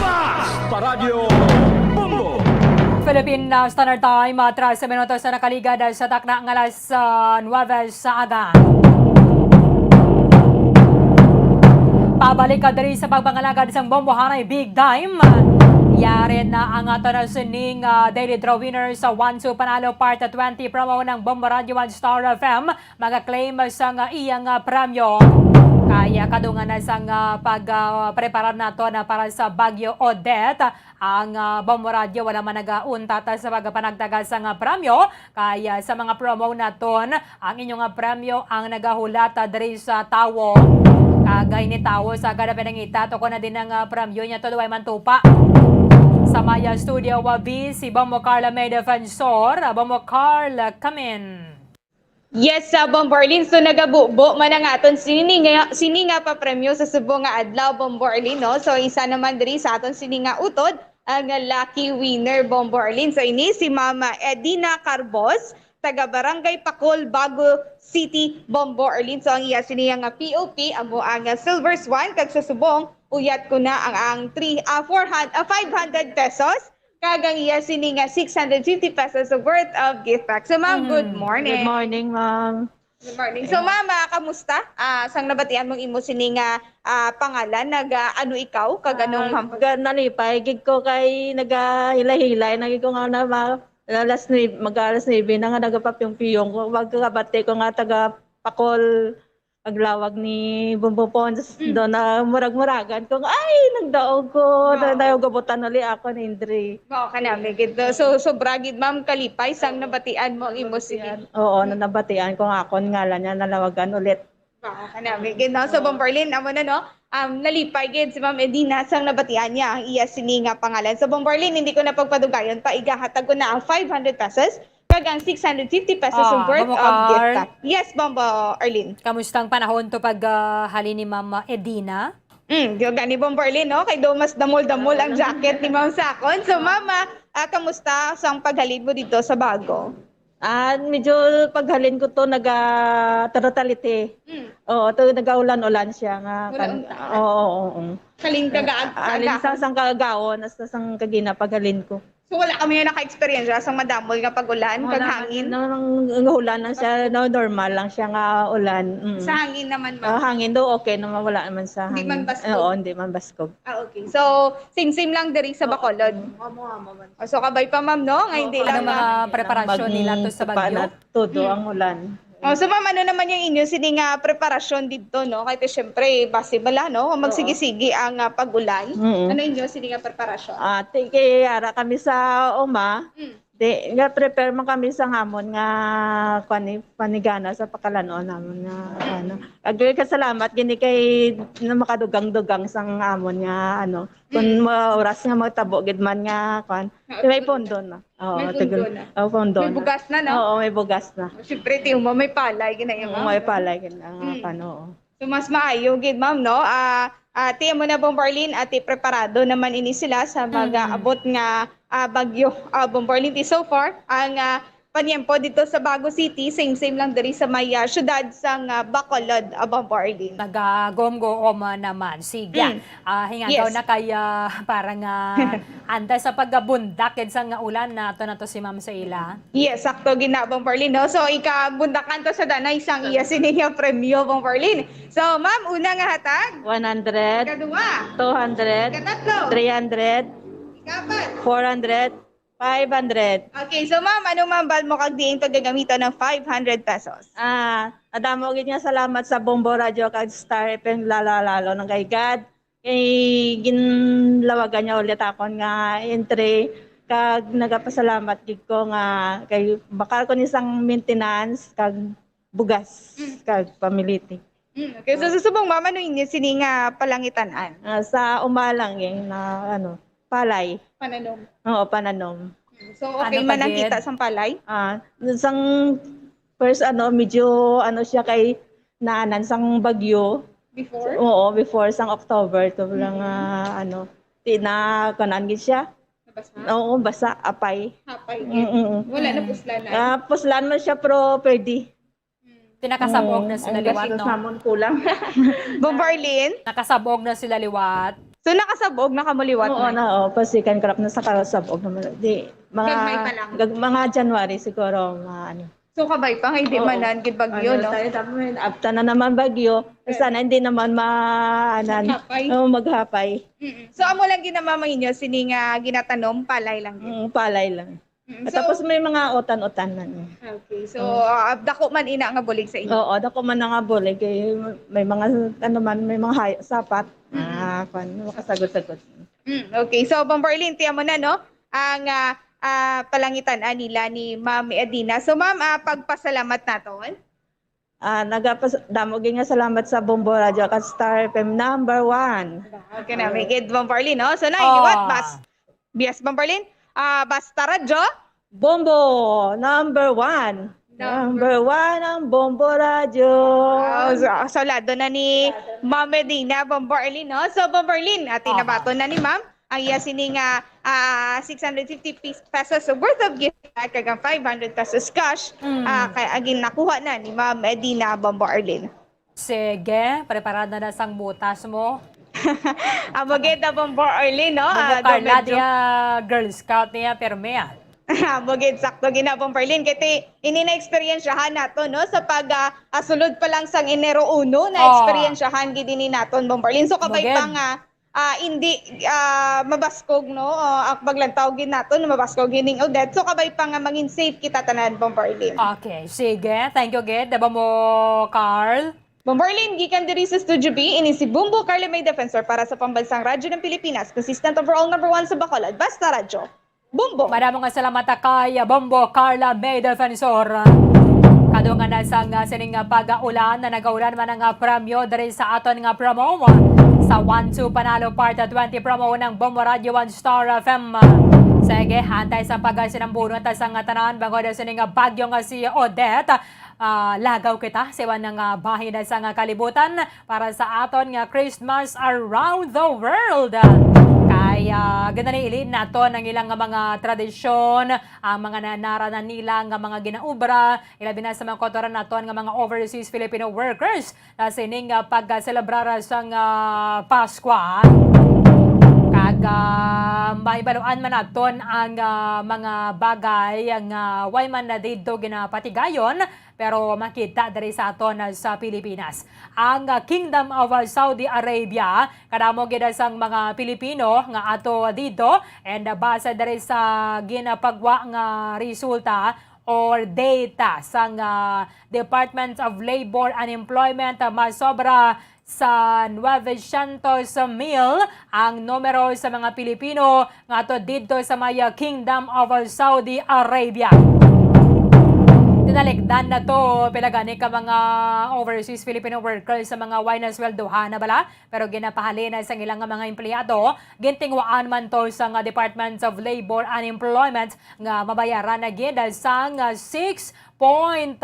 Basta Radyo Bombo! Philippine, uh, Standard Time, uh, trese minutos na nakaligad, uh, sa takna nga alas, uh, nuwebe sa aga. Pabalik ka diri sa pagpangalagad sang Bombo Hanay Big Time. Yari na ang ato na sining, uh, Daily Draw Winner sa One Two Panalo Part twenty promo ng Bombo Radio One Star F M. Maga-claim sang iyang, ah, premyo. Kaya kadungan na sang, ah, pag, ah, preparar nato na para sa Bagyo Odette. Ang, ah, Bombo Radio wala man nagauntat sa pagpanagtaga sang, ah, premyo. Kaya sa mga promo naton, ang inyong, ah, premyo ang nagahulat, ah, diri sa tawo. Kagay ni tawo sa kada pinangita, to ko na din ang, ah, premyo niya to, duway man tupa. Sa Maya Studio, wabi si Bombo Carla May Defensor. Ah, Bombo Carla, come in. Yes, sa Bombo Arlene. So, nagabubo man ang aton sini nga, sini nga papremyo sa subong nga adlaw, Bombo Arlene, no? So, isa naman diri sa aton sini nga utod, ang lucky winner, Bombo Arlene. So, ini si Mama Edina Carbos, taga Barangay Pakol, Bago City, Bombo Arlene. So, ang iya sini nga P O P, amo ang, ah, Silver Swan, kag sa subong, uyat ko na ang, ang three, ah, four hundred, ah, five hundred pesos. Kag ang iya sini nga six hundred fifty pesos worth of gift pack. So, ma'am, good Mhm. morning. Good morning, ma'am. Good morning. So, ma'am, ah, kamusta? Ah, sang nabatian mong imo sini nga, ah, pangalan, nag, ah, ano ikaw? Kag ano, Ah, ma'am? ga-, nalipay gid ko kay nagahilay-hilay na gid ko nga na ma-, alas nuebe, mag alas nuebe na nga nagapapiyong-piyong ko. Magkabati ko nga taga Pakol, paglawag ni Bombo Pons, Mm. doon na murag-muragan ko, "Ay, nagdaog ko, Oo. na-, nagabutan uli ako ni Indri." Mao ka na, may gid, no? So, sobra gid, ma'am, kalipay sang Oo. nabatian mo ang imo, sige. Nabatian. Oo, na nabatian ko nga akon ngalan niya, nalawagan ulit. Mao ka na, may gid, no? So, Oo. Bombo Arlene, amo na, no? Um, nalipay gid si Ma'am Edina sang nabatian niya ang iya sini nga pangalan. So, Bombo Arlene, hindi ko na pagpadugayon pa, igahatag ko na ang five hundred pesos kag ang six hundred fifty pesos Ah, worth Bombo of gift Carl. pack. Yes, Bombo Arlene. Kamusta ang panahon to pag, ah, halin ni Ma'am Edina? Mm, di gani, Bombo Arlene, no? Kay do mas damol-damol ang jacket ni Ma'am sa akon. So, Ma'am, ah, ah, kamusta sang paghalin mo dito sa Bago? Ah, medyo paghalin ko to, naga-, taratalite. Mm. Oo, to nagaulan-ulan siya nga Wala kan-, ang oo, oo, oo. Kaling kaga-, Alin sa, kaagahon. Sang kaagahon, hasta sang kagina paghalin ko. So, wala kami nga naka-experience sang madamol nga pag-ulan, Wala kag man, hangin? No, nang, nang ulan lang siya, no, normal lang siya nga ulan. Mm. Sa hangin naman, ma'am? Ah, hangin daw, okay naman, wala naman sa Hindi man hangin. baskog? Oo, hindi man baskog. Ah, okay. So, same-same lang diri sa Oo. Bacolod? Amo, amo man. Oh, so, kabay pa, ma'am, no? Nga Oo, hindi kabay lang, pa. Ano mga ma'am. preparasyon nila to sa Magtupa bagyo? na todo Hmm. ang ulan. Oh, so, ma'am, ano naman yung inyo sini nga preparasyon dito, no? Kay, syempre, base bala, no? Kung Oo. magsigi-sigi ang, ah, pag-ulan, Mm. ano inyo sini nga preparasyon? Ah, ti-, kay ara kami sa uma, Mm. Di, nga prepare man kami sa amon nga kuan, eh, panigana sa pakalanon namon nga, ano. Agri ka salamat gini kay na makadugang-dugang sa amon nga, ano, kung Mm. ma-, oras nga magtabo gid man nga kuan, Nga may pondo na. Oo, May pondo tagul-, na. Oo, pondo May na. bugas na, no? Oo, may bugas na. Siyempre, tiyo mo, may palay, ginayo, Oo, ma'am, may no? palay gid ang Mm. kuan, oo. So, mas maayo gid, ma'am, no? Ah, ah, ti mo na, Bombarlin, ati preparado naman ini sila sa Mm. mag-aabot nga, ah, bagyo, ah, Bombarlin. Ti so far, ang, ah, panyempo dito sa Bago City, same-same lang diri sa may, ah, syudad sang, ah, Bacolod, ah, Bombarlin. Nagagom-goom naman. Sige. Mm. Ah, hingantaw Yes. na kaya para nga antay sa pagabundak gid sang ulan na ato na to si Ma'am Sheila. Yes, sakto gid na, Bombarlin, no? So, ikabundakan to sa danay sang iya sini nga premyo, Bombarlin. So, ma'am, una nga hatag. One hundred, Ikaduha. two hundred, Ikatatlo. three hundred, Ikapat. four hundred, five hundred. Okay, so ma'am, ano man bal mo kag diin to gagamiton ng five hundred pesos? Ah, madamo gid nga salamat sa Bombo Radio kag Star F M, lalo, lalo na kay God. Kay ginlawagan niya ulit akon nga entry, kag nagapasalamat gid ko nga kay bakal ko ni sang maintenance kag bugas Mm. kag pamiliti. Mm, okay. So, sa subong, ma'am, ano inyo sini nga palangitan-an? Ah, sa umalang, eh, na, ano, palay. Pananom. Oo, pananom. Mm. So, okay Ano man ang pagid? kita sang palay? Ah, sang first, ano, medyo, ano siya kay naanan sang bagyo. Before? Oo, before sang October to lang, Mm. ah, ano, ti-, na, kunan gid siya. Nabasa? Oo, basa, apay. Hapay gid. Mm, mm. Wala na Mm. puslan na. Ah, puslan man siya, pero pwede. Mm. Tinakasabog Mm, na sila ang liwat, gastos no? namon kulang. Bombarlin? Nakasabog na sila liwat. So, nakasabog na kamo liwat, Oo, Nay? na, oo. Pa second crop na sa kasabog naman. Di, mga Gagmay pa lang. gag-, mga January siguro, mga ano. So, kabay pa nga hindi Oo. manan gid bagyo, Ano, no? tayo, tapos may, after na naman bagyo, Yes. sana hindi naman ma-, anan, Maghapay. oo, maghapay. Mm-mm. So, amo lang ginamamay niyo, sini nga ginatanom, palay lang gid? Mm, palay lang. Mm, At so tapos may mga utan-utan na niya. Okay, so, Oo. ah, dako man ina nga bulig sa inyo? Oo, dako man na nga bulig. Eh, may mga, ano man, may mga hay-, sapat. Mm-mm. Ah, kwan, makasagod-sagod. Mm, okay. So, Bombarlin, tiyan mo na, no? Ang, ah, ah, palangitan, ah, nila ni Ma'am Edina. So, ma'am, ah, pagpasalamat naton. Ah, nagapas-, damo gyud nga salamat sa Bombo Radio kag Star F M number one. Okay na, may gid, Bombarlin, no? So, na, Oh. liwat, bas-, yes, Bombarlin? Ah, basta radyo? Bombo, number one. Number Number one ang Bombo Radio. Wow, so, so, lado na ni Ma'am Edina, Bombarlin, no? So, Bombarlin, ati Aha. nabaton na ni Ma'am ang iya sini nga, ah, six hundred fifty pes-, pesos worth of gift bag kag ang five hundred pesos cash, Mm. ah, kay agin nakuha na ni Ma'am Edina Bombo Arlene. Sige, preparada na sang butas mo. Amo gid na, Bombo Arlene, no? Bombo Ah, do Carla, medyo diya Girl Scout niya, pirmi, ah. Amo gid, sakto gid na, Bombo Arlene. Kay ti-, ini na eksperyensyahan nato, no? Sa pag, ah, ah, sulod pa lang sang Enero uno, na Oh. eksperyensyahan gid ini naton, Bombo Arlene. So, kabay Amo gid. pa nga, ah, indi, ah, mabaskog, no? Ah, ang paglantaw gid naton, mabaskog gid ning Odette. So, kabay pa nga mangin safe kita tanan, Bombo Arlene. Okay, sige. Thank you gid. Diba mo, Carl? Bombo Arlene, gikan diri sa Studio B, ini si Bombo Carla May Defensor para sa Pambansang Radyo ng Pilipinas, consistent overall number one sa Bacolod. Basta Radyo. Bombo. Madamo nga salamat kay Bombo Carla May Defensor. Kadungan na sang, ah, sining, ah, pag-ulan na nagaulan man ang, ah, premyo diri sa aton nga promo sa One Two Panalo Part twenty promo ng Bombo Radio One Star F M. Sige, hantay sa pagsinambunot sa nga tanan bangod sining, ah, bagyo nga si Odette. Ah, lagaw kita sa iban nga bahin sa nga kalibutan para sa aton nga Christmas Around the World. Kay, ah, ginaliili naton ang ilang nga mga tradisyon, ang mga nanaranan nila nga mga ginaobra, ilabi na sa mga kautoran naton nga mga overseas Filipino workers na sining, ah, pagselebrar sang, ah, Paskwa. Kag, ah, mahibaluan man naton ang, ah, mga bagay nga way man na didto ginapatigayon, pero makita diri sa aton, ah, sa Pilipinas. Ang, ah, Kingdom of, ah, Saudi Arabia, kadamo gid sang mga Pilipino nga ato didto, and, ah, base diri sa ginapagwa nga resulta or data sang, ah, Department of Labor and Employment, ah, mas sobra Sa nuwesyentos mil ang numero sa mga Pilipino nga ato didto sa may Kingdom of Saudi Arabia. Tinalikdan na to, pila gani ka mga overseas Filipino workers sa mga way na sweldohan na bala, pero ginapahalin na sang ilang mga empleyado, gintinguhaan man to sang Department of Labor and Employment nga mabayaran na gid sang six point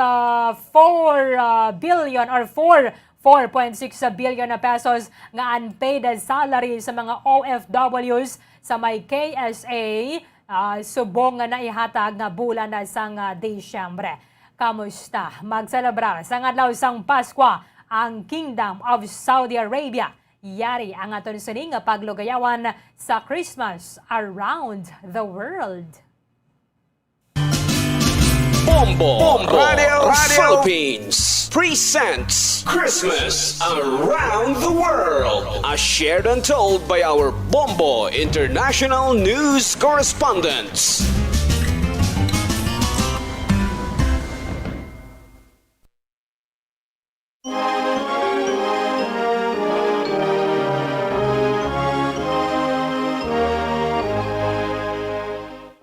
four billion or four four point six billion na pesos nga unpaid salary sa mga O F Ws sa may K S A, ah, subong nga naihatag nga bulan na sang, ah, Disyembre. Kamusta magselebrar sang adlaw sang Paskwa ang Kingdom of Saudi Arabia? Yari ang aton sini nga paglugayawan sa Christmas Around the World. Bombo, Bombo Radio, Radio Philippines presents Christmas Around the World, as shared and told by our Bombo International News Correspondents.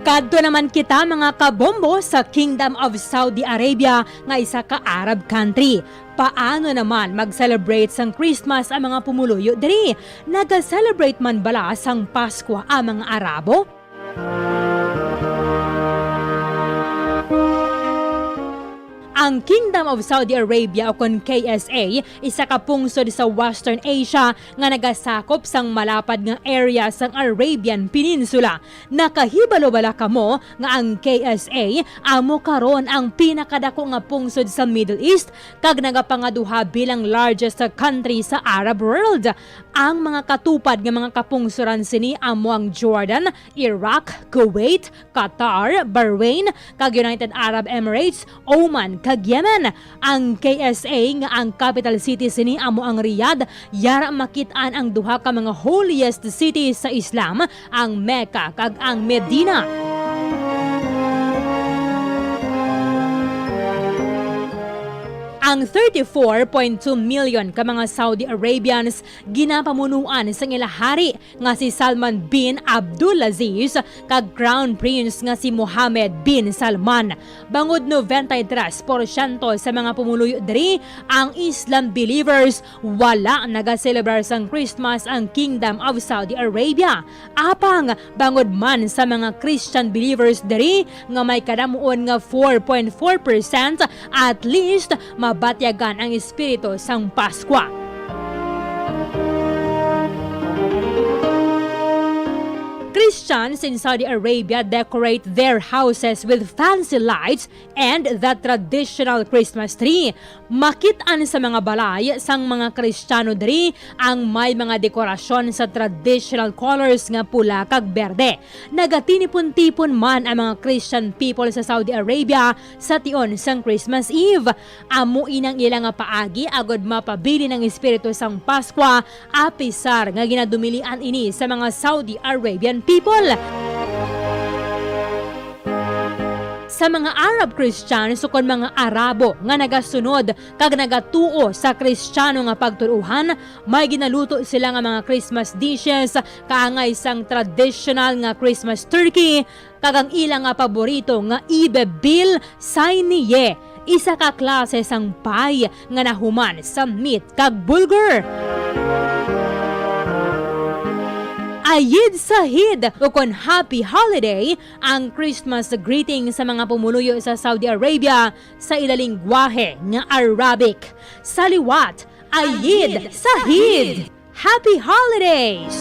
Kadto naman kita, mga kabombo, sa Kingdom of Saudi Arabia nga isa ka Arab country. Paano naman mag-celebrate sang Christmas ang mga pumuluyo diri? Naga-celebrate man bala sang Paskwa ang mga Arabo? Ang Kingdom of Saudi Arabia, o kon K S A, isa ka pungsod sa Western Asia nga nagasakop sang malapad nga area sang Arabian Peninsula. Nakahibalo bala kamo nga ang K S A amo karon ang pinakadako nga pungsod sa Middle East kag nagapangaduha bilang largest country sa Arab world? Ang mga katupad nga mga kapungsoran sini amo ang Jordan, Iraq, Kuwait, Qatar, Bahrain, kag United Arab Emirates, Oman, kag Yemen. Ang K S A nga ang capital city sini amo ang Riyadh, yara makit-an ang duha ka mga holiest cities sa Islam, ang Mecca kag ang Medina. Ang thirty-four point two million ka mga Saudi Arabians ginapamunuan sang ila hari nga si Salman bin Abdulaziz kag Crown Prince nga si Mohammed bin Salman. Bangod noventa y tres porsyento sa mga pumuluyo diri ang Islam believers, wala nagaselebrar sang Christmas ang Kingdom of Saudi Arabia. Apang bangod man sa mga Christian believers diri nga may kadamuon nga four point four percent, at least mabatyagan ang espiritu sang Paskwa. Christians in Saudi Arabia decorate their houses with fancy lights and the traditional Christmas tree. Makit-an sa mga balay sang mga Kristiyano diri ang may mga dekorasyon sa traditional colors nga pula kag berde. Nagatinipon-tipon man ang mga Christian people sa Saudi Arabia sa tion sang Christmas Eve. Amo ini ang ila nga paagi agod mapabilin ang espiritu sang Paskwa, apisar nga ginadumilian ini sa mga Saudi Arabian people. Sa mga Arab Christians ukon mga Arabo nga nagasunod kag nagatuo sa Kristiyano nga pagtuluhan, may ginaluto sila nga mga Christmas dishes, kaangay sang traditional nga Christmas turkey, kag ang ila nga paborito nga ibe bil sainiye, isa ka klase sang pie nga nahuman sa meat kag bulgur. Ayid Sahid ukon Happy Holiday ang Christmas greeting sa mga pumuluyo sa Saudi Arabia sa ila lingwahe nga Arabic. Sa liwat, Ayid Sahid! Happy Holidays!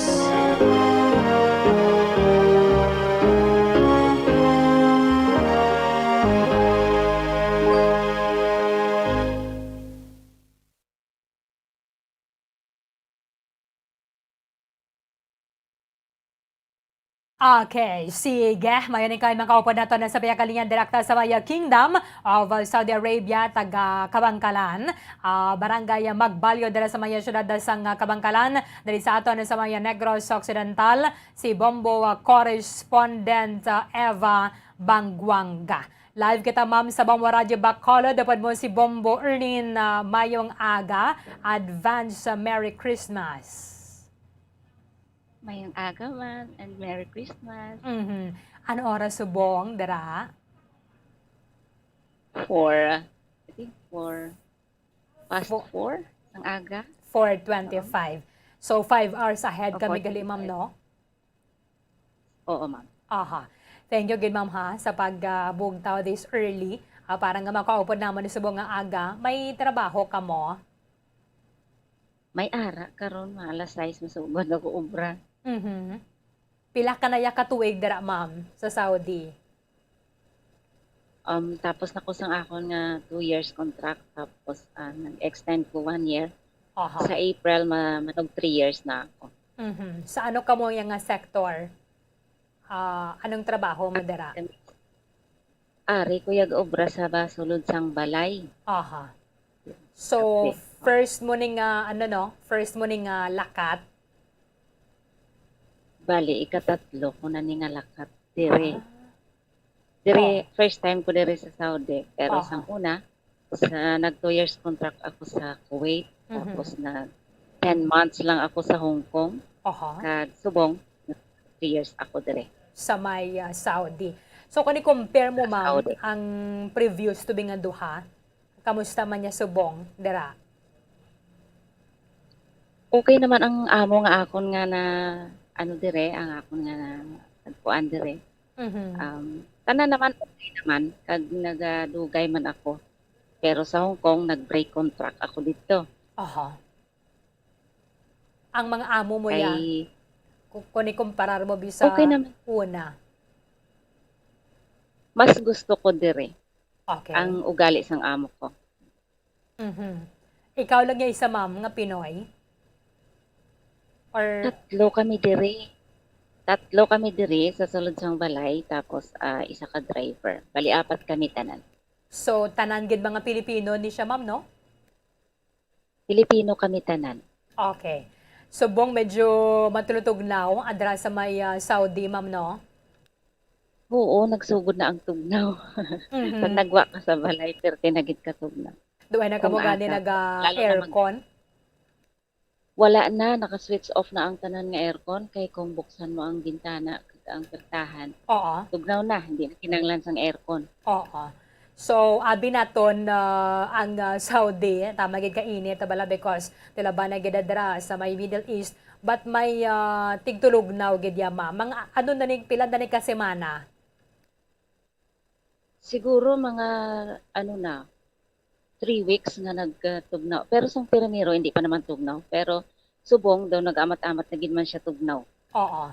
Okay, sige. Mayo ni kay makaupod nato na sa pagkalinya direkta sa may Kingdom of Saudi Arabia, taga Kabankalan, ah, Barangay Magbalyo, dira sa may siyudad sang Kabankalan, diri sa aton sa may Negros Occidental, si Bombo, ah, correspondent, ah, Eva Banguanga. Live kita, ma'am, sa Bombo Radyo Bacolod. Dapat mo si Bombo Erlin, ah, mayong aga. Advance, ah, Merry Christmas. Mayong aga, ma'am, and Merry Christmas. Mhm. Ano oras subong dira? Four. I think four. Past Four? Four ng aga. Four twenty-five. So, five hours ahead kami gali, ma'am, no? Oo, ma'am. Aha. Thank you gid, ma'am, ha, sa pag, ah, bugtaw this early. Ah, para nga makaupod naman subong nga aga, may trabaho ka mo? May ara karon, mga alas sais masugod ako obra. Mhm. Pila ka na ya ka tuig dira, ma'am, sa Saudi? Um, tapos na ko sang akon nga two years contract, tapos, ah, nag-extend ko one year. Aha. Sa April, ma-, manog three years na ako. Mhm. Sa ano kamo ya nga sector? Ah, anong trabaho mo dira? Ari ko yag obra sa basulod sang balay. Aha. So, okay. First mo ni nga, ano, no? First mo ni nga lakat? Bali, ikatatlo ko na ni nga lakat diri. Ah. Diri, oh, first time ko diri sa Saudi. Pero, aha, sang una, sa, nag two years contract ako sa Kuwait. Mhm. Tapos nag ten months lang ako sa Hong Kong. Aha. Kag subong, three years ako diri. Sa may, ah, Saudi. So, kung i-compare mo, sa ma'am, Saudi, ang previous to be nga duha, kamusta man niya subong dira? Okay naman ang amo nga akon nga na, ano, dire, ang akon nga na, nagkuan dire. Mhm. Um, tanan naman okay naman, kag nagadugay man ako. Pero sa Hong Kong, nag-break contract ako didto. Aha. Ang mga amo mo ya, ay, ku-, kung ikumparar mo bisa, okay naman, una? Mas gusto ko diri, okay, ang ugali sang amo ko. Mhm. Ikaw lang ya isa, ma'am, nga Pinoy? Or tatlo kami diri. Tatlo kami diri sa sulod sang balay, tapos, ah, isa ka driver. Bali, apat kami tanan. So, tanan gid mga Pilipino ni siya, ma'am, no? Pilipino kami tanan. Okay. Subong medyo matulutugnaw adra sa may, ah, Saudi, ma'am, no? Oo, nagsugod na ang tugnaw. Mhm. Pag nagwa ka sa balay, perte na gid ka tugnaw. Duhay na kamo gani naga-aircon? Wala na, naka-switch off na ang tanan nga aircon, kay kung buksan mo ang bintana kag ang pertahan, oo, tugnaw na, hindi na kinahanglan sang aircon. Oo. So, abi naton, ah, ang, ah, Saudi, tama gid ka init, bala, because tilaban na gid dira sa may Middle East, but may, ah, tigtulugnaw gid ya, ma'am. Mga ano na ni, pila na ni ka semana? Siguro mga, ano na, three weeks nga nagtugnaw. Pero sang primero, hindi pa naman tugnaw. Pero subong daw, nag-amat-amat na gid man siya tugnaw. Oo.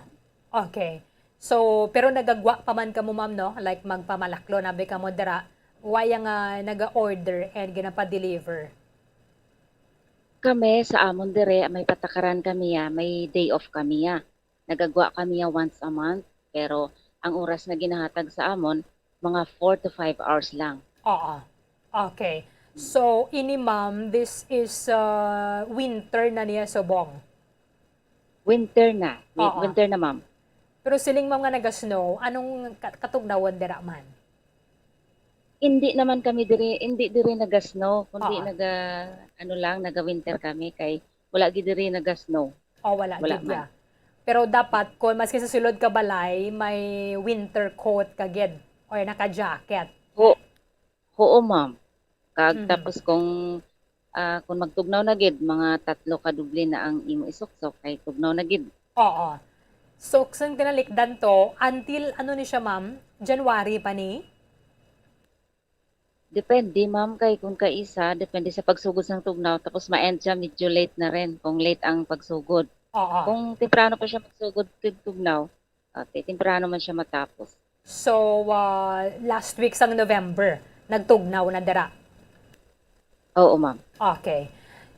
Okay. So, pero nagagwa pa man kamo, ma'am, no? Like, magpamalaklon abi kamo dira, wala nga naga-order and ginapa-deliver? Kami, sa amon dire, may patakaran kami, ah, may day off kami, ah. Nagagwa kami ya once a month, pero ang oras nga ginahatag sa amon, mga four to five hours lang. Oo. Okay. So, ini, ma'am, this is, uh, winter na niya subong? Winter na. Wi-, oo, winter na, ma'am. Pero siling, ma'am, nga naga-snow, anong ka-, katugnawon dira man? Hindi naman kami diri, hindi diri naga-snow, kundi, oo, naga, ano lang, naga-winter kami kay wala gid diri naga-snow. Oh, wala gid ya. Wala man. Pero dapat, kung maski sa sulod ka balay, may winter coat ka gid or naka-jacket. Oo. Oo, ma'am. Kag, mhm, tapos kung, ah, kung magtugnaw na gid, mga tatlo ka doble na ang imo isuksok, kay tugnaw na gid. Oo. So, sang tinalikdan to, until ano ni siya, ma'am? January pa ni? Depende, ma'am, kay kung kaisa, depende sa pagsugod sang tugnaw, tapos ma-end siya medyo late na rin kung late ang pagsugod. Oo. Kung temprano pa siya magsugod, tig-, tugnaw, ah, te-, temprano man siya matapos. So, ah, last week sang November, nagtugnaw na dira? Oo, ma'am. Okay.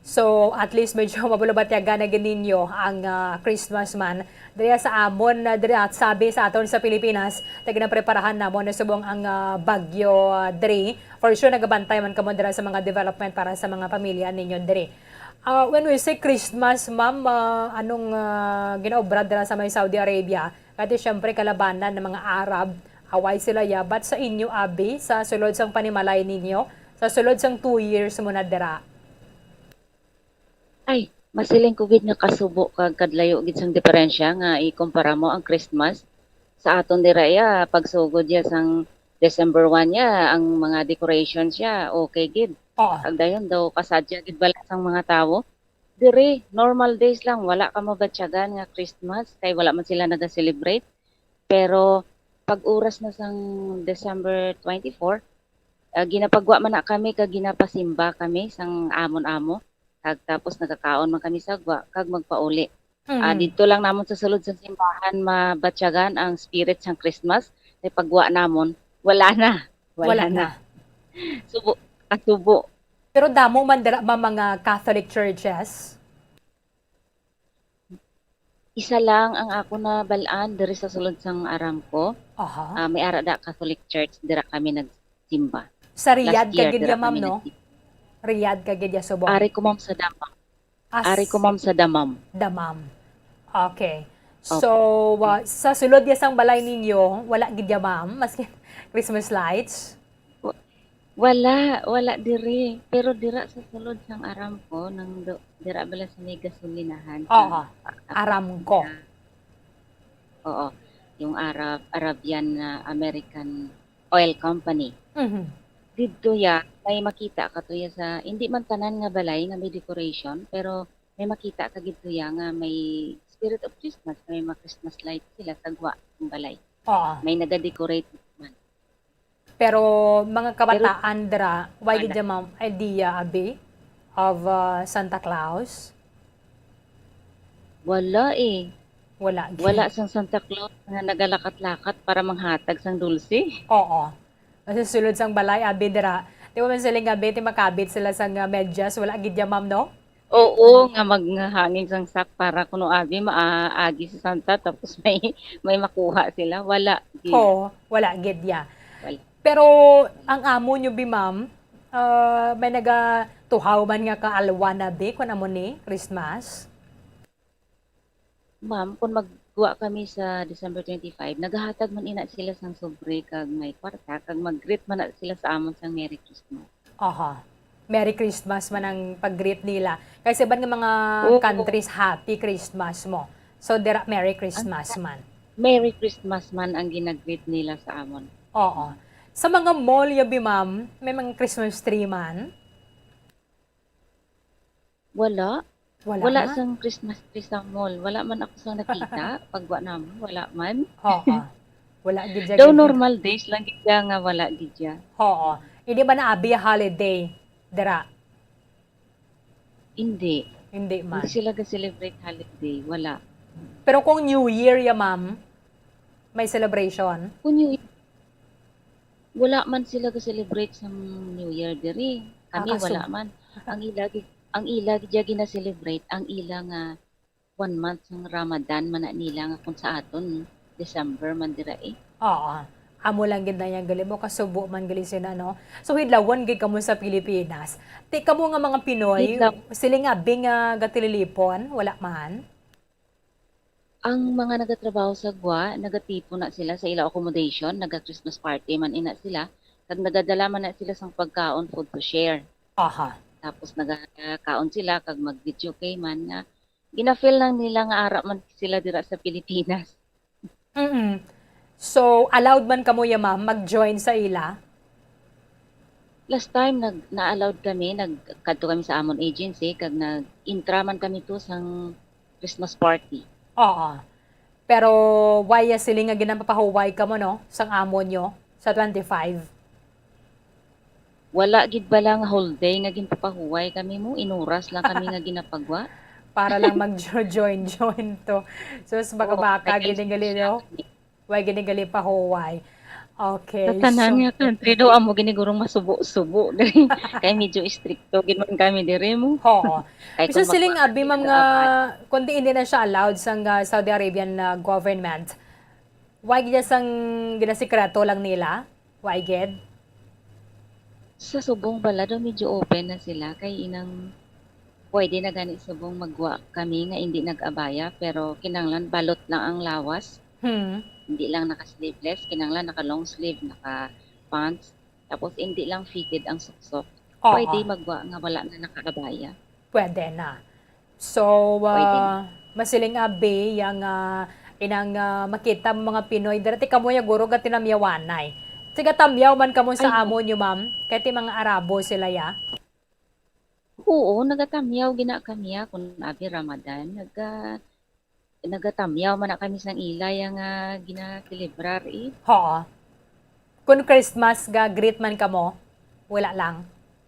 So, at least medyo mabulabatiagan na gid ninyo ang, ah, Christmas man. Diri sa amon, ah, diri at sabi sa aton sa Pilipinas, ta ginapreparahan namon na subong ang, ah, bagyo, ah, diri. For sure, nagabantay man kamo dira sa mga development para sa mga pamilya ninyo diri. Ah, when we say Christmas, ma'am, ah, anong, ah, ginaobra dira sa may Saudi Arabia? Kay syempre, kalabanan ng mga Arab, Hawaii sila ya. But sa inyo, abi, sa sulod sang panimalay ninyo, sa sulod sang two years mo na dira? Ay, masiling ko gid nga kasubo kag kadlayo gid sang diferensya nga ikumpara mo ang Christmas sa aton dira ya, pagsugod ya sang December one ya, ang mga decorations ya, okay gid. Oo. Kag dayon daw kasadya gid bala sang mga tawo. Diri, normal days lang, wala ka mabatyagan nga Christmas kay wala man sila naga-celebrate. Pero pag oras na sang December twenty-four, ah, ginapagwa man na kami kag ginapasimba kami sang amon amo. Kag tapos nagakaon man kami sa gwa kag magpauli. Ah, Mm. didto lang namon sa sulod sa simbahan mabatyagan ang spirit sang Christmas. Kay pagwa namon, wala na. Wala Wala na. na. Subo, kasubo. Pero damo man dira, ma'am, mga Catholic churches? Isa lang ang ako nabal-an diri sa sulod sang Aramco. Aha. Ah, may ara da Catholic Church, dira kami nagsimba. Sa Riyadh Last ka year, gid dira ya, ma'am, kami no? nagsimba. Riyadh ka gid ya, subong. Ari ko, ma'am, sa Dammam. As Ari ko, ma'am, sa Dammam. Dammam. Okay. Opo. So, uh, sa sulod ya sang balay ninyo, wala gid ya, ma'am, maski Christmas lights? Wa-, wala, wala diri. Pero dira sa sulod sang Aramco, nang do-, dira bala sa may gasolinahan sa Oo. Aramco. Oo. Yung Arab, Arabian na American Oil Company. Mhm. Didto ya, may makita ka to ya sa, hindi man tanan nga balay nga may decoration, pero may makita ka didto ya nga may spirit of Christmas, may mga Christmas light sila sa gwa ng balay. Oo. May naga-decorate man. Pero mga Pero kabataan dira, why gid wala. ya, ma'am, idea, abi, of uh, Santa Claus? Wala eh. Wala gid. Wala sang Santa Claus nga nagalakat-lakat para manghatag sang dulce. Oo. Sa sulod sang balay, abi dira. Di ba man sila nga, abi, ti makabit sila sang uh, medyas? Wala gid ya, ma'am, no? Oo, nga maghangin sang sack para kuno abi maagi si Santa tapos may may makuha sila. Wala gid. Oo, wala gid ya. Wala. Pero ang amo nyo, bi, ma'am, ah, may nagatuhaw man nga kaalwan na, bi, kun amo ni Christmas? Ma'am, kung magwa kami sa December twenty-five, nagahatag man ina sila sang sobre kag may kwarta kag mag-greet man na sila sa amon sang Merry Christmas. Aha. Merry Christmas man ang pag-greet nila. Kay sa iban nga mga Oo. countries, Happy Christmas mo. So, dira, Merry Christmas man. Merry Christmas man ang ginag-greet nila sa amon. Oo. Sa mga mall, yabi, ma'am, may mga Christmas tree man? Wala. Wala Wala man? sang Christmas tree sa mall. Wala man ako sang nakita. Pagwa naman, wala man. Oo. Wala gid siya Daw gid. Normal days lang gid siya nga wala gid siya. Oo. Hindi ba na abi holiday? Dira. Hindi. Hindi man. Hindi sila ga-celebrate holiday. Wala. Pero kung New Year ya, ma'am, may celebration? Kung New Year, wala man sila ga-celebrate sa New Year diri. Kami Ah, kasub- wala man. Ang ila gi-, ang ila gid gina-celebrate ang ila nga one month sang Ramadan man na nila nga kung sa aton December man dira eh. Oo. Amo lang gid na yang gali mo, kasubo man gali sina, no? So, hidlawon gid kamo sa Pilipinas. Ti kamo nga mga Pinoy, Hidlaw. Siling abi nga gatililipon, wala man? Ang mga nagatrabaho sa gwa, nagatipon na sila sa ila accommodation, naga-Christmas party man ina sila, kag nagadala man na sila sang pagkaon, food to share. Aha. Tapos nagakaon sila kag mag-videoke man nga gina-feel lang nila nga ara man sila dira sa Pilipinas. Mm. So, allowed man kamo ya, ma'am, mag-join sa ila? Last time nag na-allowed kami, nagkadto kami sa amon agency kag nag-intra man kami to sang Christmas party. Oo. Pero why ya siling nga ginapapahuway kamo, no, sang amo nyo sa twenty-five? Wala gid bala nga whole day nga ginpapahuway kami mo, inuras lang kami nga ginapagwa. Para lang mag-join-join to. So, sa baka-baka, Oo, may gini gali, no? Why gini gali pahuway? Okay, Sa tanan so, nga country daw amo ginigurong masubo-subo diri. Kay medyo istrikto gid man kami diri mo. Oo. Kay Bisan kung siling magwa- abi, ma'am, nga kundi hindi na siya allowed sang ah, Saudi Arabian ah, government, why gid sang ginasikreto lang nila? Why gid? Sa subong bala daw medyo open na sila kay inang pwede na gani subong magwa kami nga hindi nag-abaya pero kinanglan balot lang ang lawas. Hmm. Hindi lang naka-sleeveless, kinahanglan naka-long sleeve, naka-pants. Tapos hindi lang fitted ang suksok. Oo. Pwede magwa nga wala na nakaabaya. Pwede na. So, Pwede na. ah, masiling abi yang, ah, inang, ah, makita mo mga Pinoy, dati kamo ya guro gatinamyawanay. Tigatamyaw man kamo sa Ay, amo nyo, ma'am? Kay ti mga Arabo sila ya? Oo, nagatamyaw gina kami, ah, kun abi Ramadan, naga-, nagatamyaw man na kami sang ila ya nga gina-celebrar, eh. Oo. Kun Christmas, ga-greet man kamo? Wala lang?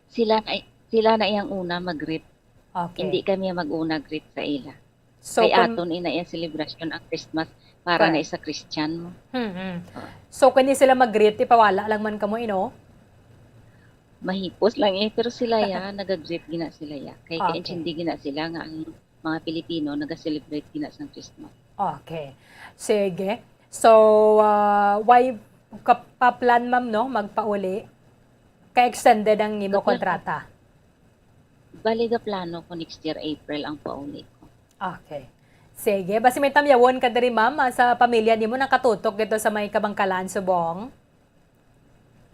Sila na, sila na iyang una mag-greet. Okay. Hindi kami mag-una greet sa ila. So, Kay kun aton ina iyang selebrasyon ang Christmas para na Correct. isa Christian mo. Mm-mm. Oo. So, kani sila mag-greet, ipawala lang man kamo, ino? Mahipos lang, eh, pero sila ya, naga-greet gina sila ya. Kay Okay. kaintindi gina sila nga ang mga Pilipino naga-celebrate gina sang Christmas. Okay. Sige. So, ah, why ka pa plan, ma'am, no, magpauli? Kay extended ang imo Kapla- kontrata? Bali, ga plano ko next year, April, ang pauli ko. Okay. Sige. Basi may tamyawon ka diri, ma'am, ah, sa pamilya nimo, nakatutok dito sa may Kabangkalan, Subong?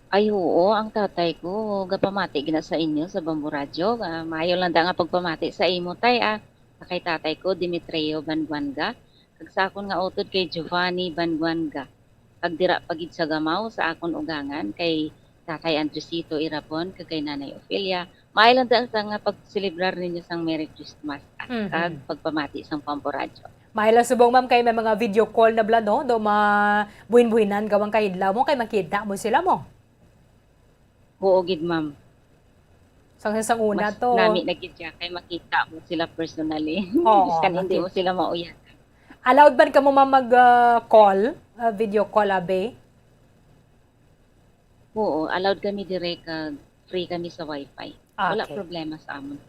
Ay, oo. Ang tatay ko, gapamati gina sa inyo sa Bamboo Radyo. Ah, maayo lang da nga pagpamati sa imo, tay, ah. Sa kay tatay ko, Demetrio Banguanga. Kag sa akon nga utod kay Giovanni Banguanga. Kag dira pa gid sa Gamao, sa akon ugangan, kay Tatay Andresito Irabon, kag kay Nanay Ofelia. Maayo lang da sa nga pagselebrar ninyo sang Merry Christmas, ah, Mhm. kag pagpamati sang Bamboo Radyo. Maayo lang subong, ma'am, kay may mga video call na bala, no? Do mabuhin-buhinan gawang kahidlaw mo, kay makita mo sila mo. Oo gid, ma'am. Sang, sang una Mas to. nami na gid siya kay makita mo sila personally. Oo, Biskan hindi makita. mo sila mauyatan. Allowed man kamo, ma'am, mag, ah, call, ah, video call, abi? Oo, allowed kami dire kag free kami sa wifi. Wala Okay. problema sa amon.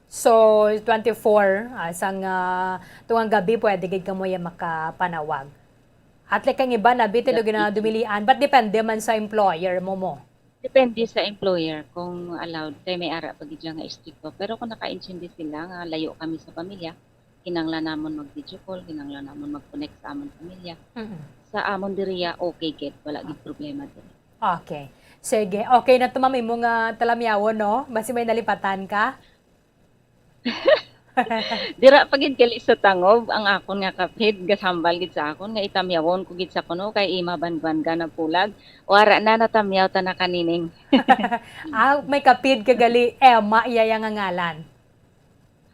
So, twenty-four, ah, sang, ah, tungang gabi, pwede gid kamo ya makapanawag. At like ang iba, nabi, ti do Gabi. ginadumilian, but depende man sa employer mo mo. Depende sa employer kung allowed, kay may ara pa gid siya nga istrikto. Pero kung nakaintindi sila nga layo kami sa pamilya, kinanglan namon mag-video call, kinanglan namon mag-connect sa amon pamilya. Mm. Sa amon diriya, okay gid, wala gid problema diri. Okay. Sige. Okay na to, ma'am, imo nga talamyawon, no? Basi may nalipatan ka? Dira pa gid gali sa tangob ang akon nga kapid, gasambal gid sa akon nga itamyawon ko gid sa kuno kay Emma Banguanga Napulag. Wara na, natamyaw ta na kanining. Ah, may kapid ka gali, Emma iya ya nga ngalan.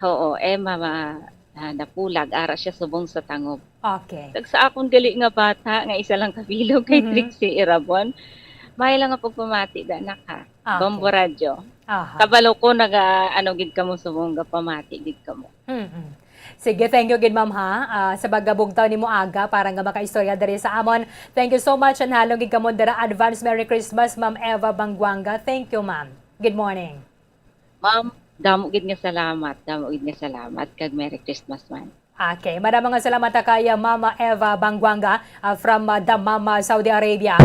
Oo, Emma ma-, ah, Napulag, ara siya subong sa tangob. Okay. Kag sa akon gali nga bata nga isa lang ka bilog kay Mhm. Trixie Irabon, may lang nga pagpamati da na ka. Ah, okay. Bombo Radyo. Aha. Kabalo ko naga, ano gid kamo subong, gapamati gid kamo. Mm-mm. Sige, thank you gid, ma'am, ha, ah, sa pagabugtaw nimo aga para nga makaistorya diri sa amon. Thank you so much and halong gid kamo dira. Advance Merry Christmas, Ma'am Eva Banguanga. Thank you, ma'am. Good morning. Ma'am, damo gid nga salamat. Damo gid nga salamat kag Merry Christmas man. Okay, madamo nga salamat ta kay, ah, Mama Eva Banguanga, ah, from, ah, Dammam, ah, Saudi Arabia.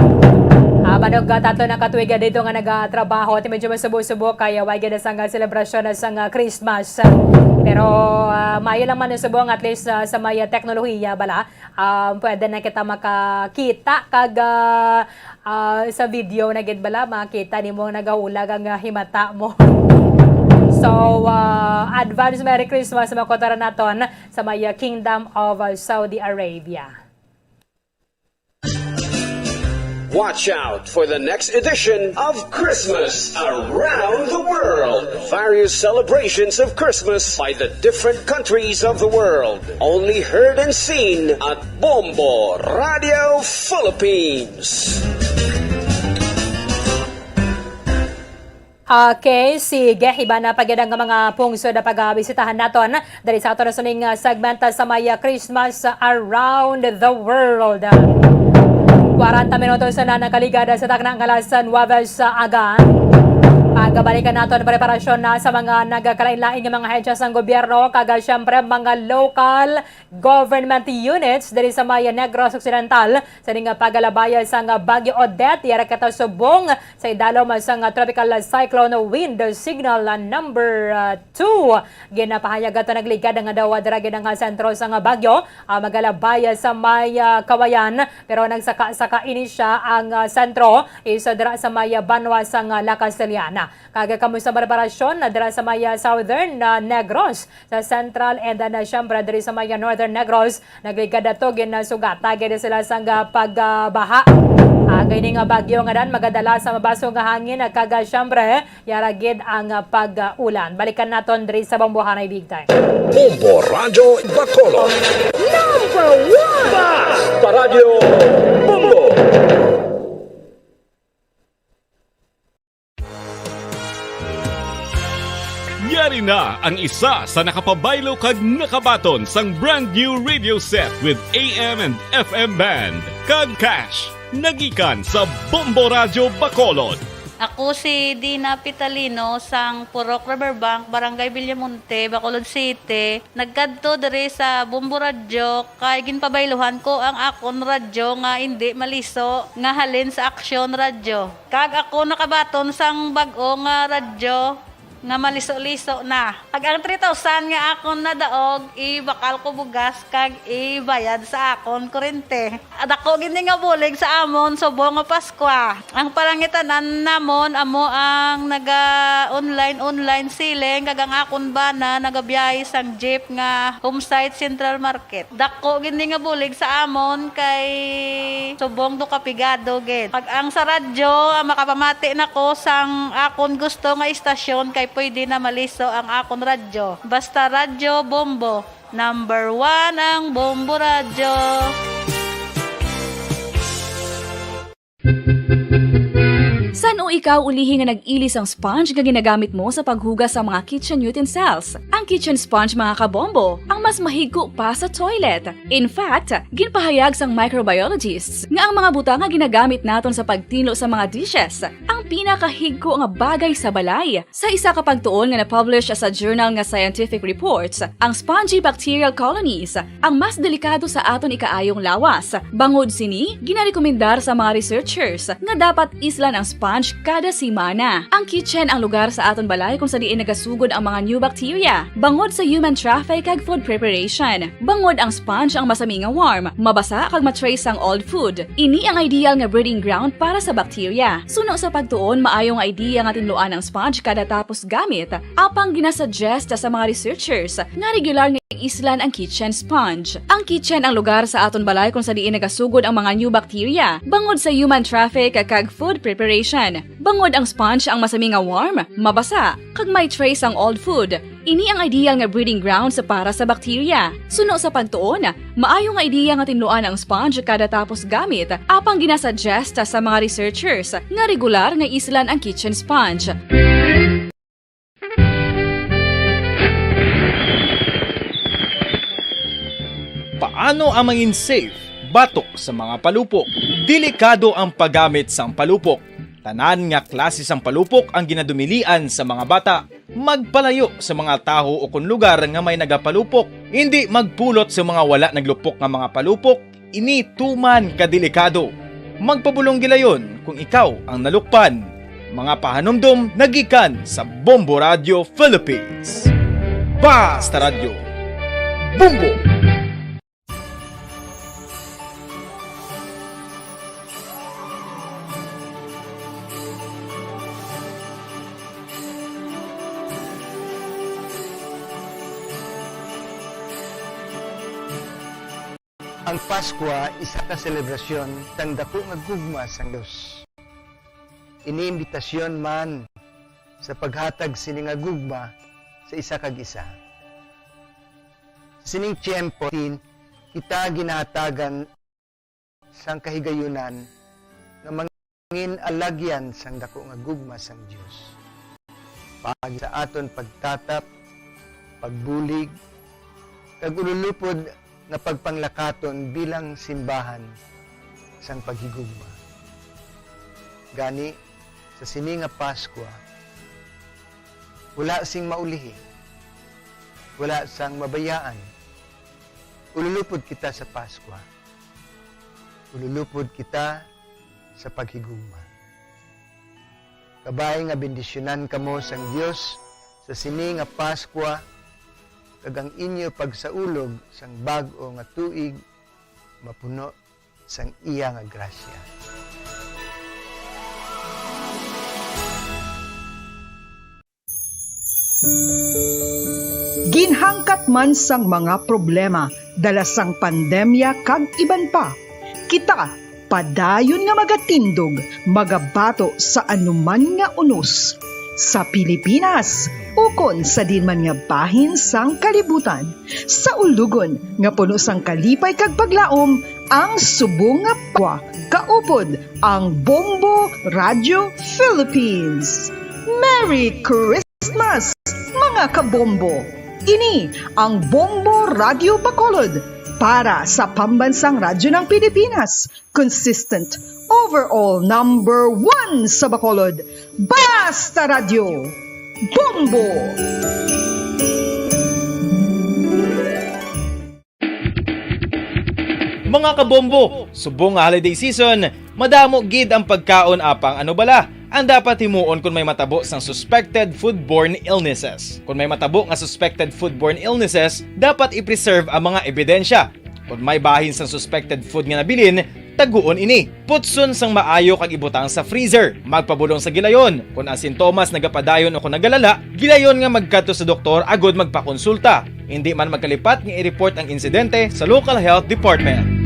Ah, banog, ah, tatlo na ka tuig, ah, dito nga nagatrabaho, ti medyo masubo-subo kay, ah, way gid sang, ah, selebrasyon na sang, ah, Christmas. Pero, ah, maayo lang man subong, at least, ah, sa may, ah, teknolohiya bala, ah, pwede na kita makakita kag, ah, ah, sa video na gid bala, makita nimo nagahulag ang, ah, himata mo. So, ah, advance Merry Christmas, mga kutara naton sa may, ah, Kingdom of, ah, Saudi Arabia. Watch out for the next edition of Christmas Around the World. Various celebrations of Christmas by the different countries of the world. Only heard and seen at Bombo Radio Philippines. Okay, sige. Iba na pa gid ang mga pungsod na pagabisitahan naton diri sa aton na suning, ah, segment, ah, sa may, ah, Christmas, ah, Around the World. Kwarenta minutos na nakaligad sa takna nga alas nuwebe sa aga. Para Gabalikan naton preparasyon na sa mga nagakalain-lain nga mga ahensya sang gobyerno, kag, ah, siyempre, mga local government units diri sa may Negros Occidental sa ning pagkalabay sang Bagyo Odette, yara kita subong sa idalom sang Tropical Cyclone Wind Signal number, ah, two. Ginapahayag ato nagligad nga daw dira gid ang sentro sang bagyo, ah, magalabay sa may, ah, Kawayan, pero nagsaka-saka ini siya ang, ah, sentro is dira sa may, ah, banwa sang, ah, La Castellana. Kag kamo sa preparasyon na dira sa may, ah, Southern, ah, Negros, sa Central, and then, ah, siyempre diri sa may, ah, Northern Negros, nagligad ato ginasugata gid sila sang, ah, pagbaha. Ah, kini nga bagyo nga dan magadala sa mabaso nga hangin, ah, kag, ah, siyempre, yara gid ang, ah, pag-ulan. Balikan naton diri sa Bombo Hanay Big Time. Bombo Radyo Bacolod. Number one! Basta Radyo Bombo! Yari na ang isa sa nakapabaylo kag nakabaton sang brand new radio set with A M and F M band kag cash. Nagikan sa Bombo Radyo Bacolod. Ako si Dina Pitalino sang Purok Riverbank, Barangay Villamonte, Bacolod City. Nagkadto diri sa Bombo Radyo kay ginpabayluhan ko ang akon radyo nga indi maliso nga halin sa Aksyon Radyo. Kag ako nakabaton sang bag-o nga radyo nga maliso-liso na. Kag ang three thousand nga akon nadaog, ibakal ko bugas kag ibayad sa akon kurente. Dako gid ni nga bulig sa amon subong nga Paskwa. Ang palangitan-an namon amo ang naga-online-online selling, kag ang akon bana nagabiyahe sang jeep nga home site Central Market. Dako gid ni nga bulig sa amon kay subong do ka pigado gid. Pag ang sa radyo, ah, makapamati na ko sang akon gusto nga istasyon kay pwede na maliso ang akon radyo. Basta Radyo Bombo, number one ang Bombo Radyo. San-o ikaw ulihi nga nag-ili sang sponge nga ginagamit mo sa paghugas sa mga kitchen utensils? Ang kitchen sponge, mga kabombo, ang mas mahigko pa sa toilet. In fact, ginpahayag sang microbiologists nga ang mga butang nga ginagamit naton sa pagtinlo sa mga dishes ang pinakahigko nga bagay sa balay. Sa isa ka pagtuon nga na-publish sa journal nga Scientific Reports, ang spongy bacterial colonies ang mas delikado sa aton ikaayong lawas. Bangod sini, ginarekomendar sa mga researchers nga dapat islan ang sponge kada semana. Ang kitchen ang lugar sa aton balay kung sa diin nagasugod ang mga new bacteria bangod sa human traffic kag food preparation. Bangod ang sponge ang masami nga warm, mabasa kag ma-trace ang old food. Ini ang ideal nga breeding ground para sa bacteria. Suno sa pagtuon, maayo nga idea nga tinluan ang sponge kada tapos gamit. Apang ginasuggest sa mga researchers nga regular nga islan ang kitchen sponge. Ang kitchen ang lugar sa aton balay kung sa diin nagasugod ang mga new bacteria, bangod sa human traffic kag food preparation. Bangod ang sponge ang masami nga warm, mabasa, kag may trace ang old food. Ini ang ideal nga breeding grounds para sa bacteria. Suno sa pagtuon, maayo nga idea nga tinluan ang sponge kada tapos gamit, apang ginasuggest sa mga researchers nga regular nga islan ang kitchen sponge. Paano ang mangin safe batok sa mga palupok? Delikado ang paggamit sang palupok. Tanan nga klase sang palupok ang ginadumilian sa mga bata. Magpalayo sa mga tawo o kon lugar nga may nagapalupok. Indi magpulot sa mga wala naglupok nga mga palupok. Ini tuman ka delikado. Magpabulong gilayon kung ikaw ang nalukpan. Mga pahanumdom nagikan sa Bombo Radio Philippines. Basta Radyo, Bombo! Ang Paskwa isa ka selebrasyon sang daku nga gugma sang Dios. Ini imbitasyon man sa paghatag sini nga gugma sa isa kag isa. Sa sining tiyempo, kita ginahatagan sang kahigayunan nga mangin alagyan sang daku nga gugma sang Dios. Paagi sa aton pagtatap, pagbulig, kag ululupod nga pagpanglakaton bilang simbahan sang paghigugma. Gani, sa sini nga Paskwa, Wala sing maulihi, wala sang mabayaan. Ululupod kita sa Paskwa. Ululupod kita sa paghigugma. Kabay nga bendisyonan kamo sang Dios sa sini nga Paskwa, kag ang inyo pagsaulog sang bag-o nga tuig mapuno sang iya nga grasya. Ginhangkat man sang mga problema dala sang pandemya kag iban pa, kita padayon nga magatindog, magabato sa anuman nga unos, sa Pilipinas ukon sa diin man nga bahin sang kalibutan, sa ulogon nga puno sang kalipay kag paglaom, ang subong nga Paskwa kaupod ang Bombo Radio Philippines. Merry Christmas, mga kabombo! Ini ang Bombo Radio Bacolod para sa Pambansang Radyo ng Pilipinas, consistent, overall number one sa Bacolod. Basta Radyo, Bombo! Mga kabombo, subong nga holiday season, madamo gid ang pagkaon apang ano bala ang dapat himuon kon may matabo sang suspected foodborne illnesses. Kon may matabo nga suspected foodborne illnesses, dapat i-preserve ang mga ebidensya. Kon may bahin sang suspected food nga nabilin, taguon ini. Putson sang maayo kag ibutang sa freezer. Magpabulong sa gilayon. Kon ang sintomas nagapadayon o kon nagalala, gilayon nga magkadto sa doktor agod magpakonsulta. Indi man magkalipat nga i-report ang insidente sa local health department.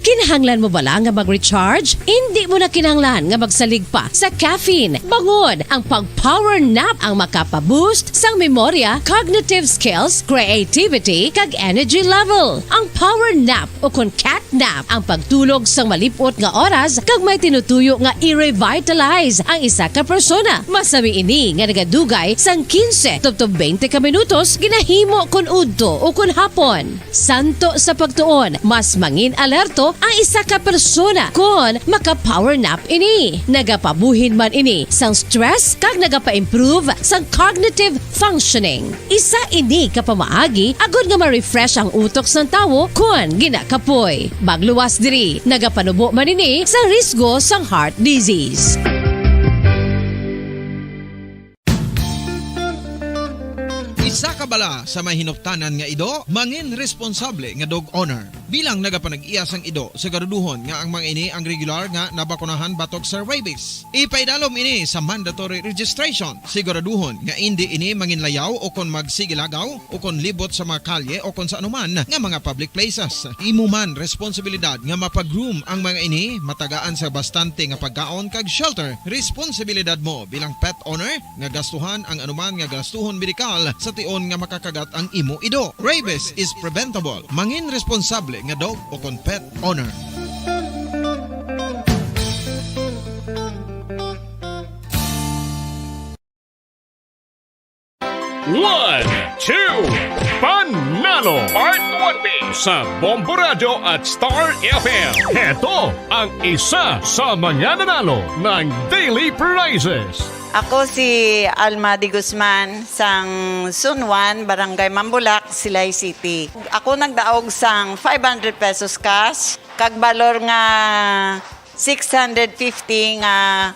Kinahanglan mo bala nga mag-recharge? Indi mo na kinahanglan nga magsalig pa sa caffeine. Bangod ang pag-power nap ang makapa-boost sang memorya, cognitive skills, creativity, kag energy level. Ang power nap o kon cat nap ang pagtulog sang malip-ot nga oras kag may tinutuyo nga i-revitalize ang isa ka persona. Masami ini nga nagadugay sang quince tubtob twenty ka minutos, ginahimo kon udto o kon hapon. Santo sa pagtuon, mas mangin-alerto ang isa ka persona kon maka-power nap ini. Nagapabuhin man ini sang stress kag nagapa-improve sang cognitive functioning. Isa ini ka pamaagi agod nga ma-refresh ang utok sang tawo kon ginakapoy. Magluwas diri, nagapanubo man ini sa risgo sang heart disease. Isa ka bala sa may hinuptanan nga ido, mangin responsable nga dog owner. Bilang nagapanag-iya sang ido, siguraduhon nga ang mga ini ang regular nga nabakunahan batok sa rabies. Ipaidalom ini sa mandatory registration. Siguraduhon nga indi ini manginlayaw o kon magsigilagaw o kon libot sa mga kalye o kon sa anuman nga mga public places. Imo man responsibilidad nga mapa-groom ang mga ini, matagaan sa bastante nga pagkaon kag shelter. Responsibilidad mo bilang pet owner nga gastuhan ang anuman nga gastuhon medikal sa tion nga makakagat ang imo ido. Rabies is preventable. Mangin responsable nga dog o kon pet owner. One, two, Panalo Part one B sa Bombo Radyo at Star F M. Heto ang isa sa mga nanalo ng daily prizes. Ako si Alma de Guzman, sang Sunwan, Barangay Mambulak, Silay City. Ako nagdaog sang five hundred pesos cash, kag balor nga six hundred fifty nga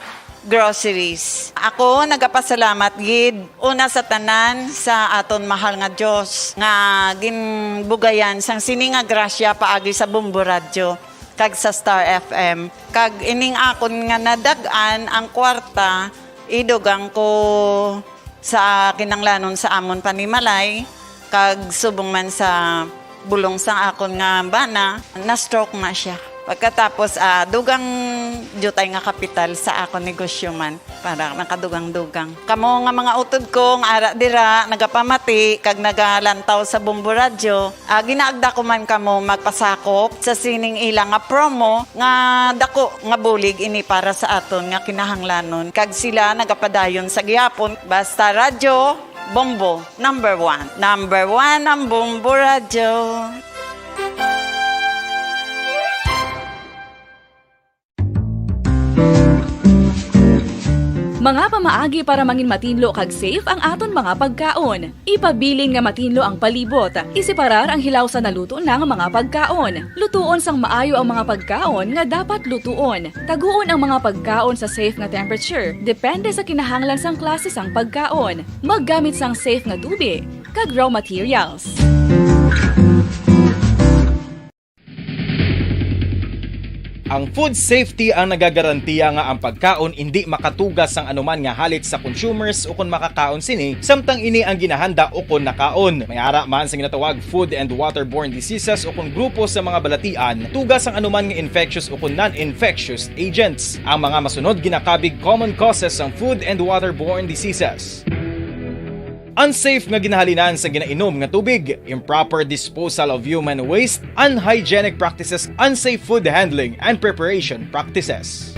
groceries. Ako nagapasalamat gid una sa tanan sa aton mahal nga Dios nga ginbugayan sang sini nga grasya paagi sa Bombo Radyo kag sa Star F M. Kag ining akon nga nadag-an ang kwarta, idugang ko sa kinanglanon sa amon panimalay, kag subong man sa bulong sang akon nga bana, na-stroke na siya. Pagkatapos, ah, dugang diutay nga kapital sa akon negosyo man, para nakadugang-dugang. Kamo nga mga utod ko nga ara dira, nagapamati kag nagalantaw sa Bombo Radyo, ah, ginaagda ko man kamo magpasakop sa sining ila nga promo nga dako nga bulig ini para sa aton nga kinahanglanon, kag sila nagapadayon sa gihapon. Basta Radyo Bombo, number one. Number one ang Bombo Radyo. Mga pamaagi para mangin matinlo kag safe ang aton mga pagkaon. Ipabilin nga matinlo ang palibot. Iseparar ang hilaw sa naluto na nga mga pagkaon. Lutuon sang maayo ang mga pagkaon nga dapat lutuon. Taguon ang mga pagkaon sa safe nga temperature, depende sa kinahanglan sang klase sang pagkaon. Maggamit sang safe nga tubi kag raw materials. Ang food safety ang nagagarantiya nga ang pagkaon indi makatuga sang anuman nga halit sa consumers ukon makakaon sini, samtang ini ang ginahanda ukon nakaon. May ara man sa ginatawag food and waterborne diseases ukon grupo sa mga balatian, tuga sang anuman nga infectious ukon non-infectious agents. Ang mga masunod ginakabig common causes sang food and waterborne diseases. Unsafe nga ginahalinan sa ginainom nga tubig, improper disposal of human waste, unhygienic practices, unsafe food handling and preparation practices.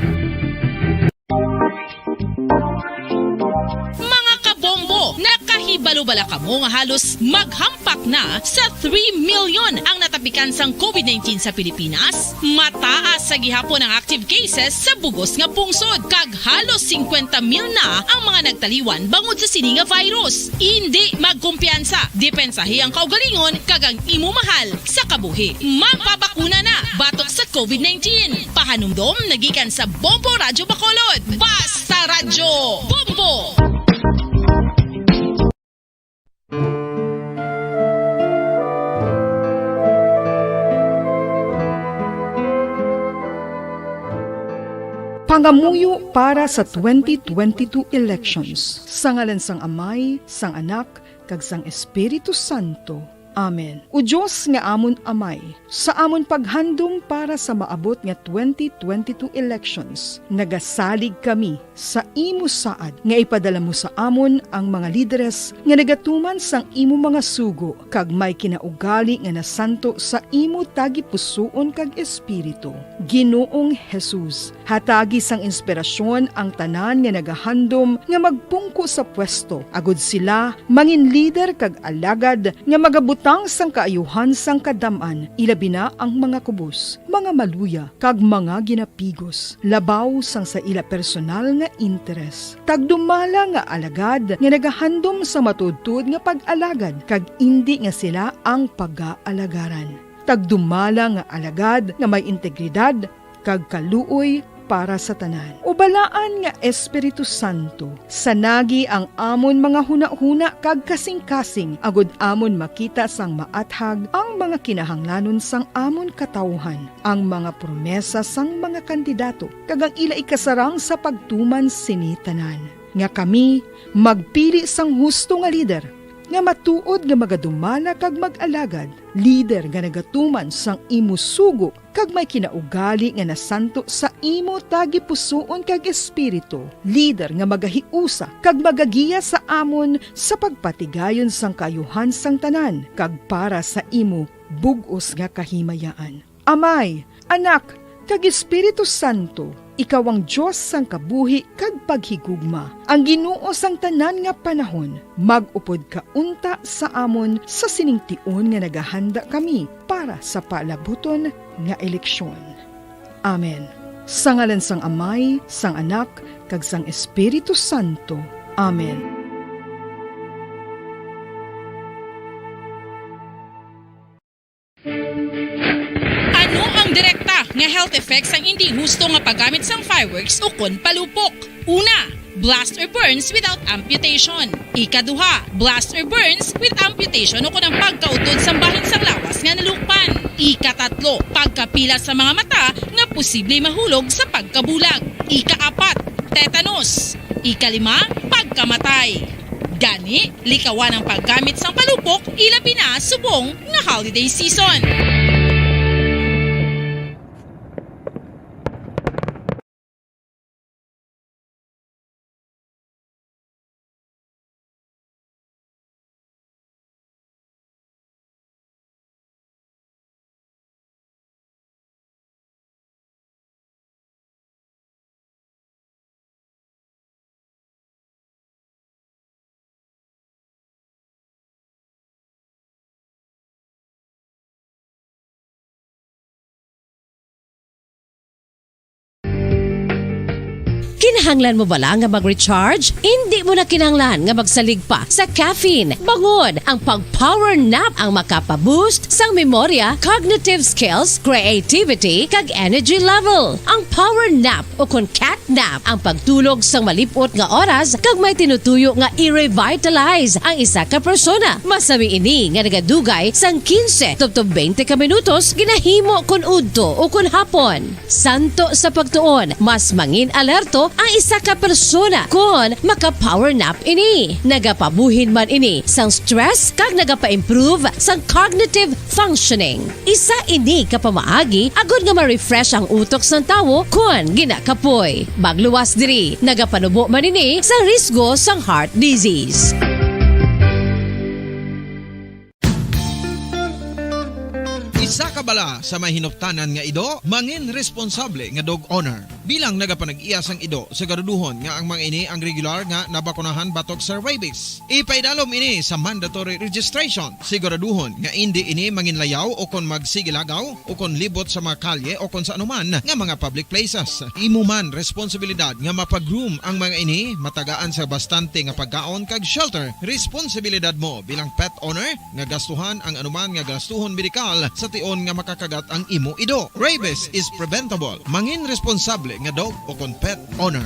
Mga kabombo, nakahibalo bala kamo nga halos maghampak na sa three million ang natapikan sang COVID nineteen sa Pilipinas? Mataas sa gihapon ang active cases sa bug-os nga pungsod, kag halos singkwenta mil na ang mga nagtaliwan bangod sa sini nga virus. Indi magkumpiyansa, depensahi ang kaugalingon kag ang imo mahal sa kabuhi. Magpabakuna na batok sa COVID nineteen. Pahanumdom nagikan sa Bombo Radyo Bacolod. Basta Radyo Bombo! Pangamuyo para sa twenty twenty-two elections. Sa ngalan sang Amay, sang Anak, kag sang Espiritu Santo. Amen. O Dios nga amon Amay, sa amon paghandom para sa maabot nga twenty twenty-two elections, nagasalig kami sa imo saad nga ipadala mo sa amon ang mga lideres nga nagatuman sang imo mga sugo kag may kinaugali nga nasanto sa imo tagipusoon kag espiritu. Ginoong Jesus, hatagi sang inspirasyon ang tanan nga nagahandom nga magpungko sa pwesto, agud sila mangin lider kag alagad nga magabutang sang kaayuhan sang kadam-an, ilabi na ang mga kubos, mga maluya, kag mga ginapigos, labaw sang sa ila personal nga interes. Tagdumala nga alagad nga nagahandom sa matuodtuod nga pag-alagad, kag indi nga sila ang pagaalagaran. Tagdumala nga alagad nga may integridad kag kaluoy para sa tanan. O balaan nga Espiritu Santo, sanagi ang amon mga hunahuna kag kasingkasing, agud amon makita sang maathag ang mga kinahanglanon sang amon katawuhan, ang mga promesa sang mga kandidato, kag ang ila ikasarang sa pagtuman sini tanan. Nga kami magpili sang husto nga lider, nga matuod nga magadumala kag mag-alagad, lider nga nagatuman sang imo sugo kag may kinaugali nga nasanto sa imo tagipusoon kag espiritu, lider nga magahiusa kag magagiya sa amon sa pagpatigayon sang kaayuhan sang tanan kag para sa imo bug-os nga kahimayaan. Amay, Anak, kag Espiritu Santo, ikaw ang Dios sang kabuhi kag paghigugma, ang Ginoo sang tanan nga panahon. Mag-upod ka unta sa amon sa sining tion nga nagahanda kami para sa palabuton nga eleksyon. Amen. Sa ngalan sang Amay, sang Anak, kag sang Espiritu Santo. Amen. Ano ang direkta nga health effects sang indi husto nga paggamit sang fireworks ukon palupok? Una, blast or burns without amputation. Ikaduha, blast or burns with amputation ukon ang pagkautod sang bahin sang lawas nga nalukpan. Ikatatlo, pagkapila sa mga mata nga posible mahulog sa pagkabulag. Ikaapat, tetanus. Ikalima, pagkamatay. Gani, likawan ang paggamit sang palupok, ilabi na subong nga holiday season. Kinahanglan mo bala nga mag-recharge? Indi mo na kinahanglan nga magsalig pa sa caffeine. Bangod ang pag-power nap ang makapa-boost sang memorya, cognitive skills, creativity, kag energy level. Ang power nap o kon cat nap ang pagtulog sang malip-ot nga oras kag may tinutuyo nga i-revitalize ang isa ka persona. Masami ini nga nagadugay sang quince tubtob twenty ka minutos ginahimo kon udto o kon hapon. Santo sa pagtuon, mas mangin alerto ang isa ka persona kon maka-power nap ini. Nagapabuhin man ini sang stress kag nagapa-improve sang cognitive functioning. Isa ini ka pamaagi agod nga ma-refresh ang utok sang tawo kon ginakapoy. Magluwas diri, nagapanubo man ini sang risgo sang heart disease. Isa ka bala sa may hinuptanan nga ido, mangin responsable nga dog owner. Bilang nagapanag-iya sang ido, siguraduhon nga ang mga ini ang regular nga nabakunahan batok sa rabies. Ipaidalom ini sa mandatory registration. Siguraduhon nga indi ini manginlayaw o kon magsigilagaw o kon libot sa mga kalye o kon sa anuman nga mga public places. Imo man responsibilidad nga mapa-groom ang mga ini, matagaan sa bastante nga pagkaon kag shelter. Responsibilidad mo bilang pet owner nga gastuhan ang anuman nga gastuhon medikal sa tion nga makakagat ang imo ido. Rabies is preventable. Mangin responsable nga dog o kon pet owner.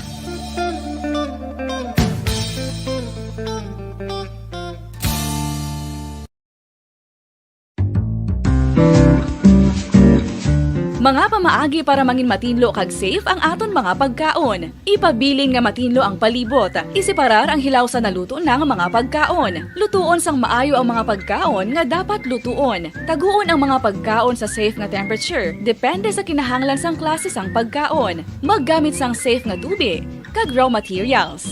Mga pamaagi para mangin matinlo kag safe ang aton mga pagkaon. Ipabilin nga matinlo ang palibot. Iseparar ang hilaw sa naluto na nga mga pagkaon. Lutuon sang maayo ang mga pagkaon nga dapat lutuon. Taguon ang mga pagkaon sa safe nga temperature, depende sa kinahanglan sang klase sang pagkaon. Maggamit sang safe nga tubig kag raw materials.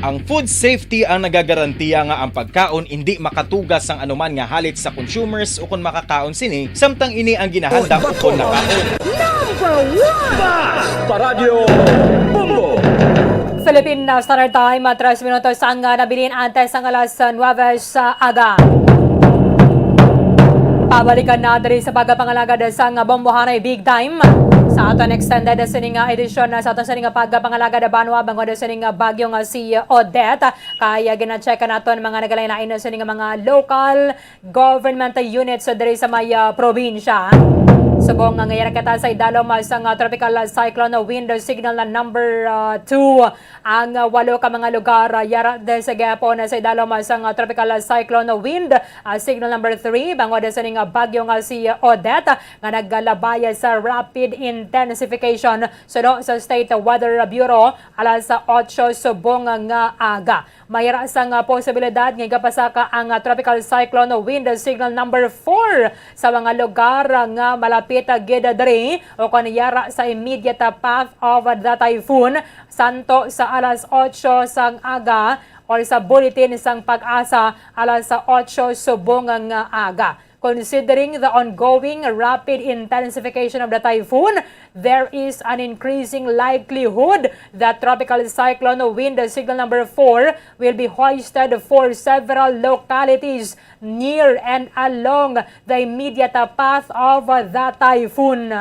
Ang food safety ang nagagarantiya nga ang pagkaon indi makatuga sang anuman nga halit sa consumers ukon makakaon sini, samtang ini ang ginahandam ukon nakaon. Number one! Basta Radyo Bombo! Philippine Standard Time, ah, tres minutos ang, ah, nabilin antes sang alas, ah, nuwebe sa aga. Pabalikan na diri sa pagpangalagad sang Bombohanay Big Time. Sa aton extended sining, ah, edisyon, ah, sa aton sining, ah, pagpangalagad, ah, banwa, bangod sining, ah, bagyo nga si Odette. Kaya gina-check naton mga nagalain-lain na sining, ah, mga local government units diri sa may, ah, probinsya. Subong nga yara kita sa idalom, ah, sang, ah, tropical, ah, cyclone wind signal na number, ah, two. Ang, ah, walo ka mga lugar, ah, yara din sa gihapon, ah, sa idalom, ah, sang, ah, tropical, ah, cyclone wind, ah, signal number three, bangod sining, ah, bagyo nga si, ah, Odette, nga nagalabay sa rapid intensification suno sa State Weather Bureau alas sa otso subong nga aga. May yara sang posibilidad nga igapasaka ang, ah, tropical cyclone wind signal number four sa mga lugar, ah, nga malapit, ah, gid diri o kon yara sa immediate, ah, path of, ah, the typhoon, santo sa alas otso sang aga or sa bulletin sang PAGASA alas sa otso subong nga aga. Considering the ongoing rapid intensification of the typhoon, there is an increasing likelihood that tropical cyclone wind signal number four will be hoisted for several localities near and along the immediate path of the typhoon.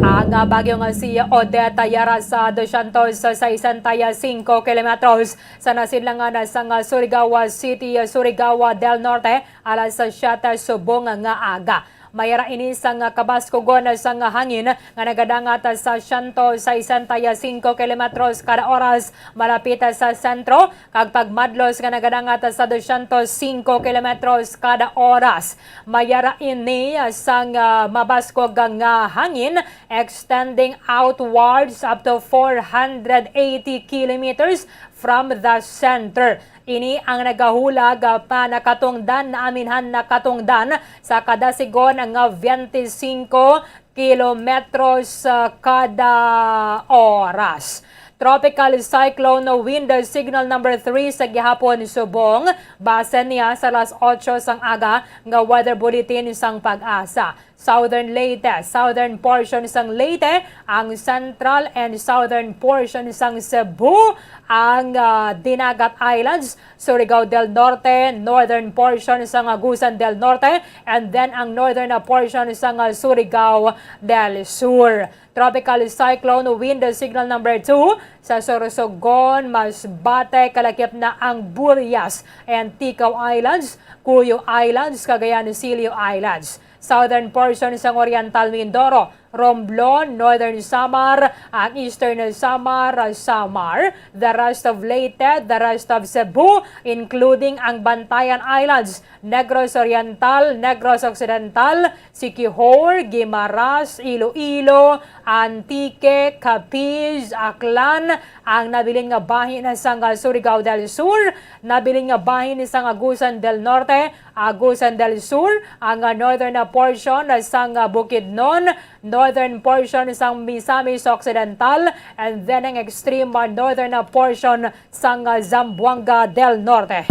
Ang, ah, bagyo nga si Odette yara sa dosyentos sesenta y cinco kilometros sa nasidlangan sang Surigao City, Surigao del Norte, alas sa siyete subong nga aga. May yara ini sang kabaskugon sang hangin nga nagadangat sa siyento sesenta y cinco kilometros kada oras malapit sa sentro, kag pagmadlos nga nagadangat sa dosyentos singko kilometros kada oras. May yara ini sang, ah, mabaskog nga hangin extending outwards up to four hundred eighty kilometers from the center. Ini ang nagahulag, ah, pa nakatungdan, naaminhan nakatungdan sa kadasigon nga twenty-five kilometros, ah, kada oras. Tropical Cyclone Wind Signal number three sa gihapon subong, base niya sa alas otso sang aga nga weather bulletin sang PAGASA. Southern Leyte, southern portion sang Leyte, ang central and southern portion sang Cebu, ang, ah, Dinagat Islands, Surigao del Norte, northern portion sang Agusan del Norte, and then ang northern na portion sang, ah, Surigao del Sur. Tropical Cyclone Wind Signal number two sa Sorsogon, Masbate, kalakip na ang Burias and Ticao Islands, Cuyo Islands, Cagayan de Oro Islands. Southern portion sang Oriental Mindoro, Romblon, Northern Samar, ang Eastern Samar, Samar, the rest of Leyte, the rest of Cebu, including ang Bantayan Islands, Negros Oriental, Negros Occidental, Siquijor, Guimaras, Iloilo, Antique, Capiz, Aklan, ang nabilin nga bahin sang Surigao del Sur, nabilin nga bahin sang Agusan del Norte, Agusan del Sur, ang, ah, northern na portion sang, ah, Bukidnon, northern portion sang Misamis Occidental, and then ang extreme, ah, northern na portion sang, ah, Zamboanga del Norte.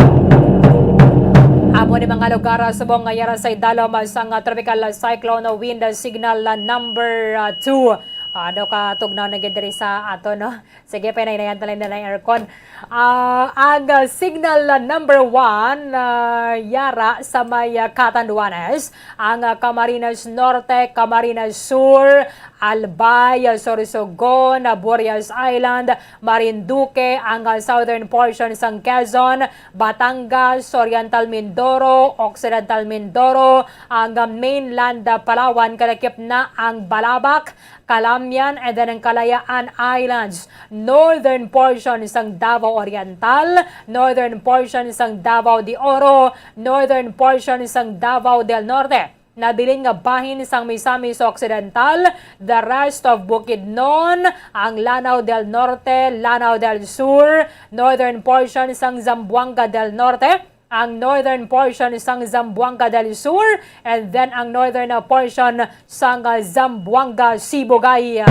Amo ni mga lugar, ah, subong nga yara sa idalom, ah, sang, ah, tropical, ah, cyclone, ah, wind, ah, signal, ah, number, ah, two. Ano ka tugnaw na gid diri sa ato, no? Sige, pinaynayan tayo na ng aircon. Ah, ang, ah, signal, ah, number one, ah, yara sa may, ah, Catanduanes, ang, ah, Camarines Norte, Camarines Sur, Albay, ah, Sorsogon, ah, Burias Island, Marinduque, ang, ah, southern portion sang Quezon, Batangas, Oriental Mindoro, Occidental Mindoro, ang, ah, mainland, ah, Palawan, kalakip na ang Balabac, Calamian, and then ang Kalayaan Islands, northern portion sang Davao Oriental, northern portion sang Davao de Oro, northern portion sang Davao del Norte. Nabilin nga bahin sang Misamis Occidental, the rest of Bukidnon, ang Lanao del Norte, Lanao del Sur, northern portion sang Zamboanga del Norte, ang northern portion sang Zamboanga del Sur, and then ang northern, uh, portion sang, uh, Zamboanga Sibugay.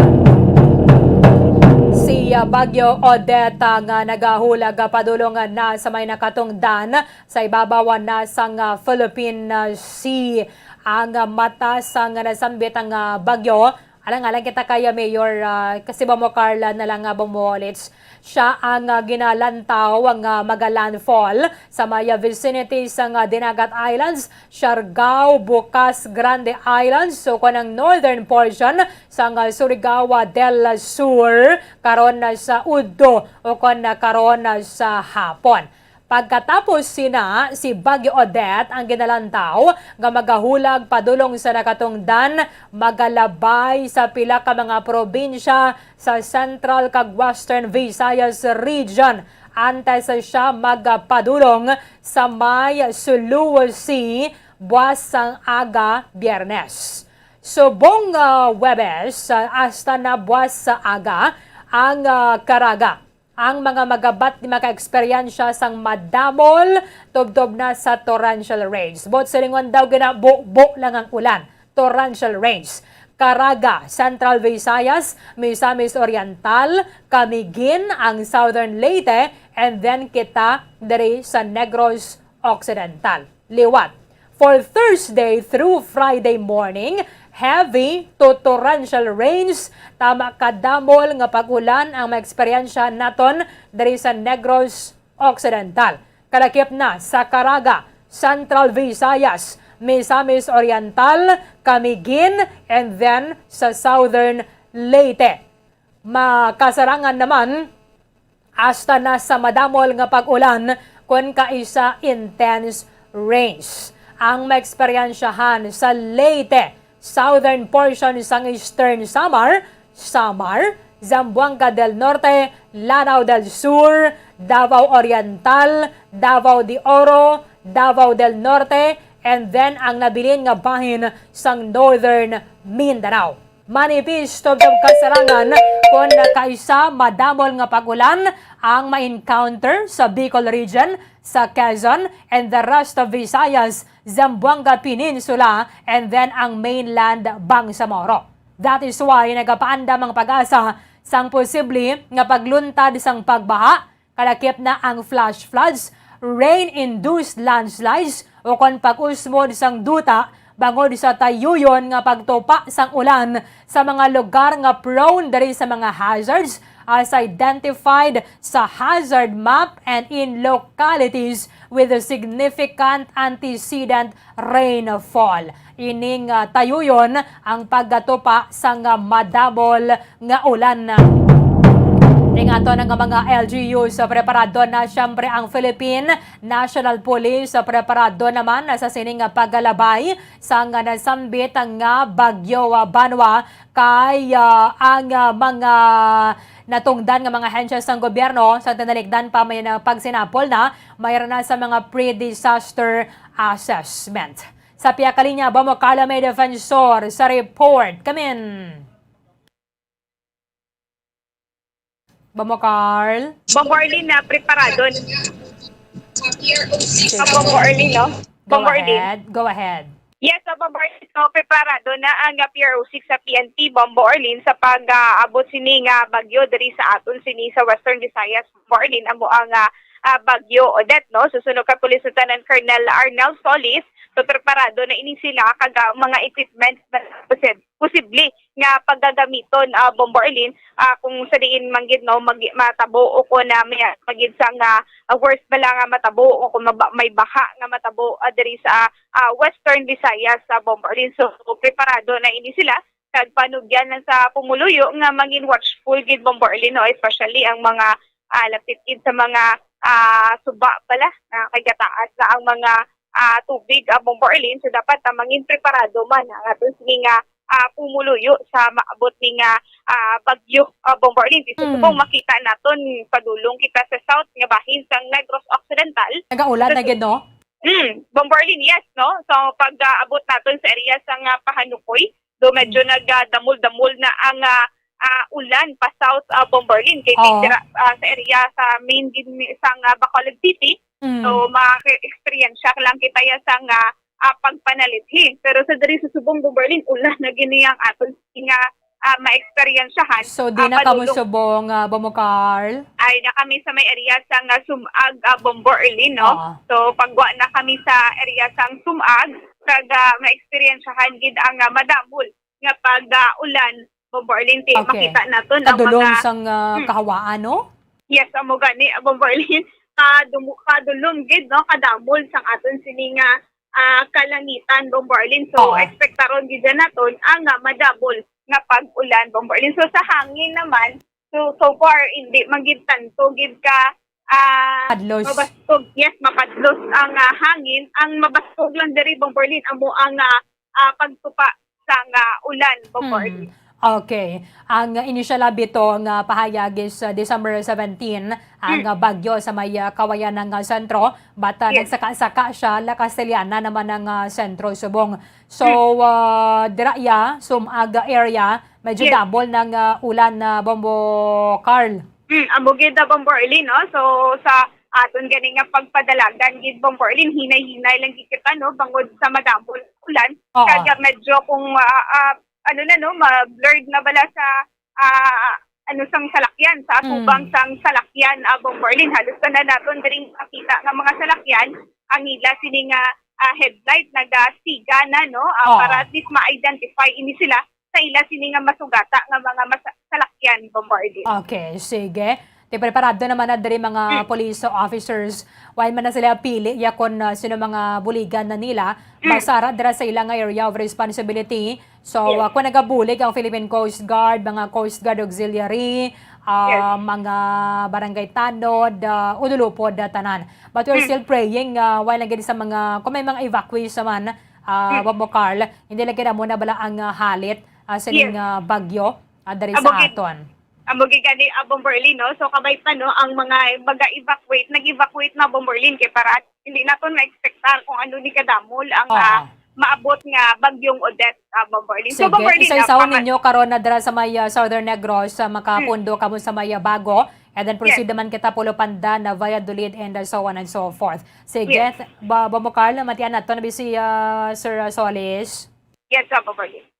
Si, uh, Bagyo Odette, uh, nga nagahulag, uh, padulong, uh, na sa may nakatungdan sa ibabaw, uh, na sang, uh, Philippine, uh, Sea. Ang, uh, mata sang, uh, nasambit ang, uh, bagyo, alang-alang kita kay Mayor, ah, Kasibaw mo, Carla, na lang nga bumolits. Siya ang, ah, ginalantaw nga maga-landfall sa may, ah, vicinity sang, ah, Dinagat Islands, Siargao, Bucas Grande Islands, so kon ang northern portion sang, ah, Surigao del Sur, karon na sa udto o kon na karon na sa hapon. Pagkatapos sina, si Bagyo Odette ang ginalantaw nga magahulag padulong sa nakatungdan, magalabay sa pila ka mga probinsya sa Central kag Western Visayas Region antes siya magpadulong sa may Sulu Sea buwas sang aga Biyernes. Subong, ah, Huwebes, ah, hasta na buwas sa aga ang, ah, Caraga. Ang mga magabat ni makaeksperyensya sang madamol tubtob na sa torrential rains. Buot silingon daw gina-bu-bu lang ang ulan. Torrential rains. Caraga, Central Visayas, Misamis Oriental, Camiguin, ang Southern Leyte, and then kita diri sa Negros Occidental. Liwat. For Thursday through Friday morning, heavy to torrential rains, tama kadamol nga pag-ulan ang maeksperyensya naton diri sa Negros Occidental. Kalakip na sa Caraga, Central Visayas, Misamis Oriental, Camiguin, and then sa Southern Leyte. Makasarangan naman hasta na sa madamol nga pag-ulan kon kaisa intense rains ang maeksperyensyahan sa Leyte, southern portion sang Eastern Samar, Samar, Zamboanga del Norte, Lanao del Sur, Davao Oriental, Davao de Oro, Davao del Norte, and then ang nabilin nga bahin sang Northern Mindanao. Manipis tubtob kasarangan kon kaisa madamol nga pag-ulan ang ma-encounter sa Bicol Region, sa Quezon, and the rest of Visayas, Zamboanga Peninsula, and then ang mainland Bangsamoro. That is why nagapaandam ang PAGASA sang posible nga pagluntad sang pagbaha, kalakip na ang flash floods, rain-induced landslides, ukon pag-usmod sang duta bangod sa tayuyon nga pagtupa sang ulan sa mga lugar nga prone diri sa mga hazards as identified sa hazard map and in localities with a significant antecedent rainfall. Ining, ah, tayuyon ang pagkatupa sang, ah, madamol nga ulan. Ning ato na nga mga L G Us, ah, preparado na siyempre ang Philippine National Police, ah, preparado naman na sa sining, ah, paglalabay sang, ah, nasambit nga bagyo, ah, Banwa kay, ah, ang, ah, mga natungdan nga mga ahensya sang gobyerno sa tinalikdan pa may na pagsinapol na mayroon na sa mga pre-disaster assessment. Sa pihak kalinya, Bombo Carl may defensor sa report. Kamin. Bombo Carl? Bombo Arlene, na preparado. Sige. Bombo Arlene, no? Go Bombo Arlene. Ahead. Go ahead. Yes, so, Bombo Arlene, so, preparado na ang, ah, P R O six sa P N P, Bombo Arlene, sa pag-aabot sini nga bagyo diri sa aton sini sa Western Visayas, Bombo Arlene, amo ang, ah, ah, bagyo Odette, no? Susunod kay Police Lieutenant Colonel Arnel Solis, so preparado na ini sila kag, ah, mga equipment na posi-, posible nga pagagamiton, ah, Bombo Arlene, ah, kung sa diin man gid, no, mag-, matabo o kung na may, magid sa nga, ah, worst bala nga matabo o kung maba-, may baha nga matabo, ah, diri sa, ah, Western Visayas sa Bombo Arlene. So, preparado na ini sila kag panugyan lang sa pumuluyo nga mangin watchful gid, Bombo Arlene, no, especially ang mga, ah, lapit gid sa mga, ah, suba bala, ah, kay gataas na ang mga, ah, tubig, ah, Bombo Arlene. So, dapat, ah, mangin preparado man ang aton sini nga, ah, pumuluyo sa maabot ni nga, ah, bagyo, ah, Bombo Arlene. Sa Mm. subong makita naton padulong kita sa south nga bahin sang Negros Occidental. Nagaulan Sa na su- gid, no? Mm, Bombo Arlene, yes, no? So, pag, ah, abot naton sa area sang, ah, Pahanukoy, do medyo Mm. nagadamol-damol na ang, ah, ah, ulan pa south, ah, Bombo Arlene. Kay Oo. dira, ah, sa area sa main gid ni-, sang, ah, Bacolod City. Mm. So, maka-experience lang kita ya sang, ah, ah, pagpanaliphi. Pero sa diri sa subong, Bombo Arlene, ulan na gini ang aton nga, ah, ma-experience-han. So, di Ah, na kamo padulong. subong, ah, Bombo Carl? Ay, na kami sa may area sang, ah, Sumag, ah, Bombo Arlene, no? Oo. So, pagwa na kami sa area sang Sumag, kag, ah, ma-experience-han gid ang, ah, madamol nga pag, ah, ulan, Bombo Arlene, ti-, Okay. makita naton ang Kadulom mga sang, ah, Hmm. kahawaan, no? Yes, amo gani, ah, Bombo Arlene. Kadumo-, kadulom gid, no? Kadamol sang aton sini nga, ah, kalangitan, Bombo Arlene. So, Oo. ekspektaron gid naton ang, ah, madamol nga pag-ulan, Bombo Arlene. So, sa hangin naman, so, so far, hindi man gid tanto gid ka, ah, Padlos. mabastog. Yes, mapadlos ang, ah, hangin. Ang mabastog lang diri, Bombo Arlene, amo ang, ah, ah, pagtupa sang, ah, ulan, Bombo Hmm. Arlene. Okay. Ang initial bitaw nga pahayag is, uh, December seventeen, ang, Hmm. uh, bagyo sa may, uh, Kawayan ng, uh, sentro, but, uh, Yes. nagsaka-saka siya, La Castellana naman ang, uh, sentro subong. So, Hmm. uh, dira iya, Sumag area, medyo Yes. double ng, uh, ulan na Bombo Carl. Hmm, amo gid, uh, Bombo Arlene, no? So, sa aton gani nga pagpadalagan gid, Bombo Arlene, hinay-hinay lang gid kita, no? Bangod sa madamol ulan. Oo. Kaya medyo kung, ah, ah, ano na, no, ma-blurred na bala sa, ah, ano, sang salakyan, sa Mm. atubang sang salakyan, ah, Bombo Arlene. Halos tanan naton diri makita nga mga salakyan, ang ila sini nga, ah, headlight nagasiga na, no? Ah, Oo. Para at least ma-identify ini sila sa ila sini nga masugata nga mga masa-, salakyan, Bombo Arlene. Okay, sige. Ti preparado naman na diri mga Mm. police officers. Wala man na sila pili ya kon, ah, sino mga buligan na nila. Mm. Basta ra dira sa ila nga area of responsibility. So, Yes. ah, kung nagabulig ang Philippine Coast Guard, mga Coast Guard Auxiliary, ah, Yes. mga barangay tanod, ah, ululupod, ah, tanan. But we're Mm. still praying, ah, wala lang gid sa mga, kung may mga evacuees naman, ah, Mm. Bombo Carl, hindi lang gid amo na bala ang, ah, halit, ah, sining, Yes. ah, bagyo, ah, diri Amo sa gid. aton. Amo gid gani, ah, Bombo Arlene, no? So, kabay pa, no, ang mga mag-evacuate, nag-evacuate na, Bombo Arlene, kay para hindi naton ma-expectar kung ano ni kadamol ang, Oo. ah, maabot nga bagyong Odette, ah, Bombo Arlene. So, Sige, Bombo Arlene, isa-isahon ah, ninyo karon na dira sa may, ah, Southern Negros, sa makapundo Hmm. kamo sa may, ah, Bago, and then Yes. proceed naman kita Pulo Pandan, na Valladolid, and, ah, so on and so forth. Sige, Yes. ba, Bombo Carl, matian nato na si, ah, Sir, ah, Solis. Yes, ah, Bombo Arlene.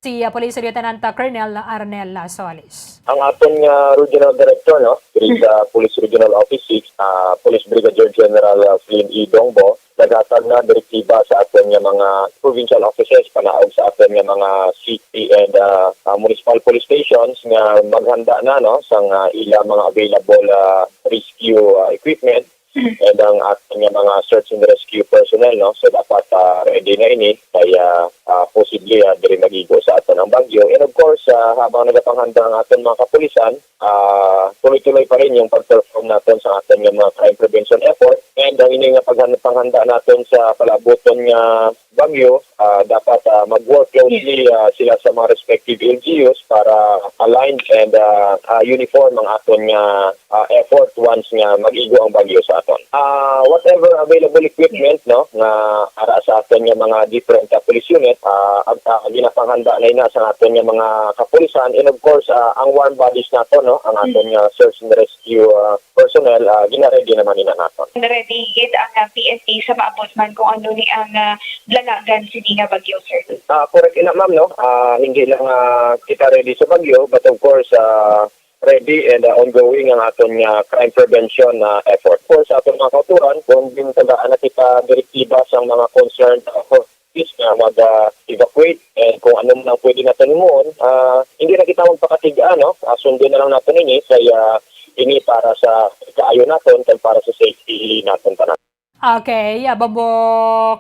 si, ah, Police Lieutenant, ah, Colonel Arnel, ah, Solis. Ang aton nga Regional Director, no, diri sa Police Regional Office Six, ah, Police Brigadier General, ah, Flynn E. Dongbo, naghatag na direktiba sa aton nga mga provincial offices, panaog sa aton nga mga city and, ah, ah, municipal police stations nga maghanda na, no, sang, ah, ila mga available, ah, rescue, ah, equipment. Mm. And ang aton nga mga search and rescue personnel, no? So, dapat, ah, ready na ini kay, ah, ah, posible, ah, diri mag-igo sa aton ang bagyo. And of course, ah, habang nagapanghanda ang aton mga kapulisan, ah, tuloy-tuloy pa rin yung pag-perform naton sa aton nga mga crime prevention effort. And ang ini nga paghan-, panghanda naton sa palaabuton nga bagyo, ah, dapat, ah, mag-work closely, ah, sila sa mga respective L G Us para aligned and, ah, ah, uniform ang aton nga, ah, effort once nga mag-igo ang bagyo sa aton. Ah, whatever available equipment, no, nga ara sa aton nga mga different, ah, police unit, ah, ag-, ah, ginapanghanda na ina sa aton nga mga kapulisan, and of course, ah, ang warm bodies nato, no, ang aton nga search and rescue, ah, personnel, ah, gina-ready naman ina naton. Ready gid ang, ah, P N P sa maabot man kung ano ni ang, ah, dalagan sini nga bagyo, sir. Ah, correct ina, ma'am, no? Ah, hindi lang, ah, kita ready sa bagyo, but of course, ah, ready and, ah, ongoing ang aton nga crime prevention, ah, effort. Of course, sa aton mga kauturan, kung gintagaan na kita direktiba sa mga concerned, ah, authorities nga mag, ah, evacuate and kung ano man ang pwede naton himuon, ah, hindi na kita magpakatiga, no? Ah, sundon na lang naton ini kay, ah, ini para sa kaayo naton kag para sa safety naton tanan. Okay, ah, Bombo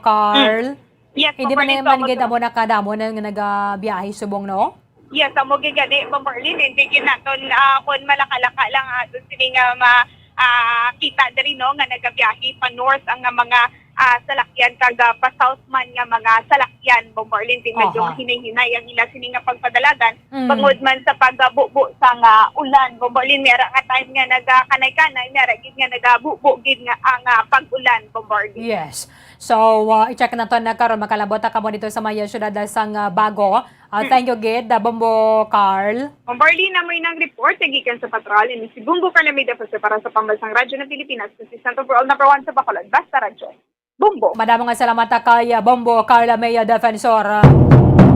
Carl. Mm. Yes, Hindi man Bombo Arlene, man gid tama. Amo nakadamo na nga nagabiyahe subong, no? Yes, amo gid gani, Bombo Arlene, hindi gid naton, ah, kun malaka-laka lang, ah, aton sini nga ma-, ah, kita diri, no, nga nagabiyahe pa north ang, ah, mga, ah, salakyan kag, ah, pa south man nga mga salakyan, Bombo Arlene, kay medyo Aha. mahinay-hinay ang ila sini nga pagpadalagan. Mm. Bangod man sa pagbubo sang ulan, Bombo Arlene, may ara nga time nga nagakanay-kanay, may ara gid nga nagabubo gid nga ang, ah, pag-ulan, Bombo Arlene. Yes. So, ah, i-check naton na karon, makalabot na kamo dito sa may siyudad, ah, sang, ah, Bago. Ah, Mm. Thank you gid, ah, Bombo Carl. Bombo Arlene, amo inang report nga gikan sa patrol, ini si Bombo Carl Almeida, para sa Pambansang Radyo ng Pilipinas, consistent overall number one sa Bacolod, Basta Radyo. Bombo. Madamo nga salamat, ah, kay, ah, Bombo Carl Almeida Defensor.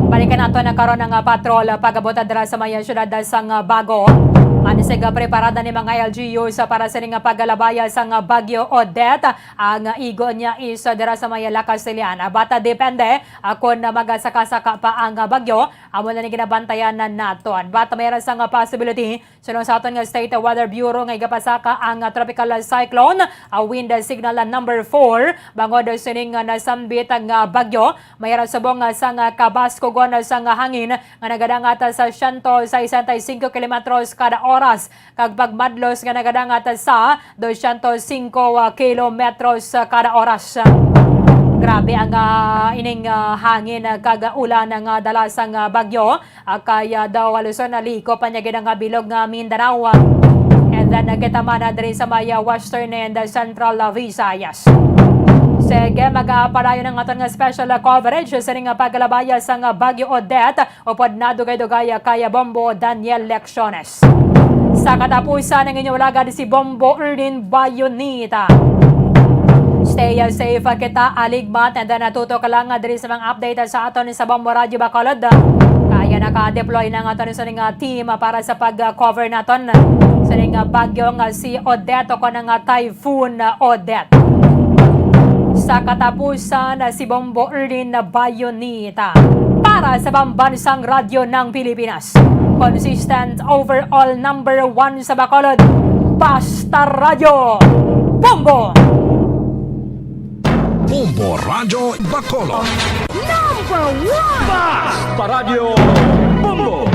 Balikan naton na karon ang, ah, patrol, ah, pag-abot, ah, dira sa may, ah, siyudad, ah, sang, ah, Bago. Ani sig, ah, preparada ni mga L G Us, ah, para sini nga pagkalabay, ah, sang, ah, Bagyo Odette. Ang, ah, igo niya is, ah, dira sa may, ah, La Castellana. But, ah, depende, ah, kung, ah, magasaka-saka pa ang, ah, bagyo, amo na ni ginabantayan na naton. But may ra sang, ah, possibility Suno sa aton nga State Weather Bureau nga igapasaka ang, ah, tropical cyclone, ah, wind signal, ah, number four, bangod sining, ah, nasambit nga bagyo. May ra subong, ah, sang, ah, kabaskugon, ah, sang, ah, hangin nga nagadangat, ah, sa siyento sesenta y cinco kilometros kada oras, kag pagmadlos nga nagadangat, ah, sa dosyentos singko, ah, kilometros, ah, kada oras. Grabe ang, ah, ining, ah, hangin, ah, kag ulan nga dala sang, ah, bagyo. Ah, kaya daw, ah, Luzon, ah, liko pa niya gid ang, ah, bilog nga Mindanao, ah. And then, ah, kita man, ah, diri sa may, ah, Western and, ah, Central, ah, Visayas. Sige, magapadayon ang aton nga special, ah, coverage sa ning, ah, pagkalabay, ah, sang, ah, Bagyo Odette, upod na dugay-dugay, ah, kay, ah, Bombo Daniel Lecciones. Sa katapusan, ang inyong alagad si Bombo Erlin Bayonita. Stay, uh, safe, uh, kita, aligmat, and then, uh, tutok lang, uh, diri sa mga update, uh, sa aton sa Bombo Radyo Bacolod. Kaya naka-deploy na ang aton sa ning, uh, team, uh, para sa pag-cover naton sa ning, uh, bagyo nga si Odette o kanang, uh, Typhoon, uh, Odette. Sa katapusan, uh, si Bombo Erlin Bayonita para sa Pambansang Radyo ng Pilipinas. Consistent overall number one sa Bacolod. Basta Radyo Bombo! Bombo Radyo Bacolod. Number one! Basta Radyo Bombo!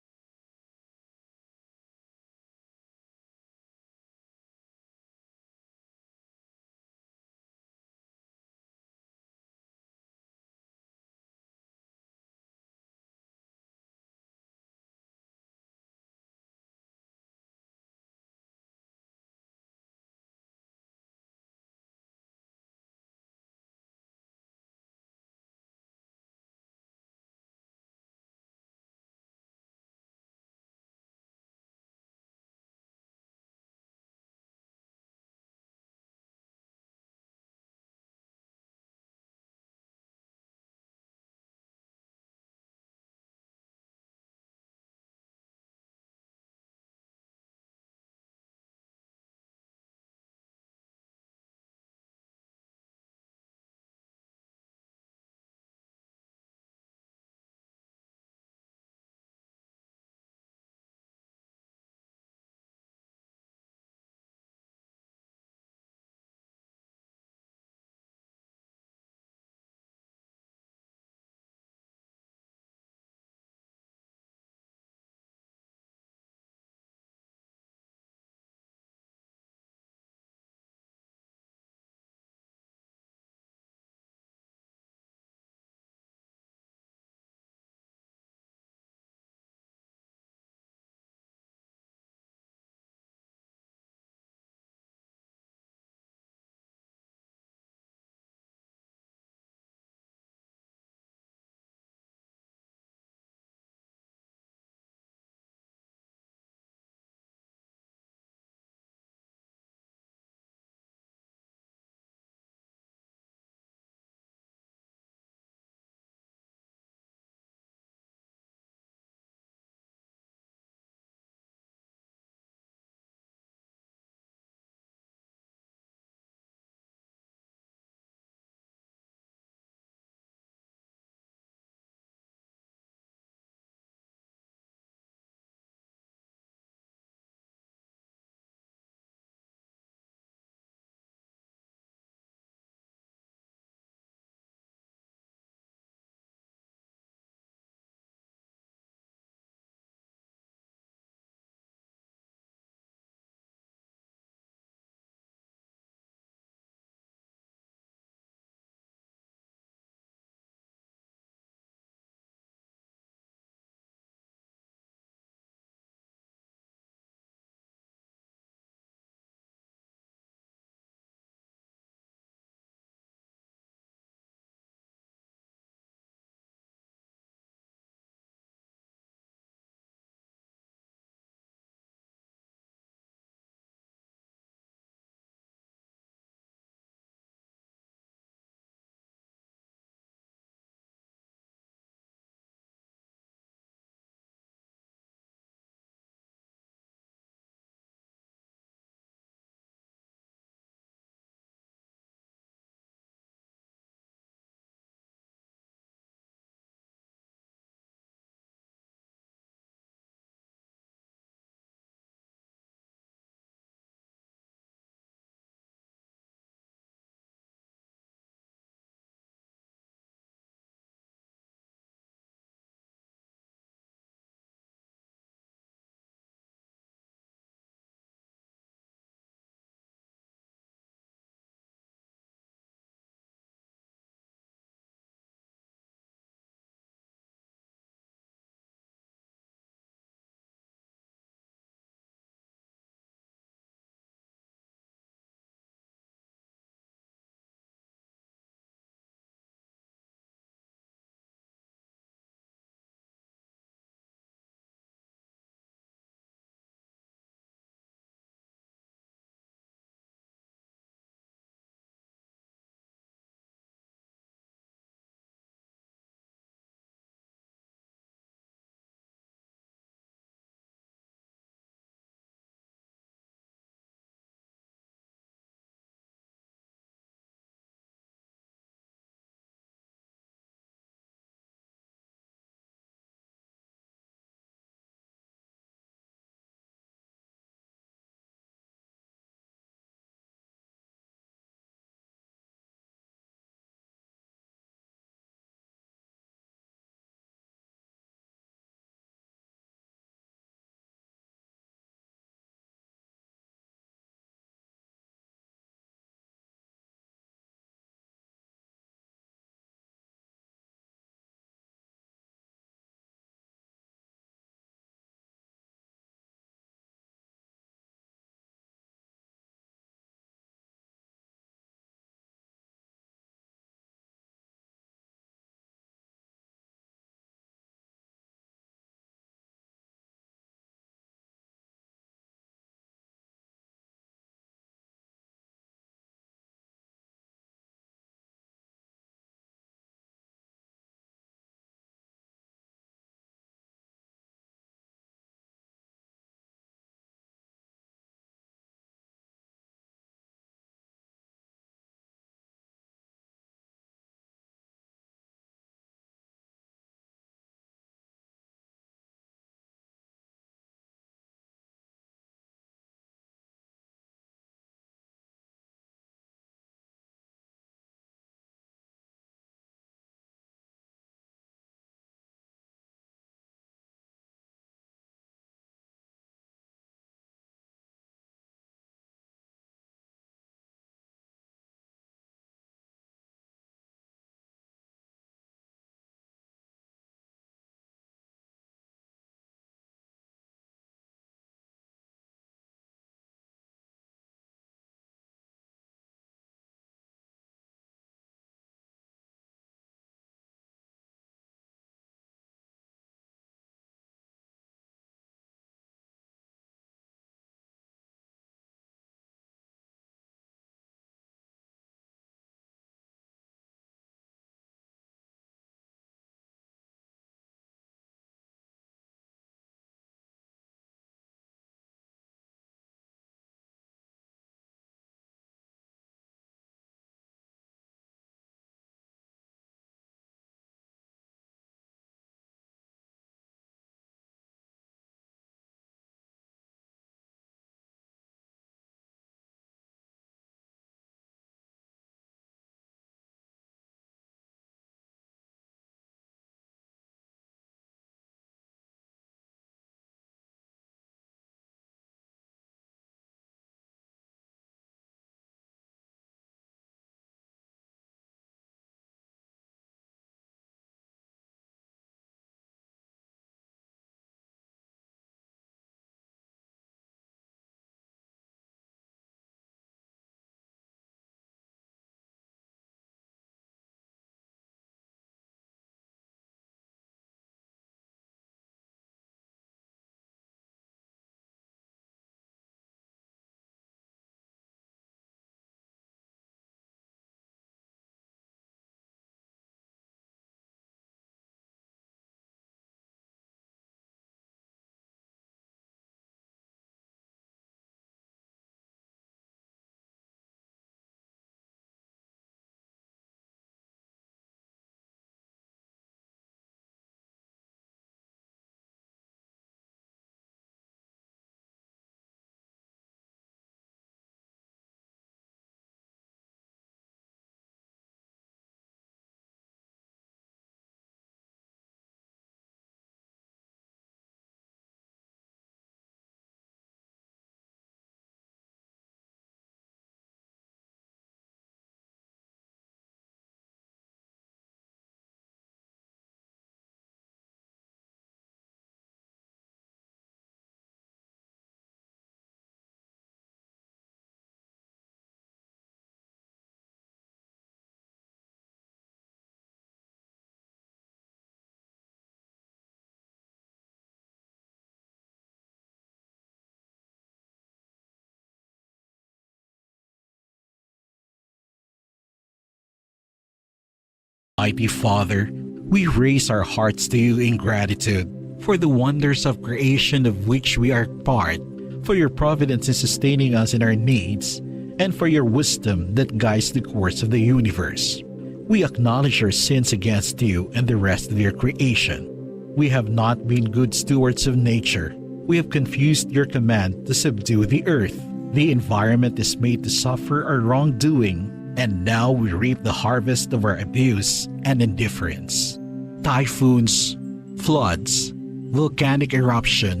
Mighty Father, we raise our hearts to you in gratitude for the wonders of creation of which we are part, for your providence in sustaining us in our needs, and for your wisdom that guides the course of the universe. We acknowledge our sins against you and the rest of your creation. We have not been good stewards of nature. We have confused your command to subdue the earth. The environment is made to suffer our wrongdoing, and now we reap the harvest of our abuse and indifference. Typhoons, floods, volcanic eruption,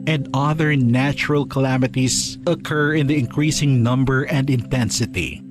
and other natural calamities occur in the increasing number and intensity.